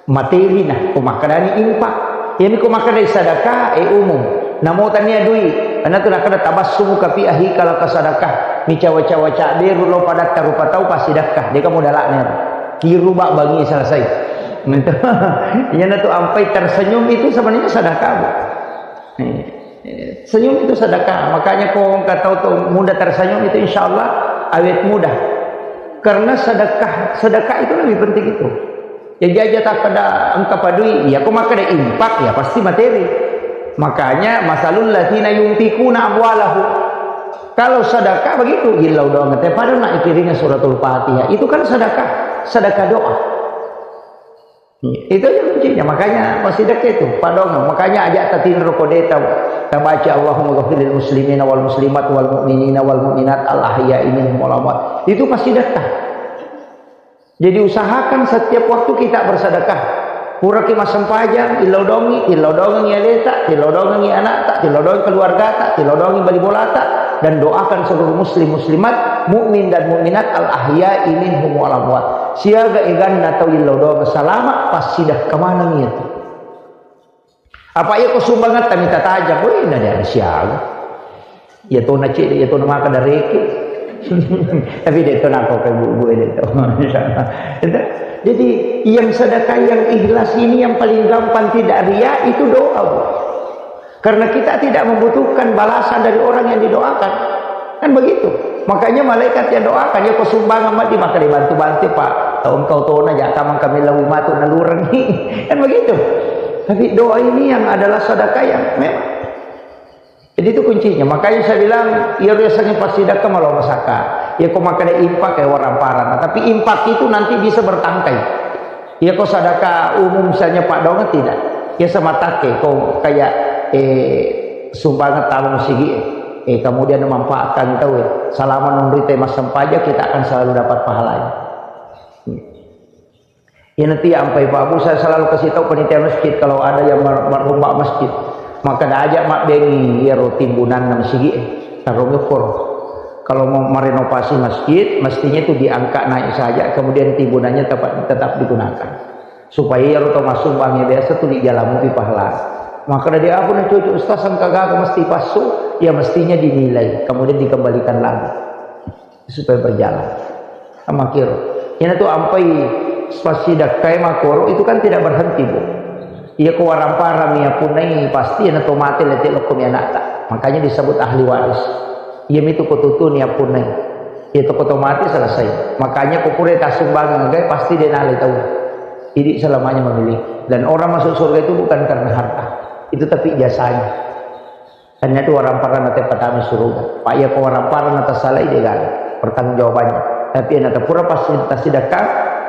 Materi na, ko makkedani infak. Iyami ko makkedai sedekah, eh, umum. Namo tania dui, anatu nakkeda tabassumuka fi akhika laka sedekah. Mi cawa-cawa cabberu lo padatta rupa tau pasti sedekah. Deka modalakna. Kiruba bangi selesai. Iyanatu ampai tersenyum itu sebenarnya sedekah, Bu. Eh, eh, senyum itu sedekah. Makanya ko engka tau to mudah tersenyum itu insya Allah awet mudah. Karena sedekah, sedekah itu lebih penting itu. Jadi aja takkeda engka padui, iya ko makkeda infak, ya pasti materi. Makanya masalul ladzina yunfikuna amwalahum. Kalau sedekah begitu, illau doang te pada nak ikiringa suratul Fatihah. Itu kan sedekah, sedekah doa. Itu aja kuncinya. Makanya pasti sedekah itu, padongang. Makanya aja tatinro kode tau tabaca Allahumma ghafiril muslimina wal muslimat wal mu'minina wal mu'minat al ahya'i minhum wal amwat. Itu pasti sedekah. Jadi usahakan setiap waktu kita bersedekah. Puraki massempajang, illau dongi, illau dongengi aleta, illau dongengi anakta, illau dongengi keluargata, illau dongengi bali bolata, dan doakan seluruh muslim muslimat, mukmin dan mukminat al ahya'i minhum wal amwat. Siaga eganna tau illau dongeng salama, passidekka maneng itu. Apa iya ko sumbangetta mita tajang, weh, na dia siaga. Iya tona cedde, iya tona maka dareke. Tapi de' tona ko ke bu-, bu-, de' to. Jadi yang sedekah yang ikhlas ini yang paling gampang tidak ria itu doa, Bu. Karena kita tidak membutuhkan balasan dari orang yang didoakan. Kan begitu. Makanya malaikat yang doakan, ya ko sumbangan mati maka dibantu-bantu, Pak. Taung kau tona jaka mangka melawi matu nalurengi. Kan begitu. Tapi doa ini yang adalah sedekah yang memang. Jadi itu kuncinya. Makanya saya bilang, iya riasannya pasti sedekah malah masaka. Ya ko makkeda infak ya orang parah. Tapi infak itu nanti bisa bertangkai. Iya ko sedekah umum misalnya Pak Dongan tidak. Ya sama take ko kayak eh sumbangan tamu sigi eh kemudian memanfaatkan tau ya. Selama nunri tema sempaja kita akan selalu dapat pahalanya. Iya nanti ampai Pak Bu, saya selalu kasih tahu panitia masjid kalau ada yang mer- merombak masjid. Maka dah ajak mak bengi ya timbunan masigi eh. Taruh ngekor. Kalau mau merenovasi masjid, mestinya itu diangkat naik saja, kemudian timbunannya tetap, tetap digunakan. Supaya iya roto massumbangnya biasa tu di jalanmu di pahala. Maka dari apa na cucu ustaz engka gaga mesti pasu, ya mestinya dinilai, kemudian dikembalikan lagi. Supaya berjalan. Sama kiro. Ini tuh ampai pasti dakkai makoro itu kan tidak berhenti, Bu. Iya ko waramparami ya punai pasti ena to mate lete lokko mi anakta. Makanya disebut ahli waris. Iya mitu ko tutuni ya punai. Iya to ko to mate selesai. Makanya ko pura tasumbangan gai pasti dia nale tau. Jadi selamanya memiliki. Dan orang masuk surga itu bukan karena harta. Itu tapi jasanya. Kan itu waramparang nate patami suruga. Pak iya ko waramparang nate salai de gaga pertanggungjawabannya. Tapi yang nate pura pasti sedekah,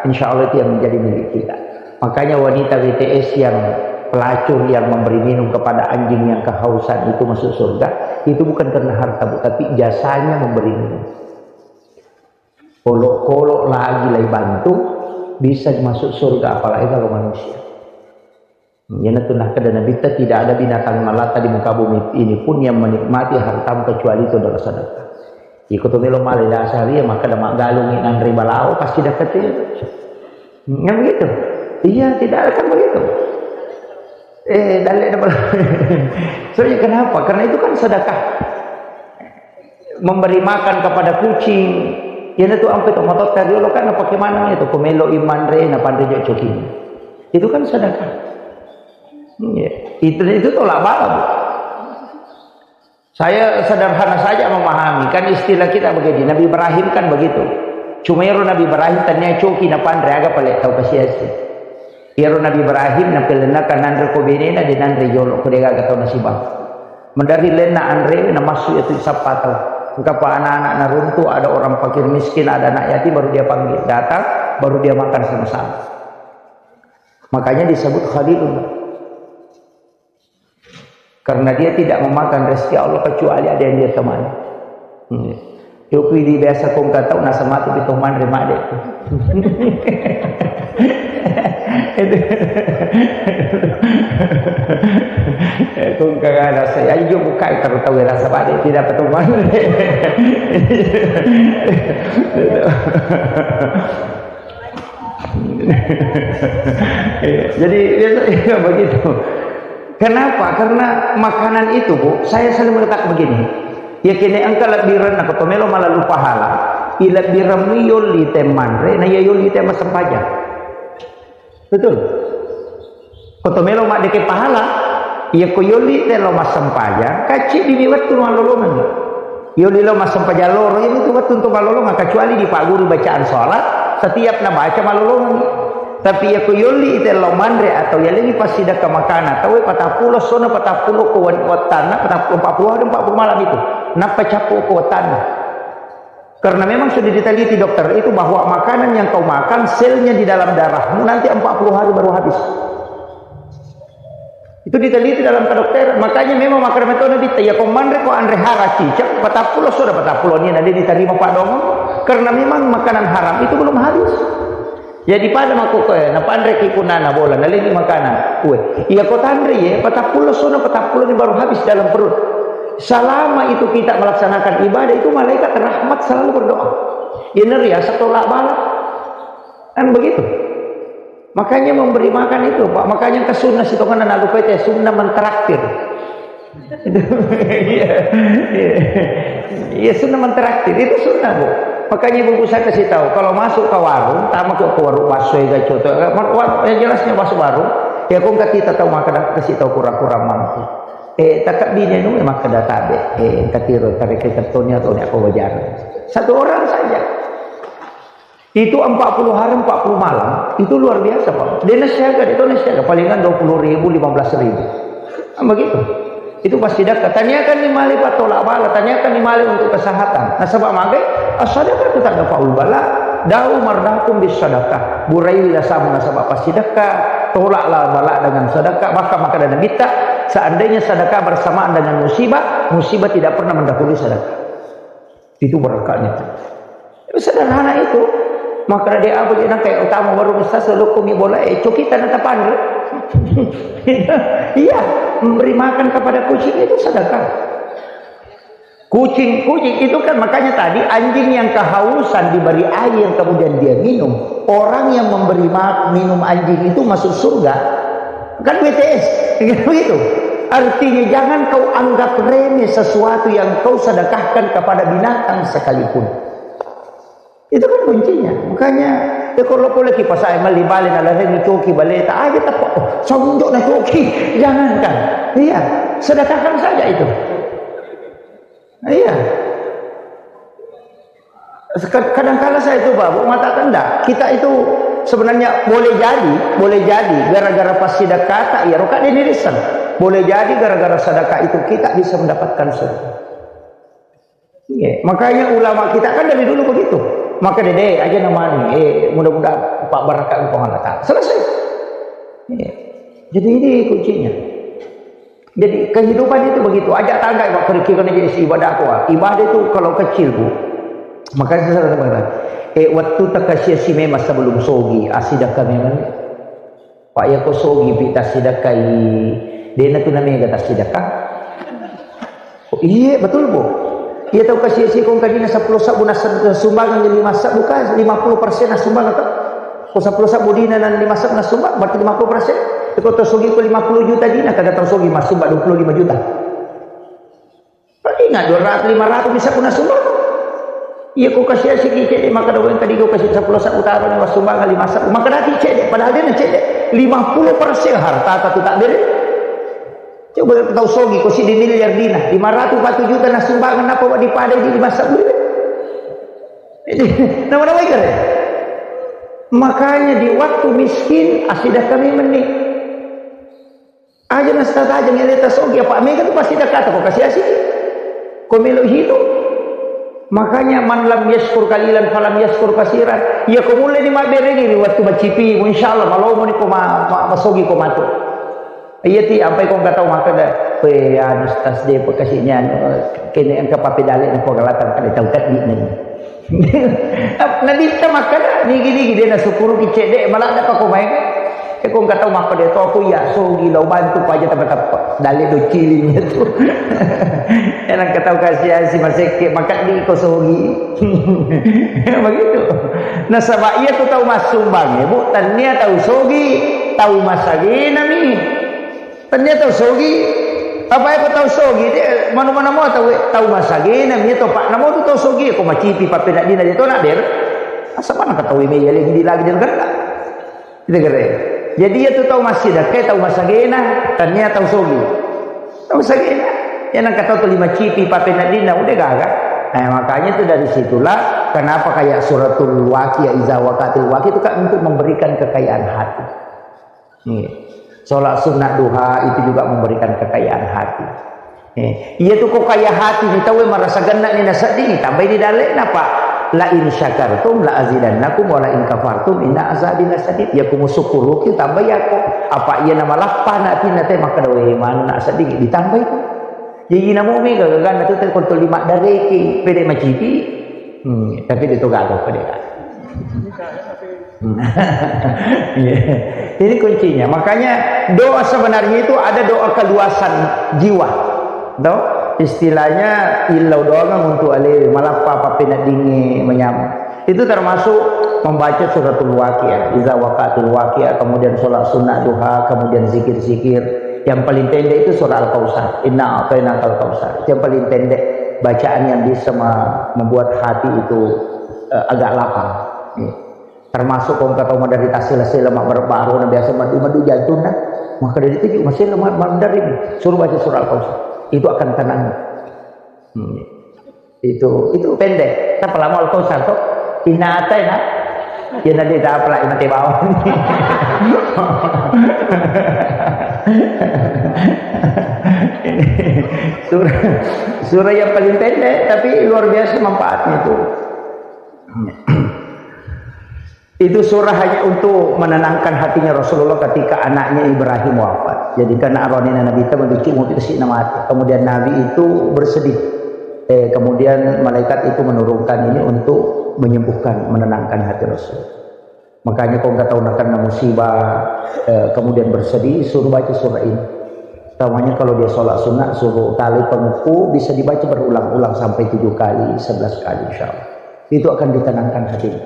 insya Allah itu yang menjadi milik kita. Makanya wanita B T S yang pelacur yang memberi minum kepada anjing yang kehausan itu masuk surga, itu bukan karena harta, Bu, tapi jasanya memberi minum. Olok-olok lagi lai bantu, bisa masuk surga, apalagi kalau manusia. Iyanatu nakkeda Nabitta, tidak ada binatang melata di muka bumi ini pun yang menikmati hartamu kecuali itu adalah sedekah. Iko to melo male dasar iya, maka da maggalungi nanre balawo, pasti dakkate. Yang begitu? Iya, tidak ada kan begitu. Eh, dalle da balawo. Soalnya kenapa? Karena itu kan sedekah. Memberi makan kepada kucing. Iyanatu ampe to matotta riolo kan napake maneng itu, ko melo imanre, napanre jo cokina. Itu kan sedekah. Iya. Itu, itu tolak bala, Bu. Saya sederhana saja memahami. Kan istilah kita begini, Nabi Ibrahim kan begitu. Cuma ero Nabi Ibrahim tania coki napanre aga pale tau kasiasi. Ero Nabi Ibrahim napelenna kan nanre ko benena, de nanre jolo ko de gaga tau nasibang. Mendari lenna anre namassu itu sappa tau. Engkapa anak-anak naruntu, ada orang fakir miskin, ada anak yatim, baru dia panggil. Datang, baru dia makan sama-sama. Makanya disebut Khalilullah. Karena dia tidak memakan rezeki Allah kecuali ada yang dia temani. Hmm. Yo kui di biasa kong katau nasa mati pi toman re made. Itu. Kong kagak rasa. Ayo buka kalau tahu rasa made tidak petuman. Iya, jadi biasa iya, begitu. Kenapa? Karena makanan itu, Bu, saya selalu mengatakan begini. Ya kene engka lebbirenna ko to melo malalu pahala, i lebbiremmu yolli te manre, na iya yolli te massempajang. Betul. Ko to melo maddeke pahala, iya ko yolli te lo massempajang, kacci dini wettu malolongan. Yolli lo massempajang loro, ini tu wettu untuk malolongan, kecuali dipagguru bacaan sholat, setiap nabaca malolongan. Tapi iya ko yolli ite lao manre atau yalengi passidakka makana, tauwe patappulo sona patappulo ko wat-, wattanna, patappulo, empat puluh hari, empat puluh malam itu. Nappa cappu ko wattanna. Karena memang sudah diteliti dokter itu bahwa makanan yang kau makan, selnya di dalam darahmu nanti empat puluh hari baru habis. Itu diteliti dalam kedokteran. Makanya memang makkeda metto Nabitta, iya ko manre ko anre hara cicak, patappulo sona patappulo ni nade diterima padongo. Karena memang makanan haram itu belum habis. Jadi pada makko koe, napanreki punnana bola, nalengi makanan. Kue, iya ko tanre ye, patappulo sona patappulo ni baru habis dalam perut. Selama itu kita melaksanakan ibadah itu malaikat rahmat selalu berdoa. Iya neri asa tolak bala. Kan begitu. Makanya memberi makan itu, Pak. Makanya ke sunnah sitongan anak lupa itu sunnah mentraktir. Iya, iya. Iya, sunnah mentraktir itu sunnah, Bu. Makanya ibu saya kasih tahu, kalau masuk ke warung, tamu ke, ke warung bakso ya coto, warung yang jelasnya masuk warung, ya kok nggak kita tahu maka kasih tahu kurang-kurang mampu. Eh, takak bine nu maka databe. Eh, katiro tarik ke kartonnya atau apa wajar. Satu orang saja. Itu empat puluh hari, empat puluh malam, itu luar biasa, Pak. Dia nasiaga, dia tahu nasiaga, palingan dua puluh ribu, lima belas ribu. Kan begitu. Itu pasti sedekah. Tanyakan ni male patolak bala, tanyakan ni male untuk kesehatan. Nasaba magai, as-sadaqah itu tak dapat bala. Da'u mardakum bis sadaqah. Burailah sama nasaba pas sedekah, tolaklah bala dengan sedekah. Bahkan maka ada Nabi tak, seandainya sedekah bersamaan dengan musibah, musibah tidak pernah mendahului sedekah. Itu berkahnya. Sederhana itu. Maka dia apa dia nang kayak utama warung besar selalu kumi bola, eh, coki tanah tapan. Iya, memberi makan kepada kucing itu sedekah. Kucing, kucing itu kan makanya tadi anjing yang kehausan diberi air kemudian dia minum. Orang yang memberi ma-, minum anjing itu masuk surga. Kan B T S, begitu. Artinya jangan kau anggap remeh sesuatu yang kau sedekahkan kepada binatang sekalipun. Itu kan kuncinya. Makanya, ya kalau boleh kipas saya meli balik, nah, lahir ni coki balik, tak aja tak, oh, sonjok na coki. Jangankan. Iya, sedekahkan saja itu. Iya. Seka-, kadangkala saya itu, Pak, Bu, mengatakan, "Ndak, kita itu sebenarnya boleh jadi, boleh jadi gara-gara pas sedekah tak, ya, roka di nirisan. Boleh jadi gara-gara sedekah itu kita bisa mendapatkan surga." Iya, makanya ulama kita kan dari dulu begitu. Maka dede aja namanya, eh, mudah-mudahan Pak Barakat Puang Allah Ta'ala. Selesai. Iya. Jadi ini kuncinya. Jadi kehidupan itu begitu. Ajak tangga, Pak, kira-kira jadi si ibadah apa? Ibadah itu kalau kecil, Bu. Makanya saya katakan, eh, waktu takasiasi memang sebelum sogi, asidaka memang. Pak, ya ko sogi pi tasidakkai, dena tu namega tasidaka. Oh, iya, betul, Bu. Iya tau kasiasi kong kadina sepuluh sabbu nas-, sumbangan lima sabbu ka, lima puluh persen sumbangan ka. Ko sepuluh sabbu dina nan lima sabbu nasumbang, berarti lima puluh persen. Ko tau sogi ko lima puluh juta dina, kada tau sogi masumbang dua puluh lima juta. Paling nggak dua ratus, lima ratus bisa pun nasumbang. Iya ko kasiasi ki cede, maka doang tadi ko kasi sepuluh sabbu taro ni wasumbangan lima sabbu. Maka dati cede, padahal dia cede lima puluh persen harta tu tak beri. Coba tau sogi ko si di miliar dina, lima ratus empat juta nasumbangan apa wa dipadai di lima sabbu. Nama-nama ikan ya? Makanya di waktu miskin, asidah kami meni. Aja nastata aja ngele tasogi, apa mega tu pasti dakata ko kasiasi. Ko melo hidup. Makanya man lam yaskur kalilan falam yaskur kasiran. Iya ko mulle ni mabberengi ri waktu macipi, insyaallah malomo ni ko ma-, ma-, masogi ko matu. Iya ti, ampai ko engka tau makkeda, "Weh, anu, stas de, pekasinya, anu, kene engka papedale na ko galatan kada tau taddi nani." Nabitta makkeda, "Nigi-nigi de nasukkuruki cedde, maladda pa ko maega." E ko engka tau makkeda to, "Aku iya sogi lao bantu paja tapa-tapa." Dalle do ciling itu. Enang ka tau kasiasi masekke, makeddi ko sogi. Begitu. Nasaba iya tu tau massumbang, Bu, tannia tau sogi, tau masagenami. Tannia tau sogi, apa e ko tau sogi, de, manu-manu mo tau, tau masagena, mi to, Pak, namo tu tau sogi, ko macipi, pappeneddinna de to, nak, ber. Asa mana ka tau me yaleng di lagi de, kan? Kita kere. Jadi iya tu tau massidakka, tau masagena, tannia tau sogi. Tau masagena. Iya nang ka tau tu lima cipi, pappeneddinna, udah gaga. Eh, makanya itu dari situlah kenapa kayak suratul Waqiah, iza waqatil waqiah itu kan untuk memberikan kekayaan hati. Iya. Sholat sunnah duha itu juga memberikan kekayaan hati. Eh, iya tu ko kaya hati ni tau marasa genna ni nasedding ni tambai di dalena, Pak. La in syakartum la azidannakum wa la in kafartum inna azabi lasyadid. Ya ku musukkuruki tambai ako. Apa iya namalappa na atinna te makkeda we maneng nasedding ditambai tu. Jadi namo mega gaganna tu te kontol lima dareki pede macipi. Hmm, tapi dia tu gagal pede kan. Iya. Ini kuncinya. Makanya doa sebenarnya itu ada doa keluasan jiwa. Toh? Istilahnya illau doangan untuk alewe, malappa pappeneddingnge manyameng. Itu termasuk membaca suratul Waqiah, iza waqatil waqiah, kemudian sholat sunnah duha, kemudian zikir-zikir. Yang paling pendek itu surah Al-Kautsar. Inna a'tainakal kautsar. Itu yang paling pendek bacaan yang bisa me- membuat hati itu eh, agak lapang. Iya. Termasuk ko engka tau maderita sela-sela, mabbaru-baru na biasa madu-madu jantung na. Maka dari itu juga masih lemah mandar ini. Suruh baca surah Al-Kautsar. Itu akan tenang. Hmm. Itu itu pendek. Tapi lama Al-Kautsar tuh. Inna a'taina. Ya nanti tak apa lah mati bawah. Ini surah surah yang paling pendek tapi luar biasa manfaatnya itu. Itu surah hanya untuk menenangkan hatinya Rasulullah ketika anaknya Ibrahim wafat. Jadi karena arone Nabi itu mencuci mobil si mati. Kemudian Nabi itu bersedih. Eh, kemudian malaikat itu menurunkan ini untuk menyembuhkan, menenangkan hati Rasul. Makanya kalau nggak tahu nak kena musibah, eh, kemudian bersedih, suruh baca surah ini. Utamanya kalau dia sholat sunnah, suruh tali penguku bisa dibaca berulang-ulang sampai tujuh kali, sebelas kali, insya Allah. Itu akan ditenangkan hatinya.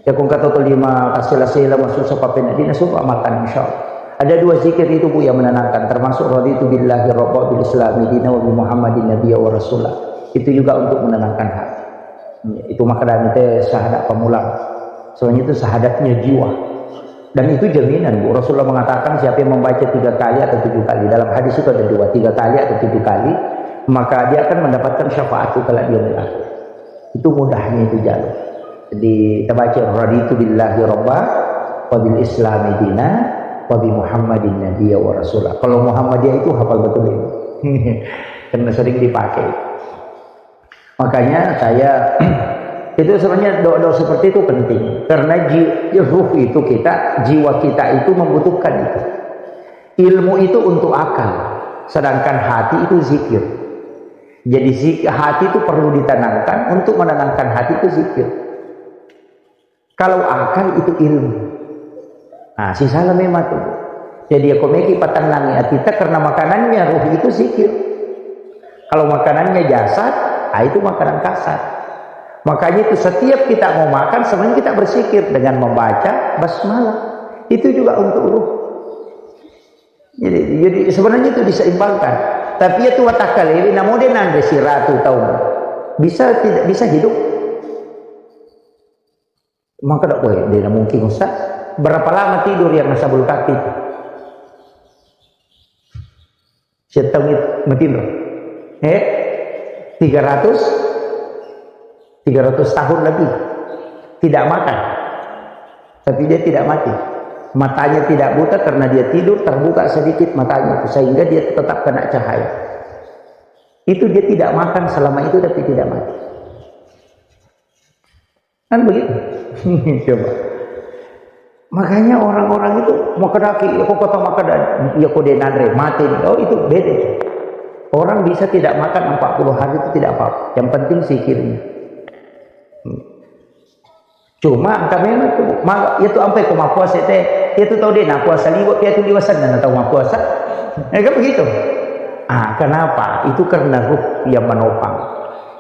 Ya, kung kata kelima, kasih sela masuk sepapen dina, suruh amalkan, insya Allah. Ada dua zikir itu, Bu, yang menenangkan, termasuk raditu billahi rabba bil islami dina wa bi Muhammadin nabiyya wa rasula. Itu juga untuk menenangkan hati. Itu makanya itu syahadat pemulang. Soalnya itu syahadatnya jiwa. Dan itu jaminan, Bu. Rasulullah mengatakan siapa yang membaca tiga kali atau tujuh kali. Dalam hadis itu ada dua, tiga kali atau tujuh kali, maka dia akan mendapatkan syafaat itu kalau dia melakukan. Itu mudahnya itu jalur. Jadi kita baca raditu billahi rabba wa bil islami dina wa bi Muhammadin nabiyya wa rasula. Kalau Muhammadiyah itu hafal betul ini. Karena sering dipakai. Makanya saya itu sebenarnya doa-doa seperti itu penting karena ji- ruh itu kita, jiwa kita itu membutuhkan itu. Ilmu itu untuk akal, sedangkan hati itu zikir. Jadi zik- hati itu perlu ditenangkan, untuk menenangkan hati itu zikir. Kalau akal itu ilmu. Nah, sisala memang tuh. Jadi ya komeki patennangi atita karena makanannya ruh itu zikir. Kalau makanannya jasad, ah, itu makanan kasar. Makanya itu setiap kita mau makan sebenarnya kita berzikir dengan membaca basmalah. Itu juga untuk ruh. Jadi, jadi sebenarnya itu diseimbangkan. Tapi ya tuh watakalewi namo de nanre siratu taung. Bisa tidak bisa hidup. Maka tak boleh, dia mungkin Ustaz. Berapa lama tidur yang nasabul kaki itu? Setahun itu matinro. Eh, tiga ratus, tiga ratus tahun lebih. Tidak makan. Tapi dia tidak mati. Matanya tidak buta karena dia tidur, terbuka sedikit matanya. Sehingga dia tetap kena cahaya. Itu dia tidak makan selama itu tapi tidak mati. Kan begitu. Coba. Makanya orang-orang itu mau kedaki, ya kok kata makan, ya kok dia nanre, mati. Oh, itu beda. Orang bisa tidak makan empat puluh hari itu tidak apa-apa. Yang penting zikirnya. Hmm. Cuma angka memang tuh, maka itu ampai ko mappuasa teh, itu tahu deh, nah puasa liwat, dia tuh liwasan dan tahu mappuasa. Ya kan begitu. Ah, kenapa? Itu karena ruh yang menopang.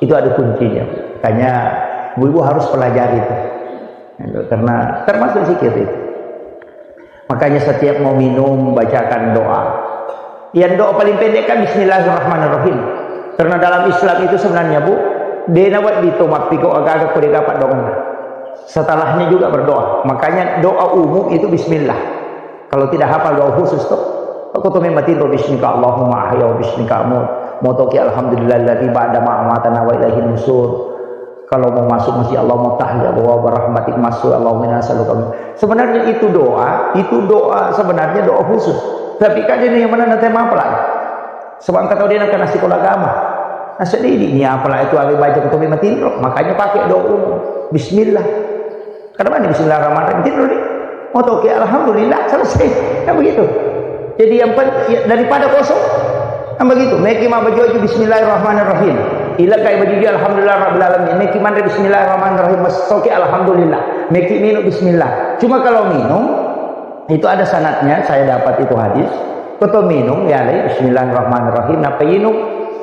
Itu ada kuncinya. Makanya ibu-ibu harus pelajari itu. Karena termasuk zikir itu. Makanya setiap mau minum, bacakan doa. Yang doa paling pendek kan bismillahirrahmanirrahim. Karena dalam Islam itu sebenarnya, Bu, dena wedding to mappiko aga-aga ko dega paddoangenna. Setelahnya juga berdoa. Makanya doa umum itu bismillah. Kalau tidak hafal doa khusus tuh, aku tuh memang tidur bismika Allahumma ahya wa bismika amut. Motoki alhamdulillahilladzi ba'da ma amatana wa ilaihin nusur. Kalau mau masuk masjid, Allahumma tahli abwaaba rahmatik, masuk, Allahumma inna nas'aluka min-, sebenarnya itu doa, itu doa, sebenarnya doa khusus. Tapi kan ini yang mana nanti mapala. Sebab engka tau de' na kena sekolah agama. Nah, sedih ini apalagi itu awe baca kutobi matinro, makanya pakai doa umum. Bismillah. Karena mana bismillahirrahmanirrahim? Tinro de'. Motoki alhamdulillah, selesai. Kan begitu. Jadi yang pen-, ya, daripada kosong. Kan begitu. Meki ma baju bismillahirrahmanirrahim. Ila kai baju alhamdulillah rabbil alamin. Meki manre bismillahirrahmanirrahim. Masoki alhamdulillah. Meki minum bismillah. Cuma kalau minum, itu ada sanadnya, saya dapat itu hadis. Koto minum, ya, lai, bismillahirrahmanirrahim, napa inum,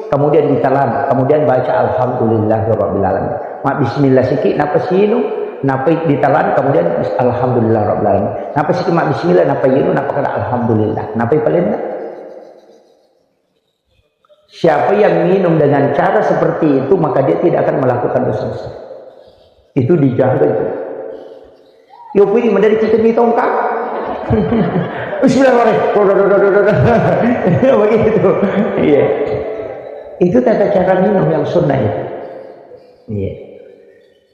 kemudian ditelan, kemudian baca alhamdulillahirabbil alamin. Ma bismillah siki, napa sinum, napa ditelan, kemudian bis-, alhamdulillahirabbil alamin. Napa siki ma bismillah, napa inum, napa kada alhamdulillah. Napa palenna? Siapa yang minum dengan cara seperti itu, maka dia tidak akan melakukan dosa besar. Itu dijaga itu. Yo puri menjadi kita mi tongkat. Bismillahirrahmanirrahim. Begitu. Iya. Itu tata cara minum yang sunnah itu. Iya.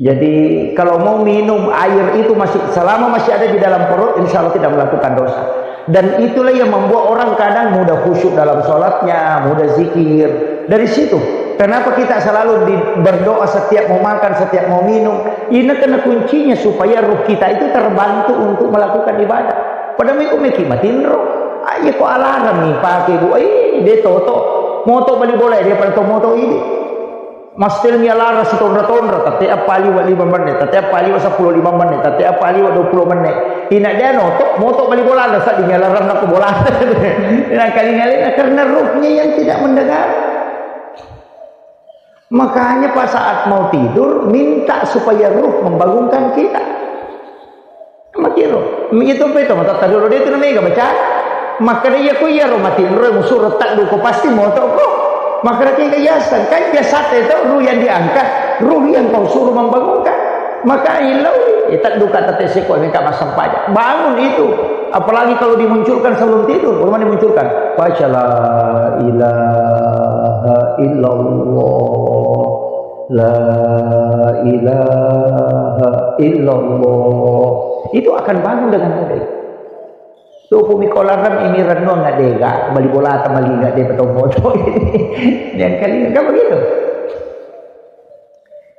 Jadi, kalau mau minum air itu masih, selama masih ada di dalam perut, insya Allah tidak melakukan dosa. Dan itulah yang membuat orang kadang mudah khusyuk dalam sholatnya, mudah zikir. Dari situ. Kenapa kita selalu di-, berdoa setiap mau makan, setiap mau minum? Ini karena kuncinya supaya ruh kita itu terbantu untuk melakukan ibadah. Pada minggu meki matinro. Ayo ko alarm nih pakai bu. Eh, dia toto. Moto bali bola dia pada to moto ini. Mastelmi alarang sitonra-tonra, tette appaliwa lima menit, tette appaliwa seppulo lima menit, tette appaliwa dua puluh menit. Ina dia noto, moto bali bola, ada saat dinyalaran aku bola. Ina kali-kali, karena ruhnya yang tidak mendengar. Makanya pas saat mau tidur, minta supaya ruh membangunkan kita. Makiro, itu apa itu? Mata tadi udah itu namanya baca. Maka dia ku iya ro mati, ro musuh retak duko pasti moto ko. Maka dia biasa, kan biasa itu ruh yang diangkat, ruh yang kau suruh membangunkan. Maka ilau, eh, tak duka tete seko ini kak masam pajak. Bangun itu. Apalagi kalau dimunculkan sebelum tidur, belum dimunculkan. Baca la ilaha illallah. La ilaha illallah. Itu akan bangun dengan mudah. Tuh pumi kolarem ini renung nggak dega, bali bola atau mali nggak dega, betul moto ini. Yang kali nggak begitu.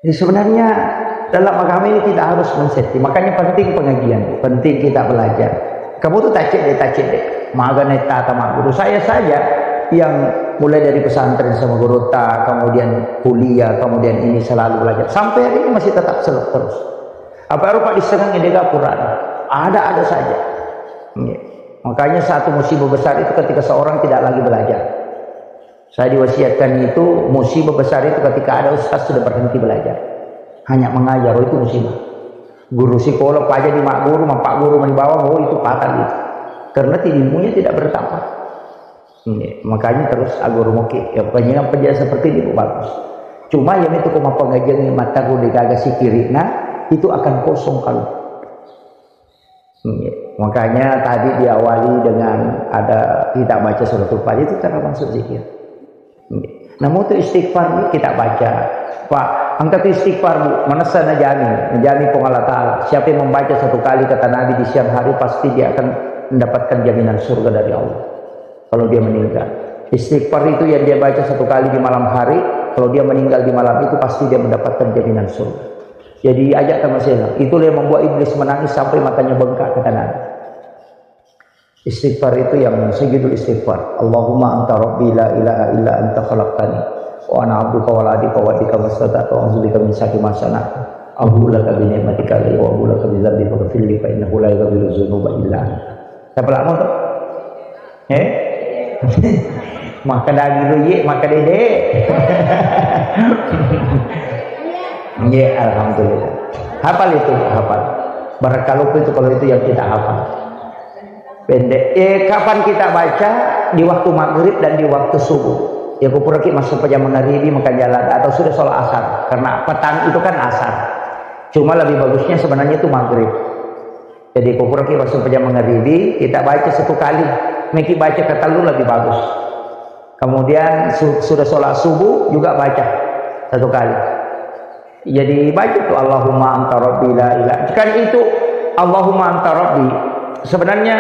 Jadi sebenarnya dalam agama ini kita harus men-setting. Makanya penting pengajian, penting kita belajar. Kamu tuh tacit deh, tacit deh. Maga neta sama guru saya saja yang mulai dari pesantren sama guru ta, kemudian kuliah, kemudian ini selalu belajar. Sampai hari ini masih tetap sel-, terus. Apa rupa di setengah ini Quran? Ada-ada saja. Iya. Makanya satu musibah besar itu ketika seorang tidak lagi belajar. Saya diwasiatkan itu musibah besar itu ketika ada ustaz sudah berhenti belajar. Hanya mengajar, oh, itu musibah. Guru sekolah paja di mak guru, mak guru mani bawang, oh, itu fatal itu. Karena ilmunya tidak bertambah. Iya, makanya terus aguru moki. Ya, penjingan penjara seperti ini, Bu, bagus. Cuma yang itu kok pengajian ini mata gue gaga sikiri, nah, itu akan kosong kalau. Iya, makanya tadi diawali dengan ada kita baca suratul Fatiha itu termasuk zikir. Iya. Namun itu istighfar ini kita baca. Pak, angkat istighfar, Bu, manessa najami, najami Puang Allah Ta'ala. Siapa yang membaca satu kali kata Nabi di siang hari pasti dia akan mendapatkan jaminan surga dari Allah. Kalau dia meninggal. Istighfar itu yang dia baca satu kali di malam hari, kalau dia meninggal di malam itu pasti dia mendapatkan jaminan surga. Jadi ajak sama saya. Itulah yang membuat iblis menangis sampai matanya bengkak, kata Nabi. Istighfar itu yang sujudul istighfar. Allahumma anta rabbi la ilaha illa anta khalaqtani wa ana abduka wa ana ala ahdika wa wa'dika mastata'tu, a'udzubika min syarri ma sana'tu. Abu'u laka bi ni'matika alayya wa abu'u laka bi dzambi faghfirli fa innahu la yaghfiru dzunuba illa anta. Siapa lama tu? Eh? Maka daging tu ye, maka dede. Ye, alhamdulillah. Hafal itu, hafal. Barakaluku itu kalau itu yang kita hafal. Pendek. Eh, kapan kita baca? Di waktu maghrib dan di waktu subuh. Ya, kupuraki masuk pejam mangaribi, makan jalan, atau sudah sholat asar. Karena petang itu kan asar. Cuma lebih bagusnya sebenarnya itu maghrib. Jadi, kupuraki masuk pejam mangaribi, kita baca satu kali. Meki baca katalu lebih bagus. Kemudian su- sudah sholat subuh juga baca satu kali. Jadi baca tuh Allahumma anta rabbi la ilaha. Kan itu Allahumma anta rabbi. Sebenarnya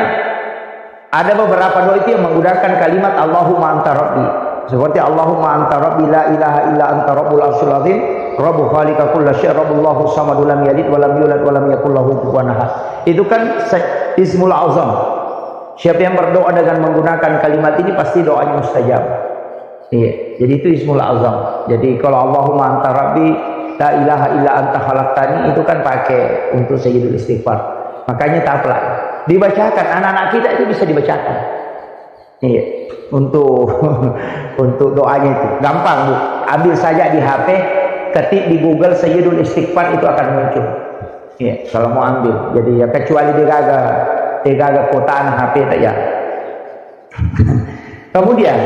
ada beberapa doa itu yang menggunakan kalimat Allahumma anta rabbi. Seperti Allahumma anta rabbi la ilaha illa anta rabbul arsyil azim, rabbu khaliqa kulla syai, rabbullahu samadu lam yalid wa lam yulad wa lam yakul lahu kufuwan ahad. Itu kan se- ismul azam. Siapa yang berdoa dengan menggunakan kalimat ini pasti doanya mustajab. Iya, jadi itu ismul azam. Jadi kalau Allahumma anta rabbi la ilaha illa anta khalaqtani itu kan pakai untuk sayyidul istighfar. Makanya taplak. Dibacakan, anak-anak kita itu bisa dibacakan. Iya, untuk untuk doanya itu gampang, Bu. Ambil saja di H P, ketik di Google sayyidul istighfar itu akan muncul. Iya, kalau mau ambil. Jadi ya kecuali digaga digaga kuota HP tak ya. Kemudian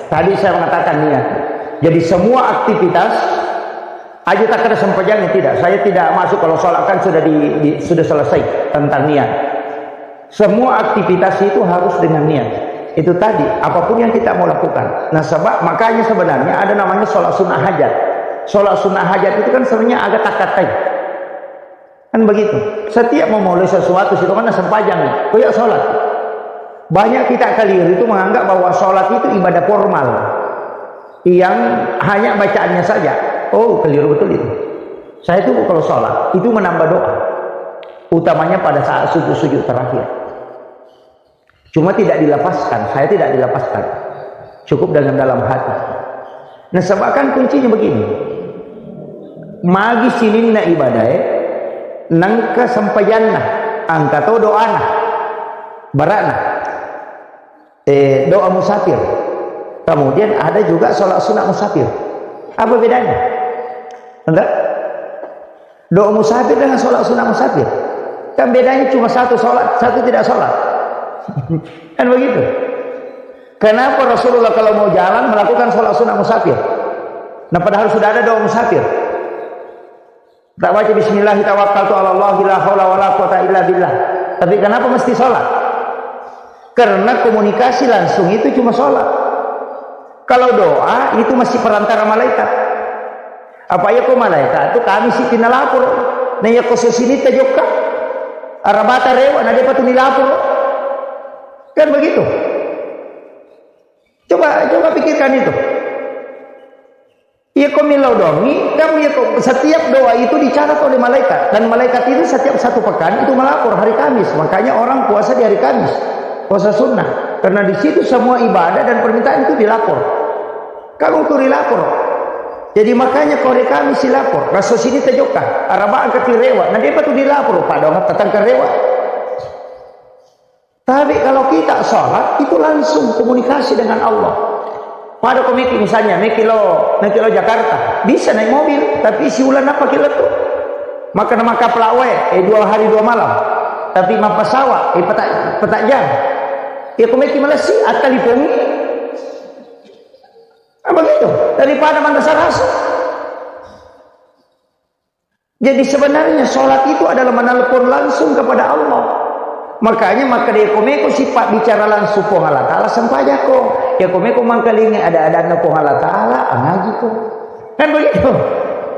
tadi saya mengatakan niat. Jadi semua aktivitas aja tak ada sempajangnya tidak. Saya tidak masuk kalau sholat kan sudah di, di- sudah selesai tentang niat. Semua aktivitas itu harus dengan niat. Itu tadi, apapun yang kita mau lakukan. Nah, sebab makanya sebenarnya ada namanya sholat sunnah hajat. Sholat sunnah hajat itu kan sebenarnya agak takatai. Kan begitu. Setiap mau mulai sesuatu, situ kan sempajang. Koyok sholat. Banyak kita keliru itu menganggap bahwa sholat itu ibadah formal. Yang hanya bacaannya saja. Oh, keliru betul itu. Saya itu kalau sholat, itu menambah doa. Utamanya pada saat sujud-sujud terakhir. Cuma tidak dilafazkan, saya tidak dilafazkan. Cukup dengan dalam hati. Nah, sebab kan kuncinya begini. Magi sininna ibadae, nengka sempajanna, engka to doana, barana. Eh, doa musafir. Kemudian ada juga sholat sunat musafir. Apa bedanya? Enggak? Doa musafir dengan sholat sunat musafir. Kan bedanya cuma satu sholat, satu tidak sholat. Kan begitu. Kenapa Rasulullah kalau mau jalan melakukan sholat sunat musafir? Nah, padahal sudah ada doa musafir. Tak baca bismillah tawakkaltu ala Allah la haula wala quwata illa billah. Tapi kenapa mesti sholat? Karena komunikasi langsung itu cuma sholat. Kalau doa itu masih perantara malaikat. Apa iya ko malaikat itu kami si pinalapor. Nah iya ko sosini tajokka. Arabata rewa, nah dia patuni lapor. Kan begitu. Coba coba pikirkan itu. Iya ko millau doangi, kan iya ko setiap doa itu dicatat oleh malaikat dan malaikat itu setiap satu pekan itu melapor hari Kamis. Makanya orang puasa di hari Kamis, puasa sunnah. Karena di situ semua ibadah dan permintaan itu dilapor. Kamu tu dilapor. Jadi makanya ko hari Kamis dilapor. Rasul sini tejoka, araba angkat rewa. Nah dia patuni lapor, pada orang tatangka rewa. Tapi kalau kita sholat, itu langsung komunikasi dengan Allah. Pada ko meki misalnya, meki lo, meki lo Jakarta, bisa naik mobil, tapi siulan apa kilo tu? Maka nama kapal wae, eh dua hari dua malam. Tapi mappasawa, eh petak, petak jam. Ya ko meki malessi, attalipongi. Apa gitu? Daripada manrasa-rasa. Jadi sebenarnya sholat itu adalah menelpon langsung kepada Allah. Makanya maka dia komeko sifat bicara langsung Puang Allah Ta'ala sempajako. Ya komeko mangkalingi ada-adanna Puang Allah Ta'ala, angajiko. Kan begitu?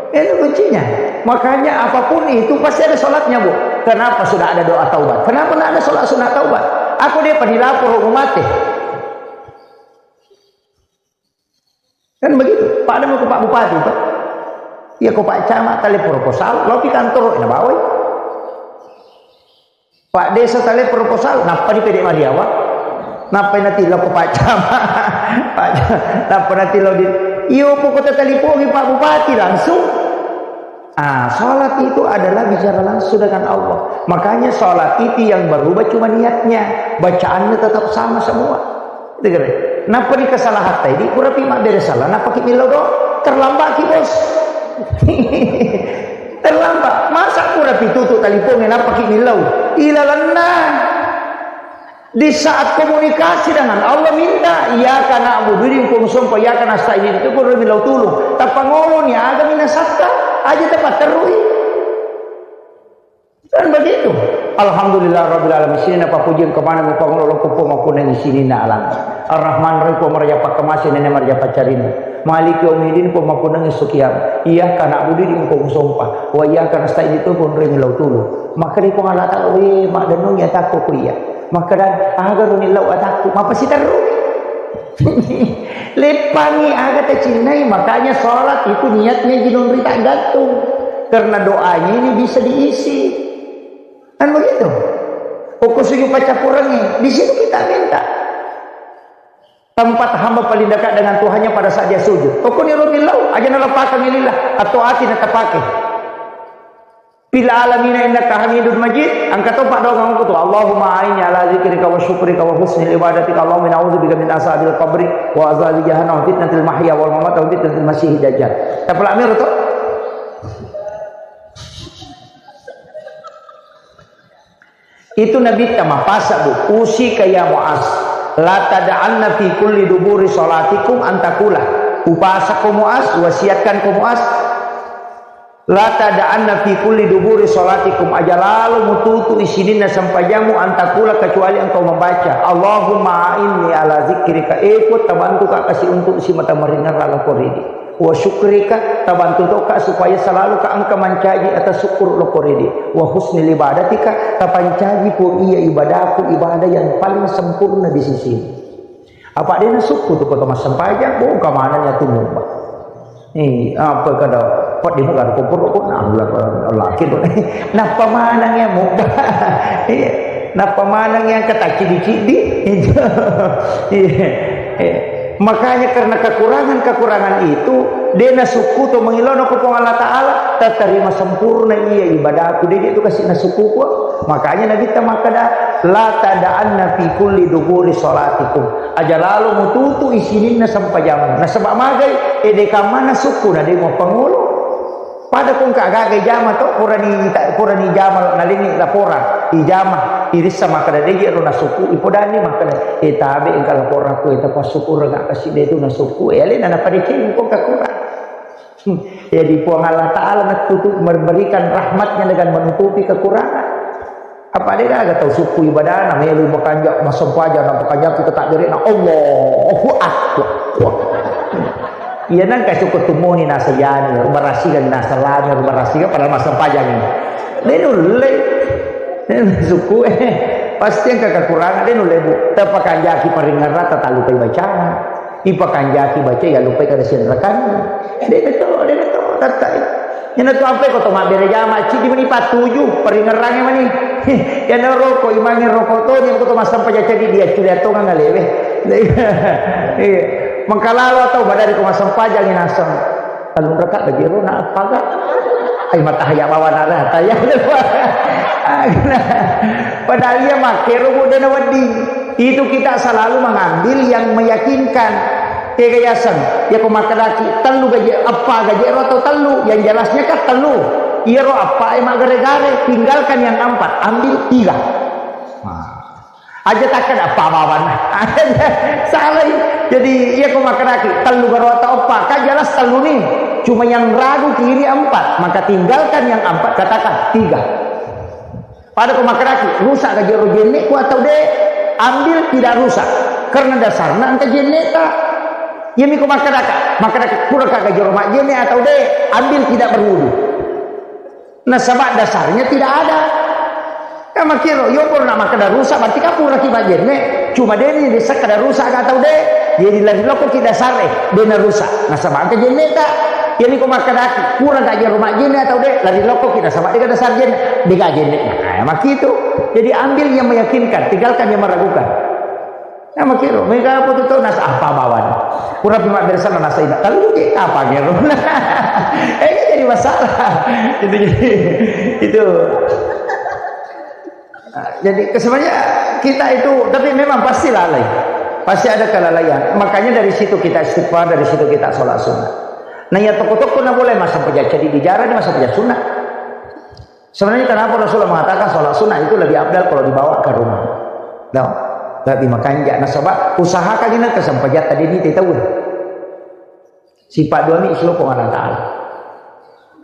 Itu kuncinya. Makanya apapun itu pasti ada sholatnya, Bu. Kenapa sudah ada doa taubat? Kenapa tidak ada sholat sunat taubat? Aku dia panilapor mate. Kan begitu. Pada mau ke Pak Bupati, Pak. Iya, ko Pak Camat tali proposal, lo pi kantor, na bawai. Pak Desa tali proposal, nappa di pede Mariawa. Nappa nanti lo ke Pak Camat. Pak Camat, nappa nanti lo di, iyo, pokoknya talipongi Pak Bupati langsung. Ah, sholat itu adalah bicara langsung dengan Allah. Makanya sholat itu yang berubah cuma niatnya. Bacaannya tetap sama semua. Itu kira. Nappa di kesalahan tadi, kurapi mabbere salah, nappa ki millau do, terlambat ki bos. Terlambat. Masa kurapi tutup taliponnya, nappa ki millau. Ilalanna. Di saat komunikasi dengan Allah minta, iyyaka na'budu, idi ko musompa, iyyaka nasta'in, itu ko millau tulung. Tapangoloni aga minasakka, aja tapatterui. Kan begitu. Alhamdulillah rabbil alamin. Sini napa pujian kemana mu pangolo lo kupo makunai sini na alam. Ar-Rahman Rahim, Puang maraja pakkamase, Nene maraja paccarinna. Maliki yaumiddin, Puang mappunnangngi esso kiamat. Iyyaka na'budu, idi muko musompa. Wa iyyaka nasta'in, idi to Puang ri millau tulu. Makkeda Puang Allah Ta'ala, "We, maddennungi atakku ko iya." Makkeda, "Aga ro nillau atakku?" Mapasiterru. Leppangi aga tacinnai, makanya sholat itu niatnya jinunri tak gantung. Karena doanya ini bisa diisi. Kan begitu? Okko sujud paccappurengnge, di situ kita minta. Tempat hamba paling dekat dengan Tuhannya pada saat dia sujud. Okko ni ro millau, aja naleppakang lillah, atau ati natapake. Fil alamina innaka hamidun majid, angka to paddoangeng okko tu. Allahumma a'inni ala zikrika wa syukrika wa husni ibadatika. Allahumma na'udzubika min azabil qabri wa azabi jahannam wa fitnatil mahya wal mamat wa fitnatil masihid dajjal. Tapalak mero to? Itu Nabitta mapasa, Bu. Usika ya Muaz, la tada'anna fi kulli duburi salatikum antakula. Upasako Muaz, wasiatkan ko Muaz. La tada'anna fi kulli duburi salatikum, aja lalo mututu isininna sempajammu, antakula, kecuali engkau membaca, Allahumma a'inni ala zikrika, eko tabantuka kasi untuk simata maringerra lako ridi. Wa syukrika, tabantu toka supaya selalu ka engka mancaji atas syukur loko ridi. Wa husni ibadatika, tapancaji po iya ibadahku, ibadah yang paling sempurna di sisimu. Apa dena syukur tu kota massempajang, oh, kamananya tu mubah. Eh, apa kada, kok di muka ko pura ko, nah, Allah, Allah, Allah, gitu. Napa manang ya mubah? Iya. Napa manang yang kata cidi-cidi? Iya. Iya. Makanya karena kekurangan-kekurangan itu, de nasukku to mangilona ko Puang Allah Ta'ala, tatarima sempurna iya ibadahku, de itu kasih nasukku ko. Makanya Nabi ta makkeda, la tada'anna fi kulli duburi salatikum. Aja lalo mututu isininna sempajammu. Nasaba magai, ede kamana sukku na de mau pangulu. Pada ko engka gaga ijama to, purani ta-, purani ijama lo nalengi laporan, ijama, irissa makkeda de je ro nasukku, ipodani makkeda, eh, tabe engka laporan ku, eh, tapassukureng ka kasi de tu nasukku, eh, alena napadeceng ko kakurang. Hmm. Jadi Puang Allah Ta'ala natutup memberikan rahmatnya dengan menutupi kekurangan. Apa de gaga tau sukku ibadana, melo makanja, massempajang, na makanja kita takbirna, Allahu Akbar. Iya nangka sukku tumoni nasayani, barasiga nasalani, barasiga padahal massempajang ini. De nulle. Sukku, eh, pasti engka kekurangan, de nulle, Bu. Tapakanjaki paringerra, tatallupai bacana. Ipakanjaki baca, ya lupai kada sianrakan. De to, de to, tatta. Iyana tu ampe ko to mabbere jama, cidi mani patuju, paringerrange mani. Iyana roko, imange roko to, ni ko to massempajang cadi dia, culi atongang alewe. Iya. Mengkalalo atau badari ko massempajang naseng. Tellung raka bajero na appaga. Ai matahaya bawa nara taya. Padahal iya makkero, Bu, dena wedding. Itu kita selalu mengambil yang meyakinkan. Tega yaseng, ya ko makkedaki tellu gaje, eppa gaje ro atau tellu, yang jelasnya kan tellu. Iyaro eppa e maggare-gare, tinggalkan yang empat, ambil tiga. Nah. Aja takkeda eppa bawanna. Salai. Jadi iya ko makkedaki tellu garo atau eppa, kan jelas tellu ni. Cuma yang ragu kiri empat, maka tinggalkan yang empat, katakan tiga. Pada ko makkedaki, rusak gaji ro jennekku atau de, ambil tidak rusak. Karena dasarna engka jenneta. Iya mi ko makkedaka, makkedaka kurang ka gaji ro majjenne atau de, ambil tidak berwudu. Nasaba dasarnya tidak ada. Ya makkiro, yo pura na makkeda rusak, berarti kan puraki majjenne. Cuma de ni disekkeda rusak atau de, jadi lari lokko ki dasare, de na rusak. Nasaba engka jenneta. Iya mi ko makkedaki, kurang ka gaji ro majjenne atau de, lari lokko ki nasaba de ka dasar jenne, de ka jenne. Nah, makitu. Jadi ambil yang meyakinkan, tinggalkan yang meragukan. Nah, makitu. Mega apa tu tahu nasa apa bawan. Kurang pi mabbere sana nasa ina. Kalau dia apa gero? Eh, ini jadi masalah. Itu jadi, itu. Nah, jadi sebenarnya kita itu, tapi memang pasti lalai. Pasti ada kelalaian. Makanya dari situ kita istighfar, dari situ kita sholat sunnah. Nah, ya toko-toko na boleh masa peja-, jadi bicara di masa peja sunnah. Sebenarnya kenapa Rasulullah mengatakan sholat sunnah itu lebih afdal kalau dibawa ke rumah? Nah, lebih makanja. Nasaba usahakan ini kesempatan tadi ini tahu. Sifat dua mi islo Puang Allah Ta'ala.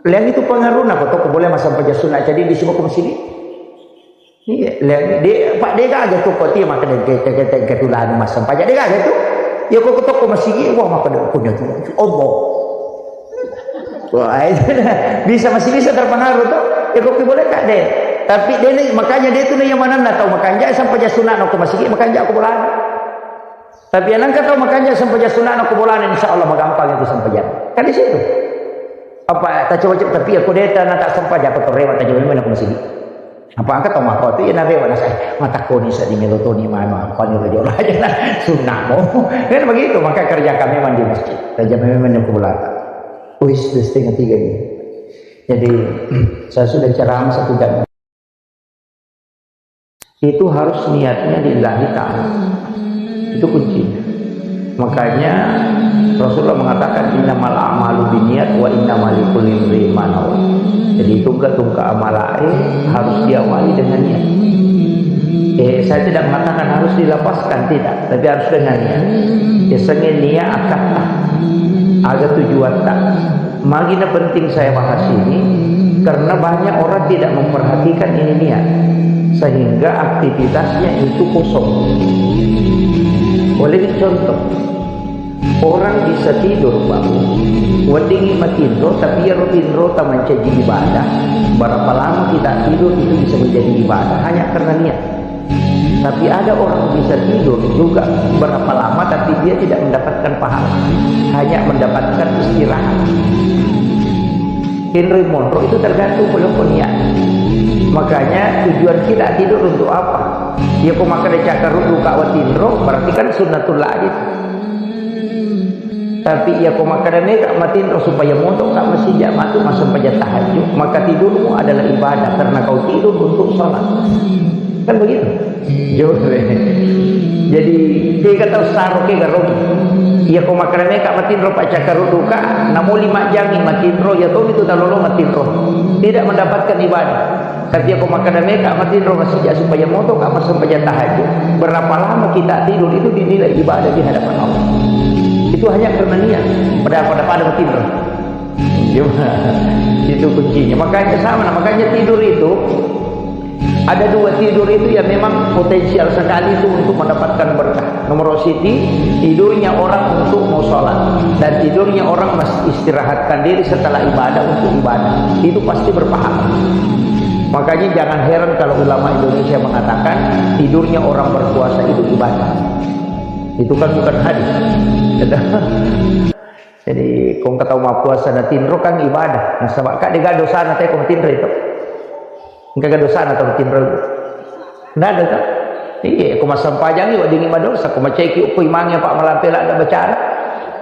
Lain itu pengaruhna ko toko boleh masa peja sunnah jadi di sebuah masjid. Iya, le, de, pa, de gaga tu ko ti makkeda ke, ke, ke, ke tulanu massempajang, de gaga tu. Ya ko ketoko masigi, wah, makkeda punya tu, Allah. Wah, itu bisa, masih bisa terpengaruh tu. Ya ko boleh kak de. Tapi de ni, makanya de tu ni yang mana na tau makanja sempajang sunat no ko masigi, makanja ko bolana. Tapi yang engka tau makanja sempajang sunat no ko bolana, insya Allah magampang itu sempajang. Kan di situ. Apa tak coba, tapi ya ko de ta na tak sempajang, ko terlewat tak coba mana ko masigi. Apa engka tau mako tu, ya narewa nasa, eh, mata koni sa di melotoni mano, apa ni raja raja na sunnah mo. Kan begitu, maka kerjakan memang di masjid. Kerja memang di kubulata. Wis, setengah tiga ini. Jadi, saya sudah ceramah satu jam. Itu harus niatnya lillahi ta'ala. Itu kuncinya. Makanya Rasulullah mengatakan, "Innamal a'malu binniyat wa innama likulli imri'in ma nawa." Jadi tungka-tungka amalae harus diawali dengan niat. Eh, saya tidak mengatakan harus dilapaskan, tidak, tapi harus dengan niat. Ya, sengge niat akatta, aga tujuatta. Magina penting saya bahas ini, karena banyak orang tidak memperhatikan ini niat, sehingga aktivitasnya itu kosong. Boleh dicontoh, orang bisa tidur, Pak. Weddingngi matinro, tapi iyaro tinrota mancaji ibadah. Berapa lama kita tidur itu bisa menjadi ibadah, hanya karena niat. Tapi ada orang bisa tidur juga berapa lama, tapi dia tidak mendapatkan pahala, hanya mendapatkan istirahat. Tinro monro itu tergantung pole ko niat. Makanya tujuan kita tidur untuk apa? Ya, ko makkeda cakkaruddu ka watinro, berarti kan sunnatul la'ajat. Tapi iya ko makkeda mega matinro supaya moto ka masija matu massempajang tahajud, maka tidurmu adalah ibadah karena kau tidur untuk sholat. Kan begitu? Jole. Jadi, kega tau saro, kega rogi. Iya ko makkeda mega matinro pa cakkaruddu ka, namo lima jami matinro, ya tomi tu talolo matinro. Tidak mendapatkan ibadah. Tapi ako makkeda meka matinro masija supaya moto ka massempajang tahajud. Berapa lama kita tidur itu dinilai ibadah di hadapan Allah. Itu hanya karena niat. Pada, pada, pada matinro. Itu kuncinya. Makanya sama, nah, makanya tidur itu ada dua tidur itu yang memang potensial sekali itu untuk mendapatkan berkah. Nomor siji, tidurnya orang untuk mau sholat dan tidurnya orang mas-, istirahatkan diri setelah ibadah untuk ibadah. Itu pasti berpahala. Makanya jangan heran kalau ulama Indonesia mengatakan tidurnya orang berpuasa itu ibadah. Itu kan bukan hadis. Jadi, kong kata mau puasa na tinro kan ibadah. Nah, sebab kak dega dosa na teko tinro itu. Engka ga dosana tau matinro? Nggak ada, kan? Iya, ko massempajangi weddingngi madosa, ko maceki uku imangnge apa malampe ladde bacara.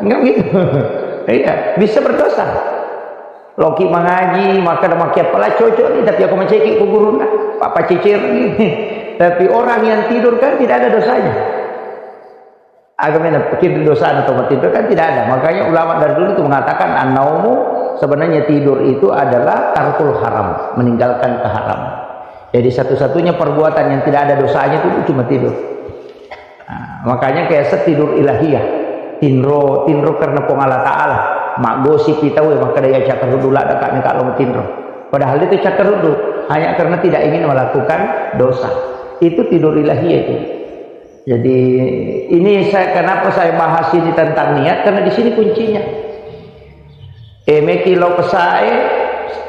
Enggak gitu. Iya, bisa berdosa. Loki mangaji, maka ada maki apa lah cocok nih, tapi aku maceki uku guruna, apa cicir nih. Tapi orang yang tidur kan tidak ada dosanya. Agama yang pikir dosana atau mati itu kan tidak ada. Makanya ulama dari dulu itu mengatakan, "An-naumu," sebenarnya tidur itu adalah tarkul haram, meninggalkan keharaman. Jadi satu-satunya perbuatan yang tidak ada dosanya itu cuma tidur. Nah, makanya kayak setidur ilahiyah. Tinro, tinro karena Puang Allah Ta'ala. Maggosip tau ya, maka dia cakkaruddu ladde kami kalau tinro. Padahal itu cakkaruddu hanya karena tidak ingin melakukan dosa. Itu tidur ilahiyah itu. Jadi, ini saya, kenapa saya bahas ini tentang niat, karena di sini kuncinya. Eh, meki lo pesae,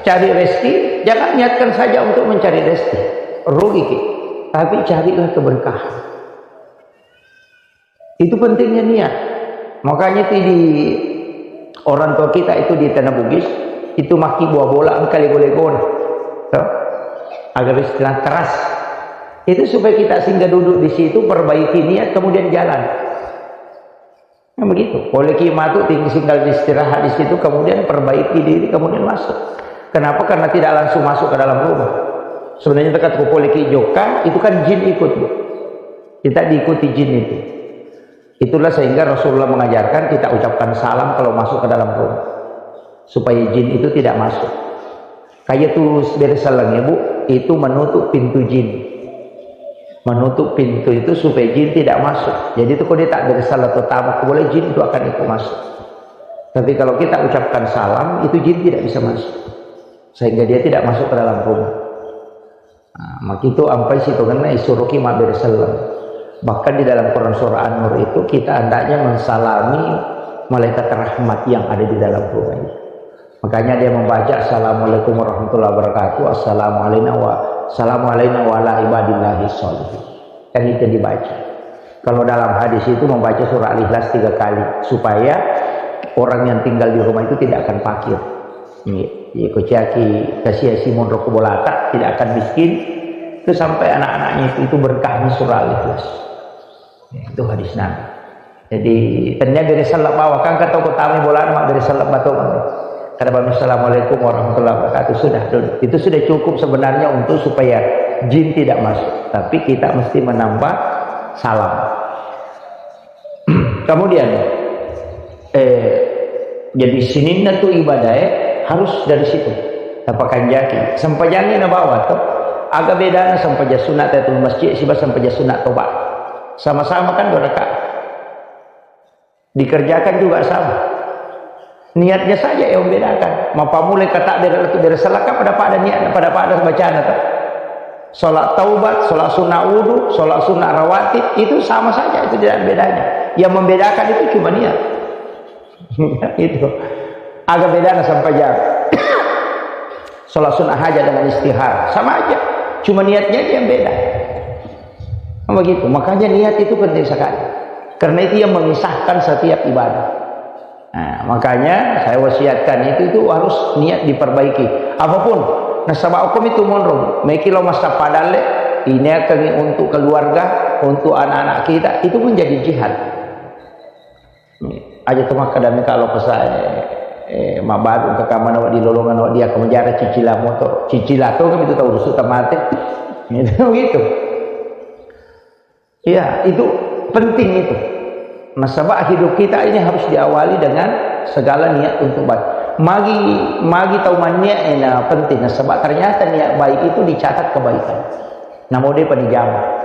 cari rezeki, jangan niatkan saja untuk mencari rezeki. Rugi ki. Tapi carilah keberkahan. Itu pentingnya niat. Makanya itu di orang tua kita itu di Tanah Bugis, itu maki buah bola engka lego-legona. Tuh. Agar istilah keras. Itu supaya kita singgah duduk di situ, perbaiki niat, kemudian jalan. Nah, begitu. Poleki matu tinggi singgah istirahat di situ, kemudian perbaiki diri, kemudian masuk. Kenapa? Karena tidak langsung masuk ke dalam rumah. Sebenarnya dekat ko poleki jokka, itu kan jin ikut, Bu. Kita diikuti jin itu. Itulah sehingga Rasulullah mengajarkan kita ucapkan salam kalau masuk ke dalam rumah. Supaya jin itu tidak masuk. Kayak tuh beda salang ya, Bu, itu menutup pintu jin. Menutup pintu itu supaya jin tidak masuk. Jadi itu kalau dia tak beda salah atau tamak, boleh jin itu akan ikut masuk. Tapi kalau kita ucapkan salam, itu jin tidak bisa masuk. Sehingga dia tidak masuk ke dalam rumah. Nah, makitu ampai sitongenna isuroki mabbere selleng. Bahkan di dalam Quran surah An-Nur itu kita hendaknya mensalami malaikat rahmat yang ada di dalam rumah itu. Makanya dia membaca, "Assalamualaikum warahmatullahi wabarakatuh, assalamu alaina wa, assalamu alaina wa ala ibadillahi sholihin." Kan itu dibaca. Kalau dalam hadis itu membaca surah Al-Ikhlas tiga kali, supaya orang yang tinggal di rumah itu tidak akan fakir. Iya, iya, ko ciaki kasiasi monro ko bolata, tidak akan miskin. Itu sampai anak-anaknya itu, itu berkahnya surah Al-Ikhlas. Ya, itu hadis Nabi. Jadi, tania bere selleng bawa, kan kata ko tami bolana, mak bere selleng bato. Kada bami, "Assalamualaikum warahmatullahi wabarakatuh." Sudah, dulu. Itu sudah cukup sebenarnya untuk supaya jin tidak masuk. Tapi kita mesti menambah salam. Kemudian, eh, jadi sininna tu ibadah, eh, harus dari situ. Tapakanjaki. Sempajangi na bawa tu. Aga bedana sempaja sunat tahiyatul masjid siba sempaja sunat toba. Sama-sama kan dua rakaat. Dikerjakan juga sama. Niatnya saja yang membedakan. Mapamulai kata bere, bere selleng kan pada-pada niat, pada-pada bacana tu. Sholat taubat, sholat sunnah wudhu, sholat sunnah rawatib, itu sama saja, itu tidak ada bedanya. Yang membedakan itu cuma niat. Itu. Aga bedana sempaja. Sholat sunnah hajat dengan istihar, sama aja. Cuma niatnya aja yang beda. Kan begitu. Makanya niat itu penting sekali. Karena itu yang memisahkan setiap ibadah. Nah, makanya saya wasiatkan itu, itu harus niat diperbaiki. Apapun, nasaba hukum itu monro, meki lo massappa dalle, ini akan untuk keluarga, untuk anak-anak kita, itu pun jadi jihad. Aja tu makkeda meka lo pesae, eh, mabaru ke kamar awak di lolongan awak dia ke menjara cicila motor, cicila tu kan itu tahu rusuk tamate. Itu gitu. Iya, itu penting itu. Nasaba hidup kita ini harus diawali dengan segala niat untuk baik. Magi, magi tau manniat ena penting. Nasaba ternyata niat baik itu dicatat kebaikan. Namo de panijama.